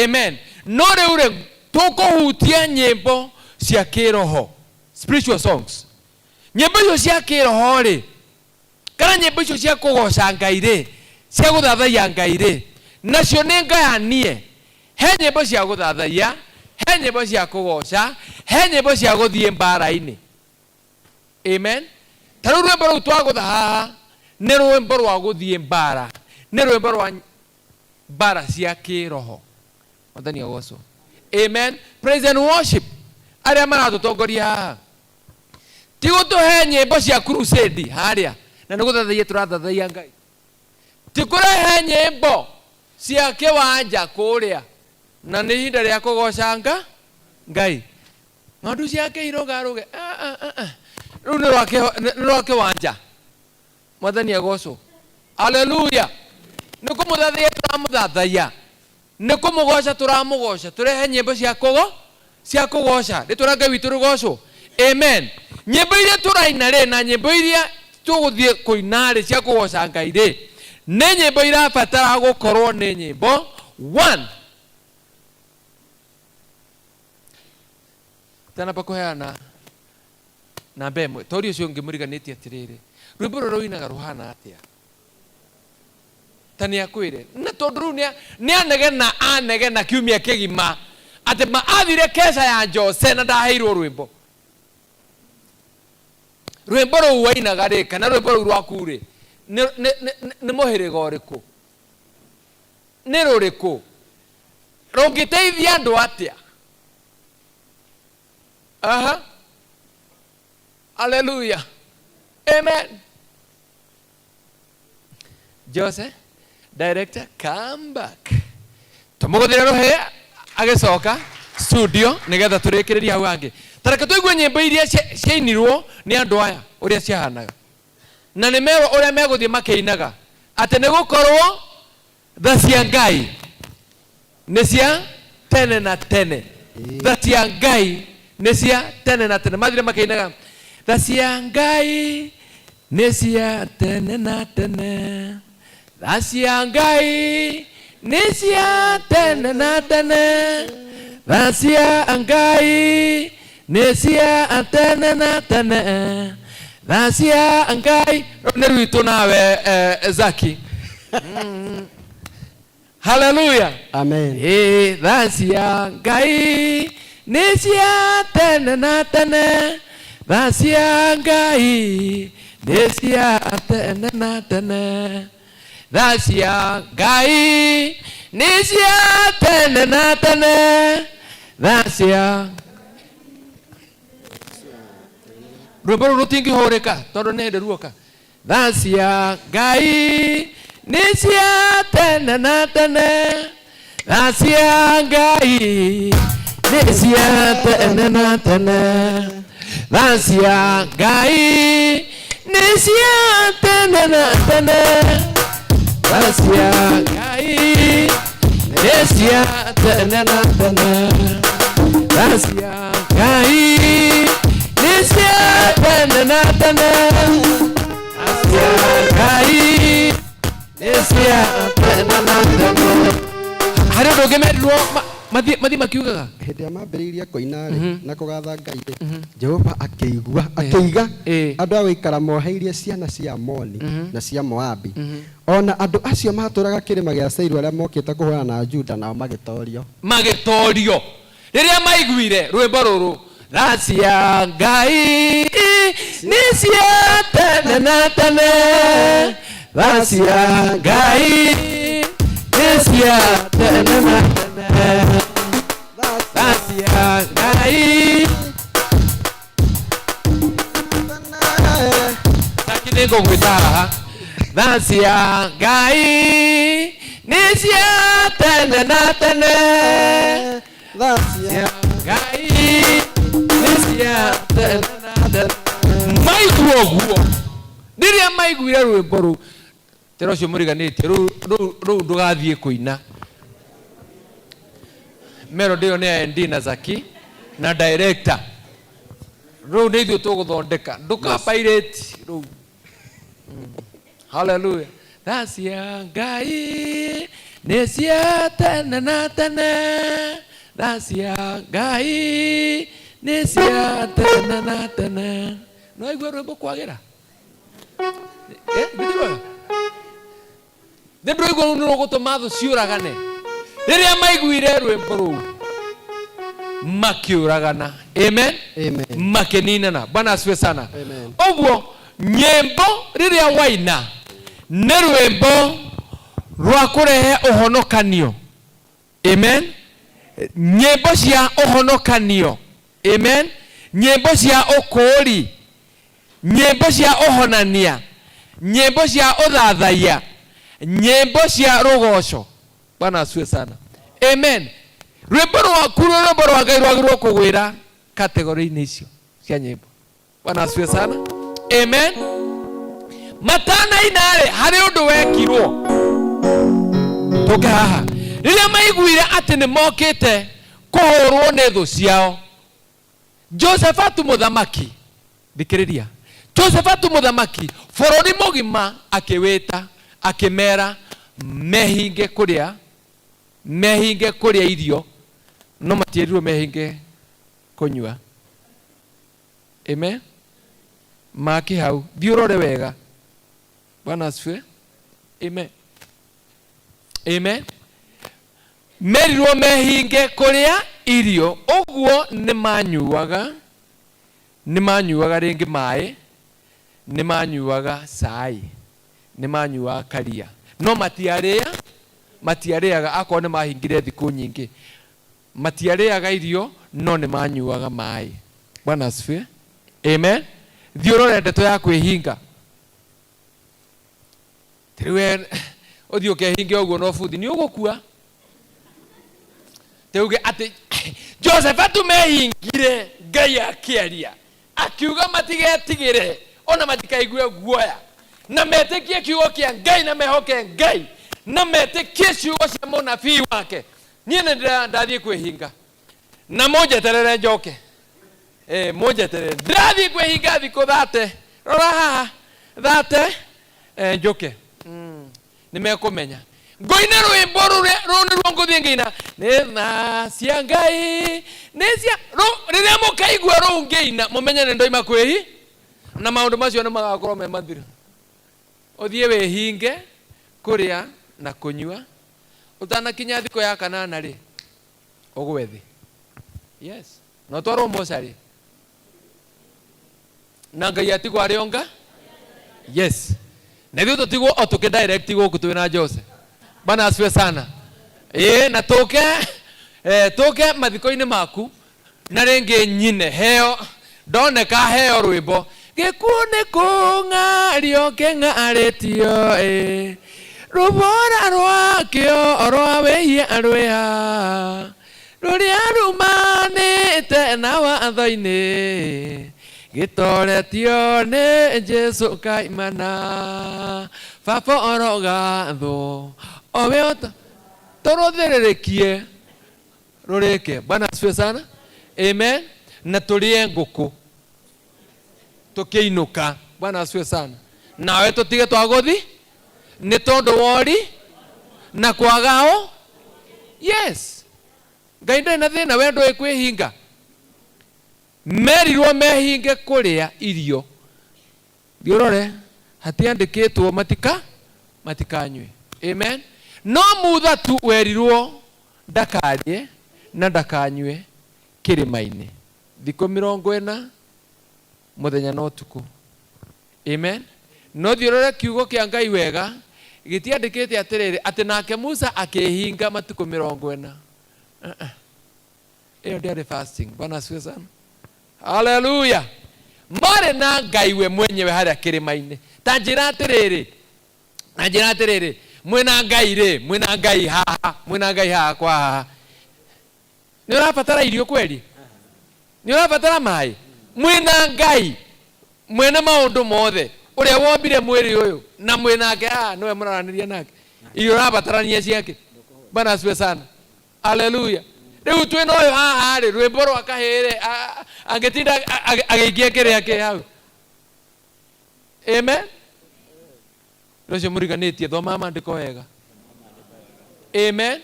Amen. No rĩu rĩ, tũkũhutia nyĩmbo cia kĩroho, spiritual songs. Nyĩmbo icio cia kĩroho rĩ, kana nyĩmbo icio cia kũgoca Ngai rĩ, cia gũthathaiya Ngai rĩ, nacio nĩ ngayanie. He nyĩmbo cia gũthathaiya, he nyĩmbo cia kũgoca, he nyĩmbo cia gũthiĩ mbara-inĩ. Amen. Ta rĩu rwĩmbo rũu twagũtha haha nĩ rwĩmbo rwa gũthiĩ mbara, nĩ rwĩmbo rwa mbara cia kĩroho. Mwathani agocwo. Amen. Praise and worship. Arĩa maratũtongoria haha ti gũtũhe nyĩmbo cia crusade harĩa na nĩ gũthathaiya tũrathathaiya Ngai, ti kũrehe nyĩmbo cia kĩwanja kũrĩa na nĩ ihinda rĩa kũgoca Ngai. Ng'ondu ciake irũgarũge. Rĩu nĩ rwa kĩwanja. Mwathani agocwo. Haleluya. Nĩ kũmũthathaiya tũramũthathaiya, nĩ kũmũgoca tũramũgoca, tũrehe nyĩmbo cia cia kũgoca rĩtwa rĩa Ngai witũ rĩgocwo. Amen. Nyĩmbo iria tũraina rĩ, na nyĩmbo iria tũgũthiĩ kũina rĩ cia kũgoca Ngai rĩ, nĩ nyĩmbo irabatara gũkorwo nĩ nyĩmbo one. Tanamba kũheana namba ĩmwe, tori ũcio ũngĩ mũriganĩtie atĩrĩrĩ, rwĩmbo rũrĩa ũinaga rũhana atĩa? Ta nĩ akwĩre, na tondũ rĩu nĩ anegena anegena kiumia kĩgima atĩ ma athire keca ya Jose na ndaheirwo rwĩmbo. Rwĩmbo rũu wainaga rĩ, kana rwĩmbo rũu rwaku rĩ, nĩ mũhĩrĩga ũrĩkũ? Nĩ rũrĩkũ? Rũngĩteithia andũ atĩa? Aha. Hallelujah. Amen. Jose, director, come back. Tũmũgũthĩre rũhĩa agĩcoka studio nĩgetha tũrĩkĩrĩrie hau hangĩ. Ta reke tũigue nyĩmbo iria ciainirwo nĩ andũ aya ũrĩa ciahanaga. Na nĩ merwo ũrĩa megũthiĩ makĩinaga atĩ nĩ gũkorwo tha cia Ngai nĩ cia tene na tene. Tha cia Ngai nĩ cia tene na tene. Mathire makĩinaga tha cia Ngai nĩ cia tene na tene. Tha cia Ngai nĩ cia tene na tene. Tha cia Ngai nĩ cia tene na tene. Tha cia Ngai. Rũu nĩ rwitũ nawe Zaki. Hallelujah. Amen. Tha cia Ngai nĩ cia tene na tene. Tha cia Ngai nĩ cia tene na tene. Tha cia Ngai nĩ cia tene na tene. Tha cia rwĩmbo rũu rũtingĩhũrĩka tondũ nĩ hĩndĩ ruoka. Tha cia Ngai nĩ cia tene na tene. Tha cia Ngai nĩ cia tene na tene. Tha cia Ngai nĩ cia tene na tene. Tha cia Ngai nĩ cia tene na tene. Tha cia Ngai nĩ cia tene na tene. Tha cia Ngai nĩ cia tene na tene. Harĩ ũndũ ũngĩ merirwo mathiĩ makiugaga? Hĩndĩ ĩrĩa mambĩrĩirie kũina rĩ, na kũgatha Ngai rĩ, Jehova akĩigua, akĩiga andũ a gũikara moheirie ciana cia Amoni na cia Moabi. Ona andũ acio matũraga kĩrĩma gĩa Seiru arĩa mokĩte kũhũrana na Juda, nao magĩtorio. Magĩtorio. Rĩrĩa maiguire rwĩmbo rũrũ, tha cia Ngai nĩ cia tene na tene. Tha cia Ngai nĩ cia tene na tene. Tha cia Ngai. Taki nĩ ngũgwĩta haha. Tha cia Ngai Nĩ cia tene na tene. Tha cia Ngai nĩ cia tene na tene. Maigua ũguo rĩrĩa maiguire rwĩmbo rũu tera ũcio mũriganĩtie rũu rũu rũu ndũgathiĩ kũina melody ĩyo nĩ ya ND na Zaki na director rũu nĩ ithuĩ tũgũthondeka ndũka pirate rũu Haleluya. Tha cia Ngai nĩ cia tene na tene. Tha cia Ngai nĩ cia tene na tene. No aigua rwĩmbo kwagĩra? Eh, githĩ rwega? Nĩ ndũraigua rũu nĩ rũgũtũma thũ ciũragane. Rĩrĩa maiguire rwĩmbo rũu makĩũragana. Amen. Amen. Makĩninana. Bwana asifiwe sana. Amen. Ũguo nyĩmbo rĩrĩa waina nĩ rwĩmbo rwa kũrehe ũhonokanio. Amen. Nyĩmbo cia ũhonokanio. Amen. Nyĩmbo cia ũkũũri. Nyĩmbo cia ũhonania. Nyĩmbo cia ũthathaiya. Nyĩmbo cia rũgoco. Bwana asifiwe sana. Amen. Rwĩmbo rwaku rwĩmbo rwa Ngai rwagĩrĩirwo kũgwĩra kategori-inĩ icio cia nyĩmbo. Bwana asifiwe sana. Amen. Matanaina-rĩ, harĩ ũndũ wekirwo. Tũke haha. Rĩrĩa maiguire atĩ nĩ mokĩte kũhũrwo nĩ thũ ciao, Josephat mũthamaki, thikĩrĩria, Josephat mũthamaki bũrũri mũgima akĩwĩta akĩmera mehinge kũrĩa, mehinge kũrĩa irio, no matierirwo mehinge kũnyua. Amen. Maki hau, thiĩ ũrore wega. Bwana asifiwe. Amen. Amen. Merirwo mehinge kũrĩa irio, ũguo nĩ manyuaga, nĩ manyuaga rĩngĩ maĩ, nĩ manyuaga cai, nĩ manyuaga karia, no matiarĩa, matiarĩaga akorwo nĩ mahingire thikũ nyingĩ, matiarĩaga irio no nĩ manyuaga maĩ. Bwana asifiwe. Amen. Thiĩ ũrore ndeto ya kwĩhinga. Rĩu we ũthiĩ ũkehinge ũguo na ũbuthi nĩ ũgũkua. Teuge atĩ Josephat mehingire Ngai akĩaria akiuga matigetigĩre ona matikaigue guoya na metĩkie kiugo kĩa Ngai na mehoke Ngai na metĩkie ciugo cia mũnabii wake. Niĩ nĩ ndathiĩ kwĩhinga na mũnjeterere njoke. Eh, mũnjeterere ndĩrathiĩ kwĩhinga thikũ thate. Rora haha thate eh, njoke. Nĩ mekũmenya ngoina rwĩmbo rũrĩa rũu nĩruo ngũthiĩ ngĩina nĩ tha cia Ngai nĩ cia rĩrĩa mũkaigua rũu ngĩina mũmenye nĩ ndoima kwĩhi na maũndũ macio nĩ magakorwo me mathiru. Ũthiĩ wĩhinge kũrĩa na kũnyua ũtanakinya thikũ ya kanana rĩ ũgwe thĩ. Yes. Na ũtwarwo mocarĩ na Ngai atigwo arĩ onga. Yes. Na ithuĩ tũtigwo o tũkĩ direct gũkũ twĩ na Jose. Bwana asifiwe sana. Ĩĩ na tũke eh, tũke mathiko-inĩ maku na rĩngĩ nyine heo ndoneka heo rwĩmbo gĩkuũ nĩ kũng'ario kĩng'arĩtio ĩ rũbora rwakĩo rwa wĩhia rwĩha rũrĩa rumanĩte na watho-inĩ gĩtoretio nĩ Jesu kaimana baba orogathwo owe tũrũthĩrĩrĩkie rũrĩke. Bwana asifiwe sana. Amen. Na tũrĩe ngũkũ tũkĩinũka. Bwana asifiwe sana. Nawe tũtige twagũthi nĩ tondũ wori na kwagao. Yes. Ngai ndarĩ na thĩna we ndũĩ kwĩhinga. Merirwo mehinge kũrĩa irio. Thiĩ ũrore hatiandĩkĩtwo matika matikanyue. Amen. No Mutha tu werirwo ndakarĩe na ndakanyue kĩrĩma-inĩ thikũ mĩrongo ĩna mũthenya na ũtukũ. Amen. No thiĩ ũrore kiugo kĩa Ngai wega gĩtiandĩkĩte atĩrĩrĩ atĩ nake Musa akĩhinga matukũ mĩrongo ĩna. Ĩyo ndĩarĩ fasting. Bwana asifiwe sana. Haleluya. Marĩ na Ngai we mwenyewe harĩa kĩrĩma-inĩ. Ta njĩra atĩrĩrĩ, na njĩra atĩrĩrĩ, Mwĩna Ngai rĩ, mwĩna Ngai haha, mwĩna Ngai haha kwa haha. Nĩ ũrabatara irio kweli? Nĩ ũrabatara maĩ? Mwĩna Ngai mwene maũndũ mothe ũrĩa wombire mwĩrĩ ũyũ na mwĩnake haha nĩwe mũraranĩria nake. Irio ũrabatarania ciake. Bwana asifiwe sana. Haleluya. Rĩu twĩna ũyũ haha rĩ, rwĩmbo rwa kahĩĩ rĩ, angĩtinda agĩikia kĩrĩa kĩ hau. Amen. Rũcio mũriganĩtie, thoma maandĩko wega. Amen.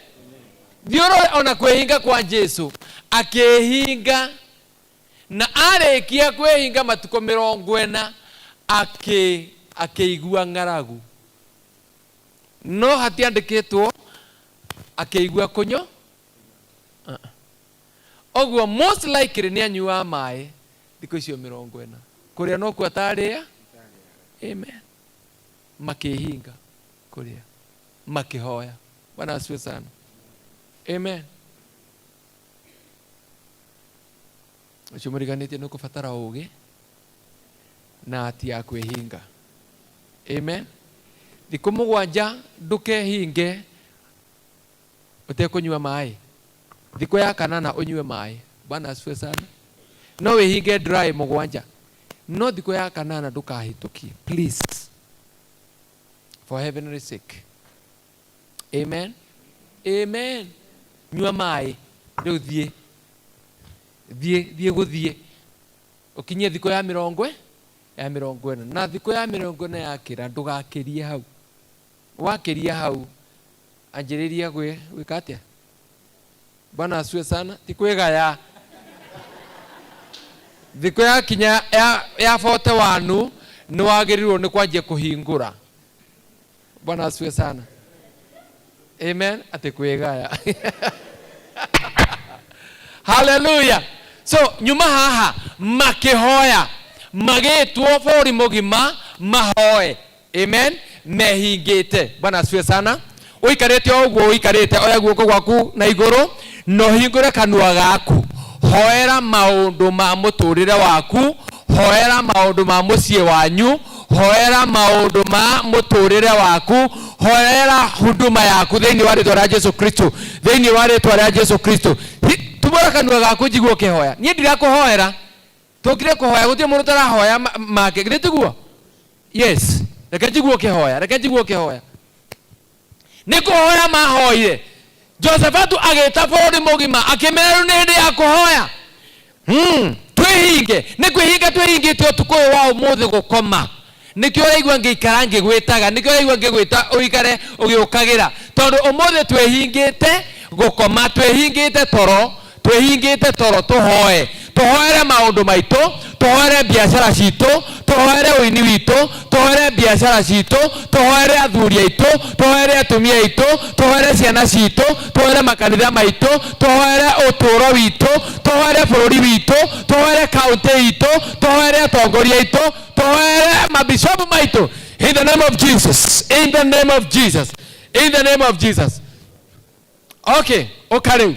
Thiĩ ũrore ona kwĩhinga kwa Jesu, akĩĩhinga na arĩkia kwĩhinga matukũ 40 akĩigua ng'aragu. No hatiandĩkĩtwo akĩigua kũnyo. Ũguo most likely nĩ anyuaga maĩ thikũ icio 40. Kũrĩa no kuo atarĩa. Amen. Makĩhinga kũrĩa, makĩhoya. Bwana asifiwe sana. Amen. Ũcio mũriganĩtie nĩ ũkũbatara ũũgĩ na ati ya kwĩhinga. Amen. Thikũ 7 ndũkehinge ũtekũnyua maĩ. Thikũ ya 8 ũnyue maĩ. Bwana asifiwe sana. No wĩhinge dry 7. No thikũ ya 8 ndũkahĩtũkie. Please. For heavenly sake. Amen. Amen. Nyua maĩ. Rĩu thiĩ. Thiĩ, thiĩ gũthiĩ. Ũkinyie thikũ ya mĩrongo ya 40. Na thikũ ya 40 yakĩra ndũgakĩrie hau. Wakĩria hau anjĩrĩria gwĩka atĩa? Bwana asifiwe sana. Ti kwĩgaya. Thikũ yakinya ya 41 nĩ wagĩrĩirwo nĩ kwanjia kũhingũra. Bwana asifiwe sana. Amen. Atĩ kwĩgaya. Hallelujah. So nyuma haha makĩhoya, magĩtwo bũrũri mũgima mahoe. Amen. Mehingĩte. Bwana asifiwe sana. Ũikarĩte o ũguo ũikarĩte, oya guoko gwaku na igũrũ na ũhingũre kanua gaku. Hoera maũndũ ma mũtũrĩre waku, hoera maũndũ ma mũciĩ wanyu, hoera maũndũ ma mũtũrĩre waku, hoera huduma yaku thĩinĩ wa rĩtwa rĩa Jesu Kristo, thĩinĩ wa rĩtwa rĩa Jesu Kristo. Tumũra kanua gaku njigue ũkĩhoya. Niĩ ndirakũhoera, tũkire kũhoya, gũtirĩ mũndũ ũtarahoya make, githĩ tiguo? Yes. Reke njigue ũkĩhoya, reke njigue ũkĩhoya. Nĩ kũhoya mahoire. Josephatu agĩta bũrũri mũgima akĩmera rĩu nĩ hĩndĩ ya kũhoya. Twĩhinge, nĩ kwĩhinga twĩhingĩte ũtukũ ũyũ wa ũmũthĩ gũkoma. Nĩkĩo ũraigua ngĩikara ngĩgwĩtaga, nĩkĩo ũraigua ngĩgwĩta ũikare ũgĩũkagĩra, tondũ ũmũthĩ twĩhingĩte gũkoma, twĩhingĩte toro, twĩhingĩte toro tũhoe, tũhoere maũndũ maitũ, tũhoere biacara citũ, tũhoere ũini witũ, tũhoere biacara citũ, tũhoere athuri aitũ, tũhoere atumia aitũ, tũhoere ciana citũ, tũhoere makanitha maitũ, tũhoere ũtũũro witũ, tũhoere bũrũri witũ, tũhoere kaũntĩ itũ, tũhoere atongoria aitũ, tũhoere mabishopu maitũ. In the name of Jesus, in the name of Jesus, in the name of Jesus. Okay, ũka rĩu.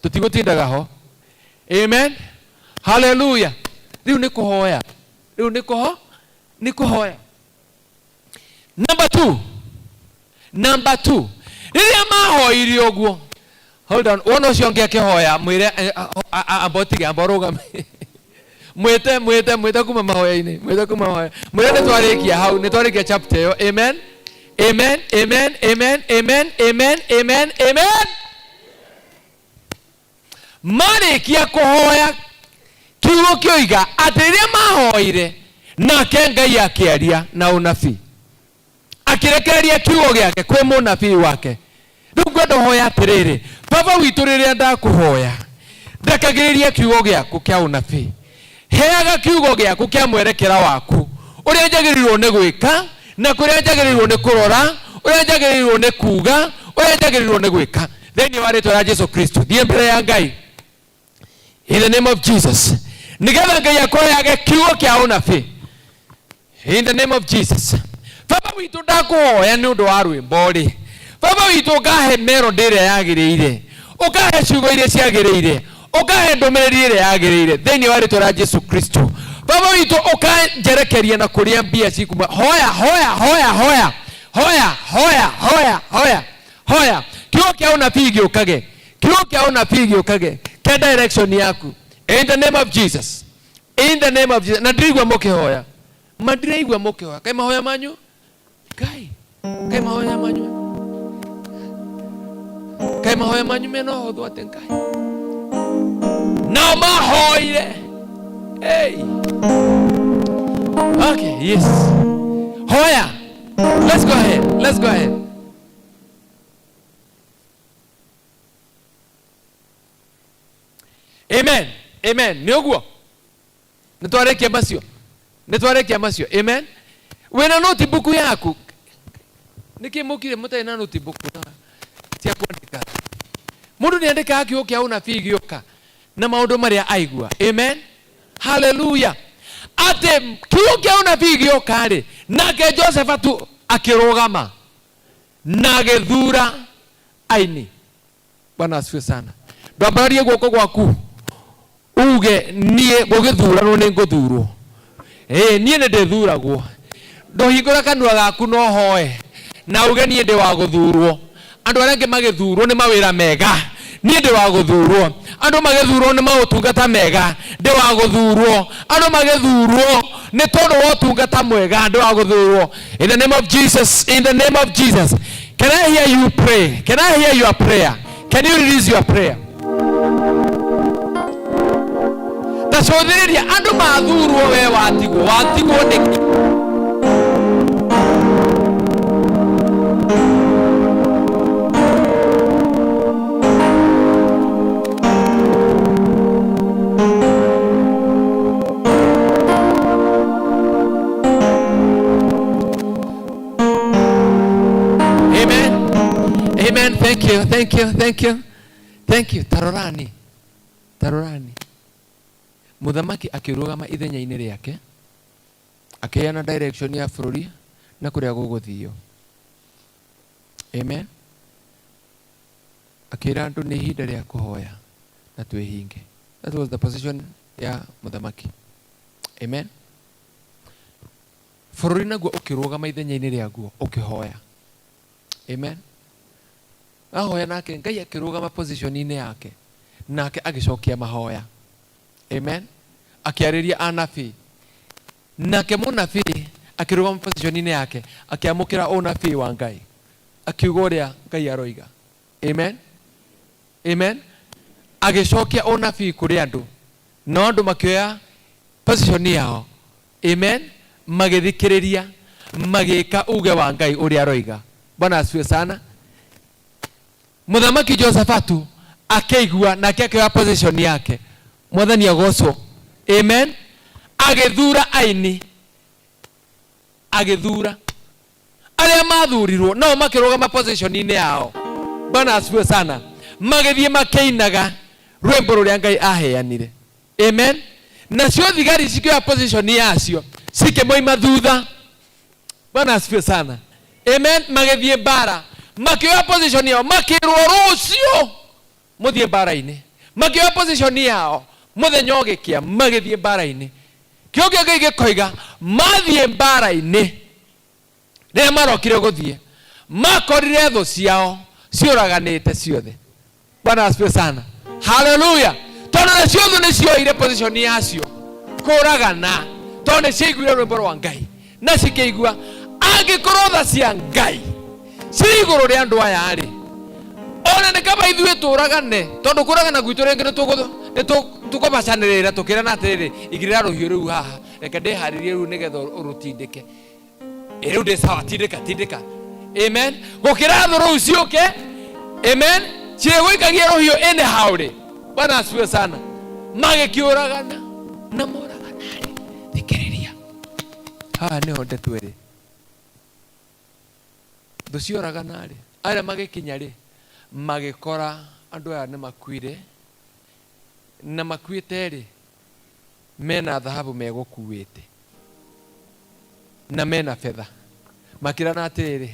Tũtigũtindaga ho. Amen. Hallelujah. Rĩu nĩ kũhoya. Rĩu nĩ kũho, nĩ kũhoya. Number 2. Number 2. Rĩrĩa mahoire ũguo. Hold on. Wona ũcio ũngĩ akĩhoya, mwĩre, amba ũtige, amba ũrũgame. Mwĩte, mwĩte, mwĩte kuma mahoya-inĩ, mwĩte kuma mahoya. Mwĩre nĩ twarĩkia hau, nĩ twarĩkia chapter ĩyo. Amen. Amen, amen, amen, amen, amen, amen, amen. Marĩkia kũhoya, kiugo kĩoiga atĩ rĩrĩa mahoire, nake Ngai akĩaria na ũnabii. Akĩrekereria kiugo gĩake kwĩ mũnabii wake. Rĩu ngwenda ũhoya atĩrĩrĩ, Baba witũ, rĩrĩa ndakũhoya, ndekagĩrĩria kiugo gĩaku kĩa ũnabii. Heaga kiugo gĩaku kĩa mwerekera waku, ũrĩa njagĩrĩirwo nĩ gwĩka, na kũrĩa njagĩrĩirwo nĩ kũrora, ũrĩa njagĩrĩirwo nĩ kuga, ũrĩa njagĩrĩirwo nĩ gwĩka. Thĩinĩ wa rĩtwa rĩa Jesu Kristo, thiĩ mbere ya Ngai. In the name of Jesus. Nĩgetha Ngai akũheage kiugo kĩa ũnabii. In the name of Jesus. Baba witũ, ndakũhoya nĩ ũndũ wa rwĩmbo rĩ. Baba witũ, ũkahe melody ĩrĩa yagĩrĩire, ũkahe ciugo iria ciagĩrĩire, ũkahe ndũmĩrĩri ĩrĩa yagĩrĩire thĩinĩ wa rĩtwa rĩa Jesu Kristo. Baba witũ, ũkanjerekeria na kũrĩa mbia cikuma. Hoya, hoya, hoya, hoya. Hoya, hoya, hoya, hoya, hoya. Kiugo kĩa ũnabii gĩũkage. Kiugo kĩa ũnabii gĩũkage. Kĩa direction yaku. In the name of Jesus. In the name of Jesus. Na ndiraigua mũkĩhoya. Ma ndiraigua mũkĩhoya. Kaĩ mahoya manyu? Ngai. Kaĩ mahoya manyu? Kaĩ mahoya manyu mena ũhũthũ atĩ Ngai? Nao mahoire. Hey. Okay, yes. Hoya. Let's go ahead. Let's go ahead. Amen. Amen. Nĩ ũguo. Nĩ twarĩkia macio. Nĩ twarĩkia macio. Amen. Wĩna notebook yaku. Nĩkĩ mũkire mũtarĩ na notebook cia kwandĩka? Mũndũ nĩ andĩkaga kiugo kĩa ũnabii gĩũka na maũndũ marĩa aigua. Amen. Hallelujah. Atĩ kiugo kĩa ũnabii gĩoka rĩ, nake Joseph tu akĩrũgama na agĩthura aini. Bwana asifiwe sana. Ndwambararie guoko gwaku uge niĩ gũgĩthuranwo nĩ ngũthurwo. Ĩĩ niĩ nĩ ndĩthuragwo. Ndũhingũra kanua gaku no hoe na uge niĩ ndĩ wa gũthurwo. Andũ arĩa angĩ magĩthurwo nĩ mawĩra mega, niĩ ndĩ wa gũthurwo. Andũ magĩthurwo nĩ maũtungata mega, ndĩ wa gũthurwo. Andũ magĩthurwo nĩ tondũ wa ũtungata mwega, ndĩ wa gũthurwo. In the name of Jesus, in the name of Jesus. Can I hear you pray? Can I hear your prayer? Can you release your prayer? Ta cũthĩrĩria andũ mathurwo we watigwo, watigwo nĩkĩ? Amen. Amen. Thank you. Thank you. Thank you. Thank you. Tarorani. Tarorani. Mũthamaki akĩrũgama ithenya-inĩ rĩake, akĩheana direction ya bũrũri na kũrĩa gũgũthio. Amen. Akĩra andũ nĩ ihinda rĩa kũhoya na twĩhinge. That was the position ya mũthamaki. Amen. Bũrũri naguo ũkĩrũgama ithenya-inĩ rĩaguo ũkĩhoya. Amen. Ahoya nake Ngai akĩrũgama position-inĩ yake, nake agĩcokia mahoya. Amen. Akĩarĩria anabii, nake mũnabii akĩrũgama position-inĩ yake, akĩamũkĩra ũnabii wa Ngai, akiuga ũrĩa Ngai aroiga. Amen. Amen. Agĩcokia ũnabii kũrĩ andũ, nao andũ makĩoya position yao. Amen. Magĩthikĩrĩria, magĩka uge wa Ngai ũrĩa aroiga. Bwana asifiwe sana. Mũthamaki Josafatu akĩigua nake akĩoya position yake. Mwathani agocwo. Amen. Agĩthura aini, agĩthura arĩa mathurirwo nao makĩrũgama position-inĩ yao. Bwana asifiwe sana. Magĩthiĩ makĩinaga rwĩmbo rũrĩa Ngai aheanire. Amen. Nacio thigari cikĩoya position yacio cikĩmoima thutha. Bwana asifiwe sana. Amen. Magĩthiĩ mbara, makĩoya position yao, makĩrwo rũciũ mũthiĩ mbara-inĩ. Makĩoya position yao mũthenya ũgĩkĩa, magĩthiĩ mbara-inĩ. Kĩo kĩa Ngai gĩkoiga mathiĩ mbara-inĩ. Rĩrĩa marokire gũthiĩ, makorire thũ ciao ciũraganĩte ciothe. Bwana asifiwe sana. Haleluya. Tondũ nacio thũ nĩ cioire position yacio kũragana, tondũ nĩ ciaiguire rwĩmbo rwa Ngai na cikĩigua angĩkorwo tha cia Ngai cirĩ igũrũ rĩa andũ aya rĩ, ona nĩ kaba ithuĩ tũragane, tondũ kũragana gwitũ rĩngĩ nĩ tũkũbacanĩrĩra tũkĩrana atĩrĩrĩ, igĩrĩra rũhiũ rũu haha, reke ndĩharĩrie rĩu nĩgetha ũrũtindĩke. Ĩ rĩu ndĩ sawa, tindĩka, tindĩka. Amen. Gũkĩra thũ rũu ciũke. Amen. Cirĩgũikagia rũhiũ anyhow rĩ. Bwana asifiwe sana. Magĩkĩũragana na moragana rĩ, thikĩrĩria. Haha nĩho ndeto ĩrĩ. Thũ cioragana rĩ, arĩa magĩkinya rĩ, magĩkora andũ aya nĩ makuire, na makuĩte rĩ, mena thahabu megũkuĩte na mena betha. Makĩrana atĩrĩrĩ,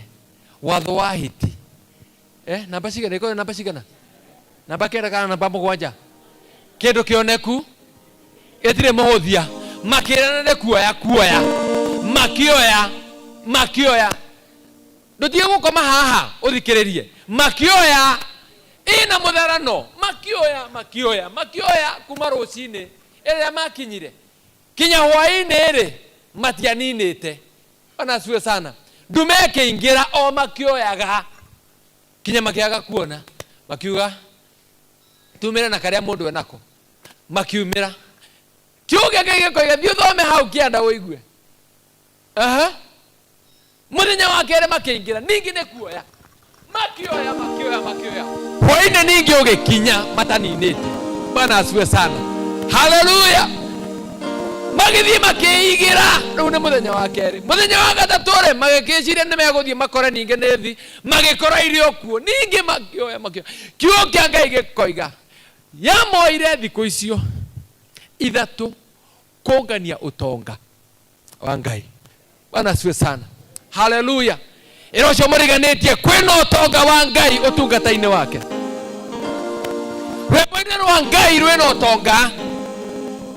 watho wa hiti. Namba cigana? Ĩkorwo namba cigana? Namba 9 kana namba 7? Kĩndũ kĩoneku gĩtirĩ mũhũthia. Makĩrana nĩ kuoya kuoya, makĩoya, makĩoya. Ndũtige gũkoma haha ũthikĩrĩrie. Makĩoya ĩna mũtharano, makĩoya makĩoya makĩoya kuma rũcinĩ ĩrĩa makinyire kinya hwaĩ-inĩ rĩ matianinĩte. Bwana asifiwe sana. Ndume ĩkĩingĩra o makĩoyaga kinya makĩaga kuona, makiuga tumĩre na karĩa mũndũ enako, makiumĩra. Kiugo kĩa Ngai gĩkoiga thiĩ ũthome hau kĩanda ũigue. Aha. Mũthenya wa kerĩ makĩingĩra ningĩ nĩ kuoya, makĩoya makĩoya makĩoya, hwaĩ-inĩ ningĩ ũgĩkinya mataninĩte. Bwana asifiwe sana. Haleluya. Magĩthiĩ makĩigĩra. Rĩu nĩ mũthenya wa kerĩ. Mũthenya wa gatatũ rĩ magĩkĩciria nĩ megũthiĩ makore ningĩ nĩ thi, magĩkora irio kuo ningĩ makĩoya makĩoya. Kiugo kĩa Ngai gĩkoiga yamoire thikũ icio ithatũ kũngania ũtonga wa Ngai. Bwana asifiwe sana. Haleluya. Ĩra ũcio mũriganĩtie kwĩna ũtonga wa Ngai ũtungata-inĩ wake. Rwĩmbo-inĩ rwa Ngai rwĩna ũtonga.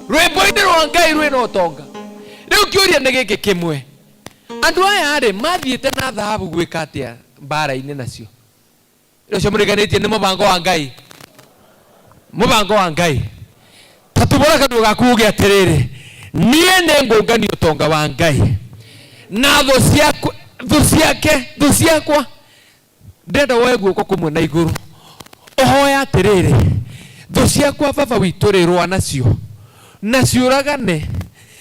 Rwĩmbo-inĩ rwa Ngai rwĩna ũtonga. Rĩu kĩũria nĩ gĩkĩ kĩmwe. Andũ aya rĩ mathiĩte na thahabu gwĩka atĩa mbara-inĩ nacio? Ĩra ũcio mũriganĩtie nĩ mũbango wa Ngai. Mũbango wa Ngai. Tatubũra kanua gaku uge atĩrĩrĩ, niĩ nĩ ngũngania ũtonga wa Ngai na thũ ciaku, thũ ciake, thũ ciakwa. Ndĩrenda woe guoko kũmwe na igũrũ ũhoe atĩrĩrĩ, thũ ciakwa baba witũ rĩ rũa nacio na ciũragane,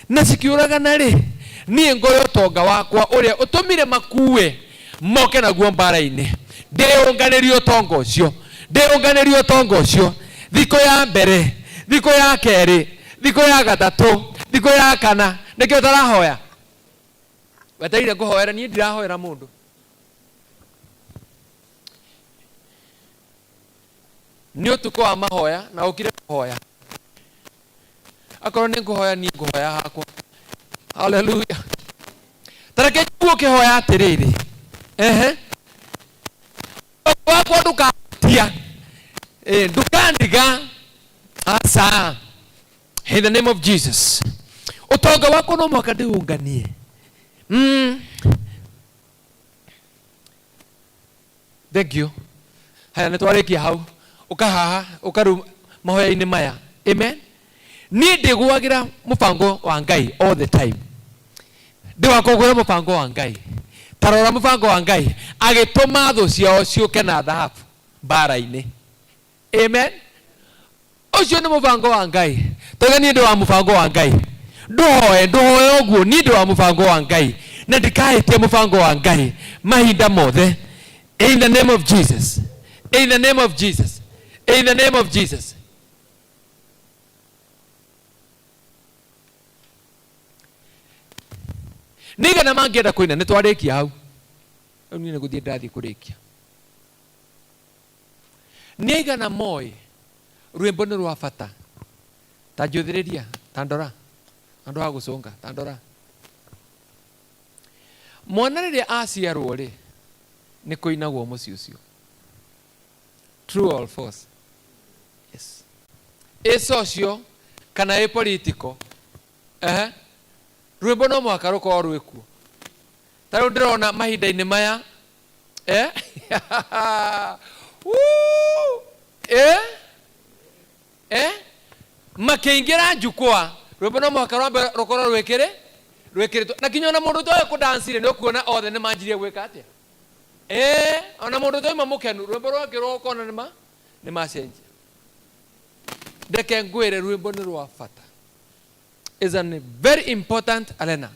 na cikĩũragana rĩ niĩ ngoya ũtonga wakwa ũrĩa ũtũmire makue moke naguo mbara-inĩ, ndĩũnganĩrie ũtonga ũcio, ndĩũnganĩrie ũtonga ũcio thikũ ya mbere, thikũ ya kerĩ, thikũ ya gatatũ, thikũ ya kana. Nĩkĩo ũtarahoya? Wetereire ngũhoere? Niĩ ndirahoera mũndũ. Nĩ ũtukũ wa mahoya na ũkire kũhoya. Akorwo nĩ ngũhoya niĩ ngũhoya hakwa. Haleluya. Tareke njigue ũkĩhoya atĩrĩrĩ, ehe, wakwa ndũkatia, ndũkandiga, aca. In the name of Jesus. Ũtonga wakwa no mũhaka ndĩũnganie. Thank you. Haya, nĩ twarĩkia hau. Ũka haha, ũka rĩu mahoya-inĩ maya. Amen. Niĩ ndĩgũagĩra mũbango wa Ngai all the time. Ndĩwakũgũra mũbango wa Ngai. Ta rora mũbango wa Ngai. Agĩtũma thũ ciao ciũke na thahabu mbara-inĩ. Amen. Ũcio nĩ mũbango wa Ngai. Tauga niĩ ndĩ wa mũbango wa Ngai. Ndũhoe, ndũhoe ũguo, niĩ ndĩ wa mũbango wa Ngai. Na ndikahĩtia mũbango wa Ngai mahinda mothe. In the name of Jesus. In the name of Jesus. In the name of Jesus. Nĩigana mangĩenda kũina, nĩ twarĩkia hau. Rĩu niĩ nĩ gũthiĩ ndathiĩ kũrĩkia. Nĩ aigana moĩ rwĩmbo nĩ rwa bata? Ta njũthĩrĩria, ta ndora, andũ a gũcũnga, ta ndora. Mwana rĩrĩa aciarwo rĩ, nĩ kũinagwo mũciĩ ũcio. True or false? Yes. Ĩ social kana ĩ political? Ehe. Rwĩmbo no mũhaka rũkorwo rwĩkuo. Ta rĩu ndĩrona mahinda-inĩ maya, Woo! Makĩingĩra njukwa, rwĩmbo no mũhaka rwambe rũkorwo rwĩkĩrĩ rwĩkĩrĩtwo. Na kinya ona mũndũ ũtoĩ kũdancire nĩ ũkuona othe nĩ manjirie gwĩka atĩa. Ona mũndũ ũtoima mũkenu, rwĩmbo rwekĩrwo ũkona nĩ nĩ macenjia. Reke ngwĩre rwĩmbo nĩ rwa bata. Is a very important arena.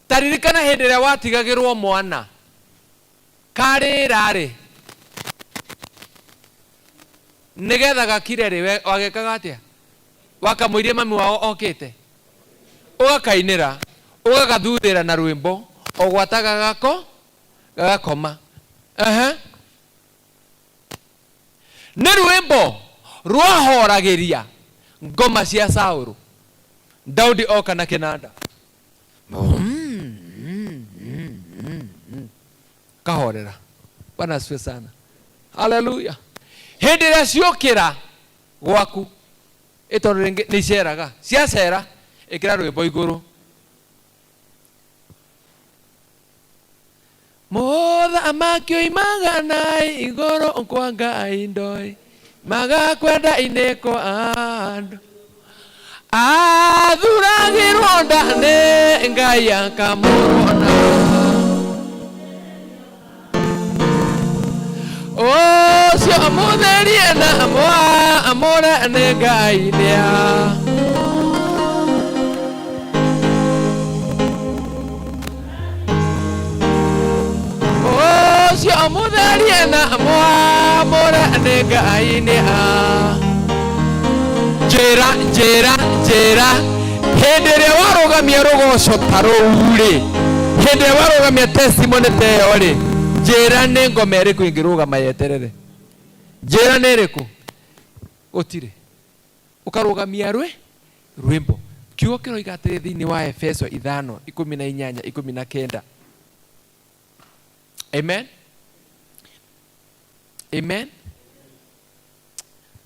Ta ririkana hĩndĩ ĩrĩa watigagĩrwo mwana karĩra rĩ, nĩgetha gakire rĩ, wagekaga atĩa? Wakamũirie mami wao okĩte, ũgakainĩra, ũgagathuthĩra na rwĩmbo, o gwata gagako gagakoma. Ehe. Nĩ rwĩmbo rwahoragĩria ngoma cia Saũlũ. Daudi oka na kĩnanda. Kahorera. Bwana asifiwe sana. Haleluya. Hĩndĩ ĩrĩa ciũkĩra gwaku, ĩ tondũ rĩngĩ nĩ iceraga, ciacera, ĩkĩra rwĩmbo igũrũ. Mũthamaki oimaga na igũrũ kwa Ngai ndoi magakwenda-inĩ kwa andũ athuragĩrwo nda nĩ Ngai akamũrona ũcio mũtherie na mwamũre nĩ Ngai nĩa ũcio mũtherie na mwamũre nĩ Ngai nĩa njĩra njĩra njĩra hĩndĩ ĩrĩa warũgamia rũgoco ta rũu rĩ hĩndĩ ĩrĩa warũgamia testimony ta ĩyo rĩ njĩra nĩ ngoma ĩrĩkũ ĩngĩrũgama yeterere njĩra nĩ ĩrĩkũ gũtirĩ ũkarũgamia rwĩ rwĩmbo kiugo kĩroiga atĩrĩ thĩinĩ wa Efeso 5 18 19. Amen. Amen.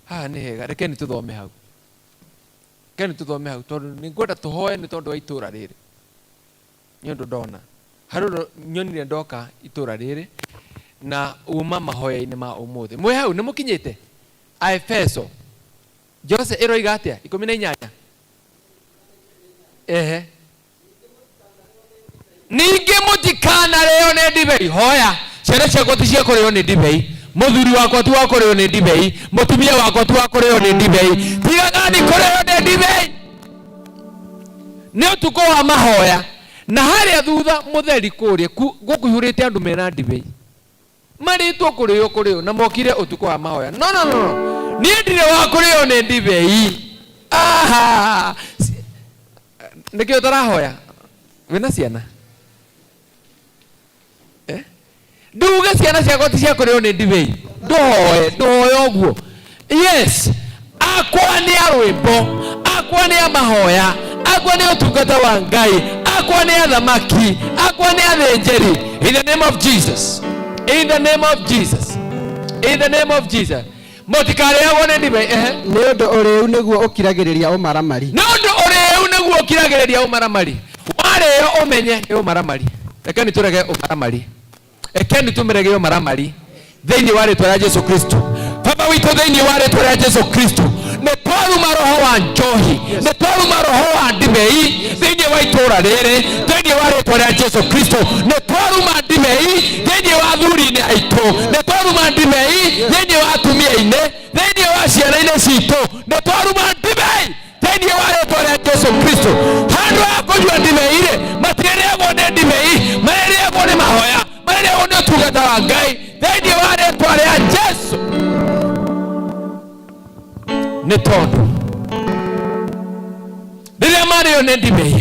Haha nĩ hega reke nĩ tũthome hau reke nĩ tũthome hau tondũ nĩ ngwenda tũhoe nĩ tondũ wa itũra rĩrĩ nĩ ũndũ ndona harĩ ũndũ nyonire ndoka itũra rĩrĩ na uma mahoya-inĩ ma ũmũthĩ mwĩ hau nĩ mũkinyĩte Aefeso Jose ĩroiga atĩa 18 ehe ningĩ mũtikanarĩo nĩ ndibei hoya ciana ciakwa ti cia kũrĩo nĩ ndibei mũthuri wakwa ti wa kũrĩo nĩ ndibei mũtumia wakwa ti wa kũrĩo nĩ ndibei tigagani kũrĩo nĩ ndibei nĩ ũtukũ wa mahoya na harĩa thutha mũtheri kũrĩa gũkũihũrĩte andũ mena ndibei marĩtwo kũrĩo kũrĩo na mokire ũtukũ wa mahoya no no no niĩ ndirĩ wa kũrĩo nĩ ndibei aha nĩkĩo ũtarahoya wĩna ciana nduge ciana ciakwa ti cia kũrĩo nĩ ndibei ndũhoe ndũhoe ũguo yes akwa nĩ a rwĩmbo akwa nĩ a mahoya akwa nĩ ũtungata wa Ngai akwa nĩ athamaki akwa nĩ athĩnjĩri in the name of Jesus in the name of Jesus in the name of Jesus mũtikarĩagwo nĩ ndibei ehe nĩ ũndũ ũrĩu nĩguo ũkiragĩrĩria ũmaramari nĩ ũndũ ũrĩu nĩguo ũkiragĩrĩria ũmaramari warĩo ũmenye nĩ ũmaramari reke nĩ tũrege ũmaramari reke nĩ tũmĩrege ũmaramari thĩinĩ wa rĩtwa rĩa Jesu Kristo baba witũ thĩinĩ wa rĩtwa rĩa Jesu Kristo nĩ twaruma roho wa njohi nĩ twaruma roho wa ndibei thĩinĩ wa itũra rĩrĩ thĩinĩ wa rĩtwa rĩa Jesu Kristo nĩ twaruma ndibei thĩinĩ wa athuri-inĩ aitũ nĩ twaruma ndibei thĩinĩ wa atumia-inĩ thĩinĩ wa ciana-inĩ citũ nĩ twaruma ndibei thĩinĩ wa rĩtwa rĩa Jesu Kristo handũ ha kũnyua ndibei rĩ matirĩrĩagwo nĩ ndibei marĩrĩagwo nĩ mahoya marĩrĩagwo nĩ ũtungata wa Ngai thĩinĩ wa rĩtwa rĩa Jesu nĩ tondũ rĩrĩa marĩo nĩ ndibei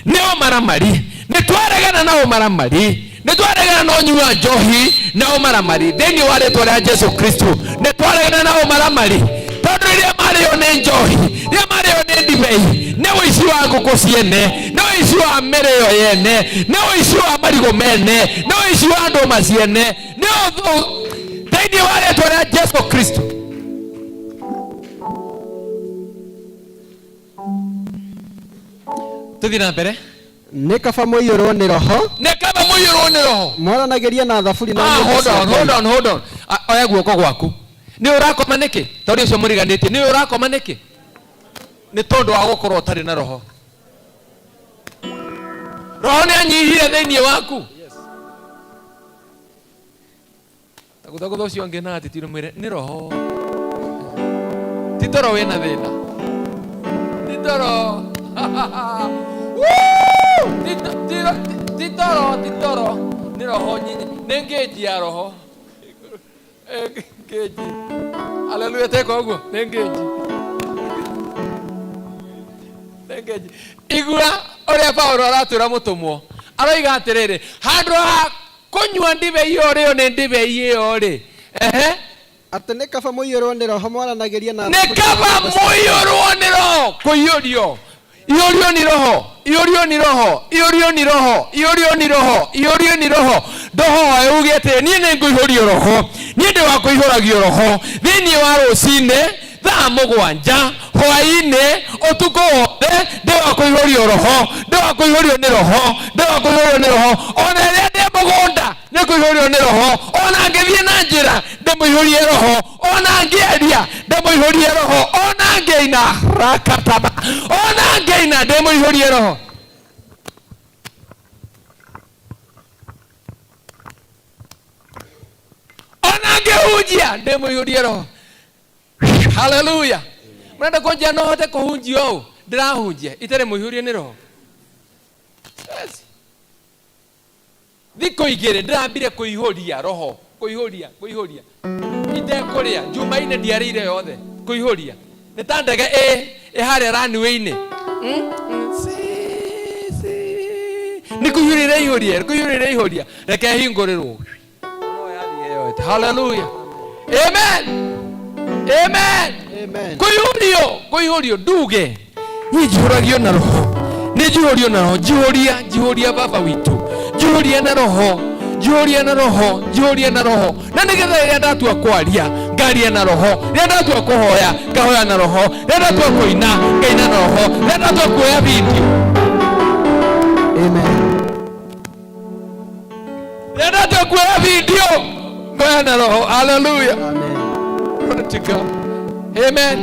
nĩ ũmaramari nĩ twaregana na ũmaramari nĩ twaregana na ũnyui wa njohi na ũmaramari thĩinĩ wa rĩtwa rĩa Jesu Kristo nĩ twaregana na ũmaramari tondũ rĩrĩa marĩo nĩ njohi rĩrĩa marĩo nĩ ndibei nĩ ũici wa ngũkũ ciene nĩ ũici wa mĩrĩo yene nĩ ũici wa marigũ mene nĩ ũici wa ndũma ciene nĩ thĩinĩ wa rĩtwa rĩa Jesu Kristo tũthiĩ na mbere nĩ kaba mũiyũrwo nĩ roho nĩ kaba mũiyũrwo nĩ roho mwaranagĩria na thaburi na Ah, nyĩmbo hold cia on, Ngai. hold on, hold on. Oya guoko gwaku nĩ ũrakoma nĩkĩ tondũ ũcio mũriganĩtie nĩ ũrakoma nĩkĩ nĩ tondũ wa gũkorwo ũtarĩ na roho roho nĩ anyihire thĩinĩ waku tagũthagũtha ũcio ũngĩ na atitire mwĩre nĩ roho ti toro wĩna thĩna ti toro Woo! Ti toro ti toro nĩ roho nyinyi nĩ ngĩnji ya roho ngĩnji haleluya teka ũguo nĩ ngĩnji nĩ ngĩnji igua ũrĩa Paulo aratwĩra mũtũmwo aroiga atĩrĩrĩ handũ ha kũnyua ndibei ĩyo rĩo nĩ ndibei ĩyo rĩ ehe atĩ nĩ kaba mũiyũrwo nĩ roho mwaranagĩria na nĩ kaba mũiyũrwo nĩ roho kũiyũrio iyũrio nĩ roho iyũrio nĩ roho iyũrio nĩ roho iyũrio nĩ roho iyũrio nĩ roho ndũhoe uge atĩrĩ niĩ nĩ ngũihũrio roho niĩ ndĩ wa kũihũragio roho thĩinĩ wa rũcinĩ thaa mũgwanja hwaĩ-inĩ ũtukũ wothe ndĩ wa kũihũrio roho ndĩ wa kũihũrio nĩ roho ndĩ wa kũihũrio nĩ roho ona rĩrĩa ndĩ mũgũnda nĩ kũihũrio kũihũrio nĩ roho ona ngĩthiĩ na njĩra ndĩmũihũrie roho ona ngĩaria ndĩmũihũrie roho ona ngĩina rakataba ona ngĩina ndĩmũihũrie roho. Ona ngĩhunjia ndĩmũihũrie roho. Haleluya. Mrenda kũnjia no hote kũhunjia ũũ ndĩrahunjia itarĩ mũihũrie nĩ roho. Yes. Thikũ igĩrĩ ndĩrambire kũihũria roho, kũihũria, kũihũria itekũrĩa. Jumaine ndiarĩire yothe kũihũria. Nĩ ta ndege ĩ harĩa runway-inĩ. Nĩ kũihũria ĩraihũria, kũihũria ĩraihũria, reke hingũrĩrwo. Haleluya. Amen. Amen. Amen. Kũihũrio, kũihũrio nduge. Niĩ njihũragio na roho. Nĩ njihũrio na roho, njihũria, njihũria baba witũ. Njihũria na roho, njihũria na roho, njihũria na roho. Na nĩgetha rĩrĩa ndatua kwaria, ngaria na roho. Rĩrĩa ndatua kũhoya, ngahoya na roho. Rĩrĩa ndatua kũina, ngaina na roho. Rĩrĩa ndatua kuoya video. Amen. Rĩrĩa ndatua kuoya video, ngoya na roho. Hallelujah. Amen. Glory to God. Amen.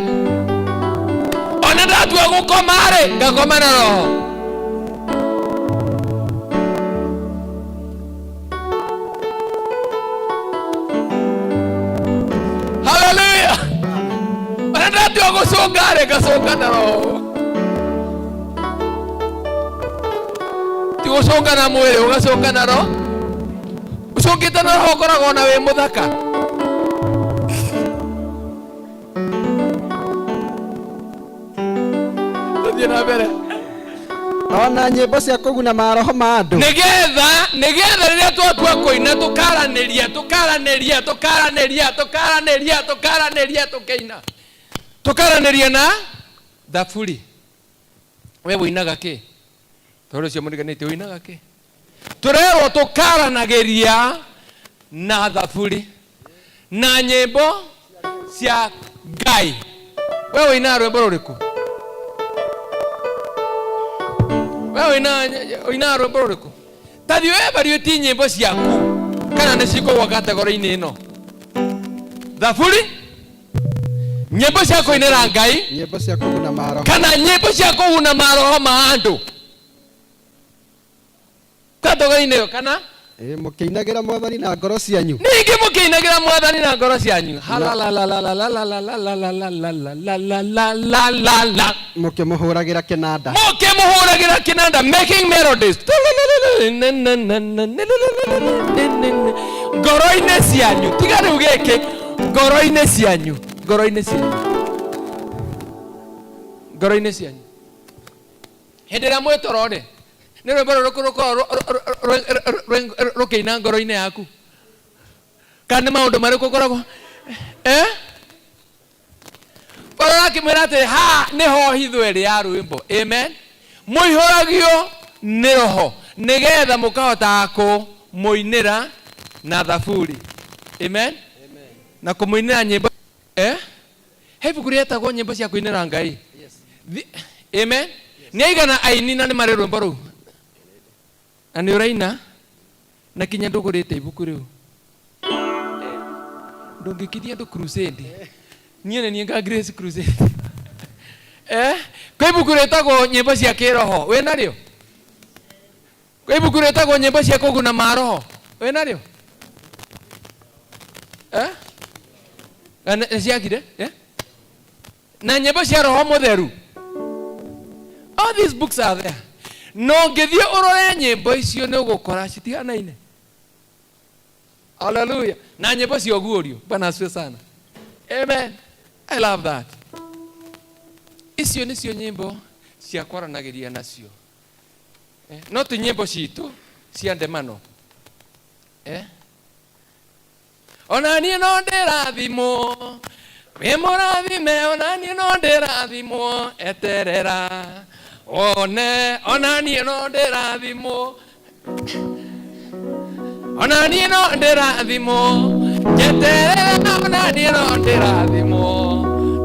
Ona ndatua gũkoma rĩ, ngakoma na roho. Hallelujah. Ona ndatua gũcũnga rĩ, ngacũnga na roho. Ti gũcũnga na mwĩrĩ, ũgacũnga na roho. Ũcũngĩte na roho ũkoragwo na wĩ mũthaka. Tũthiĩ na mbere. Ona nyĩmbo cia kũguna maroho ma andũ. Nĩgetha nĩgetha rĩrĩa twatua kũina tũkaranĩria tũkaranĩria tũkaranĩria tũkaranĩria tũkaranĩria tũkĩina tũkaranĩria na thaburi. We ũinaga kĩ? Tondũ ũcio mũriganĩtie ũinaga kĩ? Tũrerwo tũkaranagĩria na thaburi na nyĩmbo cia Ngai. We ũinaga rwĩmbo rũrĩkũ? We ũinaga rwĩmbo rũrĩkũ? Ta thiĩ wĩbariũtie nyĩmbo ciaku kana nĩ cikũgwa kategori-inĩ ĩno. Thaburi, nyĩmbo cia kũinĩra Ngai, nyĩmbo cia kũguna maroho, kana nyĩmbo cia kũguna maroho ma andũ. Kategori-inĩ ĩyo kana? Mũkĩinagĩra mwathani na ngoro cianyu. Ningĩ mũkĩinagĩra mwathani na ngoro cianyu. Halalalalalalalalalalalalalalalalalala. Mũkĩmũhũragĩra kĩnanda. Mũkĩmũhũragĩra kĩnanda, making melodies. Ngoro-inĩ cianyu. Tiga rĩu gĩkĩ. Ngoro-inĩ cianyu. Ngoro-inĩ cianyu. Ngoro-inĩ cianyu. Hĩndĩ ĩrĩa mwĩ toro rĩ, nĩ rwĩmbo rũrĩkũ rũkoragwo rũkĩina ngoro-inĩ yaku? Kana nĩ maũndũ marĩkũ ũkoragwo? Paulo akĩmwĩra atĩrĩ, haha nĩho hitho ĩrĩ ya rwĩmbo. Amen. Mũihũragio nĩ roho nĩgetha mũkahota kũmũinĩra na thaburi. Amen. Na kũmũinĩra nyĩmbo. He ibuku rĩetagwo nyĩmbo cia kũinĩra Ngai. Amen. Nĩ aigana aini na nĩ marĩ rwĩmbo rũu. Na nĩ ũraina na kinya ndũgũrĩte ibuku rĩu. Ndũngĩkiria andũ crusade. Niĩ nĩ niĩ nga Grace Crusade. Kwĩ ibuku rĩtagwo nyĩmbo cia kĩroho, wĩ narĩo? Kwĩ ibuku rĩtagwo nyĩmbo cia kũguna maroho, wĩ narĩo? Nĩ ciagire? Na nyĩmbo cia roho mũtheru. All these books are there. No ngĩthiĩ ũrore nyĩmbo icio nĩ ũgũkora citihanaine. Hallelujah. Na nyĩmbo cia ũguũrio. Bwana asifiwe sana. Amen. I love that. Icio nĩcio nyĩmbo cia kwaranagĩria nacio. No ti nyĩmbo citũ cia ndemano. Ona niĩ no ndĩrathimwo, wĩ mũrathime, ona niĩ no ndĩrathimwo, eterera wone, ona niĩ no ndĩrathimwo, ona niĩ no ndĩrathimwo, njeterera, ona niĩ no ndĩrathimwo,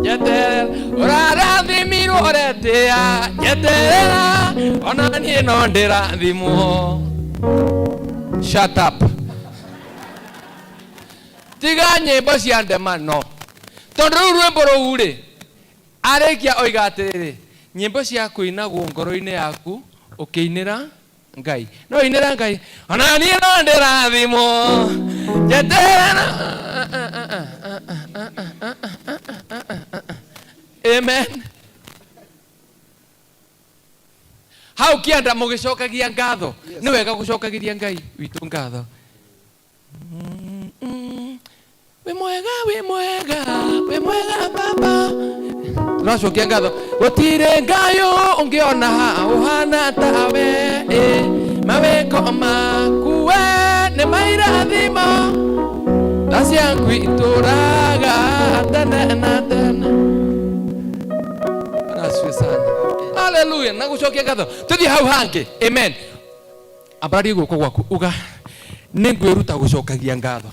njeterera, ũrarathimirwo ũretĩa, njeterera, ona niĩ no ndĩrathimwo. Shut up. Tiga nyĩmbo cia ndemano. Tondũ rĩu rwĩmbo rũu rĩ, arĩkia oiga atĩrĩrĩ, nyĩmbo cia kũinagwo ngoro-inĩ yaku ũkĩinĩra Ngai. No inĩra Ngai, ona niĩ no ndĩrathimwo. Njeterera. Amen. Hau kĩanda mũgĩcokagia ngatho. Nĩ wega gũcokagĩria Ngai witũ ngatho. Wĩ mwega, wĩ mwega, wĩ mwega baba. Tũracokia ngatho. Gũtirĩ Ngai ũngĩona ũhana tawe, ĩ. Mawĩko maku we nĩ mairathimo. Tha ciaku itũũraga tene na tene. Bwana asifiwe sana. Haleluya. Na gũcokia ngatho. Tũthiĩ hau hangĩ. Amen. Ambararia guoko gwaku uga nĩ ngwĩruta gũcokagia ngatho.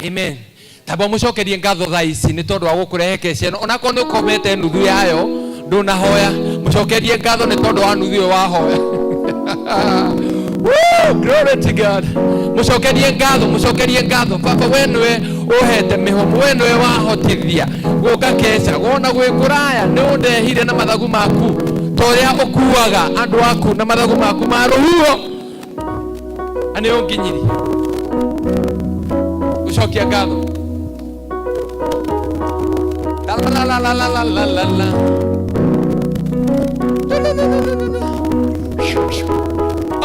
Amen. Tamba mũcokerie ngatho thaa ici nĩ tondũ wa gũkũrehe keca ĩno onakorwo nĩ ũkomete nuthu yayo ndũnahoya mũcokerie ngatho nĩ tondũ wa nuthu ĩyo wahoya. Woo, glory to God. Mũcokerie ngatho, mũcokerie ngatho. Baba we nĩwe ũhete mĩhũmũ, we nĩwe wahotithia gũka keca wona gwĩ kũraya nĩ ũndehire na mathagu maku ta ũrĩa ũkuaga andũ aku na mathagu maku ma rũhuho na nĩ ũnginyirie. Gũcokia ngatho. La la la la la la la la la.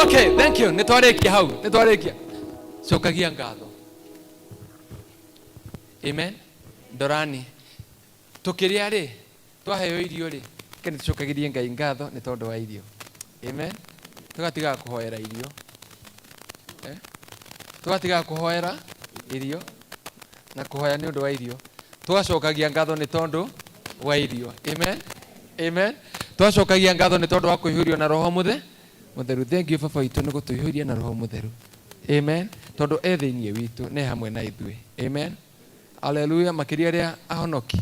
Okay, thank you. Nĩ twarĩkia hau, nĩ twarĩkia. Cokagia ngatho. Amen. Ndorani. Tũkĩrĩa rĩ, twaheo irio rĩ, reke nĩ tũcokagĩrie Ngai ngatho nĩ tondũ wa irio. Amen. Tũgatigaga kũhoera irio. Tũgatigaga kũhoera irio na kũhoya nĩ ũndũ wa irio. Tũgacokagia ngatho nĩ tondũ wa irio. Amen. Amen. Tũgacokagia ngatho nĩ tondũ wa kũihũrio na Roho Mũtheru. Thank you Baba witũ nĩ gũtũihũria na Roho Mũtheru. Amen. Tondũ e thĩinĩ witũ, nĩ hamwe na ithuĩ. Amen. Hallelujah. Makĩria arĩa ahonoki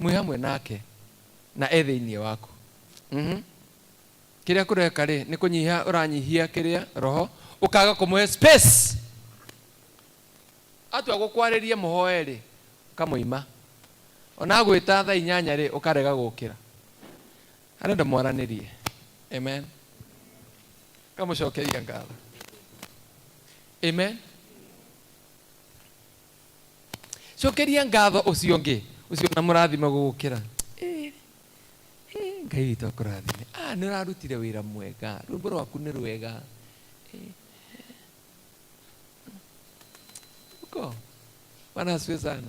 mwĩ hamwe nake na e thĩinĩ waku. Kĩrĩa kũreka rĩ nĩ kũnyihia ũranyihia kĩrĩa roho ũkaga kũmũhe space. Atua gũkwarĩria mũhoe rĩ ũkamũima. Ona agwĩta thaa inyanya rĩ ũkarega gũkĩra. Arenda mwaranĩrie. Amen. Kamũcokeria ngatho. Amen. Cokeria ngatho ũcio ũngĩ, ũcio na mũrathime gũgũkĩra. Ngai witũ akũrathime. Nĩ ũrarutire wĩra mwega. Rwĩmbo rwaku nĩ rwega. Uko. Bwana asifiwe sana.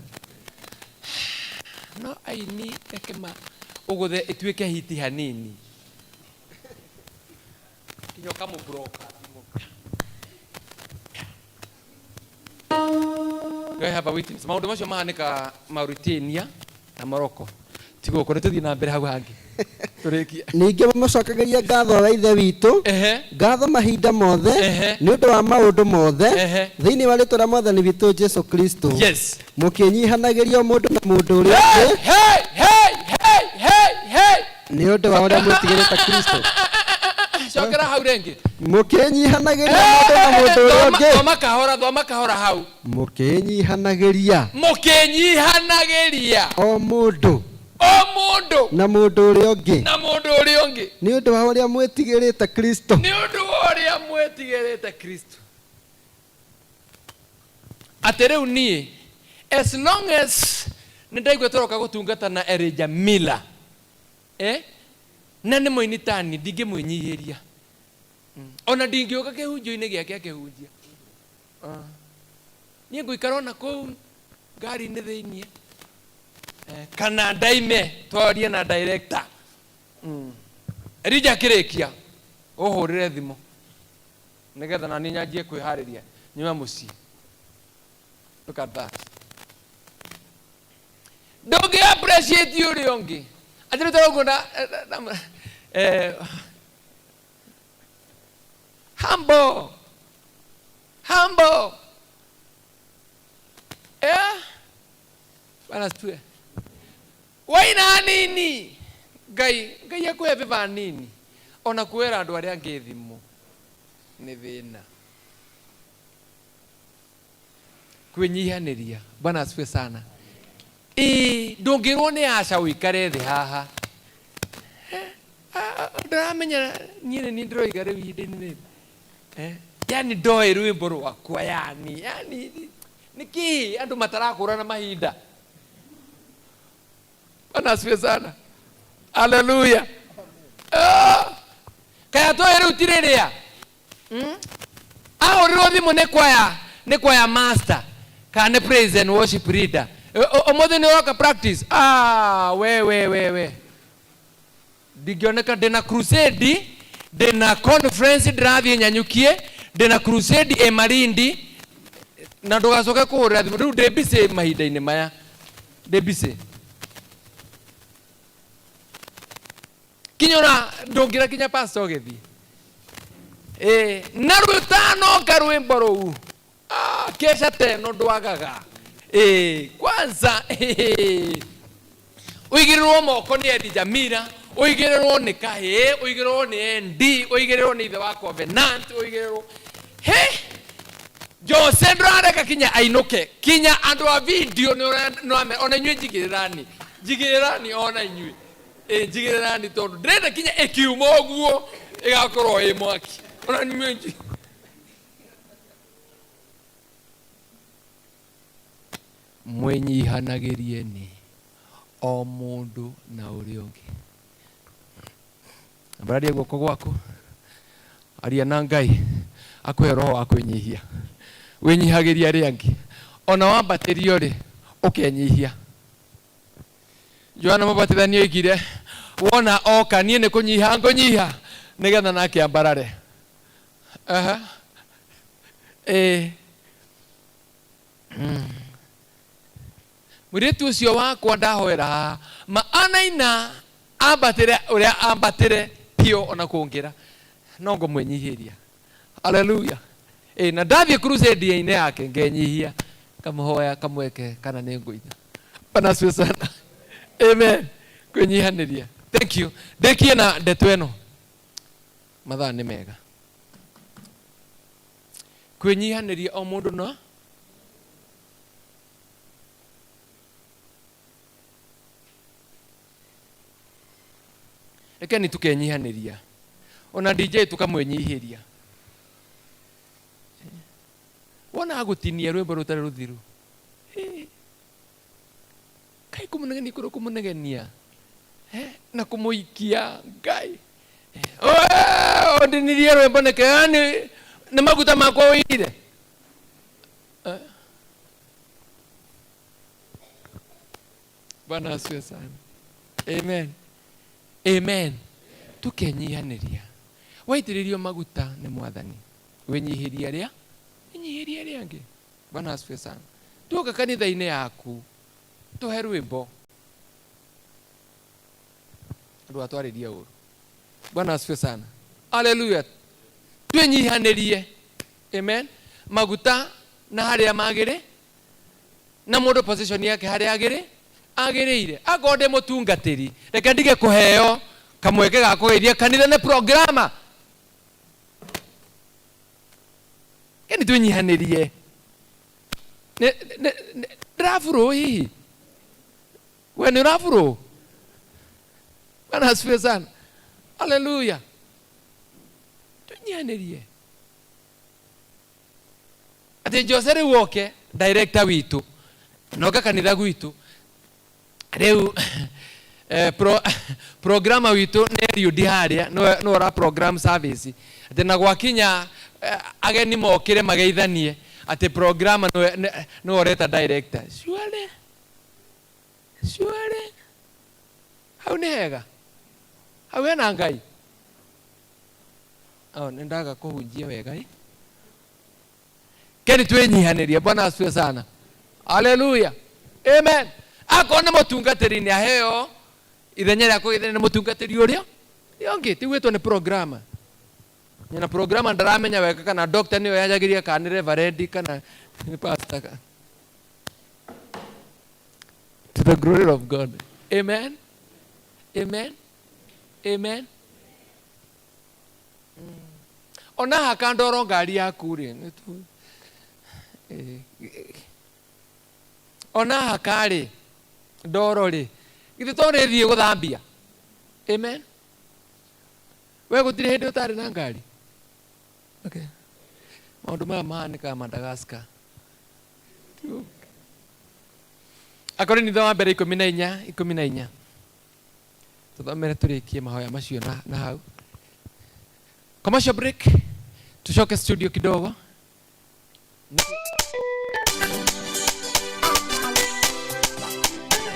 No aini reke ma ũgũthe ĩtuĩke hiti hanini. Kinya ũkamũbroka. Do I have a witness? Maũndũ macio mahanĩkaga Mauritania na Morocco. Ti gũkũ, nĩ tũthiĩ na mbere hau hangĩ. Tũrĩkie. Ningĩ mũmũcokagĩrie ngatho wa Ithe witũ, ngatho mahinda mothe, nĩ ũndũ wa maũndũ mothe, thĩinĩ wa rĩĩtwa rĩa Mwathani witũ Jesũ Kristũ. Yes. Mũkĩnyihanagĩria o mũndũ na mũndũ ũrĩa ũngĩ, Hey, hey, hey, hey, hey. nĩ ũndũ wa ũrĩa mwĩtigĩrĩte Kristũ. Cokera hau rĩngĩ. Mũkĩnyihanagĩria mũndũ na mũndũ ũrĩa ũngĩ. Thoma kahora, thoma kahora hau. Mũkĩnyihanagĩria. Mũkĩnyihanagĩria. O mũndũ. O mũndũ. Na mũndũ ũrĩa ũngĩ. Na mũndũ ũrĩa ũngĩ. Nĩ ũndũ wa ũrĩa mwĩtigĩrĩte Kristũ. Nĩ ũndũ wa ũrĩa mwĩtigĩrĩte Kristũ. Atĩ rĩu niĩ, as long as nĩ ndaigua tũroka gũtungata na Elijah Miller, Na nĩ mũini tani, ndingĩmwĩnyihĩria. Ona ndingĩũka kĩhunjio-inĩ gĩake akĩhunjia. Niĩ ngũikara ona kũu ngari-inĩ thĩiniĩ. Kana ndaime twarie na director. Elijah akĩrĩkia, ũhũrĩre thimũ nĩgetha na niĩ nyanjie kwĩharĩria nyume mũciĩ. Look at that. Ndũngĩ appreciate ũrĩa ũngĩ. Atĩ rĩu tũraugwo na, humble. Humble. Bwana asifiwe. Waina nini? Ngai, Ngai akũhe favor nini? Ona kuoera andũ arĩa angĩ thimũ nĩ thĩna. Kwĩnyihanĩria. Bwana asifiwe sana. Ĩĩ, ndũngĩrwo nĩ aca ũikare thĩ haha. Ndĩramenya niĩ nĩ niĩ ndĩroiga rĩu ihinda-inĩ rĩrĩ. Yani ndoĩ rwĩmbo rwakwa yani yani nĩkĩ andũ matarakũrana mahinda. Bwana asifiwe sana. Haleluya. Kaya toĩ rĩu ti rĩrĩa. Ahũrĩrwo thimũ nĩ kwaya master kana nĩ praise and worship leader. Ũmũthĩ nĩ ũroka practice. We we we we. Ndingĩoneka ndĩna crusade, ndĩna conference ndĩrathiĩ Nyanyukie, ndĩna crusade ĩ Malindi, na ndũgacoke kũhũrĩra thimũ. Rĩu ndĩ busy mahinda-inĩ maya. Ndĩ busy. Kinya ona ndũngĩra kinya pastor ũgĩthiĩ. Na rũtanoka rwĩmbo rũu. Kesha teno ndwagaga. Kwanza, ũigĩrĩrwo moko nĩ Eddie Jamila, ũigĩrĩrwo nĩ Kahĩ, ũigĩrĩrwo nĩ ND, ũigĩrĩrwo nĩ ithe wa Covenant, ũigĩrĩrwo. He! Jose ndũrareka kinya ainũke, kinya andũ a video nĩ ũra-, ona inyuĩ njigĩrĩrani. Njigĩrĩrani ona inyuĩ. Njigĩrĩrani tondũ ndĩrenda kinya ĩkiuma ũguo, ĩgakorwo ĩ mwaki. Ona inyuĩ mwĩnyihanagĩrie nĩ o mũndũ na ũrĩa ũngĩ. Ambararia guoko gwaku, aria na Ngai akũhe roho wa kwĩnyihia. Wĩnyihagĩrie arĩa angĩ. Ona wambatĩrio rĩ, ũkenyihia. Johana Mũbatithania oigire, wona oka niĩ nĩ kũnyiha ngũnyiha nĩgetha nake ambarare. Aha. Mũirĩtu ũcio wakwa ndahoera haha, ma anaina ambatĩre ũrĩa ambatĩre biũ ona kũngĩra, no ngũmwĩnyihĩria. Haleluya. Na ndathiĩ crusade-inĩ yake ngenyihia, kamũhoya kamweke kana nĩ ngũina. Bwana asifiwe sana. Amen. Kwĩnyihanĩria. Thank you. Ndĩkie na ndeto ĩno. Mathaa nĩ mega. Kwĩnyihanĩria o mũndũ no rekeni tukenyihanĩria. Ona DJ tukamwĩnyihĩria. Wona agũtinia rwĩmbo rũtarĩ rũthiru. Kai kũmũnegenia kũrĩa kũmũnegenia. Na kũmũikia Ngai. Ũndinirie rwĩmbo nĩkĩ? Yaani, nĩ maguta makwa ũiyire. Bwana asifiwe sana. Amen. Amen. Tukenyihanĩria. Waitĩrĩrio maguta nĩ Mwathani. Wĩnyihĩrie arĩa? Wĩnyihĩrie arĩa angĩ. Bwana asifiwe sana. Tuoka kanitha-inĩ yaku, tũhe rwĩmbo. Ndũgatwarĩrie ũru. Bwana asifiwe sana. Haleluya. Twĩnyihanĩrie. Amen. Maguta na harĩa magĩrĩ, na mũndũ position yake harĩa agĩrĩ, agĩrĩire. Akorwo ndĩ mũtungatĩri, reke ndige kũheo kamweke ga kũgeithia kanitha nĩ programa. Keni twĩnyihanĩrie. Ndĩraburũ hihi? We nĩ ũraburũ? Bwana asifiwe sana. Haleluya. Twĩnyihanĩrie. Atĩ Jose rĩu oke director witũ, noka kanitha gwitũ. Rĩu, programa witũ nĩ Eliud harĩa, nĩwe ũra program service. Atĩ na gwakinya, ageni mokĩre mageithanie, atĩ programa nĩwe ũreta director. Surely? Surely? Hau nĩ hega? Hau hena Ngai? Oh, nĩ ndaga kũhunjia wega, ĩ? Keni twĩnyihanĩrie. Bwana asifiwe sana. Haleluya. Amen. Akorwo nĩ mũtungatĩri nĩ aheo ithenya rĩa kũgeithania nĩ mũtungatĩri ũrĩa ũngĩ, ti gwĩtwo nĩ programa. Nyina programa ndaramenya wega kana doctor nĩyo yanjagĩria kana nĩ reverend kana nĩ pastor. To the glory of God. Amen. Amen. Amen. Ona haka ndoro ngari yaku rĩ, nĩ tu, Ona haka-rĩ, ndoro-rĩ, githĩ to ũrĩthiĩ gũthambia? Amen. We gũtirĩ hĩndĩ ũtarĩ na ngari. Okay. Maũndũ maya mahanĩkaga Madagascar. Akorinitho wa mbere 14 14. Tũthomere tũrĩkie mahoya macio na hau. Commercial break. Tucoke studio kidogo.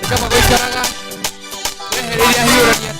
Nĩ kaba gũikaraga wehereire ahiũrania.